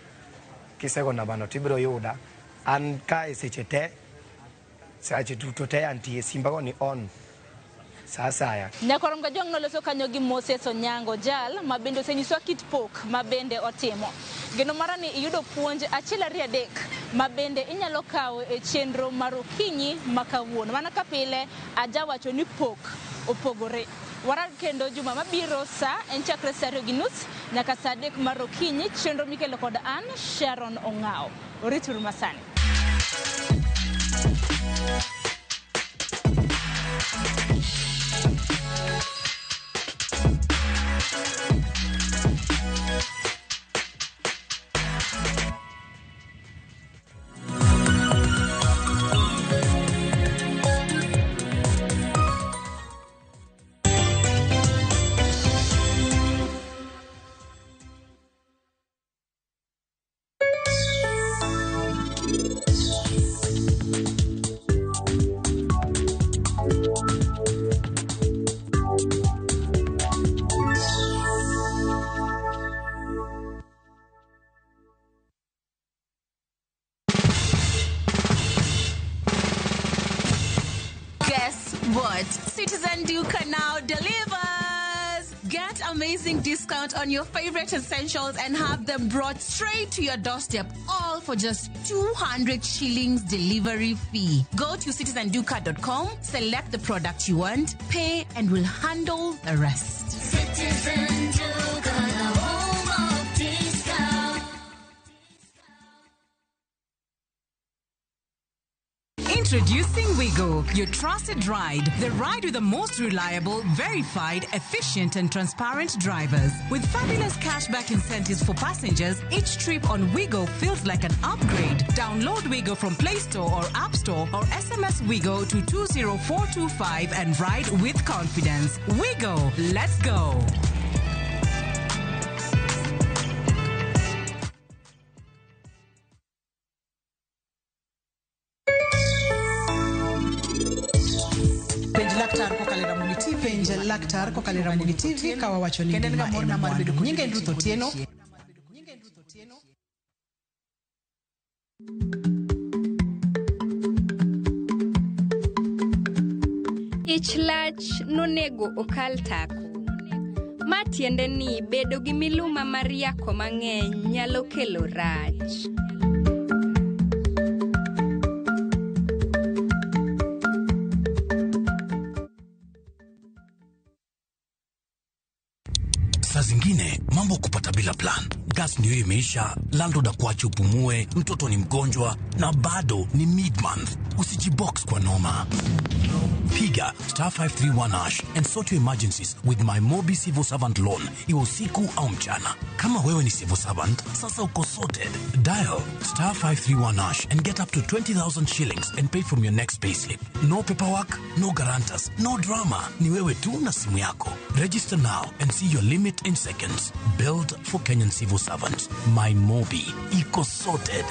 Kisego nambano tibiro yuda. An kae seche te, sache duto te antie, simbago ni on sa asaya. Nyakorom Kajwang' noloso kanyo gi Moses Onyango, jal ma bende osenyiswa kit pok ma bende otimo. Geno mara ni iyudo puonj 1 2 3 ma bende inyalo kawo e chenro mar okinyi ma kawuono. Mana ka pile ajawacho ni pok opogore. Warad kendo juma mabiro sa en chakre saa 2:30 nyaka saa 3 mar okinyi, chenro mikelo kod an Sharon Ong'ao. Orituru masani. Citizen Duka now delivers! Get amazing discount on your favorite essentials and have them brought straight to your doorstep, all for just 200 shillings delivery fee. Go to citizenduka.com, select the product you want, pay, and we'll handle the rest. Citizen Duka, the home of discount. Introducing Wigo, your trusted ride. The ride with the most reliable, verified, efficient, and transparent drivers. With fabulous cashback incentives for passengers, each trip on Wigo feels like an upgrade. Download Wigo from Play Store or App Store or SMS Wigo to 20425 and ride with confidence. Wigo, let's go. laktar kokalo e Ramogi TV ka wawacho ni Kendo en ngima ga morna en mar bedo mwandu. kod Nyinga en Ruth odiechieng' Otieno. kodiechieng'. Ich lach nonego okal tako. Ma tiende ni bedo gi miluma mar yako mang'eny nyalo kelo rach. Saa zingine mambo kupata bila plan. Gas ndiyo imeisha, landlord akuache upumue, mtoto ni mgonjwa na bado ni mid month. Usijibox kwa noma. Piga star 531 hash and sort your emergencies with my Mobi Civil Servant Loan, iwe usiku au mchana. Kama wewe ni civil servant, sasa uko sorted. Dial star 531 hash and get up to 20,000 shillings and pay from your next payslip. No paperwork, no guarantors, no drama. Ni wewe tu na simu yako. Register now and see your limit in seconds. Build for Kenyan civil servants. My Mobi. Iko sorted.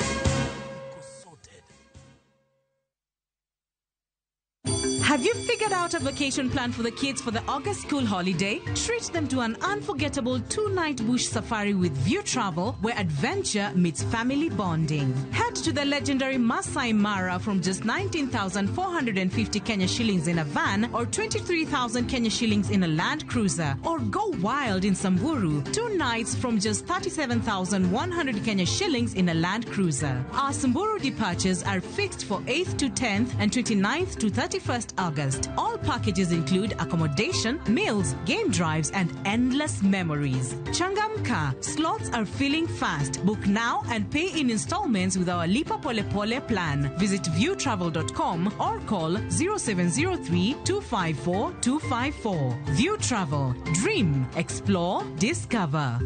Have you figured out a vacation plan for the kids for the August school holiday? Treat them to an unforgettable 2-night bush safari with View Travel, where adventure meets family bonding. Head to the legendary Masai Mara from just 19,450 Kenya shillings in a van or 23,000 Kenya shillings in a Land Cruiser. Or go wild in Samburu, 2 nights from just 37,100 Kenya shillings in a Land Cruiser. Our Samburu departures are fixed for 8th to 10th and 29th to 31st August. All packages include accommodation, meals, game drives, and endless memories. Changamka, slots are filling fast. Book now and pay in installments with our Lipa Pole Pole plan. Visit viewtravel.com or call 0703 254 254. View Travel. Dream, explore, discover.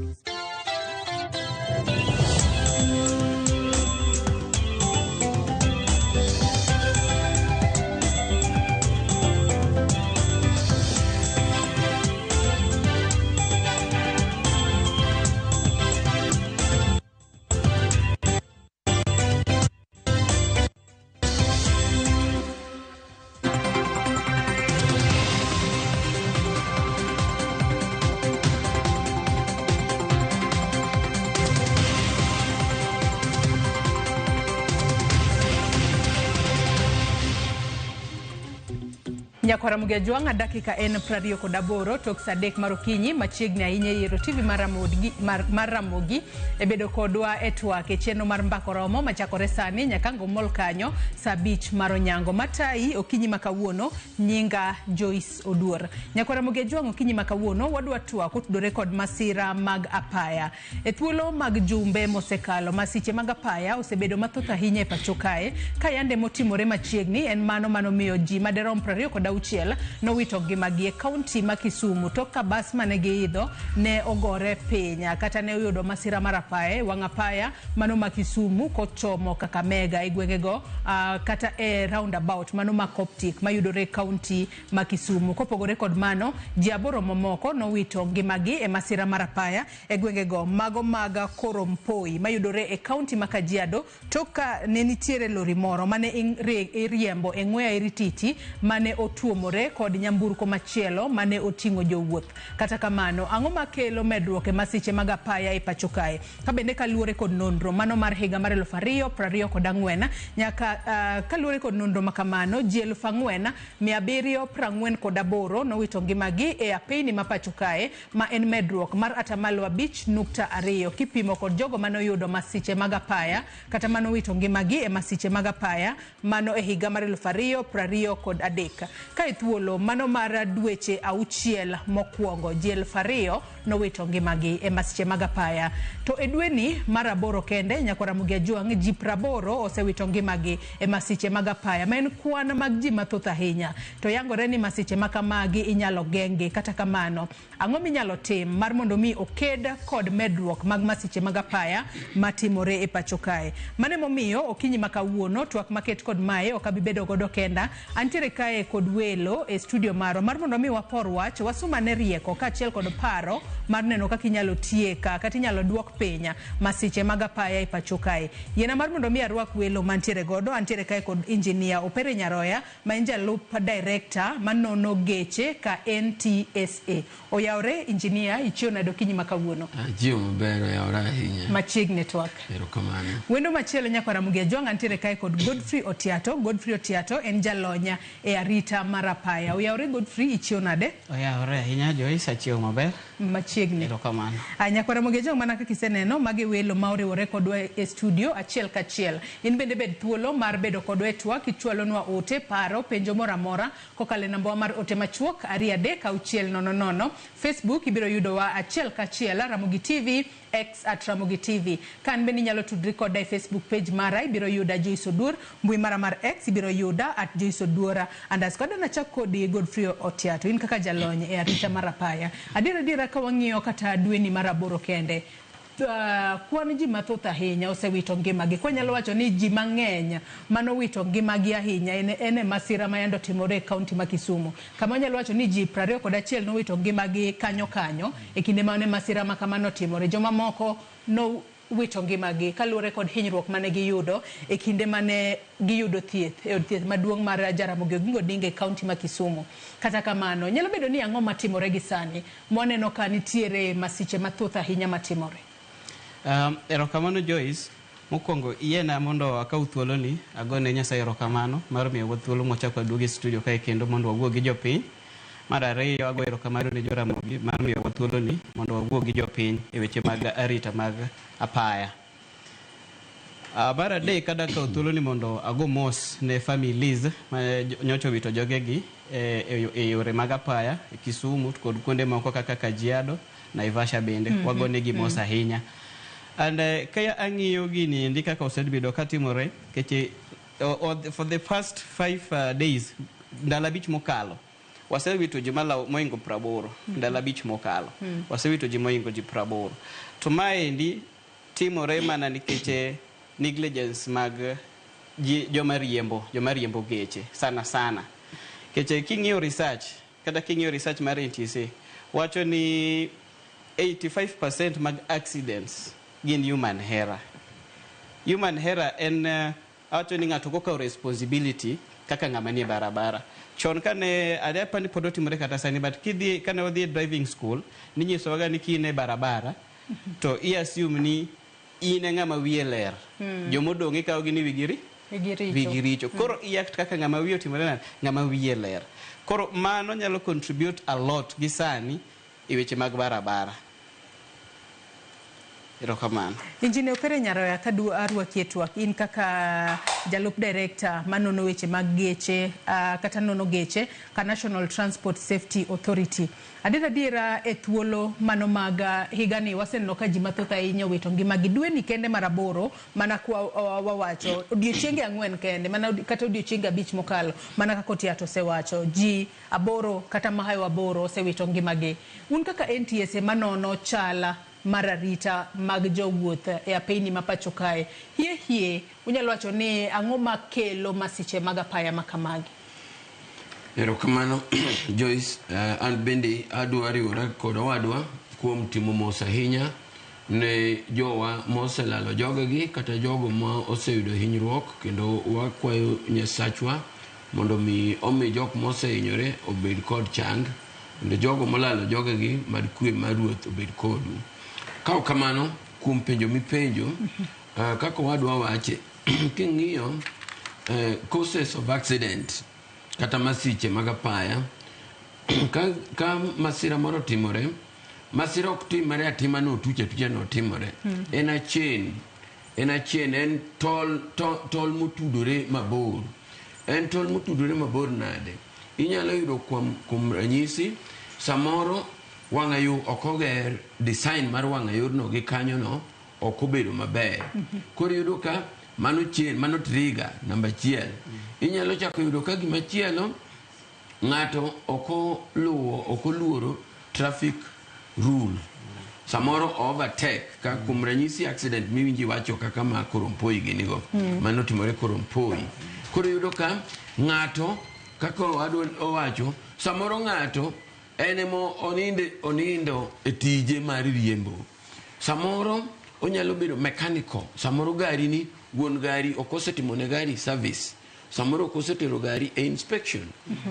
Nyakwara Mugejwang' dakika en 28 tok saa 3 mar okinyi machiegni ahinya e yiero TV mar Ramogi e bedo kodwa e twak e chenro mar Mbaka Oromo machakore sani nyaka ang' omol kanyo saa 5 mar onyango. Matayi okinyi ma kawuono nyinga Joyce Oduor. Nyakwara Mugejwang' okinyi ma kawuono wadwa twak otudore kod masira mag apaya. E thuolo mag jumbe mosekalo masiche mag apaya osebedo mathoth ahinya e pacho kae ka yande motimore machiegni en mano manomiyo ji maderom 26 nowito ngimagi e kaunti ma Kisumu tok ka bas mane giidho ne ogore piny kata ne oyudo masira mar apaya wang' apaya mano ma Kisumu kochomo Kakamega e gwengego kata e roundabout mano ma Coptic mayudore e kaunti ma Kisumu. Kopogore kod mano, ji 8 mamoko nowito ngimagi e masira mar apaya e gwengego mago mag Korompoi mayudore e kaunti ma Kajiado tok ka ne nitiere lori moro mane iriembo e ng'weya irititi mane otuomore kod nyamburko machielo mane oting'o jowuoth. Kata kamano, ang'o makelo medruok e masiche mag apaya e pacho kae? Ka bende kaluwore kod nonro mano mar higa mar 2024 nyaka kaluwore kod nonro makamano ji 4748 nowito ngimagi e apeyni ma pacho kae ma en medruok mar 5.2% kipimo kod jogo manoyudo masiche mag apaya kata manowito ngimagi e masiche mag apaya mano e higa mar 2023. Ka e thuolo mano mar dweche 6 mokwongo ji 2000 nowito ngimagi e masiche mag apaya. To e dweni mar 8 kende nyakwara Mugiajwang' ji 80 osewito ngimagi e masiche mag apaya ma en kwan mag ji mathoth ahinya. To yangore ni masiche makamagi inyalo geng'gi. Kata kamano, ang'o minyalo tim mar mondo mi oked kod medruok mag masiche mag apaya matimore e pacho kae? Mane momiyo okinyi ma kawuono twak maket kod mae ok abi bedo godo kenda. Antiere kae kod welo e studio marwa mar mondo mi wapor wach, wasumane rieko kaachiel kod paro mar neno kaka inyalo tieka kata inyalo duok piny masiche mag apaya e pacho kae. Yiena mar mondo mi arwak welo mantiere godo, antiere kae kod Engineer Opere Nyaroya ma en jalup director manono geche ka NTSA. Oyawore Engineer, ichiew nade okinyi ma kawuono? Achiew maber, oyawore ahinya. Machiegni twak. Erokamano. Wendo machielo nyakwar Ramogi Ajwang' antiere kae kod Godfrey Otiato. Godfrey Otiato en jalonya e arita mar apaya. Oyawore Godfrey, ichiew nade? Oyawore ahinya Joyce, achiew maber. Machiegni. Erokamano. Nyakwar Ramogi Ajwang' mana kaka iseneno, magi welo ma oriwore kodwa e studio achiel kachiel. In bende bed thuolo mar bedo kodwa e twak, ichwalonwa ote, paro, penjo moro amora kokalo e nambawa mar ote machuok 2 3 6 0 0. Facebook ibiro yudowa achiel kachiel Ramogi TV, X at Ramogi TV. Ka an bende inyalo tudri koda e Facebook page mara, ibiro yuda Joyce Oduor, mbui mara mar X ibiro yuda at Joyce Oduora underscore. Adwa nachak kodi Godfrey Otiato, in kaka jalony e arita mar apaya. Adier adiera ka wang'iyo kata dweni mar aboro kende, kwan ji mathoth ahinya osewito ngimagi. Kwanyalo wacho ni ji mang'eny manowito ngimagi ahinya en e masira ma yande otimore e kaunti ma Kisumu. Kama wanyalo wacho ni ji 21 nowito ngimagi kanyo kanyo e kinde mane masira ma kamano otimore. Jomamoko nowito ngimagi kaluwore kod hinyruok mane giyudo e kinde mane giyudo thieth e od thieth maduong' mar Jaramogi Oginga Odinga e kaunti ma Kisumu. Kata kamano, nyalo bedo ni ang'o matimore gi sani mwaneno ka nitiere masiche mathoth ahinya matimore? Erokamano Joyce. Mokwongo iyiena mondo akaw thuoloni agone Nyasaye erokamano mar miyowa thuolo mwachako waduogo e studio kae kendo mondo wawuo gi jopiny. Mar ariyo ago erokamano ne Joramogi mar miyowa thuoloni mondo wawuo gi jopiny e weche mag arita mag apaya. Mar adek adwa kawo thuoloni mondo ago mos ne families ma nyocha owito jogegi e yore mag apaya e Kisumu kod kuonde moko kaka Kajiado, Naivasha bende. Wagonegi mos ahinya. And ka ang'iyo gini endi kaka osebedo katimore keche for the first 5 days, ndalo 5 mokalo, wasewito ji malawo moingo 80. Ndalo 5 mokalo wasewito ji moingo ji 80. To maendi timore mana nikech negligence mag ji, joma riembo geche sana sana. Keche king'iyo research, kata king'iyo research mar NTSA wacho ni 85% mag accidents gin human error. Human error en awacho ni ng'ato ok okawo responsibility kaka ng'ama nie barabara. Chon kane adepa ni pod otimore kata sani, but kidhi kane wadhi e driving school ninyisowaga ni kin e barabara to i assume ni in e ng'ama wiye ler. Jomodong' ikawo gi ni wigi ri Wigi richo. wigi richo. Koro i act kaka ng'ama wiye otimore nade, ng'ama wiye ler. Koro mano nyalo contribute a lot gi sani e weche mag barabara. Erokamano. Injinia Opere Nyaroya, kadwa arwaki e twak, in kaka jalup director manono weche mag geche kata nono geche ka National Transport Safety Authority. Adier adiera e thuolo mano mag higani waseneno ka ji mathoth ahinya owito ngimagi. Dweni kende mar aboro mana kwa wawacho odiochienge 4 kende mana kata odiochienge 5 mokalo mana kaka Otiato osewacho ji 8 kata mahayo 8 osewito ngimagi. Un kaka NTSA manono chala mar arita mag jowuoth e apeyni ma pacho kae, hie hie unyalo wacho ni ang'o makelo masiche mag apaya ma kamagi? Erokamano Joyce, an bende adwa riwora kod owadwa kuom timo mos ahinya ne jowa moselalo jogegi kata jogo ma oseyudo hinyruok, kendo wakwayo Nyasachwa mondo mi omi jok mosehinyore obed kod chang, kendo jogo molalo jogegi mad kwe mar Ruoth obed kodu. Ka ok kamano, kuom penjo mipenjo, kaka owadwa wache, king'iyo causes of accident kata masiche mag apaya, ka masira moro otimore, masira ok timore atima ni otuch atucha ni otimore. En a chain, en a chain, en tol, tol motudore mabor. En tol motudore mabor nade? Inyalo yudo kuom ranyisi, samoro wang'ayo ok oger, design mar wang'ayorno gi kanyono ok obedo maber. Koro iyudo ka mano chain, mano trigger namba achiel. Inyalo chako yudo ka gimachielo, ng'ato ok oluwo, ok oluoro traffic rule. Samoro overtake, ka kuom ranyisi accident miwinji wacho kaka ma Korompoi ginigo. Mano otimore Korompoi. Koro iyudo ka ng'ato Kaka owadwa owacho, samoro ng'ato en ema onindo e tije mar riembo. Samoro onyalo bedo mechanical. Samoro gari ni wuon gari ok osetimo ne gari service. Samoro ok osetero gari e inspection.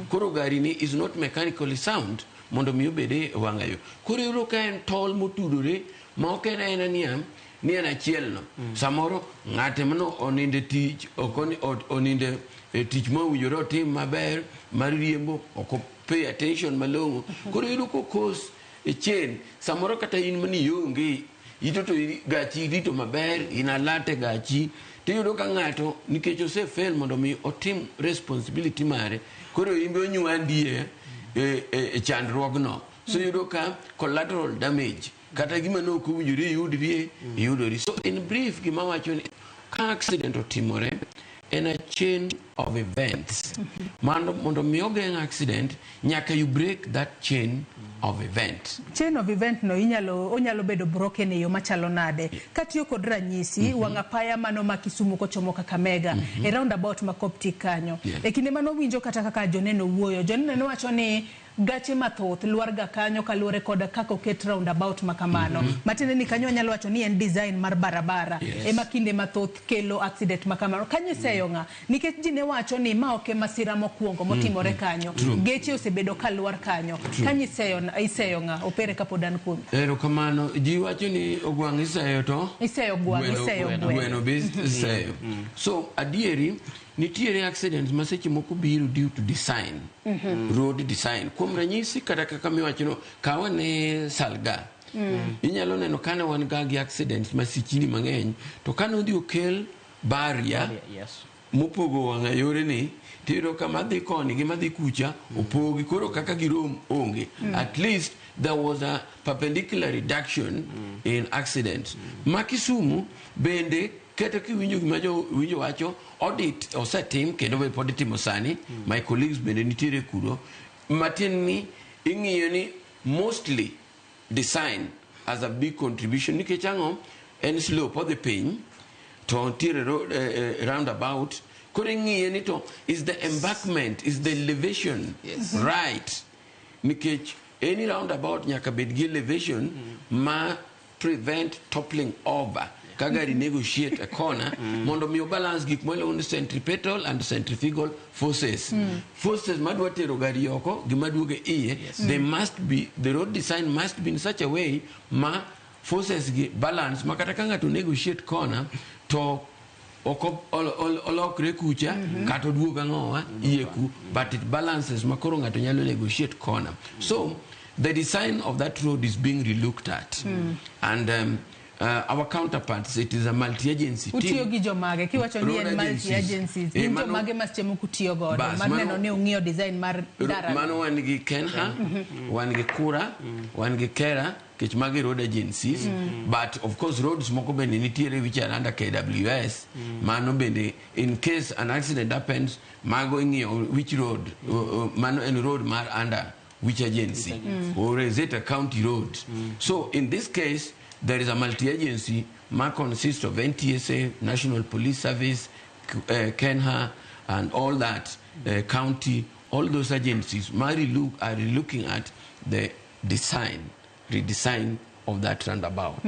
Koro gari ni is not mechanically sound mondo mi obed e wang'a yo. Koro iyudo ka en tol motudore ma ok en aena niya ni en achiel no. Samoro ng'ate mano oninde tich ok oninde e tich ma owinjore otim maber mar riembo ok pay attention malong'o. Koro iyudo kokos e chain samoro kata in mani ionge ito to gachi rito maber in alate gachi tiyudo ka ng'ato nikech ose fail mondo mi otim responsibility mare koro in be onywandie e chandruogno. So iyudo ka collateral damage kata gima ne ok owinjore iyudrie iyudori. So in brief gima wacho ni ka accident otimore en a chain of events. Mondo mi ogeng' accident nyaka you break that chain of event. Chain of event no onyalo bedo broken e yo machalo nade? Katiyo kod ranyisi, wang' apaya mano ma Kisumu kochomo Kakamega, e roundabout ma Coptic kanyo. E kinde mano winjo kata kaka joneno wuoyo, joneno ne wacho ni gache mathoth lwar ga kanyo kaluwore kod kaka oket roundabout ma kamano. Matiende ni kanyo wanyalo wacho ni en design mar barabara. Ema kinde mathoth kelo accident ma kamano. Kanyo iseyo ng'a? Nikech ji ne wacho ni ma ok e masira mokwongo motimore kanyo. Geche osebedo ka lwar kanyo. Kanyo iseyo ng'a? Opere kapod an kuomi. Erokamano. Ji wacho ni ogwang' iseyo to? Iseyo gwang', iseyo gweno. Gweno be iseyo. So adieri nitiere accidents ma seche moko biro due to design. Road design. Kuom ranyisi kata kaka miwachono, kaw ane Salga. Inyalo neno kane wan ga gi accidents masichni mang'eny, to kane odhi okel barrier mopogo wang'a yore ni, tiyudo ka madhi koni gi madhi kucha opogi, koro kaka girom onge. At least there was a perpendicular reduction in accidents. Ma Kisumu bende kata kiwinjo gima jowinjo wacho, audit osetim kendo be pod itimo sani. My colleagues bende nitiere kuro. Matin ni ing'iyo ni mostly design as a big contribution nikech ang'o en slope odhi piny to nitiere roundabout koro ing'iye ni to is the embankment is the elevation right nikech any roundabout nyaka bed gi elevation ma prevent toppling over ka gari negotiate a corner mondo mi balance gik miluongo ni centripetal and centrifugal forces. Forces madwa tero gari oko gi maduogo iye, they must be, the road design must be in such a way ma forces gi balance ma kata ka ng'ato negotiate corner to ok olokre kucha kata oduog ang'owa iye ku, but it balances ma koro ng'ato nyalo negotiate corner. So the design of that road is being relooked at. And our counterparts, it is a multi-agency team. Utiyo gi jomage kiwacho ni en multi-agencies. Gin jomage ma seche moko utiyo godo mar neno ni ung'iyo design mar ndara. Mano wan gi Kenha, wan gi Kura, wan gi Kera, kech magi road agencies. But of course roads moko bende nitiere which are under KWS. Mano bende in case an accident happens, mago ing'iyo which road, mano en road mar under which agency, or is it a county road? So in this case, there is a multi-agency ma consists of NTSA, National Police Service, Kenha, and all that, county, all those agencies are looking at the design, redesign of that roundabout.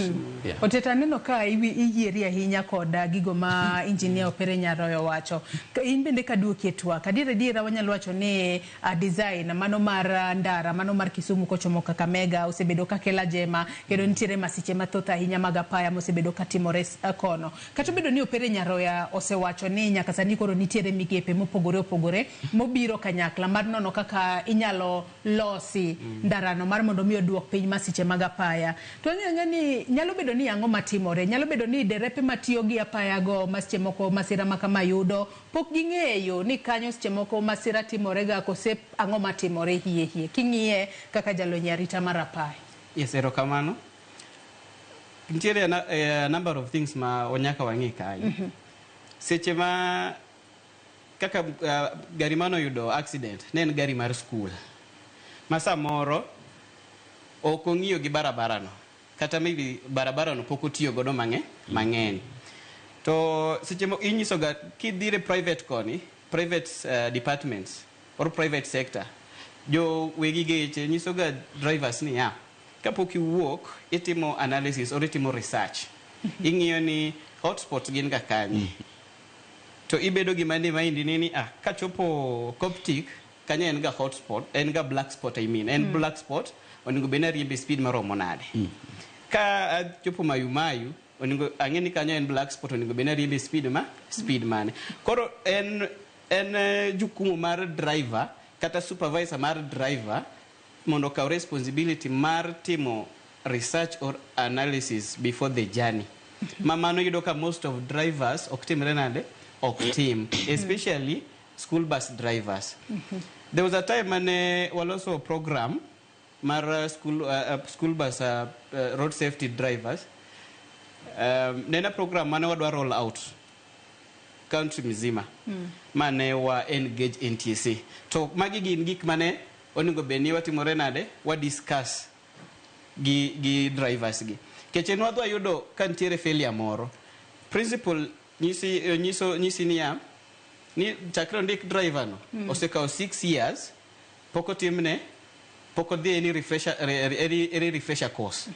Yeah. Oteta neno ka iyieri ahinya kod gigo ma engineer Opere Nyaroyo wacho. In bende kaduoki e twak, adier adiera wanyalo wacho ni design mano mar ndara, mano mar Kisumu kochomo Kakamega osebedo ka kelo ajema kendo nitiere masiche mathoth ahinya mag apaya mosebedo katimore kono. Kata obedo ni Opere Nyaroya osewacho ni nyaka sani koro nitiere migepe mopogore opogore mobiro kanyakla mar nono kaka inyalo losi ndarano mar mondo mi oduok piny masiche mag apaya. To ang'eyo ni nyalo bedo ni ang'o matimore, nyalo bedo ni derepe matiyo gi apaya go ma seche moko masira ma kama yudo pok ging'eyo ni kanyo seche moko masira timore ga kose ang'o matimore hie hie king'iye kaka jalony e arita mar apaya. Yes, erokamano. Nitiere a number of things ma onyaka wang'i kanyo. Seche ma kaka gari mano yudo accident, ne en gari mar school. Ma samoro ok ong'iyo gi barabara no. Kata maybe barabara no pok otiyo godo mang'eny. To seche moko inyiso ga kidhire private koni, private departments, or private sector, jo wegi geche nyiso ga drivers niya, kapok iwuok itimo analysis or itimo research, ing'iyo ni hotspots gin ga kanye. To ibedo gi mani maindi ni ah, kachopo Coptic kanyo en ga hotspot, en ga black spot, I mean, en black spot, onego bed ni ariembe speed maromo nade. Ka achopo Mayu Mayu, onego ang'e ni kanyo en black spot, onego bed ni ariembe speed mane. Koro en jukumu mar driver kata supervisor mar driver mondo okaw responsibility mar timo research or analysis before the journey. Ma mano yudo ka most of drivers ok timre nade, ok tim, especially school bus drivers. There was a time mane waloso program mar school bus road safety drivers. Ne en a program mane wadwa roll out country mzima, mane wa engage NTSA. To magi gin gik mane onego bed ni watimore nade, wa discuss gi drivers gi. Keche nwadwa yudo ka nitiere failure moro. Principal nyisi, nyiso, nyisi niya, ni chakre ondik driver no, osekawo 6 years, pok otimne, pok odhi any refresher course.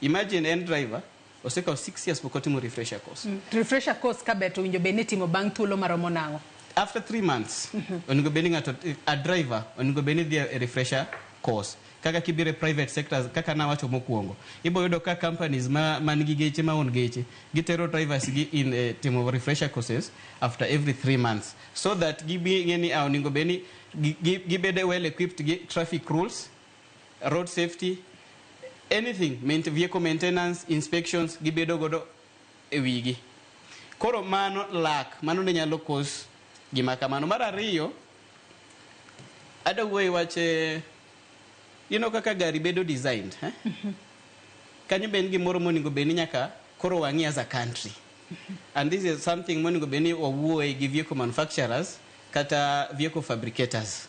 Imagine, en driver, osekawo 6 years pok otimo refresher course. Refresher course ka ber to winjo bed ni itimo bang' thuolo maromo nang'o? After 3 months, onego bed ni ng'ato, a driver, onego bed ni dhi e refresher course. Kaka kibiro e private sectors, kaka nawacho mokwongo, ibo yudo ka companies ma man gi geche, ma own geche, gitero drivers gi in timo refresher courses after every 3 months, so that gibi ng'e ni ah, onego bed ni gibedo well equipped gi traffic rules, road safety, anything, vehicle maintenance, inspections, gibedo godo e wigi. Koro mano lak, mano ne nyalo cause gima kamano. Mar ariyo, ada wuoye wach kaka gari bedo designed, eh? Kanyo be en gimoro monego bed ni nyaka koro wang'i as a country, and this is something monego bed ni wawuoye gi vehicle manufacturers kata vehicle fabricators.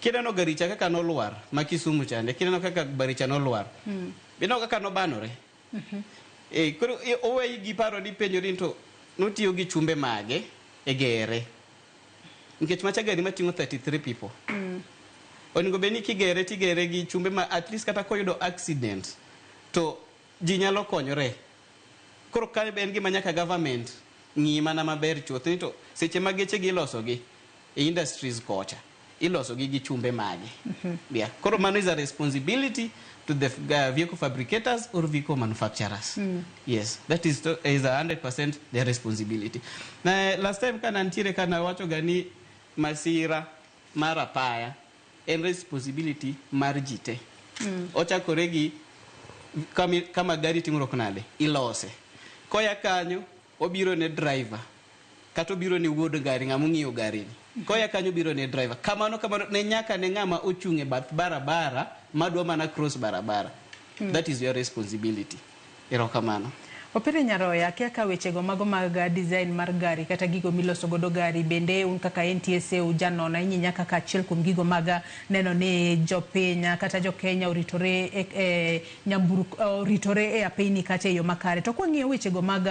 Kineno gari cha kaka nolwar ma Kisumu chande, kineno kaka gari cha nolwar, ineno kaka nobanore. Koro oweyi gi paro ni penjori ni to notiyo gi chumbe mage e gere, nikech macha gari mating'o 33 people, onego bed ni kigere tigere gi chumbe ma at least kata koyudo accident to ji nyalo konyore. Koro ka en gima nyaka government ng'i mana maber chuth ni to seche ma geche gi ilosogi e industries kocha, ilosogi gi chumbe mage. Yeah. Koro mano is a responsibility to the vehicle fabricators or vehicle manufacturers. Yes, that is 100% their responsibility. Na last time kana ntiere kana wacho ga ni masira mar apaya en responsibility mar ji te. Ochakore gi kama gari ting'ruok nade, ilose. Koya kanyo, obiro ne driver kata obiro ne wuod gari, ng'ama ong'iyo gari ni. Koya kanyo obiro ne driver. Kamano kamano ne nyaka ne ng'ama ochung' e bath barabara madwa mana cross barabara. That is your responsibility. Erokamano. Opire Nyaroya, akia ka wechego mago mag design mar gari kata gigo miloso godo gari bende un kaka NTSA ujanona inyinya kaka achiel kuom gigo mag neno ni jopiny kata jokenya oritore e nyamburko, oritore e apeyni kacha e yo makare. To kwang'iyo wechego mag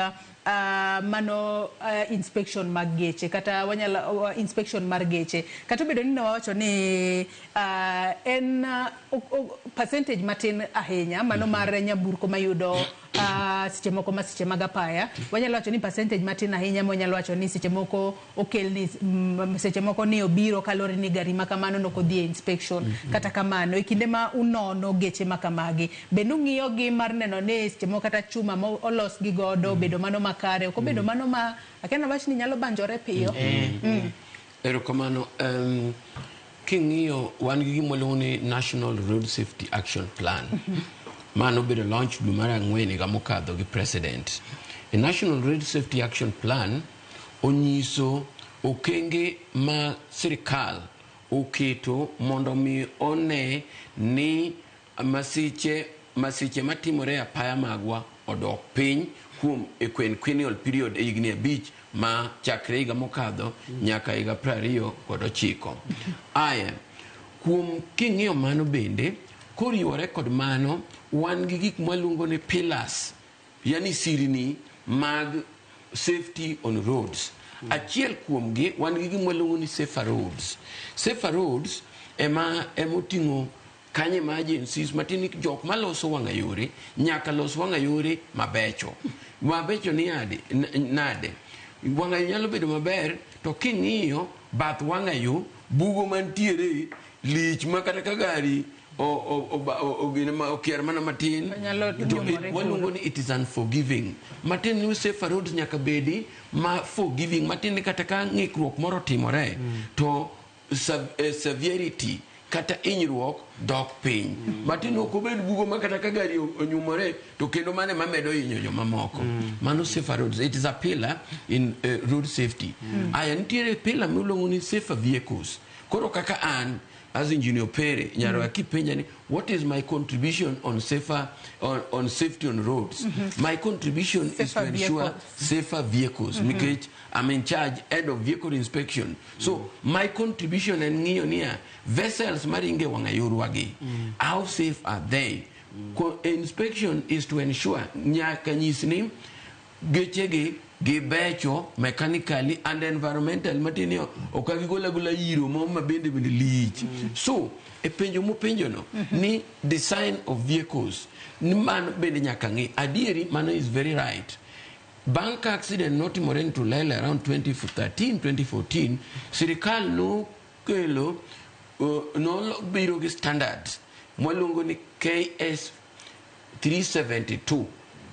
mano inspection mag geche kata wanyalo inspection mar geche, kata obedo ni ne wawacho ni en percentage matin ahinya mano mar nyamburko mayudo seche moko masiche mag apaya, wanyalo wacho ni percentage matin ahinya ma wanyalo wacho ni seche moko okelni seche moko ni obiro kaluwore ni gari ma kamano nokodhi e inspection. Kata kamano, e kinde ma unono geche ma kamagi, bende ung'iyo gi mar neno ni seche moko kata chuma ma olos gi godo obedo mano makare, ok obedo mano ma akia nawach ni nyalo banjore piyo? Erokamano. King'iyo wan gi gima waluongo ni National Road Safety Action Plan. Mano obedo launch dwe mar ang'wen higa mokadho gi president. E National Road Safety Action Plan onyiso okenge ma sirikal oketo mondo mi one ni masiche matimore e apaya magwa odok piny kuom e quinquennial period, e higni 5 ma chakre higa mokadho nyaka higa 29. Aya, kuom king'iyo mano bende koriwore kod mano, wan gi gik mwaluongo ni pillars, yani sirni mag safety on roads. Achiel kuomgi wan gi gima waluongo ni safer roads. Safer roads ema emoting'o kanyo emergencies matin jok maloso wang'a yore nyaka los wang'a yore mabecho. Mabecho ni ade, nade? Wang'a yo nyalo bedo maber to king'iyo bath wang'a yo bugo mantiere lich ma kata ka gari okier mana matin Onyalo to nyumore waluongo ni it is unforgiving. Matin ni safer roads nyaka bedi ma forgiving matin ni kata ka ng'ikruok moro otimore to severity kata hinyruok dok piny. Matin ok obed bugo ma kata ka gari onyumore to kendo mano ema medo hinyo jomamoko. Mano safer roads. It is a pillar in road safety. Aya nitiere pillar miluongo ni safer vehicles. Koro kaka an as engineer Pere Nyaroya kipenja ni what is my contribution on safer on safety on roads? My contribution is to Safer ensure vehicles. safer vehicles nikech I'm in charge head of vehicle inspection. So my contribution en ng'iyo niya vessels maringe wang'a yorwagi how safe are they? Inspection is to ensure nyaka nyis ni gechegi gibecho mechanically and environmental matin ni ok gigol agola iro mo ma bende bende lich. So e penjo mopenjo no ni design of vehicles ni mano bende nyaka ng'i. Adieri mano is very right. Bang' ka accident notimore ni Tulele around 2013 2014 sirikal nokelo nobiro gi standards mwaluongo ni KS 372.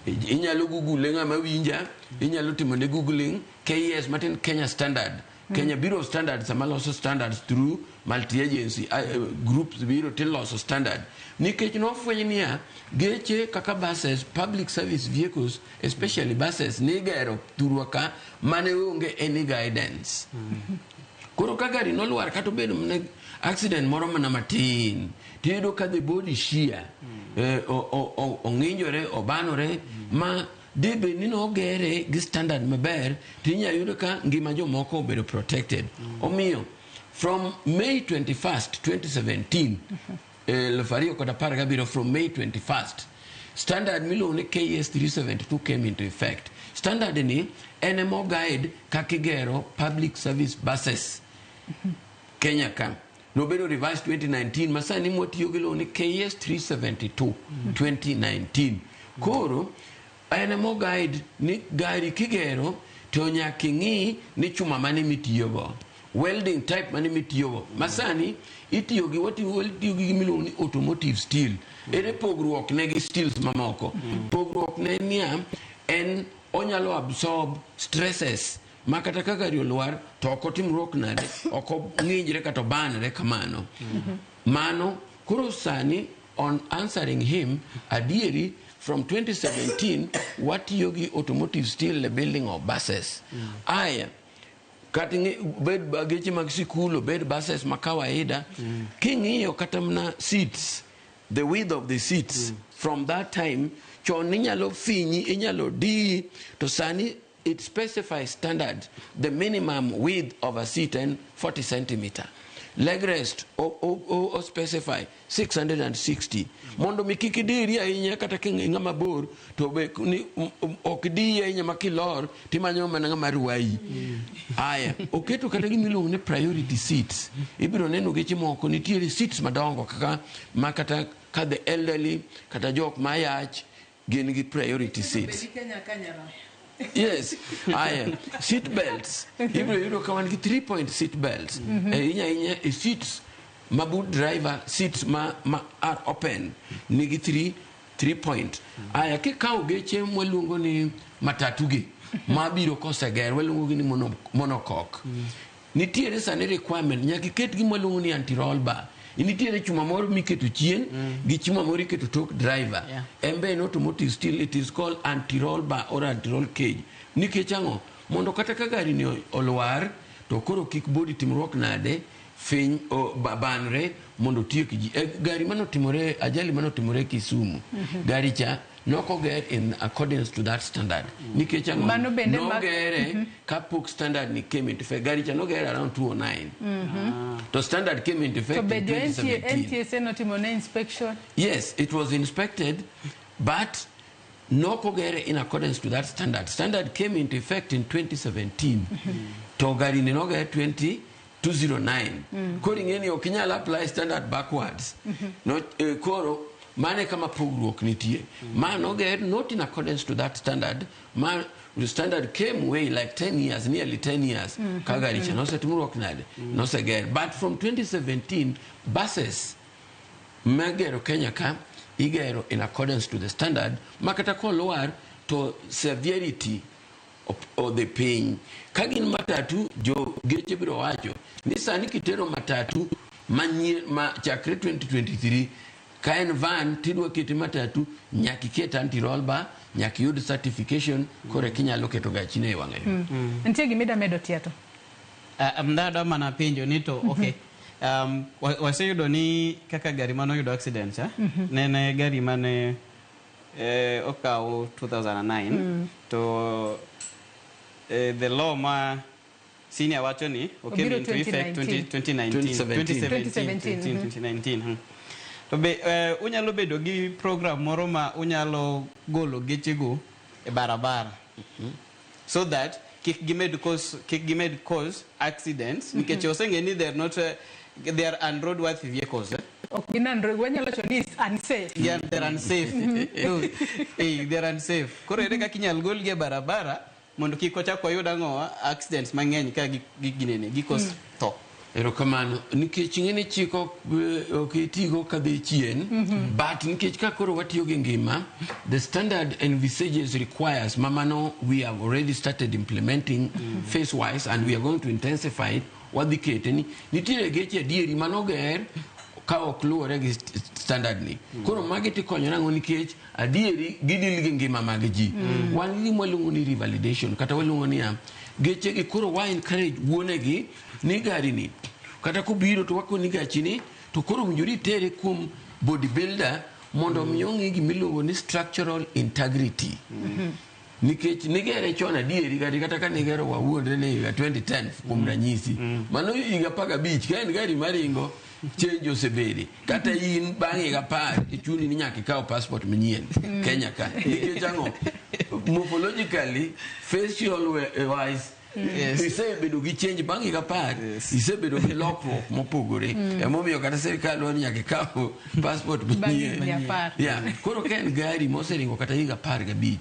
Inyalo google ng'ama winja, inyalo timo ne googling KS matin Kenya Standard. Kenya Bureau of Standards sama loso standards through multi-agency groups biro tiloso standard. Nikech nofweny niya, geche kaka buses, public service vehicles, especially buses, nigero thurwa ka mane onge any guidance. Koro ka gari nolwar kata obedo mana accident moro mana matin, tiyudo ka the body shear, ong'injore, obanore, ma debe ni nogere gi standard maber, tinya yudo ka ngima jomoko obedo protected. Omiyo, from May 21st, 2017, 2017, from May 21st, standard miluongo ni KS 372 came into effect. Standard ni en ema guide kaka igero public service buses Kenya ka. Nobedo revised 2019, ma sani mwatiyo gi luongo ni KS 372 2019. Koro en ema guide ni gari kigero to nyaka ing'i ni chuma mane mitiyogo, welding type mane mitiyogo. Ma sani itiyo gi watiyo gi gimiluongo ni automotive steel. Ere pogruok ne gi steels mamoko? Pogruok ne niya en onyalo absorb stresses ma kata ka gari olwar to ok otimruok nade, ok ong'injre kata obanre kamano. Mano koro sani on answering him adieri from 2017 watiyo gi automotive steel e building of buses. Aya kata bed geche mag sikul, obed buses ma kawaida, king'iyo kata mana seats, the width of the seats from that time chon inyalo finyi, inyalo diyi, to sani it specifies standard the minimum width of a seat en 40 centimeter. Leg rest o specify 660 mondo mi kik idiri ahinya kata ka ng'ama bor to be ni ok diyi ahinya ma kilor timanyo mana ng'ama rwayi. Aya oketo kata gima iluongo ni priority seats. Ibiro neno geche moko nitiere seats madongo kaka ma kata ka the elderly kata jok mayach gin gi priority seats. Yes, aya seat belts. Ibiro yudo ka wan gi 3 point seat belts. Ahinya ahinya e seats ma boot driver seats ma are open nigi 3 point. Aya kikawo geche mwaluongo ni matatu gi mabiro koseger waluongo gi ni monocoque. Nitiere sani requirement nyaka iket gima waluongo ni anti roll bar. Nitiere chuma moro miketo chien gi chuma moro iketo tok driver. En be en automotive steel, it is called anti roll bar or anti roll cage. Nikech ang'o? Mondo kata ka gari ni olwar to koro kik body timruok nade finy banre mondo otiek ji. Gari manotimore, ajali manotimore Kisumu. Gari cha nokoger in accordance to that standard. Nikech ang'o? Mano bende Nogere kapok standard ni came into effect. Gari cha nogere around 2009. To standard came into effect To in be jo 2017. NTSA notimo ne inspection? Yes, it was inspected, but Nokogere in accordance to that standard. Standard came into effect in 2017. To gari ni noger 209. Koro ing'e ni ok inyal apply standard backwards. No, koro mane kama pogruok nitie. Ma noger not in accordance to that standard. Ma the standard came way like 10 years, nearly 10 years. Ka gari cha nosetimruok nade? Noseger. But from 2017, buses magero Kenya ka igero in accordance to the standard makata kolwar to severity odhi piny. Ka gin matatu, jo geche biro wacho ni sani kitero matatu manyien ma chakre 2023, ka en van tidwa kete matatu, nyaka iket anti-roll bar, nyaka iyud certification koro eka inyalo keto gachine e wang'ayo. Nitie gima ida medo, Tieto? Ndadwa mana penjo ni to okay, waseyudo ni kaka gari manoyudo accident cha ne en gari mane okaw 2009 to the law ma senior wacho ni came Obiro into effect 2019. 2019. 2017. 2017. 2019. To be unyalo bedo gi program moro ma unyalo golo gechego e barabara so that kik gimed cause accidents, nikech oseng'e ni they are not they are unroadworthy vehicles, eh? Ok gin wanyalo wacho ni is unsafe. Yeah, they're unsafe. No, they're unsafe. Koro ere kaka inyal golgi e barabara mondo kik wachak wayud ang'o, accidents mang'eny ka gi ginene gi cause tho? Erokamano, nikech ing'e ni chik ok itigo kadhi chien, but nikech ka koro watiyo gi ngima, the standard envisages, requires mamano we have already started implementing phase wise and we are going to intensify it. Wadhi kete ni nitiere geche adieri manoger ka ok luwore gi standard ni. Koro magi tikonyo nang'o? Nikech adieri gidil gi ngima mag ji. Wan gi gima waluongo ni revalidation, kata waluongo niya geche gi koro wa encourage wuonegi ni gari ni kata kobiro to wakoni gachi ni to koro owinjore itere kuom bodybuilder mondo mi ong'i gimiluongo ni structural integrity, nikech nigere chon adieri gari kata ka nigero wawuondre ni higa 2010 kuom ranyisi, mano higa 15 ka en gari maringo, change osebede. Kata in bang' higa 10 ichuni ni nyaka ikaw passport manyien Kenya ka. Nikech ang'o? Morphologically, facial wise, isebedo gi change bang' higa 10, isebedo gi lokruok mopogore. Emomiyo kata sirikal dwaro ni nyaka ikaw passport Bang' manyien. higni 10. Yeah. Koro ka en gari moseringo kata higa 15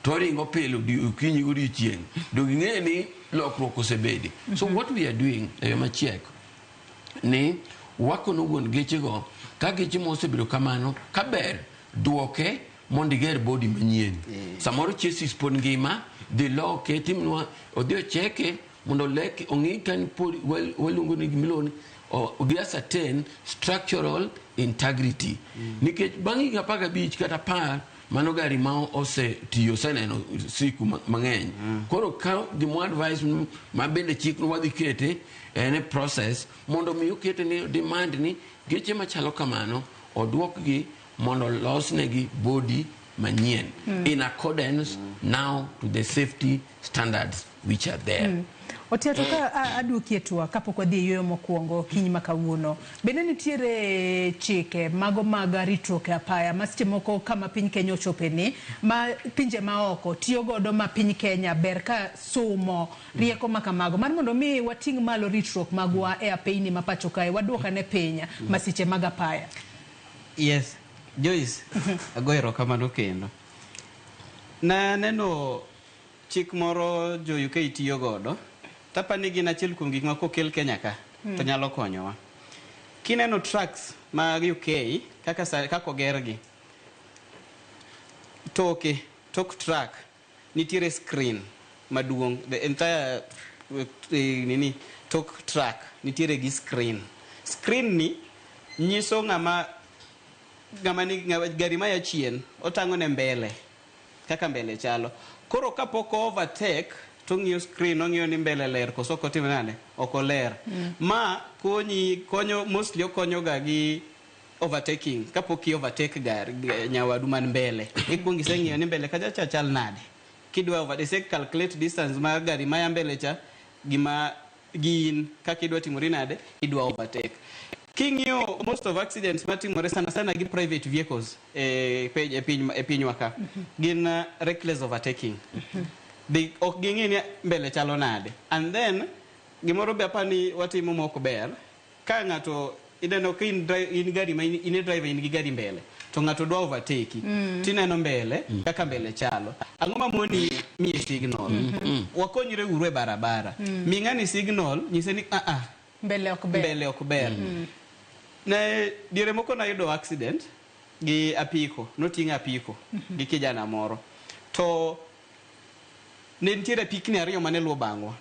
to oringo pile okinyi godiochieng', dong ing'e ni lokruok osebede. So what we are doing e yo machiek ni wakono wuon gechego ka geche mosebedo kamano ka ber duoke mondo iger body manyien. Samoro chassis pod ngima, dhi loke, timnwa odhi ocheke mondo oleke ong'i ka pod waluongo ni gimiluongo ni gi ascertain structural integrity, nikech bang' higa 15 kata 10 mano gari ma osetiyo oseneno siku mang'eny. Koro ka gima advice ma bende chik wadhi kete en e process mondo mi okete ni demand ni geche machalo kamano oduokgi mondo olosnegi body manyien in accordance now to the safety standards which are there. Otiato, ka aduoki e twak kapok wadhi e yueyo mokwongo kiny ma kawuono, bende nitiere chike mago mag ritruok e apaya ma seche moko kama piny Kenya ochope ni ma pinje maoko tiyo godo ma piny Kenya ber ka sumo rieko ma kamago mar mondo mi wating' malo ritruok magwa e apeyni ma pacho kae, waduok ane piny masiche mag apaya? Yes, Joyce, ago erokamano kendo. Naneno chik moro jo UK tiyo godo, tapani gin achiel kuom gik ma kokel Kenya ka to nyalo konyowa. Kineno trucks mag UK kaka, kaka ogergi, toke, tok truck nitiere screen maduong', the entire nini, tok truck nitiere gi screen. Screen ni nyiso ng'ama ni gari maya chien, otang'o ne mbele kaka mbele chalo. Koro kapok o overtake to ong'iyo screen, ong'iyo ni mbele ler koso ok otim nade, ok oler. Ma konyi, konyo mostly, okonyo ga gi overtaking. Kapok i overtake gari nyawadu man mbele, ikuongo iseng'iyo ni mbele kacha cha chal nade. Kidwa over, ise calculate distance mar gari maya mbele cha gima gin kaka idwa timori nade, idwa overtake. King'iyo most of accidents matimore sana sana gi private vehicles e piny e piny e pinywa ka gin reckless overtaking. Dhi ok ging'i ni mbele chalo nade. And then gimoro be apani watimo mok ber ka ng'ato ineno ka in, in gari ma in e driver in gi gari mbele to ng'ato dwa overtake tineno mbele kaka mbele chalo ang'o mamoni miye signal wakonyre uru e barabara mi ng'ani signal nyise ni ah ah mbele ok ber mbele ok ber ne diere moko nayudo accident gi apiko noting'o apiko gi kijana moro to ne nitiere apikni ariyo mane luwo bang'wa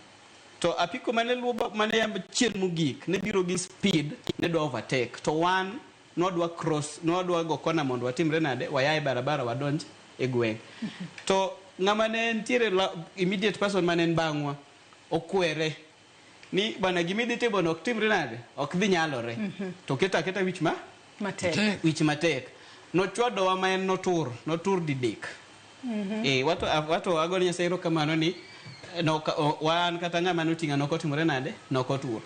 to apiko mane luwo mane ya chien mogik ne biro gi speed ne dwa overtake to wan nwadwa cross nwadwa go kona mondo watimre nade waya e barabara wadonj e gweng' to ng'ama ne nitiere immediate person mane en bang'wa okwere ni bana gimidhi timo no ok timre nade ok dhi nyalore to keto aketa wich ma matek wich matek nochwadowa ma en notur notur didek wato wato agone Nyasaye erokamano ni wan kata ng'ama noting'a nok otimore nade nok otur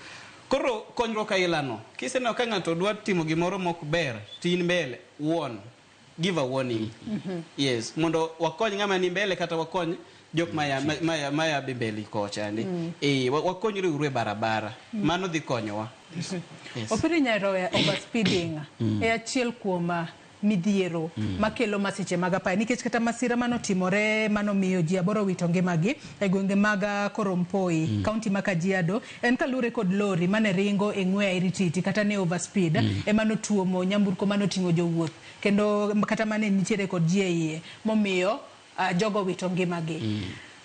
koro konyruok aila no kiseneno ka ng'ato dwa timo gimoro mok ber to in mbele warn give a warning yes mondo wakony ng'ama ni mbele kata wakony jok maya maya maya be mbele kocha ni wakonyre uru e barabara mano dhi konyowa yes. Opiri Nyaroya overspeeding e achiel kuom midhiero makelo masiche mag apaya nikech kata masira manotimore manomiyo ji aboro wito ngimagi e gwenge mag Korompoi kaunti ma Kajiado en kaluwore kod lori mane ringo e ng'we airititi kata ne overspeed ema notuomo nyamburko manoting'o jowuoth kendo kata mane nitiere kod ji e iye momiyo jogo wito ngimagi.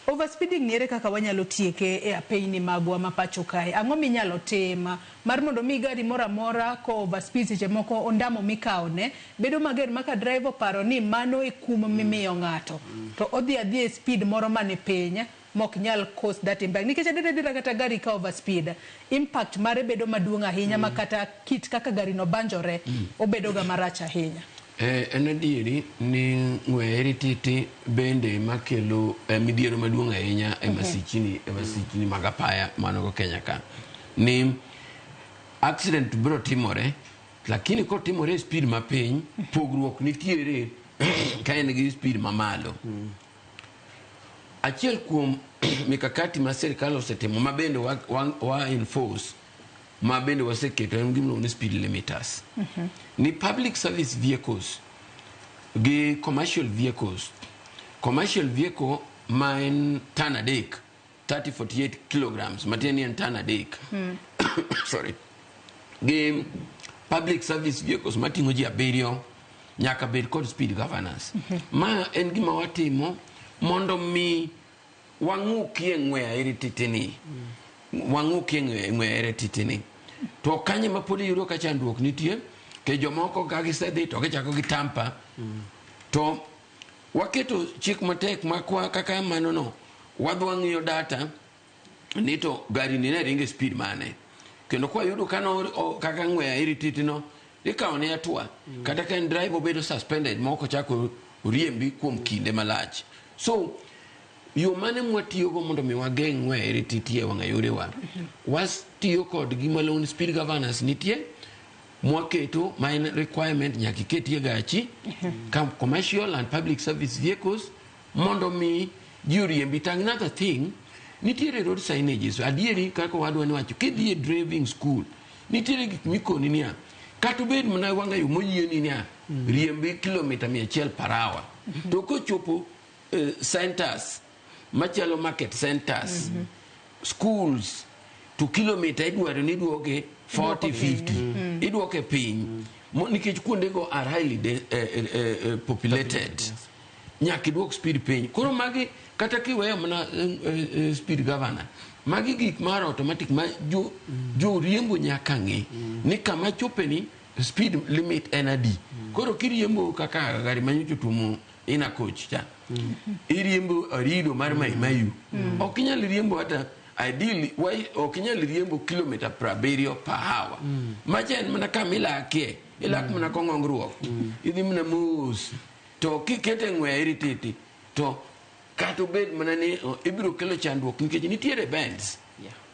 Overspeeding ni ere kaka wanyalo tieke e apeyni magwa ma pacho kae? Ang'o minyalo tim mar mondo mi gari moro amora ko overspeed seche moko ondamo mikawone bedo mager ma ka driver oparo ni mano e kum mimiyo ng'ato to odhi adhiya e speed moro mani piny mok nyal cause that impact nikech adier adiera kata gari ka overspeed impact mare bedo maduong' ahinya ma kata kit kaka gari no banjore obedo ga marach ahinya. En adieri ni ng'we airititi bende makelo midhiero maduong' ahinya e masichni e masichni mag apaya manogo Kenya ka ni accident biro timore lakini kotimore e speed mapiny pogruok nitiere ka en gi speed mamalo achiel kuom mikakati ma sirikal osetimo ma bende wa enforce ma bende waseketo en gimiluongo ni speed limiters ni public service vehicles gi commercial vehicles commercial vehicle ma en tan 3 3048 kilograms matiende ni en tan 3 sorry gi public service vehicles mating'o ji 7 nyaka bed kod speed governors ma en gima watimo mondo mi wang'ukie ng'we airititi wang'ukie ng'we airititi ni to kanye ma pod iyudo ka chandruok nitie ke jomoko ka gisedhi to gichako gitampa to waketo chik matek makwa kaka mano no wadwa ng'iyo data ni to gari ni ne ringo e speed mane kendo kwayudo ka no kaka ng'we airititi no ikawo ne hatua kata ka en driver obedo suspended mok ochako oriembi kuom kinde malach so yo mane mwatiyogo mondo mi wageng' ng'we airititi e wang'a yorewa watiyo kod gima iluongo ni speed governors nitie mwaketo ma en requirement nyaka iketie gachi ka commercial and public service vehicles mondo mi ji oriembi to another thing nitiere road signages adieri kaka wadwa ni wacho kidhi e driving school nitiere gik mikoni niya kata obed mana wang'a yo moyieni niya riembi kilomita 100 per hour to kochopo centers machalo market centers schools to kilomita idwaro ni iduoke 40 50 iduoke piny nikech kuondego are highly populated nyaka iduok speed piny koro magi kata kiweyo mana speed governor magi gik mar automatic ma joriembo nyaka ng'e ni kama chope ni speed limit en adi koro kiriembo kaka gari manyocha otuomo ina coach cha iriembo arido mar Mai Mahiu ok inyal riembo hata ideally ok inyal riembo kilomita 70 per hour macha en mana kama ilakie ilak mana kong'ongruok idhi mana mos to kikete ng'we airititi to kata obed mana ni ibiro kelo chandruok nikech nitiere bends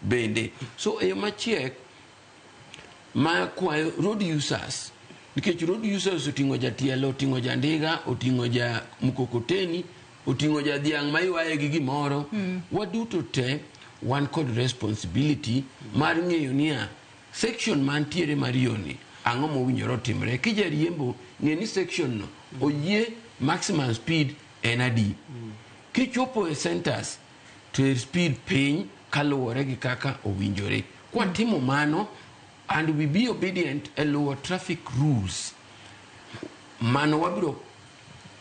bende so e yo machiek Ma kwayo road users, nikech road users oting'o jatielo, oting'o jandiga, oting'o ja mkokoteni, oting'o jadhiang' ma ywaye gi gimoro. Waduto te wan kod responsibility mar ng'eyo niya section mantiere mar yoni ang'o mowinjore otimre. Kijariembo, ng'e ni section no oyie maximum speed en adi. Kichopo e centers to er speed piny kaluwore gi kaka owinjore. Kwatimo mano and we be obedient e luwo traffic rules, mano wabiro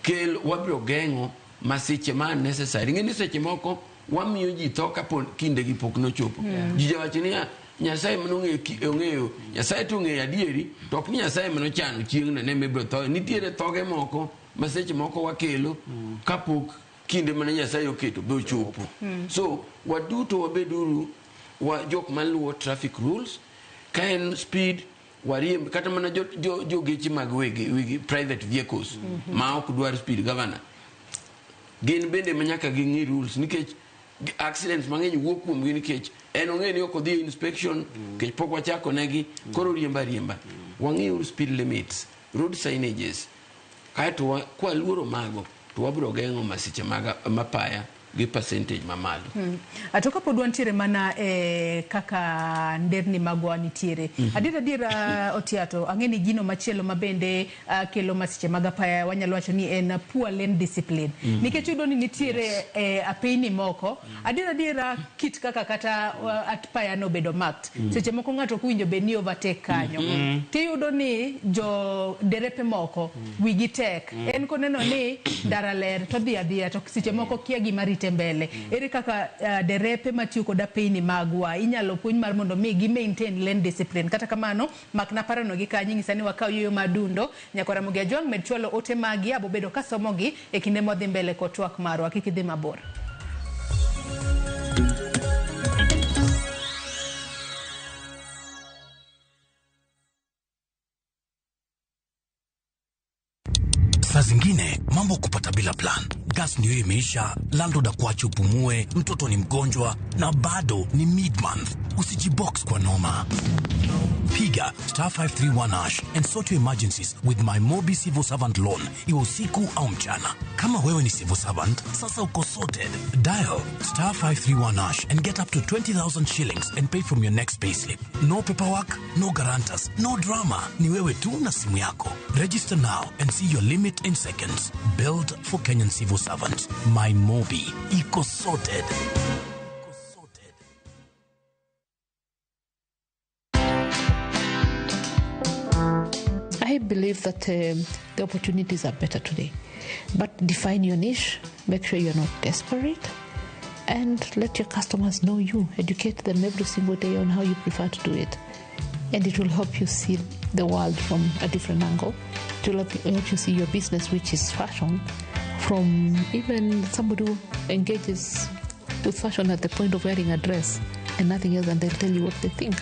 kel wabiro geng'o masiche ma unnecessary. Ing'e ni seche moko wamiyo ji tho kapo kindegi pok nochopo. Ji jawacho niya Nyasaye mano ong'eyo, Nyasaye to ong'eyo adieri, to ok ni Nyasaye manochano chieng'no ne mibiro tho. Nitiere thoge moko ma seche moko wakelo kapok kinde mane Nyasaye oketo be ochopo. So waduto wabeduru wa jok maluwo traffic rules. Ka en speed wariemb, kata mana jo geche mag wegi private vehicles ma ok dwar speed governor, gin bende ma nyaka ging'i rules, nikech accidents mang'eny wuok kuomgi nikech en ong'e ni ok odhi e inspection nikech pok wachako negi, koro riemba riemba. Wang'iuru speed limits, road signages, kaeto kwaluoro mago to wabiro geng'o masiche mag mapaya gi percentage mamalo. To kapod wantiere mana e kaka nderni magwa nitiere. Adier adier, Otiato, ang'e ni gino machielo ma bende kelo masiche mag apaya wanyalo wacho ni en poor lane discipline. Nikech iyudo ni nitiere apeyni moko, adier adiera kit kaka kata apaya no obedo marked. Seche moko ng'ato ok owinjo bed ni overtake kanyo. Tiyudo ni jo derepe moko wigi tek. En koneno ni ndara ler to dhi adhiya, to seche moko kia gima rite mbele. Ere kaka derepe matiyo kod apeyni magwa inyalo puonj mar mondo mi gi maintain lane discipline? Kata kamano, makna parono gi kanyo, nyisa ni wakaw yueyo madundo. Nyakwa Ramogi Ajwang' med chwalo ote magi, abobedo kasomogi e kinde mwadhi mbele kod twak marwa. Kik idhi mabor. Saa zingine mambo kupata bila plan. Gas ndio imeisha, landlord akuache upumue, mtoto ni mgonjwa na bado ni mid-month. Usijibox kwa noma. Piga star 531 hash and sort your emergencies with my Mobi Civil Servant Loan, iwe usiku au mchana. Kama wewe ni civil servant, sasa uko sorted. Dial star 531 hash and get up to 20,000 shillings and pay from your next payslip. No paperwork, no guarantors, no drama. Ni wewe tu na simu yako. Register now and see your limit in seconds. Build for Kenyan civil servants. My Mobi. Iko sorted. I believe that the opportunities are better today. But define your niche, make sure you're not desperate, and let your customers know you. Educate them every single day on how you prefer to do it. And it will help you see the world from a different angle. It will help you see your business, which is fashion, from even somebody who engages with fashion at the point of wearing a dress and nothing else, and they'll tell you what they think.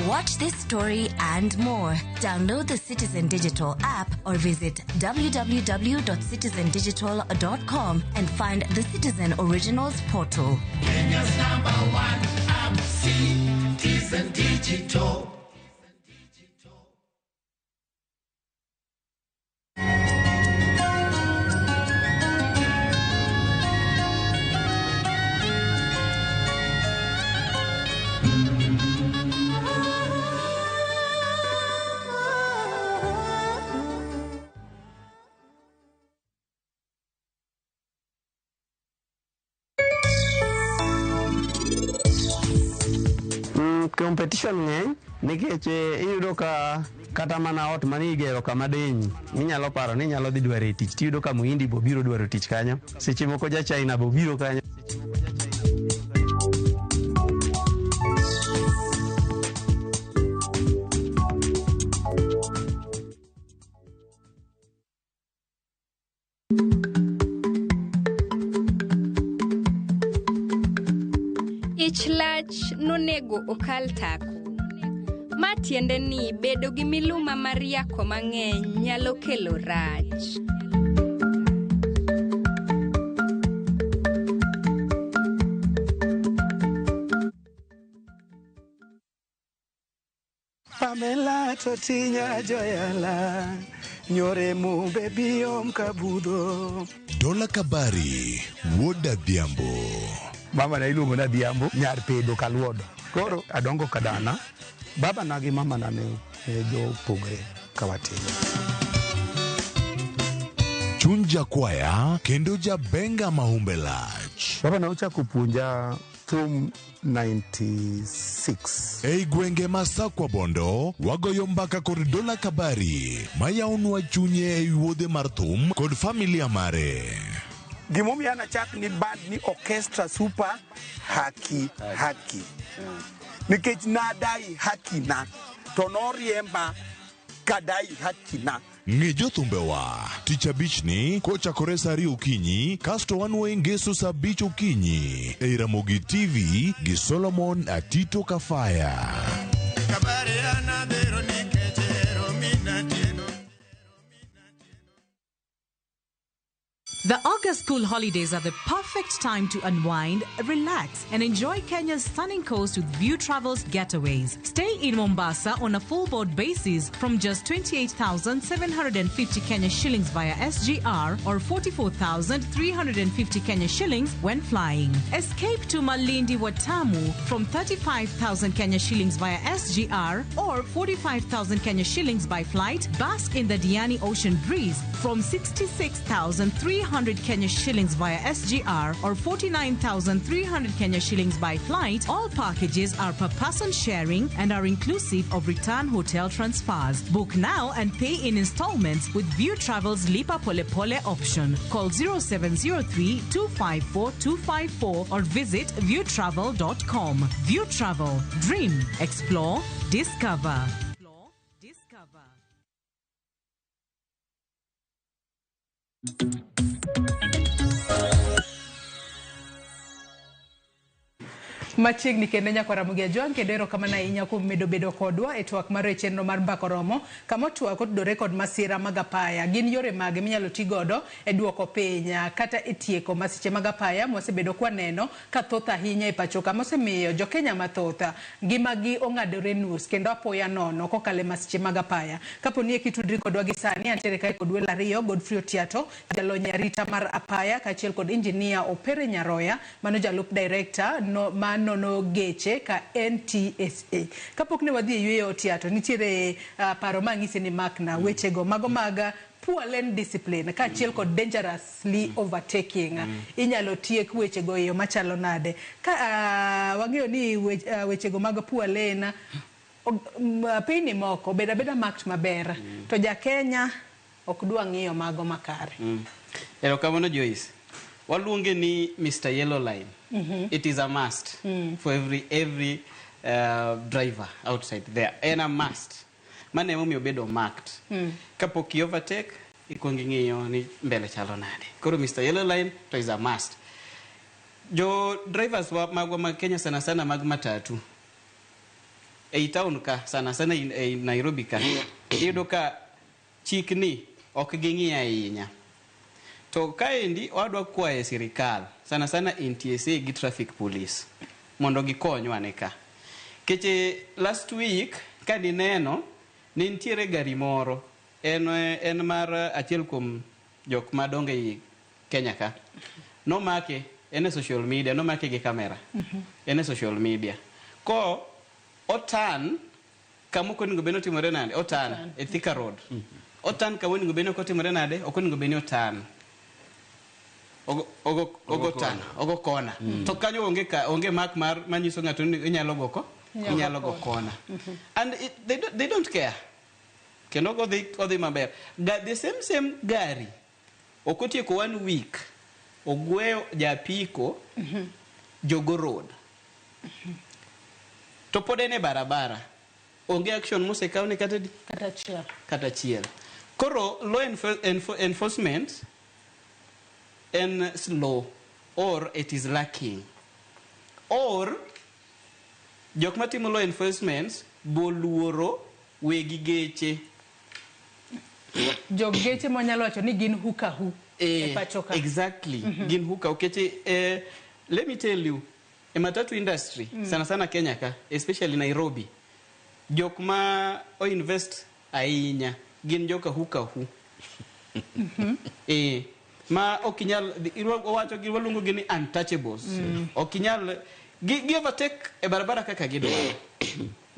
Watch this story and more. Download the Citizen Digital app or visit www.citizendigital.com and find the Citizen Originals portal. Kenya's number one app, Citizen Digital. Competition ng'eny nikech iyudo ka kata mana ot mane igero kama diny minyalo paro ni inyalo dhi dwaro e tich, tiyudo ka muhindi bo biro dwaro tich kanyo, seche moko ja China bo biro kanyo. Ich lach nonego okal tako. Ma tiende ni bedo gi miluma mar yako mang'eny nyalo kelo rach. Pamela Totinya Joyala Nyore mu baby om kabudho. Dola Kabari, wuod Adhiambo. Mama na iluongo ni Adhiambo, nyar Pedo Kaluodo. Koro adongo kadana, baba na gi mama na ne jopogre ka watin. Chuny jakwaya kendo jabenga mahumbe lach. Baba na ochako puonja thum 96. Ei gwenge ma Sakwa Bondo, wagoyo mbaka kod Dola Kabari, mayaonwa chunye ei wuodhe mar thum kod familia mare. Gimomiyo an achak ni band ni Orchestra Super Haki Haki. Nikech nadai haki na, to noriemba kadai haki na. Ng'e jothumbewa tich abich ni kochakore saa 2 okinyi kasto wanwoe ngeso saa 5 okinyi ei Ramogi TV gi Solomon Atito Kafaya. The August school holidays are the perfect time to unwind, relax, and enjoy Kenya's stunning coast with View Travels getaways. Stay in Mombasa on a full board basis from just 28,750 Kenya shillings via SGR or 44,350 Kenya shillings when flying. Escape to Malindi Watamu from 35,000 Kenya shillings via SGR or 45,000 Kenya shillings by flight. Bask in the Diani Ocean breeze from 66,300 Kenya shillings via SGR or 49,300 Kenya shillings by flight. All packages are per person sharing and are inclusive of return hotel transfers. Book now and pay in installments with View Travel's Lipa Pole Pole option. Call 0703 254 254 or visit viewtravel.com. View Travel. Dream, explore, discover. Machiegni kendo nyakwa Ramogi Ajwang' kendo erokamano ahinya kuom medo bedo kodwa e twak mar e chenro mar Mbaka Oromo kama twak otudore kod masira mag apaya. Gin yore mage minyalo ti godo e duoko piny kata e tieko masiche mag apaya mwasebedo kwaneno ka thoth ahinya e pacho ka mosemiyo jokenya mathoth ngimagi ong'adore nus kendo apoya nono kokalo e masiche mag apaya. Kapo ni kitudri kodwa gi sani, antiere kae kod welo ariyo, Godfrey Otiato, jalony e arita mar apaya, kaachiel kod injinia Opere Nyaroya, mano jalup director no, manono geche ka NTSA. Kapok ne wadhi e yweyo Otiato, nitiere paro mang'isi ni makna wechego mago mag poor lane discipline kaachiel kod dangerously overtaking. Inyalo tiek wechego e yo machalo nade? Ka wang'eyo ni wechego mag poor lane pinyni moko beda abeda marked maber, to ja Kenya ok dwa ng'iyo mago makare. Erokamano Joyce. Waluonge ni Mr. Yellow Line. It is a must for every driver outside there. En a must. Mano emomiyo obedo marked. Kapok i overtake, ikuongo ing'iyo ni mbele chalo nade. Koro Mr. Yellow Line to is a must. Jo drivers wa magwa mag Kenya sana sana mag matatu. Ei town ka sana sana ei Nairobi ka iyudo ka chikni ok ging'i ahinya. To kaendi wadwa kwayo sirikal sana sana NTSA gi traffic police mondo gikonywa ane ka. Keche last week kanineno ne nitiere gari moro en mar achiel kuom jok madongo ei Kenya ka. Nomake en e social media, nomake gi kamera. En e social media. Ko otan kama ok onego bed ni otimore nade? Otan e Thika Road. Otan kama onego bed ni ok otimore nade? Ok onego bed ni otan. Ogo tan, ogo kona. To kanyo onge mark mar manyiso ng'ato ni inyalo go inyalo go kona. And they don't care. Kendo odhi maber. The same gari ok otieko 1 week ogweyo japiko Jogoo Road. To pod en e barabara. Onge action mosekaw ne kata achiel. Koro law enforcement en slow or it is lacking. Or jok matimo law enforcement boluoro wegi geche. Jog geche mwanyalo wacho ni gin huka hu e pacho ka. Exactly. Gin huka okeche. Let me tell you, e matatu industry, sana sana Kenya ka, especially Nairobi, Jok ma o-invest ahinya gin joka hu ka hu. Ma ok inyal owacho gi waluongo gi ni untouchables. Ok inyal gi overtake e barabara kaka gidwaro.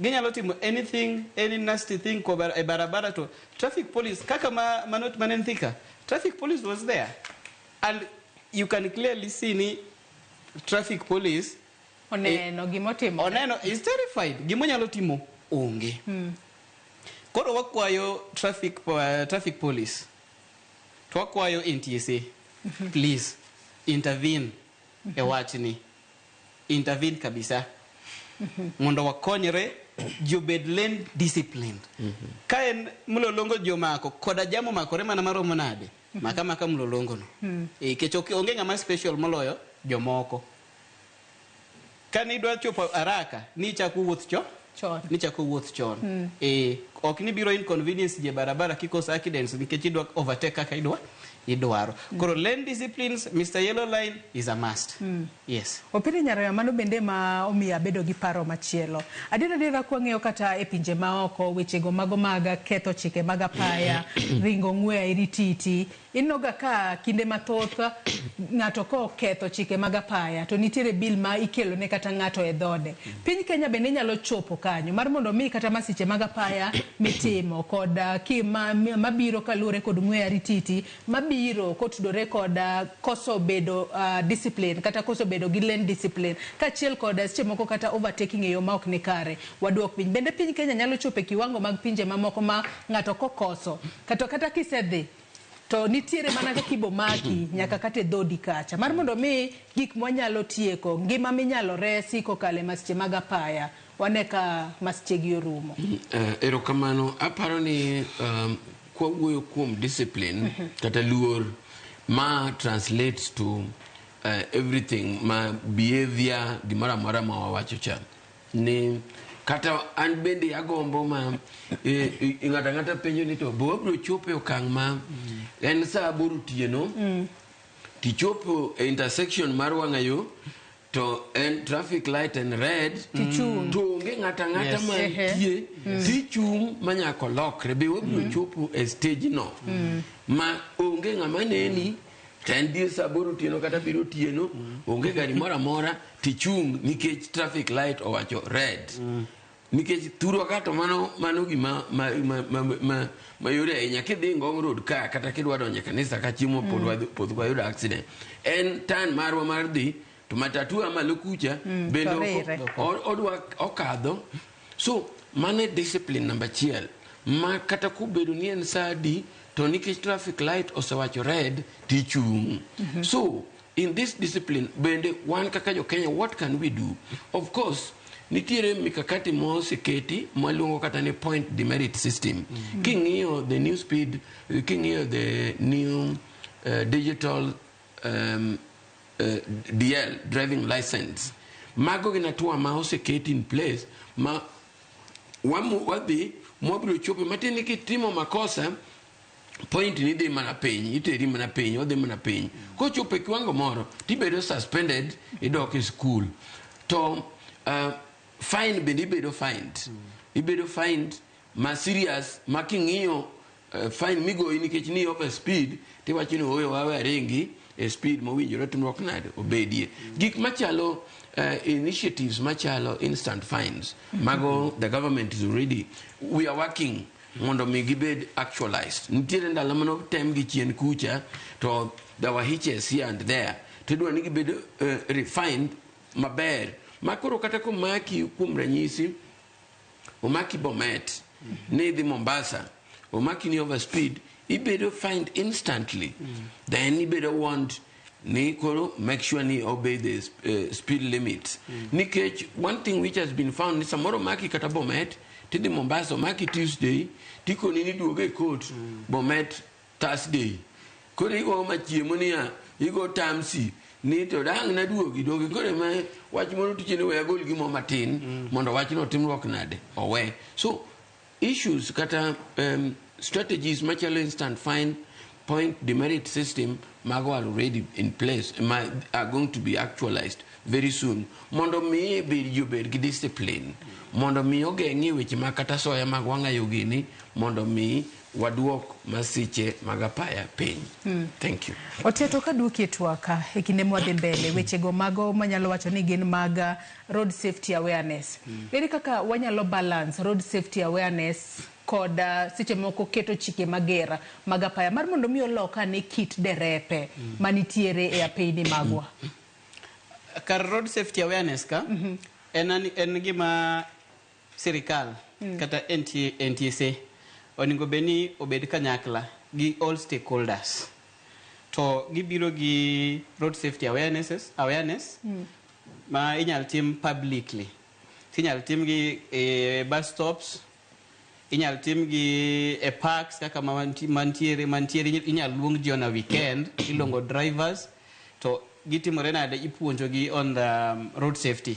Ginyalo timo anything, any nasty thing ko e barabara to traffic police kaka ma manot manen Thika, traffic police was there. And you can clearly see ni traffic police oneno gimotimo. Oneno is terrified. Gimonyalo timo onge. Koro wakwayo traffic police. To wakwayo NTSA. Please intervene e wachni. Intervene kabisa. Mondo wakonyre jobed lane disciplined. Ka en mlolongo jomako koda jamo makore mana maromo nade. Maka maka mlolongo no. Nikech onge ng'ama special moloyo jomoko. Ka nidwa chopo haraka ni chako wuoth chon. Ni chako wuoth chon. Ok ni biro inconvenience je barabara kikosa accidents nikech idwa overtake kaka idwaro. Koro lane disciplines, Mr. Yellow Line is a must. Yes. Opiri Nyaroya, mano bende ma omiyo abedo gi paro machielo. Adiera kwang'iyo kata e pinje maoko wechego mago mag ketho chike mag apaya, ringo ng'we airititi, inenoga ka kinde mathoth ng'ato koketho chike mag apaya to nitiere bill ma ikelo ne kata ng'ato e dhode. Piny Kenya bende nyalo chopo kanyo mar mondo mi kata masiche mag apaya mitimo kod mabiro kaluwore kod ng'we airititi mabiro kotudore kod koso bedo discipline kata koso bedo gi lane discipline kaachiel kod seche moko kata overtaking e yo ma ok ni kare waduok piny. Bende piny Kenya nyalo chopo e kiwango mag pinje mamoko ma ng'ato kokoso kata kisedhi to nitiere mana kaka ibomaki nyaka kata e dhodi kacha mar mondo mi gik mwanyalo tieko ngima minyalo resi kokalo e masiche mag apaya wane ka masiche gi orumo. Erokamano. Aparo ni kwawuoyo kuom discipline kata luor ma translates to everything ma behavior gimoro amora ma wawacho cha ni kata an bende agombo ma ng'ato ang'ata penjo ni to be wabiro chopo e okang' ma en saa aboro otieno tichopo e intersection mar wang'ayo to en traffic light en red to onge ng'ato ang'ata mantie tichung' manyaka olokre. Be wabiro chopo e stage no ma onge ng'ama neni to en dier saa aboro otieno kata abiriyo otieno onge gari moro amora tichung' nikech traffic light owacho red. Nikech thurwa ka to mano gima ma yore ahinya. Kidhi Ngong Road ka kata kidwa donjo e kanisa ka chiemo pod wayudo accident. En turn marwa mar dhi to matatu a malo kucha bende odwa okadho. So mano e discipline namba achiel ma kata kobedo ni en saa adi to nikech traffic light osewacho red tichung'. So in this discipline bende wan kaka jo Kenya what can we do? Of course nitiere mikakati moseketi mwaluongo kata ni point demerit system. King'iyo the new speed, king'iyo the new digital DL driving license, mago gin hatua ma oseketi in place ma wadhi mwabiro chopo matin kitimo makosa point ni dhi mana piny, iteri mana piny, odhi mana piny. Kochopo e kiwango moro tibedo suspended, idok e school. To fine bende ibedo fined. Ibedo fined ma serious ma king'iyo fine migoyi nikech ni over speed tiwacho ni oyo wawe aringi e speed mowinjore timruok nade obedie. Gik machalo initiatives machalo instant fines mago the government is already, we are working mondo mi gibed actualized. Nitiere ndalo mane otem gi chien kucha to there were hitches here and there. To idwa ni gibed refined maber. Ma koro kata komaki kuom ranyisi, omaki Bomet, ni idhi Mombasa, omaki ni over speed, ibedo fined instantly. Then ibedo warned ni koro make sure ni obey the speed limit. Nikech one thing which has been found ni samoro maki kata Bomet, tidhi Mombasa, omaki Tuesday, tikoni ni duogo e court, Bomet Thursday. Koro igo machiemo niya, igo tamsi, ni to dang' naduogi, duogi koro ma wach moro ticheni we agol gimo matin, mondo wachno timruok nade, owe. So, issues kata strategies machalo instant fine, point demerit system, mago are already in place, are going to be actualized very soon mondo mi bed ji obed gi discipline mondo mi ogeng'ie weche mag kata soya mag wang'ayo gini mondo mi waduok masiche mag apaya piny. Thank you. Oteto ka duoki e twak e kinde mwadhi mbele wechego mago manyalo wacho ni gin mag road safety awareness. Ere kaka wanyalo balance road safety awareness kod seche moko keto chike mager mag apaya mar mondo mi olok ane kit derepe manitiere e apeyni magwa? Kar road safety awareness ka en gima sirikal kata NTSA onego bed ni obed kanyakla gi all stakeholders to gibiro gi road safety awareness ma inyal tim publicly, inyal tim gi e bus stops, inyal tim gi e parks kaka mantiere inyal luong ji on a weekend, iluongo drivers to gitimore nade, ipuonjo gi on the road safety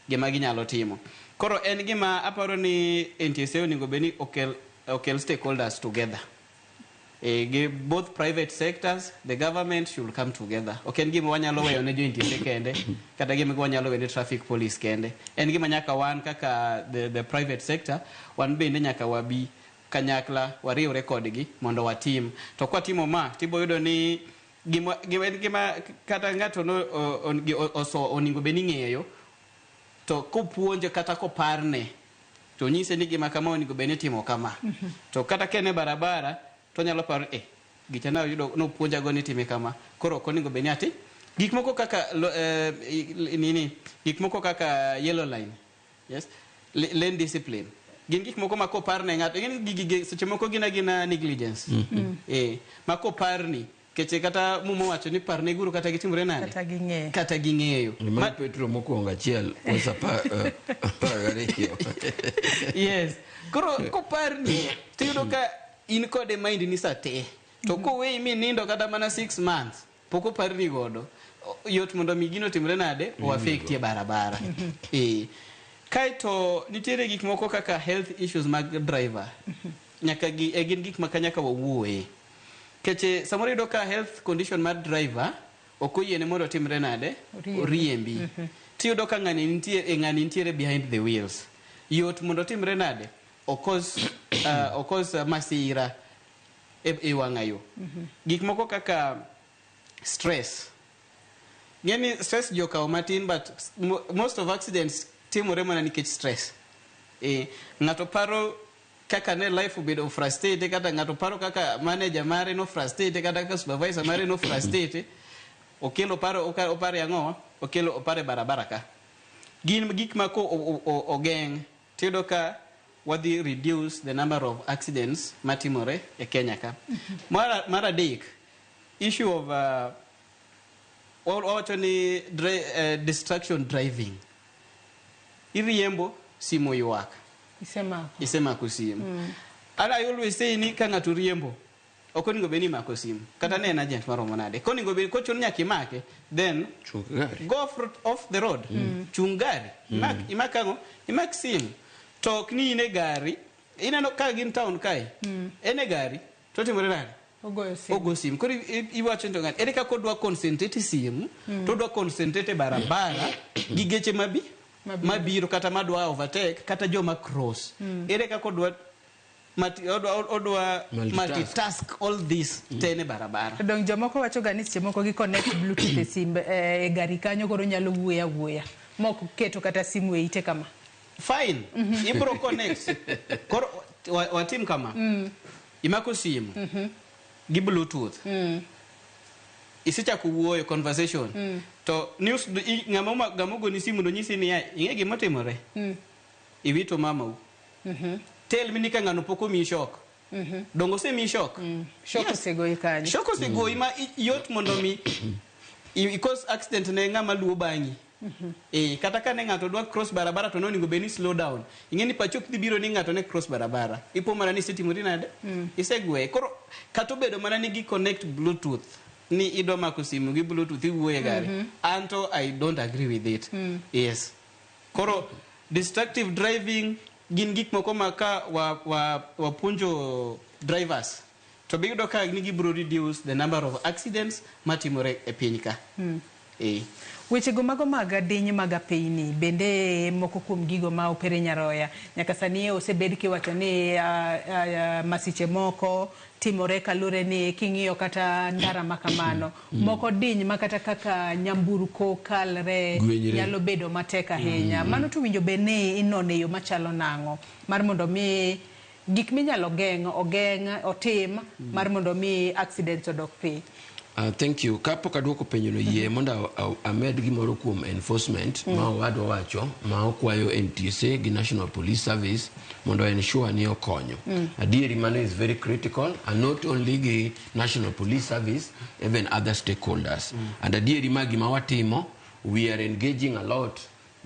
gima ginyalo timo. Koro en gima aparo ni NTSA onego bed ni okel stakeholders together. Gi both private sectors, the government should come together. Ok en gima wanyalo weyo ne jo NTSA kende, kata gima wanyalo weyo ne traffic police kende. En gima nyaka wan kaka the private sector, wan bende nyaka wabi kanyakla, wariwre kodgi mondo watim. To kwatimo ma, tibo yudo ni gima en gima kata ng'ato no onego bed ni ng'eyo, to kopuonje kata koparne, to nyise ni gima kama onego bed ni timo kama. To kata ka en e barabara, to onyalo paro gicha na yudo nopuonjago ni time kama, koro ok onego bed ni ati gik moko kaka nini, gik moko kaka yellow line, yes, lane discipline, gin gik moko ma koparne ng'ato, gin gigi seche moko gin agina negligence ma koparni keche kata Muma wacho ni parne guru kata gitimore nade, kata ging'eyo, kata ging'eyo. Mar Petro mokwongo 1 wes 12. Yes, koro koparni tiyudo ka in kode mind ni sa te, to koweyi minindo kata mana 6 months pok oparni godo, yot mondo mi gino timre nade, o affect e barabara. Kaeto nitiere gik moko kaka health issues mag driver, nyaka gi gin gik ma nyaka wawuoye keche samoro iyudo ka health condition mar driver ok oyiene mondo otimre nade, oriembi. Tiyudo ka ng'ani nitiere behind the wheels, yot mondo otimre nade, okos masira e wang'a yo. Gik moko kaka stress, ng'eni stress ji okawo matin, but most of accidents timore mana nikech stress. Ng'ato paro kaka ne life obedo frustrated, kata ng'ato paro kaka manager mare no frustrated, kata kaka supervisor mare no frustrated, okelo paro opare ang'o, okelo opare barabara ka. Gin gik ma ko ogeng', tiyudo ka wadhi reduce the number of accidents matimore e Kenya ka. Mar adek, issue of wawacho ni distraction driving. Iriembo, simu ywak. Isemako. Isemako simu. And I always say ni ka ng'ato riembo, ok onego bed ni imako simu. Kata ne en agent maromo nade. Konego bed kochuno nyaka imake, then Chung gari. Go off the road. Chung gari. Imak ang'o? Imak simu. To ok ni in e gari, ineno ka gin town kae. En e gari, to timore nade? Ogoyo simu. Ogo simu. Koro iwacho ni to ng'ani, ere kaka odwa concentrate e simu, to odwa concentrate e barabara gi geche Mabiro. Mabiro kata madwa overtake kata joma cross. Ere kaka odwa odwa Multitask. multitask all this te ne barabara. To dong jomoko wacho ga ni seche moko gi connect bluetooth e simbe e gari kanyo, koro nyalo wuoyo awuoya mok keto kata simu e ite kama. Fine, ibro connect. Koro watim kama. Imako simu gi bluetooth. Isechako wuoyo conversation. To news ng'ama ogoni simu no nyisi niya, ing'e gima otimore? Iwito mamau. Tell me ni ka ng'ano pok omiyi shock. Dongo osemiyi shock? Shock osegoyi kanyo. Shock osegoyi ma yot mondo mi i cause accident ne ng'ama luwo bang'i. Kata ka ne ng'ato dwa cross barabara to nonego bed ni slow down. Ing'e ni pachi ok dhi biro ni ng'ato ne cross barabara. Ipo mana ni isetimori nade? Isegweye. Koro kata obedo mana ni gi connect bluetooth ni idwa mako simu gi bluetooth iwuoyo e gari. Anto I don't agree with it. Yes. Koro destructive driving gin gik moko ma ka wapuonjo drivers to biyudo ka ni gibiro reduce the number of accidents matimore e piny ka. Wechego mago mag diny mag apeyni bende moko kuom gigo ma Opere Nyaroya nyaka sani osebed kiwacho ni masiche moko timore kalure ni king'iyo kata ndara ma kamano moko diny ma kata kaka nyamburko kalre Gwenyre. nyalo bedo matek ahinya. Mano to winjo bed ni inone yo machalo nang'o mar mondo mi gik minyalo geng' ogeng' otim mar mondo mi accidents odok piny. Thank you. Kapok aduoko penjono yie mondo amed gimoro kuom enforcement ma owadwa wacho ma okwayo NTSA gi National Police Service mondo ensure ni okonyo. Adieri mano is very critical and not only gi National Police Service, even other stakeholders. And adieri ma gima watimo, we are engaging a lot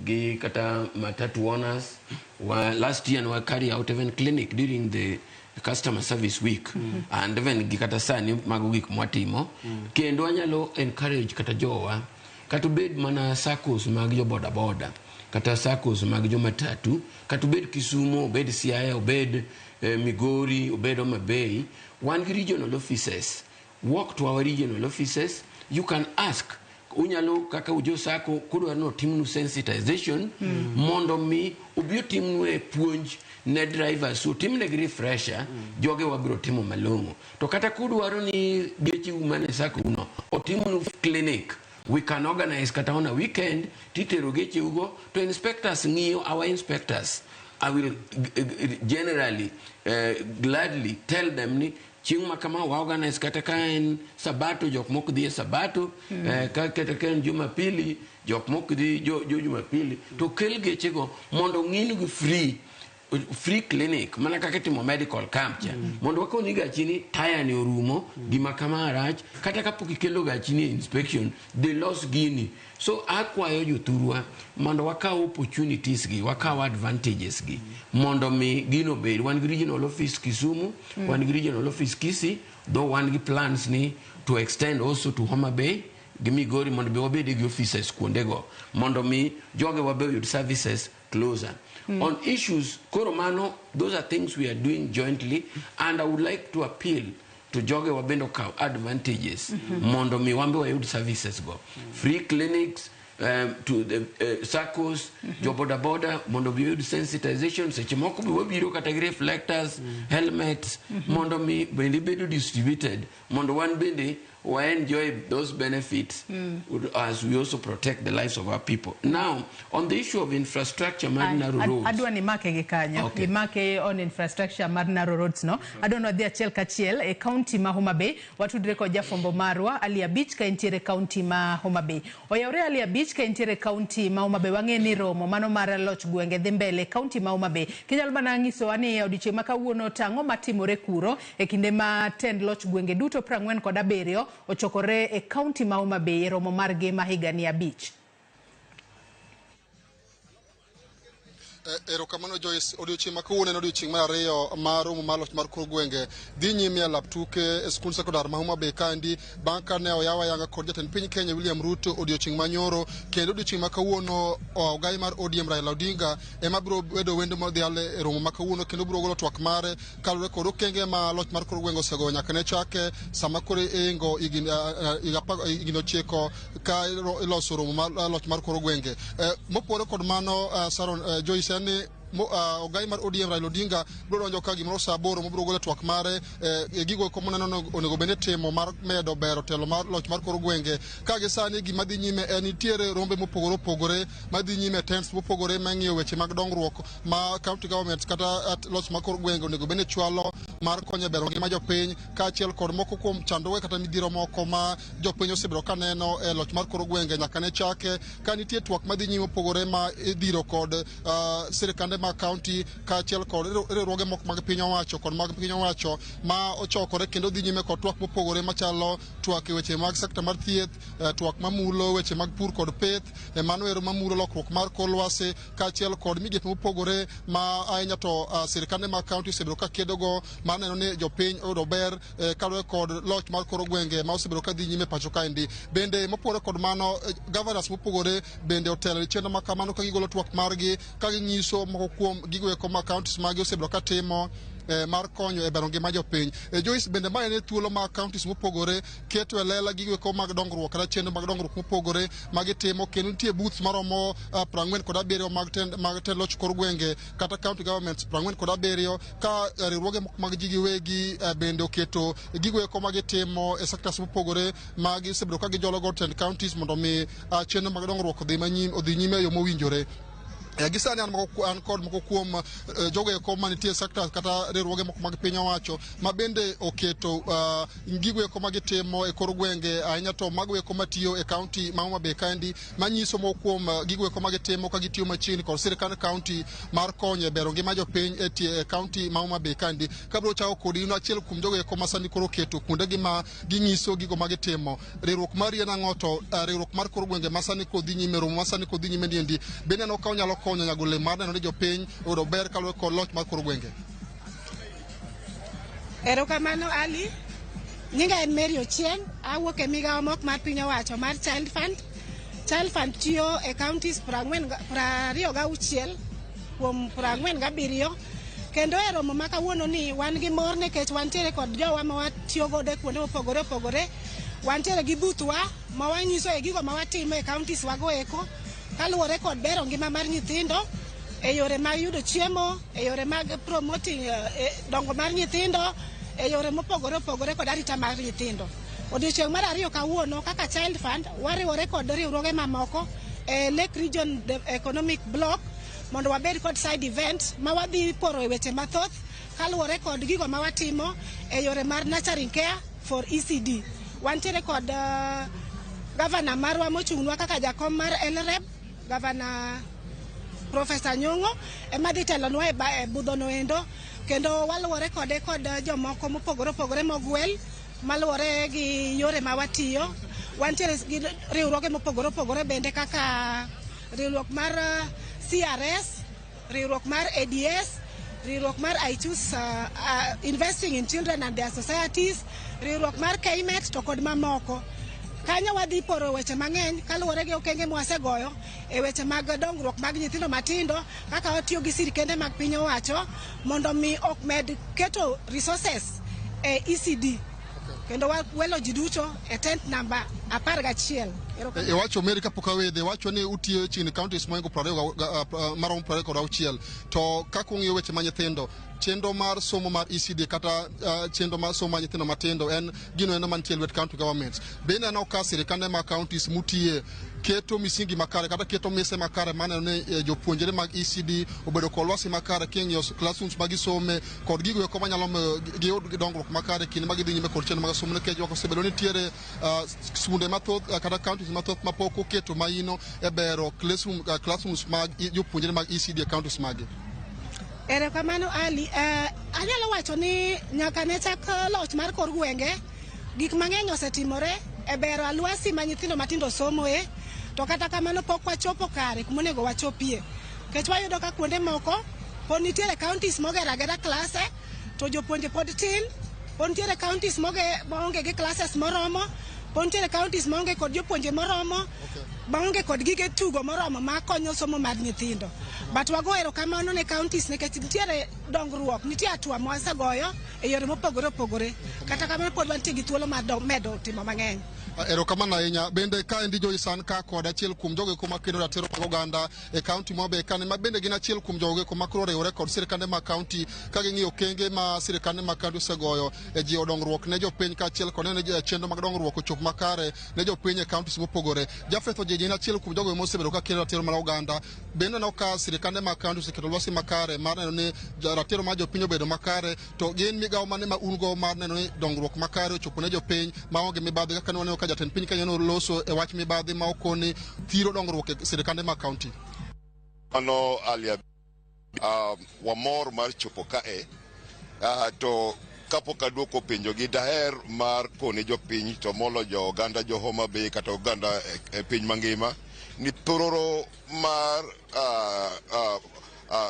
gi kata matatu owners. Last year we carry out even clinic during the customer service week and even gi kata sani mago gik mwatimo. Kendo anyalo encourage kata jowa kata obed mana SACCOs mag jo boda boda kata SACCOs mag jo matatu, kata obed Kisumu, obed Siaya, obed Migori, obed Homa Bay, wan gi regional offices. Walk to our regional offices, you can ask. Unyalo kaka jo SACCO kudwaro ni otimnu sensitization mondo mi obi otimnu e puonj ne drivers, otimnegi refresher, joge wabiro timo malong'o. To kata kudwaro ni gecheu mane SACCO no otimnu clinic, we can organize kata on a weekend titero gecheugo to inspectors ng'iyo. Our inspectors, I will generally gladly tell them ni chieng' ma kama wa organize, kata ka en sabato jok moko dhi e sabato, kata ka en jumapili jok moko dhi jo jumapili, to kel gechego mondo ng'ingi free clinic mana kaka itimo medical camp cha, mondo wakoni gachi ni taya ni orumo, gima kama rach, kata kapok ikelo gachi ni e inspection they los gini. So akwayo jothurwa mondo wakaw opportunities gi, wakaw advantages gi mondo mi gino bed. Wan gi regional office Kisumu, wan gi regional office Kisii, though wan gi plans ni to extend also to Homa Bay gi Migori mondo be wabed gi offices kuondego mondo mi joge wabe oyud services closer. On issues koro mano, those are things we are doing jointly, and I would like to appeal to joge wabende okaw advantages mondo mi wambe wayud services go, free clinics to the SACCOs, jo boda boda mondo bi oyud sensitization. Seche moko be wabiro kata gi reflectors, helmets, mondo mi bende bedo distributed mondo wan bende wa enjoy those benefits as we also protect the lives of our people. Now, on the issue of infrastructure mar narrow roads. Adwa ni make gi kanyo. Okay. Imake on infrastructure mar narrow roads no. Adwa ni wadhi achiel kachiel e county ma Homa Bay. Watudre kod jafwambo marwa Ali Abich ka entiere county ma Homa Bay. Oyawre Ali Abich ka entiere county ma Homa Bay. Wang'e ni romo mano mar loch gwenge dhi mbele e county ma Homa Bay. Kinyalo mana nyisowa ni odiochieng' ma kawuono to ang'o matimore kuro e kinde ma tend loch gwenge duto 47 ochokore e county ma Homa Bay e romo margi ma higani 5. Erokamano Joyce. Odiochieng' ma kawuono en odiochieng' mar ariyo mar romo mar loch mar kor gwenge dhi nyime e lap tuke e skund sekondar ma Homa Bay kaendi, bang' ka ne oyaw ayanga kod jatend piny Kenya William Ruto odiochieng' manyoro. Kendo odiochieng' ma kawuono ogai mar ODM Raila Odinga ema biro bedo wendo modhial e romo ma kawuono, kendo biro golo twak mare kaluwore kod okenge ma loch mar kor gwenge osegoyo nyaka ne chake sama koro iingo higni 9 ka iloso romo mar loch mar kor gwenge. Mopogore kod mano, Sharon, Joyce, en ni ogai mar ODM Raila Odinga biro donjo ka gimoro saa 8 mobiro golo twak mare e gigo eko moneno onego bed ni timo mar medo bero telo mar loch mar kor gwenge. Ka gi sani gima dhi nyime en nitiere rombe mopogore opogore madhi nyime, tents mopogore mang'iyo weche mag dongruok ma county government kata loch mar kor gwenge onego bed ni chwalo mar konyo e bero ngima jopiny, kaachiel kod moko kuom chandruoge kata midhiero moko ma jopiny osebedo ka neno e loch mar kor gwenge nyaka ne chake. Ka nitie twak madhi nyime mopogore ma idhiro kod sirikande mag county kaachiel kod riwruoge moko mag piny owacho kod mag piny owacho ma ochokore kendo dhi nyime kod twak mopogore machalo twak e weche mag sekta mar thieth, twak mamulo weche mag pur kod pith, mano ero mamulo lokruok mar kor lwasi, kaachiel kod migepe mopogore ma ahinya to sirikande mag county osebedo ka kedogo mar neno ni jopiny oyudo ber kaluwore kod loch mar kor gwenge ma osebedo ka dhi nyime pacho kaendi. Bende mopogore kod mano, governors mopogore bende otelo e chenro ma kamano ka gigolo twak margi ka ginyiso moko kuom gigo eko ma counties magi osebedo katimo mar konyo e bero ngima jopiny. Joyce, bende mae en thuolo ma counties mopogore keto e lela gigo eko mag dongruok kata chenro mag dongruok mopogore ma gitimo, kendo nitie booths maromo 47 mag tend loch kor gwenge kata county governments 47 ka riwruoge moko mag ji giwegi bende oketo gigo eko ma gitimo e sectors mopogore ma gisebedo ka gijolo go tend counties mondo mi chenro mag dongruok odhi nyime e yo mowinjore. Gi sani an kod moko kuom jogo eko manitie e sectors kata riwruoge moko mag piny owacho ma bende oketo gigo eko ma gitimo e kor gwenge, ahinya to mago eko matiyo e county ma Homa Bay kaendi, manyiso moko kuom gigo eko ma gitimo ka gitiyo machiegni kod sirkand county mar konyo e bero ngima jopiny e tie e county ma Homa Bay kaendi. Kabiro chako kodi, in achiel kuom jogo eko ma sani koro oketo kuondegi ma ging'iso gigo ma gitimo. Riwruok mari en ang'o to riwruok mar kor gwenge ma sani kodhi nyime, romo ma sani kodhi nyime niendi, bende aneno ka onyalo konyo nyago olemo mar neno ni jopiny oyudo ber kaluwore kod loch mar kor gwenge? Erokamano Ali. Nyinga en Mary Ochieng', awuok e migawo mok mar piny owacho mar Child Fund. Child Fund tiyo e counties 26 kuom 47, kendo e romo ma kawuono ni wan gi mor nikech wantiere kod jowa ma watiyo godo e kuonde mopogore opogore. Wantiere gi booth wa ma wanyiso e gigo ma watimo e counties wago eko kaluwore kod bero ngima mar nyithindo e yore mag yudo chiemo, e yore mag promoting dongo mar nyithindo, e yore mopogore opogore kod arita mar nyithindo. Odiochieng' mar ariyo kawuono kaka Child Fund wariwore kod riwruoge mamoko e Lake Region Economic Bloc mondo wabed kod side event ma wadhi poro e weche mathoth kaluwore kod gigo ma watimo e yore mar nurturing care for ECD. Wantiere kod gavana marwa mochung'nwa kaka jakom mar LREB, Gavana Profesa Nyong'o ema dhi telonwa e budhono endo, kendo waluwore kode kod jomoko mopogore opogore mogwel maluwore gi yore ma watiyo. Wantiere gi riwruoge mopogore opogore bende kaka riwruok mar CRS, riwruok mar ADS, riwruok mar I Choose Investing in Children and Their Societies, riwruok mar KMET to kod mamoko. Kanyo wadhi poro weche mang'eny kaluwore gi okenge mwasegoyo e weche mag dongruok mag nyithindo matindo, kaka watiyo gi sirkende mag piny owacho mondo mi ok med keto resources e ECD. Kendo wawelo ji duto e tent namba 11. Iwacho Mary kapok awedhe, iwacho ni utiyo chiegni counties mohingo 20 maromo 26, to kaka ung'iyo weche ma nyithindo, chenro mar somo mar ECD kata chenro mar somo mar nyithindo matindo en gino eno mantie e lwet county governments. Be ineno ka sirkande mag counties mutiye keto misingi makare kata keto mise makare maneno ni jopuonjre mag ECD obedo kod lwasi makare king'iyo classrooms ma gisome kod gigo eko manyalo miyo giyud dongruok makare kinde ma gidhi nyime kod chenro mag somo, nikech osebedo nitiere skunde mathoth kata counties mathoth mapok oketo maino e bero classrooms mag jopuonjre mag ECD e counties magi? Erokamano Ali. Anyalo wacho ni nyaka ne chak loch mar kor gwenge, gik mang'eny osetimore e bero alwasi ma nyithindo matindo somoe, to kata kamano pok wachopo kare kumonego wachopie. Nikech wayudo ka kuonde moko pod nitiere counties mogero agera klase to jopuonje pod tin, pod nitiere counties maonge gi classes moromo, pod nitiere counties maonge kod jopuonje moromo, maonge kod gige tugo moromo makonyo somo mar nyithindo. But wago erokamano ne counties nikech nitiere dongruok, nitie hatua mwasegoyo e yore mopogore opogore. Kata kamano pod wantie gi thuolo mar medo timo mang'eny. Erokamano ahinya. Bende kaendi Joyce an ka kod achiel kuom jogo eko makedo ratiro mag oganda e county ma Homa Bay kane, ma bende gin achiel kuom jogo eko makoro oriwore kod sirkande mag county ka ging'iyo okenge ma sirkande mag county osegoyo e jiwo dongruok ne jopiny kaachiel kod neno ni chenro mag dongruok ochop makare ne jopiny e counties mopogore. Japheth Ojeji en achiel kuom jogo mosebedo ka kedo ratiro mar oganda. Bende aneno ka sirkande mag county oseketo lwasi makare mar neno ni ratiro mar jopiny obedo makare, to gin migawo mane ma un go mar neno ni dongruok makare ochopo ne jopiny maonge mibadhi kaka ne waneno ka jatend piny Kenya noloso e wach mibadhi ma okoni thiro dongruok e sirkande mag county? Mano alia, wamor mar chopo kae, to kapok aduoko penjogi daher mar kone jopiny to molo jo oganda jo Homa Bay kata oganda e piny mangima ni thororo mar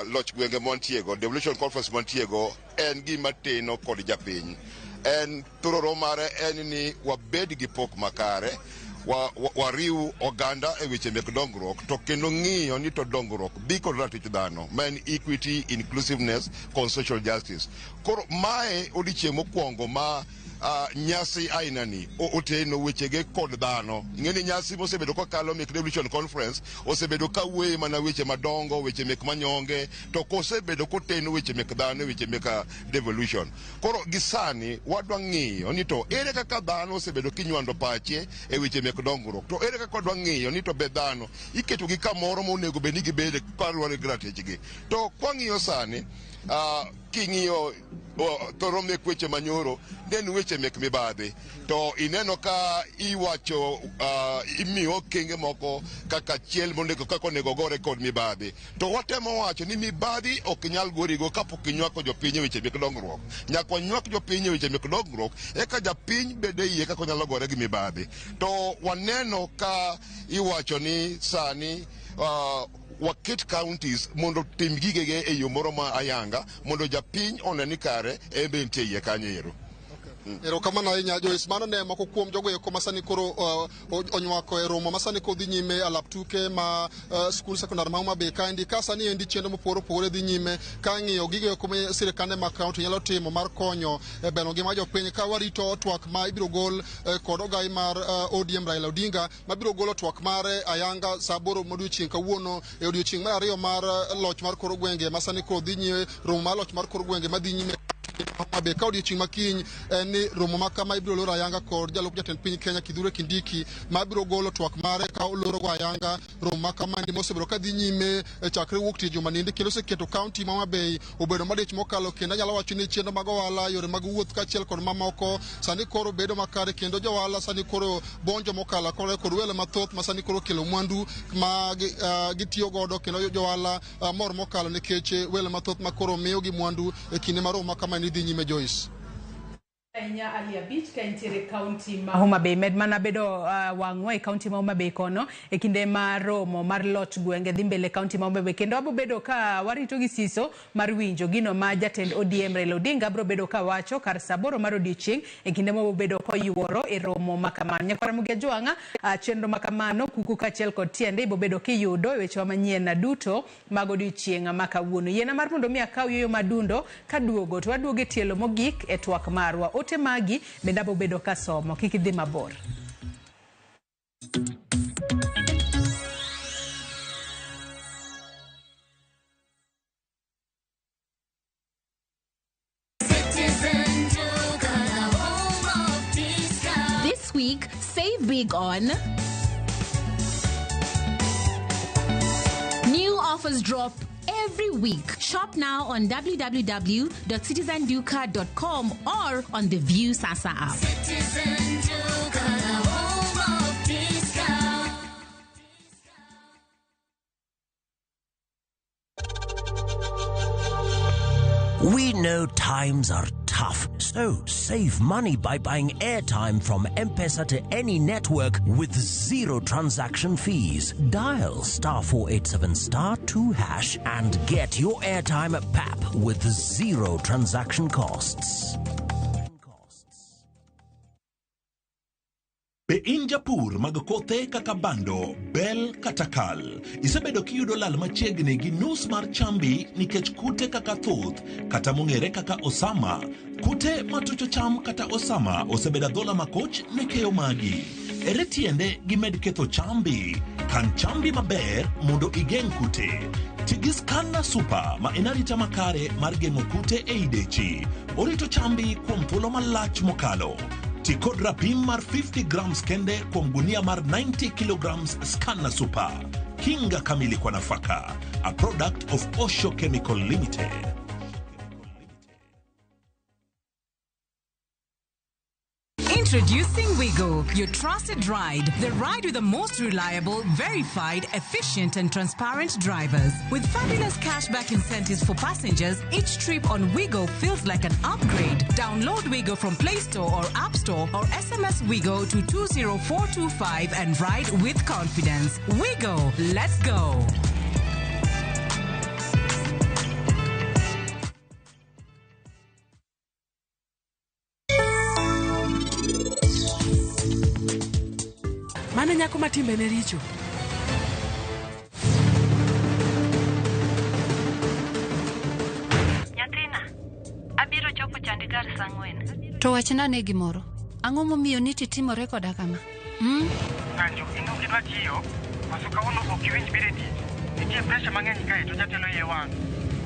loch gwenge mwantiego, devolution conference mwantiego en gima teno kod japiny. En thororo mare en ni wabed gi pok makare, Wariw oganda e weche mek dongruok to kendo ng'iyo ni to dongruok dhi kod ratich dhano ma en equity, inclusiveness kod social justice. Koro mae odiochieng' mokwongo ma nyasi aina ni oteno wechege kod dhano. Ing'e ni nyasi mosebedo kokalo mek Devolution Conference osebedo ka wuoye mana weche madongo, weche mek manyonge, to kosebedo koteno weche mek dhano, weche mek devolution. Koro gi sani wadwa ng'iyo ni to ere kaka dhano osebedo kinywando pache e weche mek dongruok, to ere kaka wadwa ng'iyo ni to be dhano iketo gi kamoro monego bed ni gibede kaluwore gi ratichgi. To kwang'iyo sani, king'iyo thoro mek weche manyoro, ne en weche mek mibadhi. To ineno ka iwacho, imiyo okenge moko kaka achiel monego kaka onego gore kod mibadhi. To watemo wacho ni mibadhi ok nyal gorigo kapok inywako jopiny e weche mek dongruok. Nyaka wanywak jopiny e weche mek dongruok, eka japiny bed e iye kaka onyalo gore gi mibadhi. To waneno ka iwacho ni sani waket counties mondo tim gigege e yo moro ma ayanga mondo japiny one ni kare en be nitie iye kanyo ero. Erokamano ahinya Joyce. Mano ne moko kuom jogo eko ma sani koro onywako e romo ma sani koro dhi nyime e alap tuke ma skul sekondar ma Homa Bay kaendi. Ka sani endi chenro mopogore opogore dhi nyime ka ng'iyo gigo eko ma sirikande mag kaunti nyalo timo mar konyo e bero ngima jopiny, ka warito twak ma ibiro gol kod ogai mar ODM Raila Odinga mabiro golo twak mare ayanga sa 8 modiochieng' kawuono e odiochieng' mar ariyo mar loch mar kor gwenge ma sani koro dhi nyime, romo mar loch mar kor gwenge madhi nyime Homa Bay. Ka odiochieng' ma kiny en ni romo ma kama ibiro loro ayanga kod jalup jatend piny Kenya Kithure Kindiki ma biro golo twak mare ka oloro go ayanga romo ma kama endi mosebedo ka dhi nyime chakre wuok tich juma niendi, kendo oseketo kaunti ma Homa Bay obedo modich mokalo, kendo anyalo wacho ni chenro mag ohala, yore mag wuoth kaachiel kod mamoko sani koro bedo makare, kendo jo ohala sani koro bonjo mokalo kore kod welo mathoth ma sani koro kelo mwandu ma gitiyo godo, kendo jo ohala mor mokalo nikech welo mathoth ma koro miyogi mwandu e kinde ma romo ma kama ni dhi nyime. Joyce. Ahinya Ali Abich ka entiere kaunti ma Homa Bay. Med mana bedo wang'wa e kaunti ma Homa Bay kono e kinde ma romo mar loch gwenge dhi mbele kaunti ma Homa Bay, kendo wabo bedo ka warito gi siso mar winjo gino ma jatend ODM Raila Odinga biro bedo ka wacho kar sa 8 mar odiochieng' e kinde ma obedo koyuoro e romo ma kamano. Nyakwara Mugia Jwang'a, chenro ma kamano kuku kaachiel kod tiende ibo bedo kiyudo e wechewa manyien duto mag odiochieng' ma kawuono. Yiena mar mondo mi akaw yueyo madundo kaduogo to waduogo e tielo mogik e twak marwa. Ote magi bende abo bedo ka somo, kik idhi mabor. Citizen Duka, the home of discount. This week, save big on new offers drop every week. Shop now on www.citizenduka.com or on the View Sasa app. Citizen Duka, the home of discount. We know times are tough, so save money by buying airtime from M-Pesa to any network with zero transaction fees. Dial *487*2# and get your airtime at PAP with zero transaction costs. Be in japur mag kothe kaka bando, bel kata kal? Isebedo kiyudo lal machiegni gi nus mar chambi nikech kute kaka thuth kata mong'ere kaka osama. Kute matucho cham kata osama osebedo adhola makoch ne keyo magi. Ere tiende gimed ketho chambi? Kan chambi maber mondo igeng' kute. Ti gi Scanna Super ma en arita makare mar geng'o kute ei dechi. Orito chambi kuom thuolo malach mokalo. Ti kod rapim mar 50 grams kende kuom gunia mar 90 kilograms Scanna Super. Kinga kamili kwa nafaka. A product of Osho Chemical Limited. Introducing Wigo, your trusted ride. The ride with the most reliable, verified, efficient and transparent drivers. With fabulous cashback incentives for passengers, each trip on Wigo feels like an upgrade. Download Wigo from Play Store or App Store or SMS Wigo to 20425 and ride with confidence. Wigo, let's go. en nyako ma timbene richo. Nyathina, abiro chopo Chandigarh saa ang'wen. To wachna ane gimoro. Ang'o momiyo niti timore koda kama? Hmm? Ng'anjo, in ok idwa tiyo, koso kawuono ok iwinj biro e tich. Nitie presha mang'eny kae to jatelo iye wang'.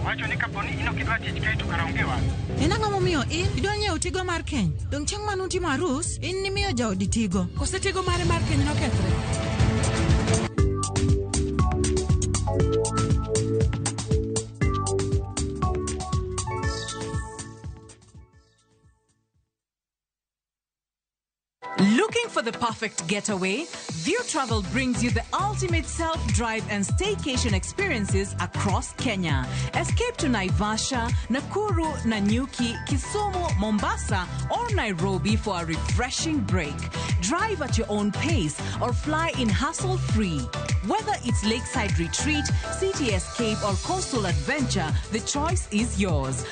Owacho ni kapo ni in ok idwa tich kae to kara onge wang'. En ang'o momiyo in idwa nyiewo tigo mar keny? Dong' chieng' mane utimo arus, in nimiyo jaodi tigo. Kose tigo mare mar keny nokethre? Looking for the perfect getaway? View Travel brings you the ultimate self drive and staycation experiences across Kenya. Escape to Naivasha, Nakuru, Nanyuki, Kisumu, Mombasa, or Nairobi for a refreshing break. Drive at your own pace or fly in hassle free. Whether it's lakeside retreat, city escape, or coastal adventure, the choice is yours.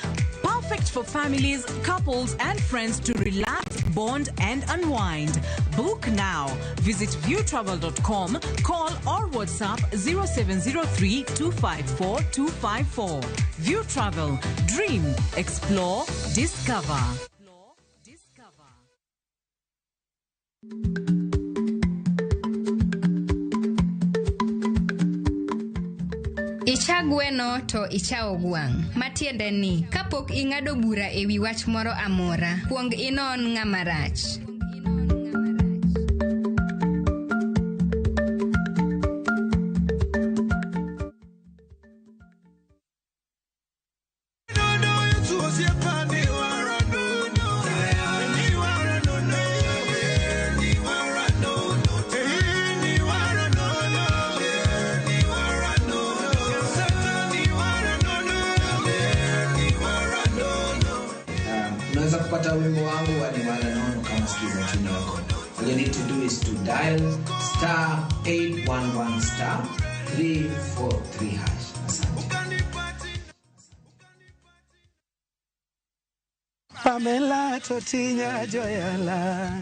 Perfect for families, couples, and friends to relax, bond, and unwind. Book now. Visit viewtravel.com, call or WhatsApp 0703 254 254. View Travel. Dream, explore, discover. Icha gweno to ichawo gwang'. Matiende ni, kapok ing'ado bura e wi wach moro amora, kuong inon ng'ama rach. Unaweza kupata wimbo wangu wa Niwara Nono kama sikiza tune yako. All you need to do is to dial star 811 star 343 hash. Asante. Pamela Totinya Joyala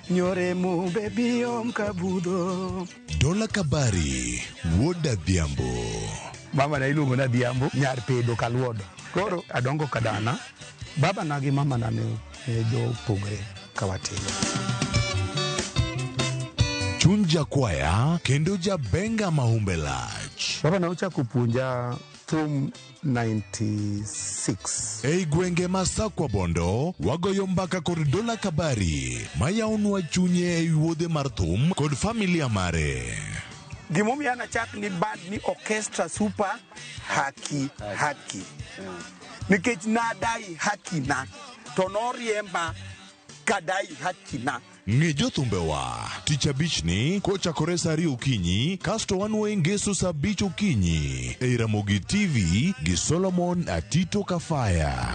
Nyore mube biom kabudho Dola Kabari, Wuod Adhiambo. Mama na iluongo ni Adhiambo nyar Pedo Kaluodo. Koro adongo kadana, baba na gi mama na ne jopogre ka watin. Chuny jakwaya kendo jabenga mahumbe lach. Baba na ochako puonja thum 96. Ei gwenge ma Sakwa Bondo, wagoyo mbaka kod Dola Kabari, mayaonwa chunye ei wuodhe mar thum kod familia mare. Gimomiyo an achak ni band ni orchestra super haki haki. Nikech nadai haki na to noriemba kadai haki na. Ng'e jothumbewa tich abichni kochakore saa ariyo okinyi kasto wanwoe ngeso saa abich okinyi ei Ramogi TV gi Solomon Atito Kafaya.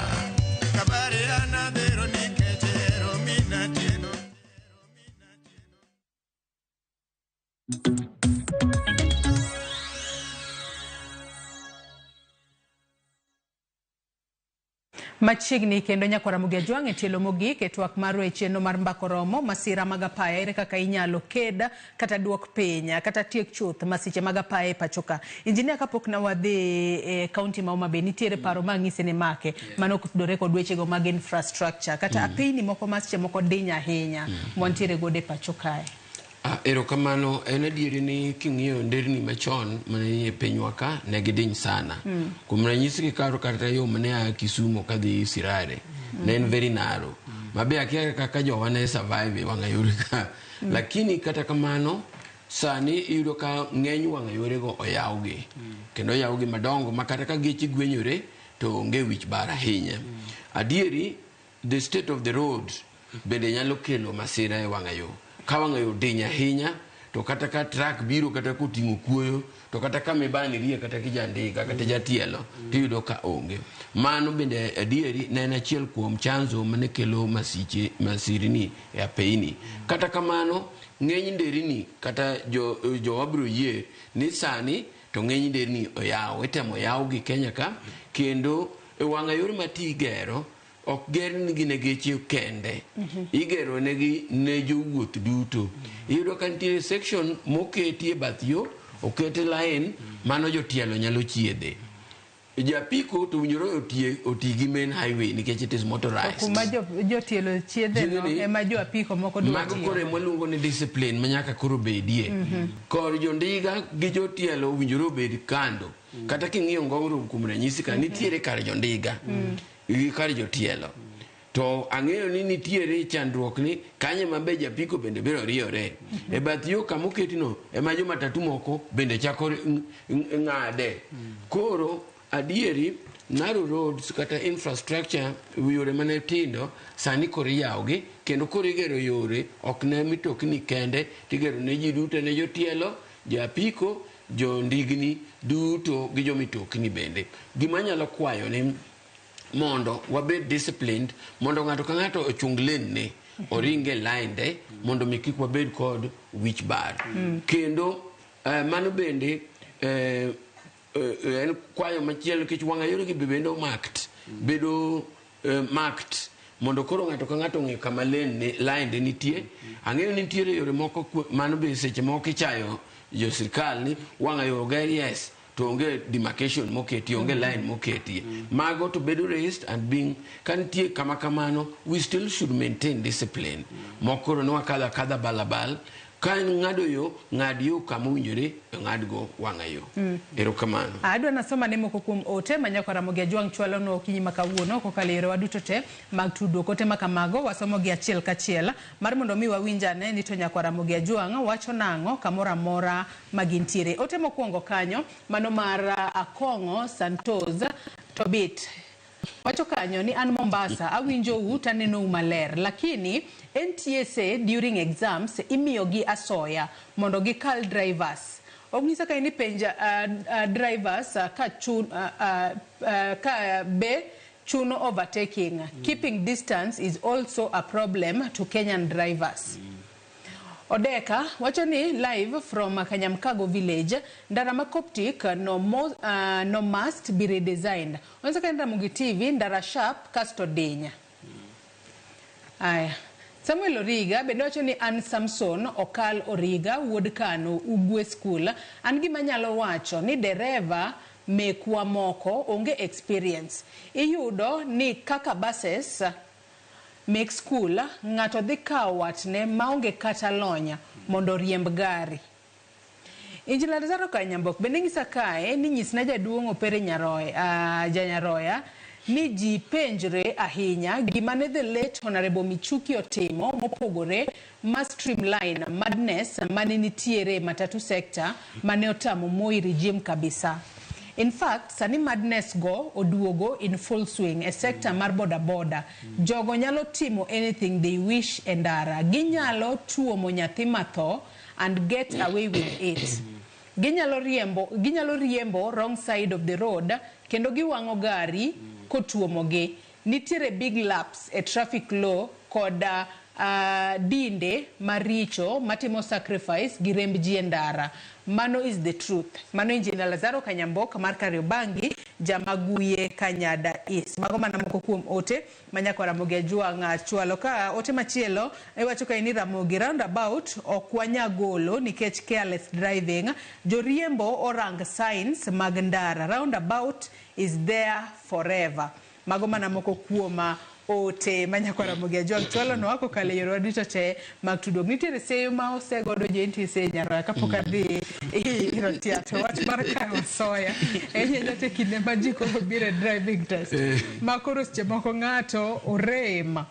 Machiegni kendo nyakwara Mugia Jwang' e tielo mogik e twak marwa e chenro mar Mbako Romo, masira mag apaya ere kaka inyalo ked kata duok piny kata tiek chuth masiche mag apaya e pacho ka. Injinia, kapok na wadhi e kaunti ma Homa Bay, nitiere paro ma ang'ise ni make mano kotudore kod wechego mag infrastructure kata apeyni moko ma seche moko diny ahinya mwantiere godo e pacho kae. Erokamano, en adieri ni king'iyo nderni machon mane nie pinywa ka ne gidiny sana. Kuom ranyisi kikaro kata yo mane a Kisumu kadhi Sirare, ne en very narrow. Mabe akia kaka jowa ne survive e wang'a yore ka. Lakini kata kamano, sani iyudo ka ng'eny wang'a yorego oyawgi. Kendo oyawgi madongo ma kata ka geche gwenyore to onge wich bar ahinya. Adieri, the state of the road bende nyalo kelo masira e wang'a yo. Ka wang'a yo diny ahinya, to kata ka truck biro kata koting'o kuoyo, to kata ka mibanirie kata kijandika kata jatielo, tiyudo ka onge. Mano bende adieri ne en achiel kuom chanzo mane kelo masiche masirni e apeyni. Kata kamano, ng'eny nderni kata jowa biro yie ni sani to ng'eny nderni oyaw, itemo yawgi Kenya ka, kendo e wang'a yore ma ti gero ok gernigi ne geche kende. Igero negi ne jowuoth duto. Iyudo ka nitiere section moketi e bath yo, oket line, mano jotielo nyalo chiedhe. Japiko to owinjore oti gi main highway nikech it is motorized. Kuma jotielo chiedhe no Chiedheni- ema jo apiko moko dwa Mago tiyo. koro ema waluongo ni discipline ma nyaka koro bedie. Kor jondiga gi jotielo owinjore obed kando. Kata king'iyo Ngong Road kuom ranyisi ka nitiere kar jondiga gi kar jotielo. To ang'eyo ni nitiere chandruok ni kanye ma be japiko bende biro riyore. E bath yo kama oketino ema jo matatu moko bende chako ng'ade. Koro adieri narrow roads kata infrastructure, yore mane tindo sani koro iyawogi kendo koro igero yore ok ne mitokni kende, tigero ne ji duto, ne jotielo, japiko, jondigni duto gi jomitokni bende. Gima anyalo kwayo ni mondo wabed disciplined, mondo ng'ato ka ng'ato ochung lane ne, oring e line de, mondo mi kik wabed kod wich bar. Kendo mano bende en kwayo machielo nikech wang'a yore gi bende marked, bedo marked mondo koro ng'ato ka ng'ato ong'e kama line de nitie. Ang'eyo ni nitiere yore moko mano be seche moko ichayo jo sirkal ni wang'a yo oger, yes, to onge demarcation moketi, onge line moketi. Mago to bedo raised and being ka nitie kama kamano, we still should maintain discipline. Mok koro ni wakadho akadha balabal ka en ng'ado yo, ng'ad yo kama owinjore ng'adgo wang'a yo. Erokamano. Adwa nasoma ne moko kuom ote ma nyako Ramogi Ajwang' chwalonwa okinyi ma kawuono kokalo e yorewa duto te mag tudruok. Ote ma kamago wasomo gi achiel kachiel mar mondo mi wawinj ane ni to nyako Ramogi Ajwang' wacho nang'o kamoro amora ma gintiere. Ote mokwongo kanyo mano mar Akong'o Santos Tobit wacho kanyo ni an Mombasa awinjou tanenou maler, lakini NTSA during exams imiyogi asoya mondo gikal drivers. Onyisa kae ni penja drivers ka, chun, ka be chuno overtaking. Keeping distance is also a problem to Kenyan drivers. Odeka wacho ni live from Kanyamkago village, ndara ma Coptic no must be redesigned. Onse ka Ramogi TV ndara sharp kasto dinya. Aya. Samuel Origa bende wacho ni an Samson Okal Origa wuod Kano Ugwe School. An gima nyalo wacho ni dereva mekwa moko onge experience. Iyudo ni kaka buses mek school ng'ato dhi kawo watne maonge kata lony mondo oriemb gari. Injinia Lazaro Kanyambok bende nyisa kae ni nyisna jaduong' Opere Nyaroya, Janyaroya ni ji penjre ahinya gima ne the late Honorable Michuki otimo mopogore ma streamline madness mane nitiere matatu sector mane otamo Moi regime kabisa. In fact, sani madness go oduogo in full swing e sector mar boda boda. Jogo nyalo timo anything they wish e ndara. Ginyalo tuomo nyathi matho and get away with it. Ginyalo riembo wrong side of the road kendo giwang'o gari kotuomogi. Nitiere big lapse e traffic law kod dinde maricho matimo sacrifice gi remb ji e ndara. Mano is the truth. Mano Engineer Lazaro Kanyambok mar Kariobangi, Jamaguye Kanyada East. Mago mana moko kuom ote ma nyako Ramogi Ajwang' chwalo. Ka ote machielo iwacho ka ni Ramogi roundabout ok wanya golo nikech careless driving. Joriembo orang signs mag ndara. Roundabout is there forever. Mago mana moko kuom ote ma nyako Ramogi Ajwang' chwalo nwa kokalo e yorewa duto te mag tudruok. Nitiere seyo ma osegodo jo NTSA Nyaroya kapok adhi ir Otiato wach mar kawo soya ahinya te kinde ma ji koro biro e driving test ma koro seche moko ng'ato orem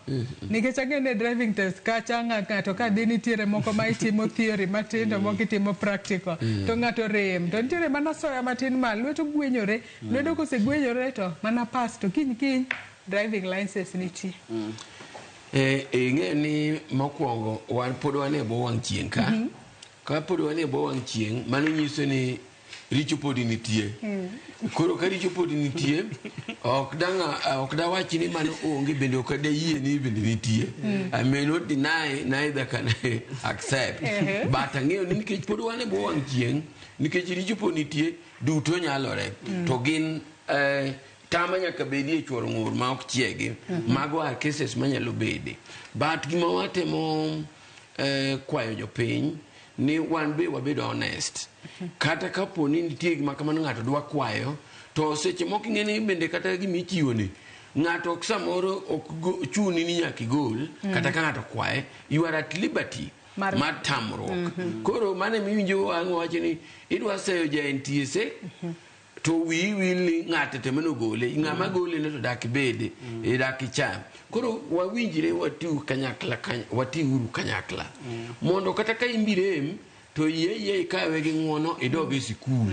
nikech ang'e ni e driving test kacha ng'ato ka dhi nitiere moko ma itimo theory matin to moko itimo practical to ng'ato rem to nitiere mana soya matin ma lweto gwenyore, lwedo kosegwenyore to mana pass to kiny kiny driving license nitie. Ing'eyo ni mokwongo wan pod wan e bwo wang' chieng' ka. Ka pod wan e bwo wang' chieng', mano nyiso ni richo pod nitie. Koro ka richo pod nitie, ok dang' ok dawach ni mano onge, bende ok dayie ni bende nitie. I may not deny, neither can I accept. But ang'eyo ni nikech pod wan e bwo wang' chieng', nikech richo pod nitie, duto nyalore. To gin Tama nyaka bedie chuoro ng'ur ma ok chiegi. Mago are cases manyalo bede. But gima watemo kwayo jopiny ni wan be wabedo honest. Kata kapo ni nitie gima kamano ng'ato dwa kwayo, to seche moko ing'e ni bende kata gima ichiwo ni ng'ato ok samoro ok chuni ni nyaka igol. Kata ka ng'ato kwaye, you are at liberty mar tamruok. Koro mano emiwinjo ang' wacho ni idwa seyo ja NTSA to wiyi wil ni ng'ato temo nogole, ng'ama gole no to dak ibede, dak icham. Koro wawinjre watiu kanyakla, watiuru kanyakla mondo kata ka in birem to yie yie ikawe gi ng'uono idog e sikul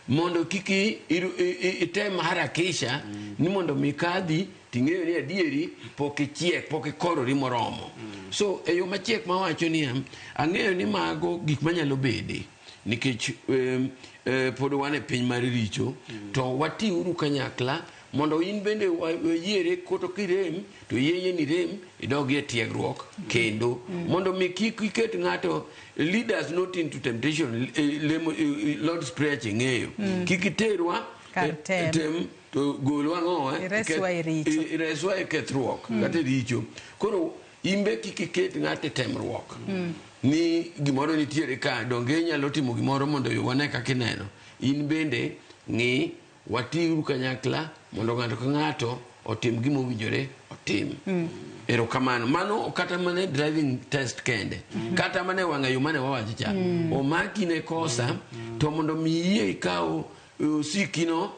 mondo kik item harakisha ni mondo mi kadhi ting'eyo ni adieri pok ichiek, pok ikorori moromo. So e yo machiek mawacho niya, ang'eyo ni mago gik manyalo bede nikech pod wan e piny mar richo, to watiuru kanyakla mondo in bende wayiere koto kirem to yie ni rem idog e tiegruok kendo mondo mi kik iket ng'ato, lead us not into temptation, lemo, Lord's Prayer ching'eyo. Kik iterwa kar tem. Tem to golwa ang'owa. Ireswa e richo. Ireswa e kethruok kata e richo. Koro imbe kik iket ng'ato e temruok ni gimoro nitiere ka donge inyalo timo gimoro mondo wane kaka ineno. In bende ng'i watiuru kanyakla mondo ng'ato ka ng'ato otim gima owinjore otim. Erokamano. Mano kata mana e driving test kende, kata mana e wang'a yo mane wawacho cha, omaki ne kosa to mondo mi iyie ikaw osikino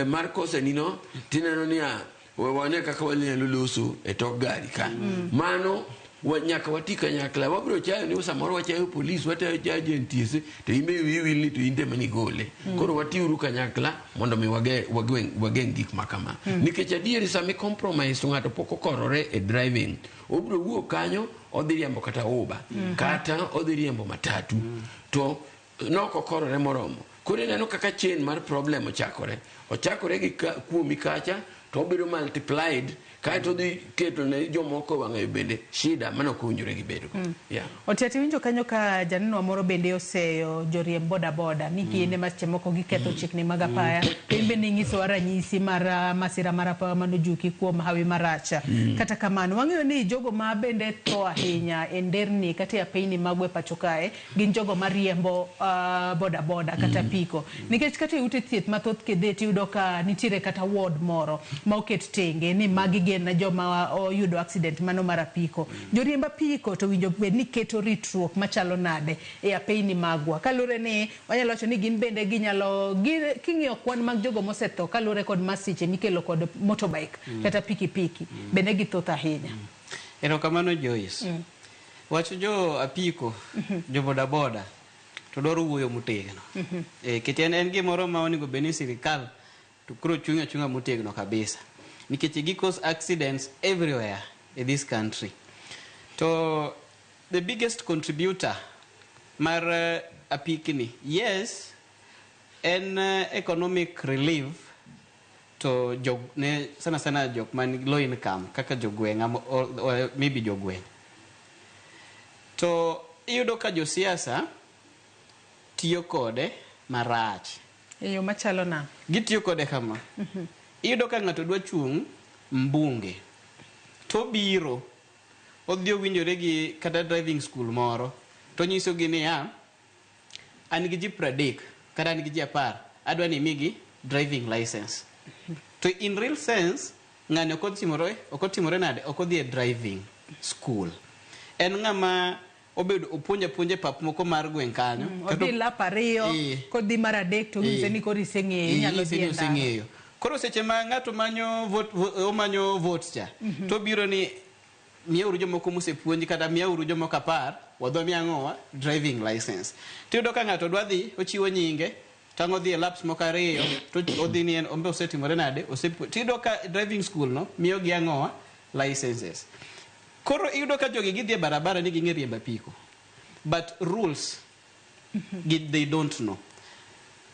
mar kosani no tineno niya we wane kaka wanyalo loso e tok gari ka. Mano nyaka wati kanyakla. Wabiro chayo ni samoro wachayo polis, wachayo jo NTSA, to in be wiyi wil ni to in tema nigole. Koro watiuru kanyakla mondo mi wageng' gik ma kama. Nikech adieri sami compromise to ng'ato pok okorore e driving, obiro wuok kanyo odhi riembo kata Uber, kata odhi riembo matatu, to nok okorore moromo. Koro ineno kaka chain mar problem ochakore gi kuomi kacha to obedo multiplied kaeto odhi keto ne jomoko e wang'ayo bende shida mane ok owinjore gibedogo. Yeah. Otiati winjo kanyo ka janenwa moro bende oseyo joriemb bodaboda ni gin ema seche moko giketho chikni mag apaya. To in bende inyisowa ranyisi mar masira mar apaya manojuki kuom hawi marach. Kata kamano wang'eyo ni jogo ma bende tho ahinya e nderni kata e apeyni magwa e pacho kae gin jogo mariembo bodaboda kata piko. Nikech kata e ute thieth mathoth kidhi tiyudo ka nitiere kata ward moro ma oket tenge ni magi gin joma oyudo accident mano mar apiko. Joriemb apiko to winjo bed ni keto ritruok machalo nade e apeyni magwa. Kaluwore ni wanyalo wacho ni gin bende ginyalo king'iyo kwan mag jogo mosetho kaluwore kod masiche mikelo kod motorbike kata pikipiki bende githoth ahinya. Erokamano Joyce. Wach jo apiko, jo bodaboda to dwaro wuoyo motegno. Nikech en gimoro ma onego bed ni sirikal to koro chung' achung'a motegno kabisa. Nikech gi cause accidents everywhere in this country. To the biggest contributor mar apikni, yes, en economic relief to jog, ne sana sana jok man low income kaka jogweng' or maybe jogweng'. To iyudo ka josiasa tiyo kode marach. E yo machalo nang'o? Gitiyo kode kama. Iyudo ka ng'ato dwa chung' mbunge to biro odhi owinjore gi kata driving school moro to nyisogi niya an gi ji 30 kata an gi ji 10 adwa ni imigi driving license. To in real sense ng'ani ok otimore nade, ok odhi e driving school. En ng'ama obedo opuonjo apuonja e pap moko mar gweng' kanyo. Odhi lap 2, kodhi mar 3 to onyise ni koro iseng'eyo, inyalo Inyise dhi ni e ndara. oseng'eyo. Koro seche ma ng'ato manyo vote, omanyo votes cha, to obiro ni miyauru jomoko mosepuonj kata miyauru jomoko 10, wadhi miya ang'owa driving license. Tiyudo ka ng'ato dwa dhi, ochiwo nyinge, tang' odhi e laps moko 2, to odhi ni en ombe osetimore nade, tiyudo ka driving school no miyogi ang'owa licenses. Koro iyudo ka jogi gidhi e barabara ni ging'e riembo apiko. But rules, they don't know.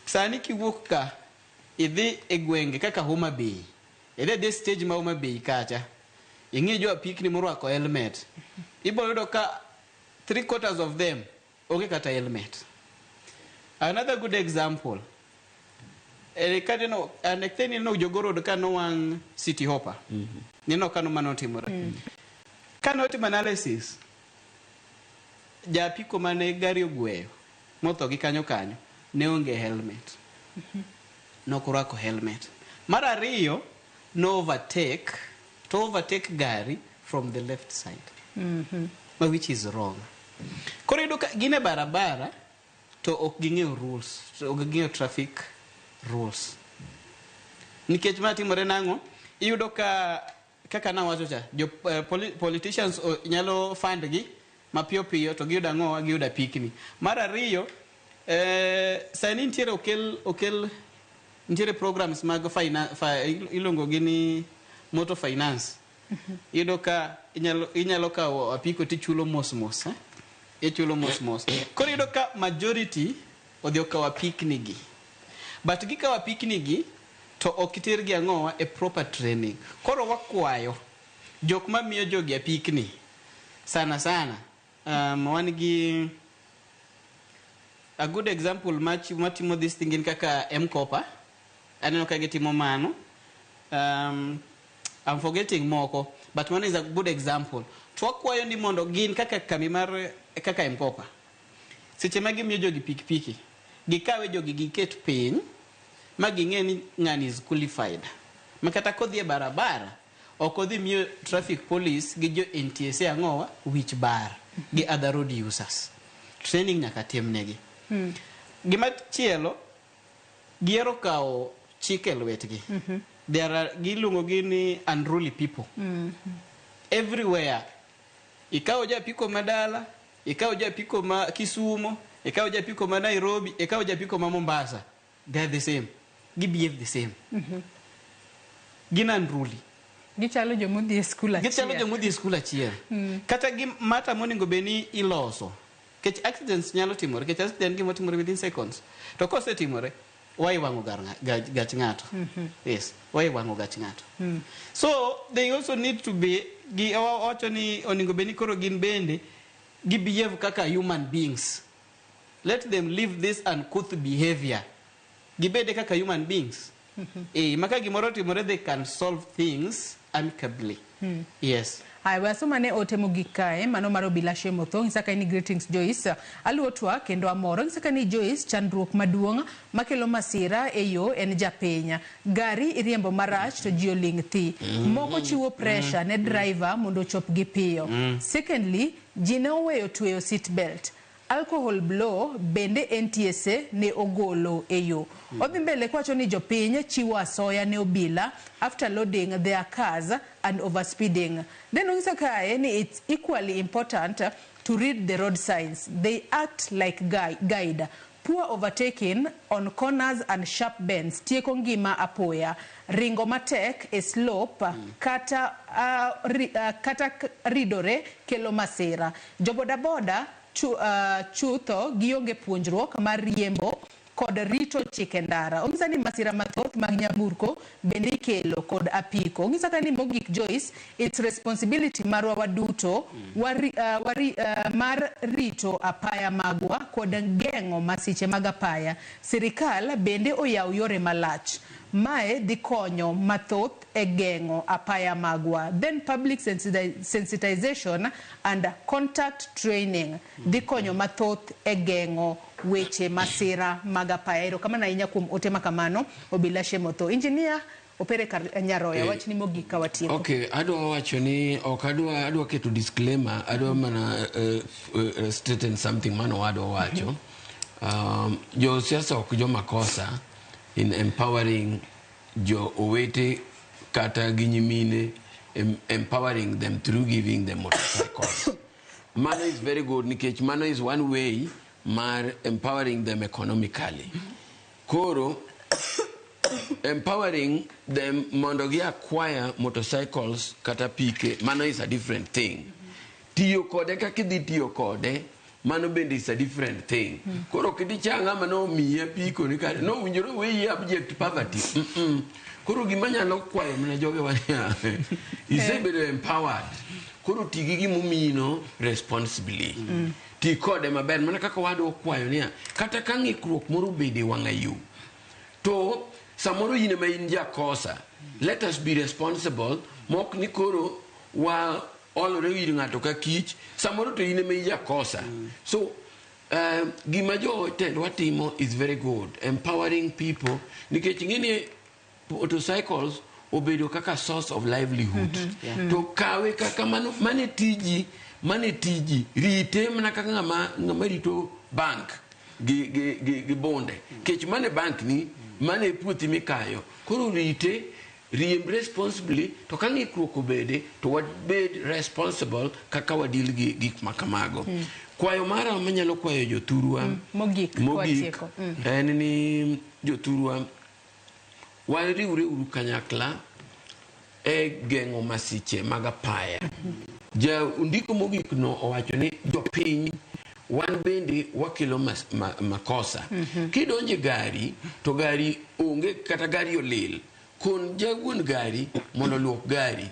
Sani kiwuok ka, idhi e gwenge kaka Homa Bay. Idhi adhiya stage ma Homa Bay kacha. Ing'i jo apikni morwako helmet. Ibo yudo ka 3/4 of them onge kata helmet. Another good example. Kaneno anekte neno Jogoo Road ka nowang' City Hopper. Neno kano mano otimore. Kane otimo analysis, japiko mane gari ogweyo motho gi kanyo kanyo ne onge helmet. Nokorwako helmet. Mar ariyo, no overtake, to overtake gari from the left side. Ma which is wrong. Koro iyudo ka gin e barabara to ok ging'eyo rules, to ok ging'eyo traffic rules. Nikech ma timore nang'o? Iyudo ka kaka nawacho cha, jo politicians nyalo fund gi mapiyo piyo to giyudo ang'o? Giyudo apikni. Mar ariyo, sani nitiere okel nitiere programs mag iluongo gi ni motor finance. Iyudo ka inyalo kawo apiko tichulo mos mos, eh? Ichulo mos mos. Koro iyudo ka majority odhi okawo apikni gi. But gikawo apikni gi to ok tergi ang'owa e proper training. Koro wakwayo jok mamiyo jogi apikni sana sana wan gi a good example matimo this thing gin kaka M-Kopa. Aneno ka gitimo mano. I'm forgetting moko, but one is a good example. To wakwayo ni mondo gin kaka kambi mar kaka M-Kopa. Seche ma gimiyo jogi pikipiki, gikawe jogi giket piny ma ging'e ni ng'ani is qualified. Ma kata kodhi e barabara, ok odhi miyo traffic police gi jo NTSA ang'owa wich bar gi other road users. Training nyaka timnegi. Gima chielo, gihero kawo chik e lwetgi. There are giluongo gi ni unruly people. Everywhere. Ikawo japiko ma dala, ikawo japiko ma Kisumo, ikawo japiko ma Nairobi, ikawo japiko ma Mombasa. They are the same. Gi behave the same. Gin unruly. Gichalo jomodhi e skul achiel. Gichalo jomodhi e skul achiel. Kata gi mata monego bed ni iloso. Kech accidents nyalo timore, kech accident gima timore within seconds. To kosetimore, waiwang'o gach ng'ato. Yes, waiwang'o gach ng'ato. So they also need to be gi wacho ni onego bed ni koro gin bende gi behave kaka human beings. Let them leave this uncouth behavior. Gibede kaka human beings. Maka gimoro timore they can solve things amicably. Yes. Aya, we asoma ne ote mogik kae, mano mar Obila Shemotho, ng'isa ka ni greetings Joyce, aluwo twak kendo amoro, ng'isa ka ni Joyce, chandruok maduong' makelo masira e yo en japiny. Gari iriembo marach to ji oling' thi. Moko chiwo pressure ne driver mondo ochop gi piyo. Secondly, ji ne oweyo tweyo seat belt. Alcohol blow bende NTSA ne ogolo e yo. Odhi mbele kwacho ni jopiny chiwo asoya ne obila after loading their cars and overspeeding. Then onyisa kae ni it's equally important to read the road signs. They act like guide. Poor overtaking on corners and sharp bends tieko ngima apoya. Ringo matek e slope kata ridore kelo masira. Jobodaboda chutho gionge puonjruok mar riembo kod rito chike ndara. Onyisa ni masira mathoth mag nyamburko bende ikelo kod apiko. Onyisa ka ni mogik Joyce, it's responsibility marwa waduto mar rito apaya magwa kod geng'o masiche mag apaya. Sirikal bende oyaw yore malach. Mae dhi konyo mathoth e geng'o apaya magwa. Then public sensitization and contact training dhi konyo mathoth e geng'o weche masira mag apaya. Erokamano ahinya kuom ote makamano, Obila Shemotho. Engineer Opere kar Nyaroya, wachni mogik ka watieko. Okay, adwa wacho ni ok adwa keto disclaimer, adwa mana straighten something mano wadwa wacho. Jo siasa ok joma kosa in empowering jo owete kata gi nyimine, empowering them through giving them motorcycles. Mano is very good nikech mano is one way mar empowering them economically. Koro empowering them mondo gi acquire motorcycles kata pike, mano is a different thing. Tiyo kode kaka idhi tiyo kode, mano bende is a different thing. Koro ok idhi cha ng'ama nomiyi apiko ni kare nowinjore weyi abject poverty. Koro gima nyalo kwayo mana jogewa niya, isebedo empowered. Koro ti gi gimomiyino responsibly. Ti kode maber mana kaka wadwa kwayo niya, kata ka ng'ikruok moro obede wang'a yo, to Samoro in ema in jakosa. Let us be responsible. Mok ni koro wa olore ir ng'ato ka kich. Samoro to in ema in jakosa. So gima jotendwa timo is very good. Empowering people. Nikech ing'eni motorcycles obedo kaka source of livelihood. Yeah. To kawe kaka mano mane tiji rite mana kaka ng'ama rito bank gi bonde. Kech mane bank ni mane puothi mikayo. Koro rite riemb responsibly to ka ng'ikruok obede to wabed responsible kaka wadil gi gik makamago. Kwayo mara manyalo kwayo jothurwa mogik en ni jothurwa wariwre uru kanyakla e geng'o masiche mag apaya. Ja ndiko mogik no owacho ni jopiny wan bende wakelo makosa. Kidonje gari to gari onge kata gari olil. Kon jawuon gari mondo luok gari.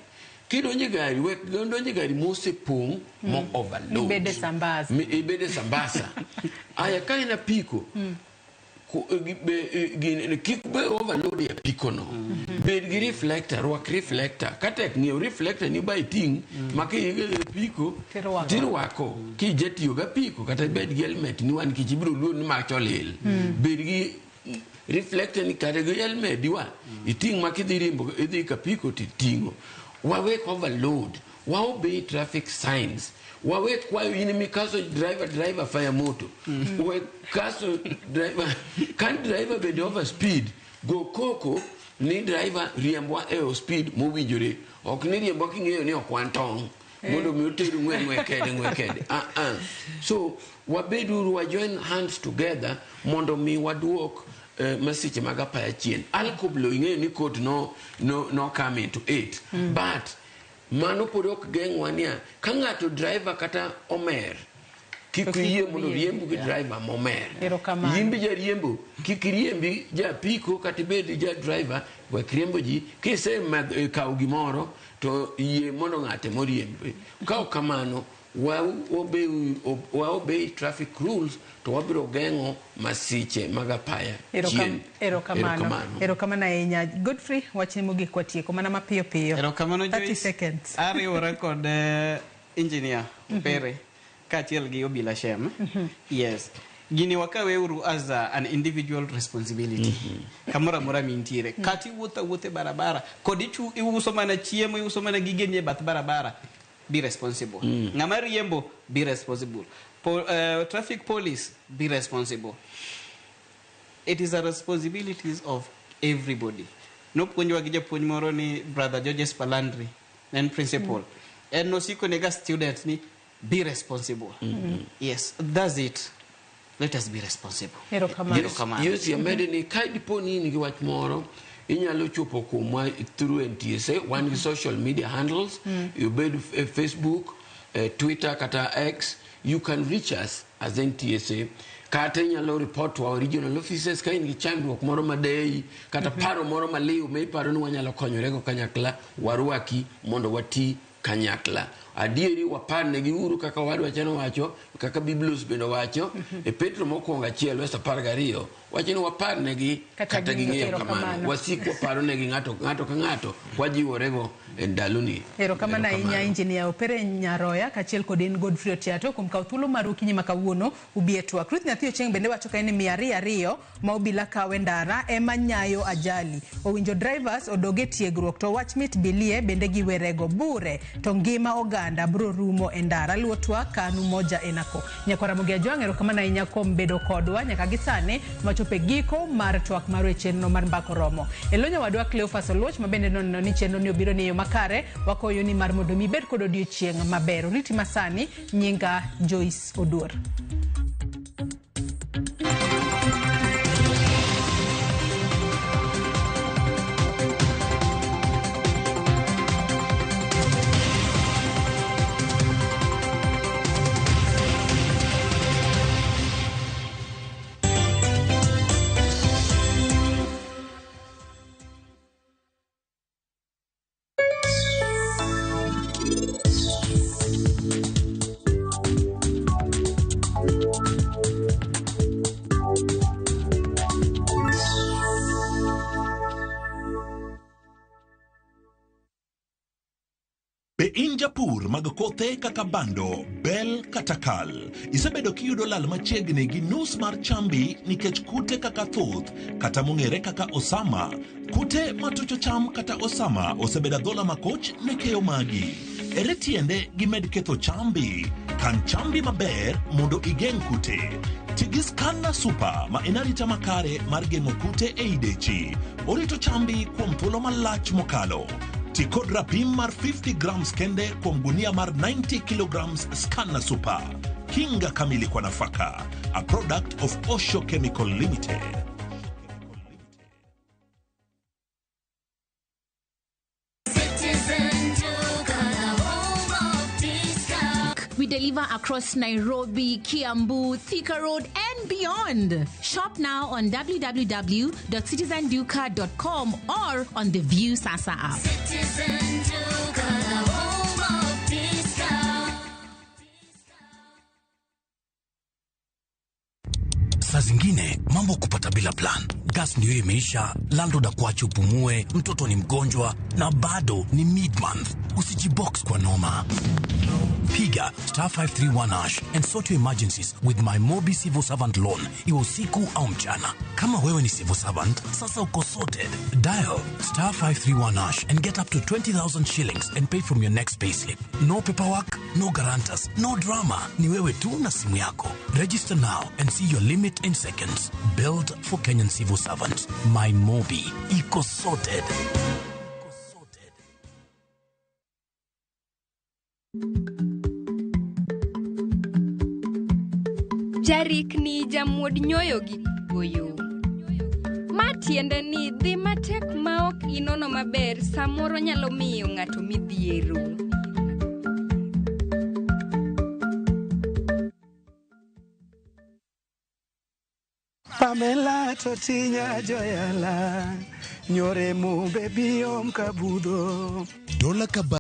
Kidonje gari wek donje gari mosepong' mo overload. Ibede sambasa. Aya ka en apiko kik be overload e apiko no. Bed gi reflector, rwak reflector. Katek ng'iew reflector ni ba iting' ma kiige apiko tirwako. Kijatiyo gi apiko kata ibed gi helmet ni wan nikech ibiro luor ni mach olil. Bed gi reflector ni kata gi helmet diwa iting' ma kidhi riembo idhi kapiko titing'o. Wawek overload, wa obey traffic signs. Wawe kwayo in mikaso driver fire moto. We kaso driver kan driver bende over speed go koko ni driver riembwa e speed mowinjore. Ok ni riembwa king'eyo ni ok wan tong' mondo mi oter ng'we kede. So wabeduru wa join hands together mondo mi waduok masiche mag apaya chien. Alcohol ing'eyo ni court no come into it. But mano pod ok geng'wa niya ka ng'ato driver kata omer kik iyie mondo riemb gi driver momer. Yimbi jariembo kik riembi japiko kata ibed ja driver wek riembo ji kise kawo gimoro to yie mondo ng'ate moriembi. Ka ok kamano wa obey traffic rules to wabiro geng'o masiche mag apaya chien. Erokamano. Erokamano ahinya. Godfrey, wachni mogik watieko mana mapiyo piyo. Erokamano 30 seconds. Ariwora kod engineer Opere kaachiel gi Obila Shem. Yes. Gini wakaweuru as an individual responsibility. Kamoro amora mintiere. Kata iwuotho awuotha e barabara kod iuso mana chiemo, iuso mana gigeni e bath barabara. Be responsible. Ng'ama riembo, be responsible. Traffic police, be responsible. It is a responsibility of everybody. Nopuonjwa gi japuonj moro ni Brother Georges Palandri, en principal. En nosiko nega students ni be responsible. Yes, that's it. Let us be responsible. Erokamano. Yes, amede ni ka dipo ni in gi wach moro inyalo chopo kuomwa through NTSA, wan gi social media handles, ibed Facebook, Twitter kata X, you can reach us as NTSA. Kata inyalo report to our regional offices ka in gi chandruok moro madei kata paro moro maliw ma iparo ni wanyalo konyorego kanyakla, warwaki mondo wati kanyakla. Adieri waparnegi uru kaka wadwa chano wacho, kaka Biblos bende wacho, e Petro mokwongo 1 verse 12 wacho ni waparnegi kata ging'eyo kamano. Wasik waparonegi ng'ato ka ng'ato wajiworego e ndaloni. Erokamano ahinya Engineer Opere Nyaroya kaachiel kod en Godfrey Otiato kuom kawo thuolo maru okinyi ma kawuono ubi e twak. Ruth Nyathi Ochieng' bende wacho ka en 202 ma obila kawe ndara ema nyayo ajali. Owinjo drivers odog e tiegruok to wach mit bilie bende giwerego bure to ngima oganda bro rumo e ndara. Luwo twak kanu moja enako. Nyakwara Ramogi Ajwang', erokamano ahinya kuom bedo kodwa nyaka gi sani machopo e giko mar twak mar chenro mar Mbaka Oromo. E lo nyawadwa Cleophas Oluoch ma bende noneno ni chenro ni obiro ni yo makare, wakoyo ni mar mondo mi ibed kod odiochieng' maber. Oriti masani, nyinga Joyce Oduor. Be in japur mag kothe kaka bando, bel kata kal? Isebedo kiyudo lal machiegni gi nus mar chambi nikech kute kaka thuth kata mong'ere kaka osama. Kute matucho cham kata osama osebedo adhola makoch ne keyo magi. Ere tiende gimed ketho chambi? Kan chambi maber mondo igeng' kute. Ti gi Scanna Super ma en arita makare mar geng'o kute ei dechi. Orito chambi kuom thuolo malach mokalo. Ti kod rapim mar 50 grams kende kuom gunia mar 90 kilograms Scanna Super. Kinga kamili kwa nafaka. A product of Osho Chemical Limited. Citizen Duka, the home of discount. We deliver across Nairobi, Kiambu, Thika Road, and beyond. Shop now on www.citizenduka.com or on the View Sasa app. Citizen Duka, the home of discount. Saa zingine mambo kupata bila plan. Gas ndiyo imeisha, landlord akuache upumue, mtoto ni mgonjwa na bado ni mid-month. Usijibox kwa noma. Piga star 531 hash and sort your emergencies with my Mobi Civil Servant Loan, iwe usiku au mchana. Kama wewe ni civil servant, sasa uko sorted. Dial star 531 hash and get up to 20,000 shillings and pay from your next payslip. No paperwork, no guarantors, no drama. Ni wewe tu na simu yako. Register now and see your limit in seconds. Built for Kenyan civil servants. My Mobi. Iko sorted. Jarikni jamuod nyoyo gi goyo. Ma tiende ni dhi matek ma ok inono maber samoro nyalo miyo ng'ato midhiero. Pamela Totinya Joyala, nyore mumbe biom kabudho. Dola ka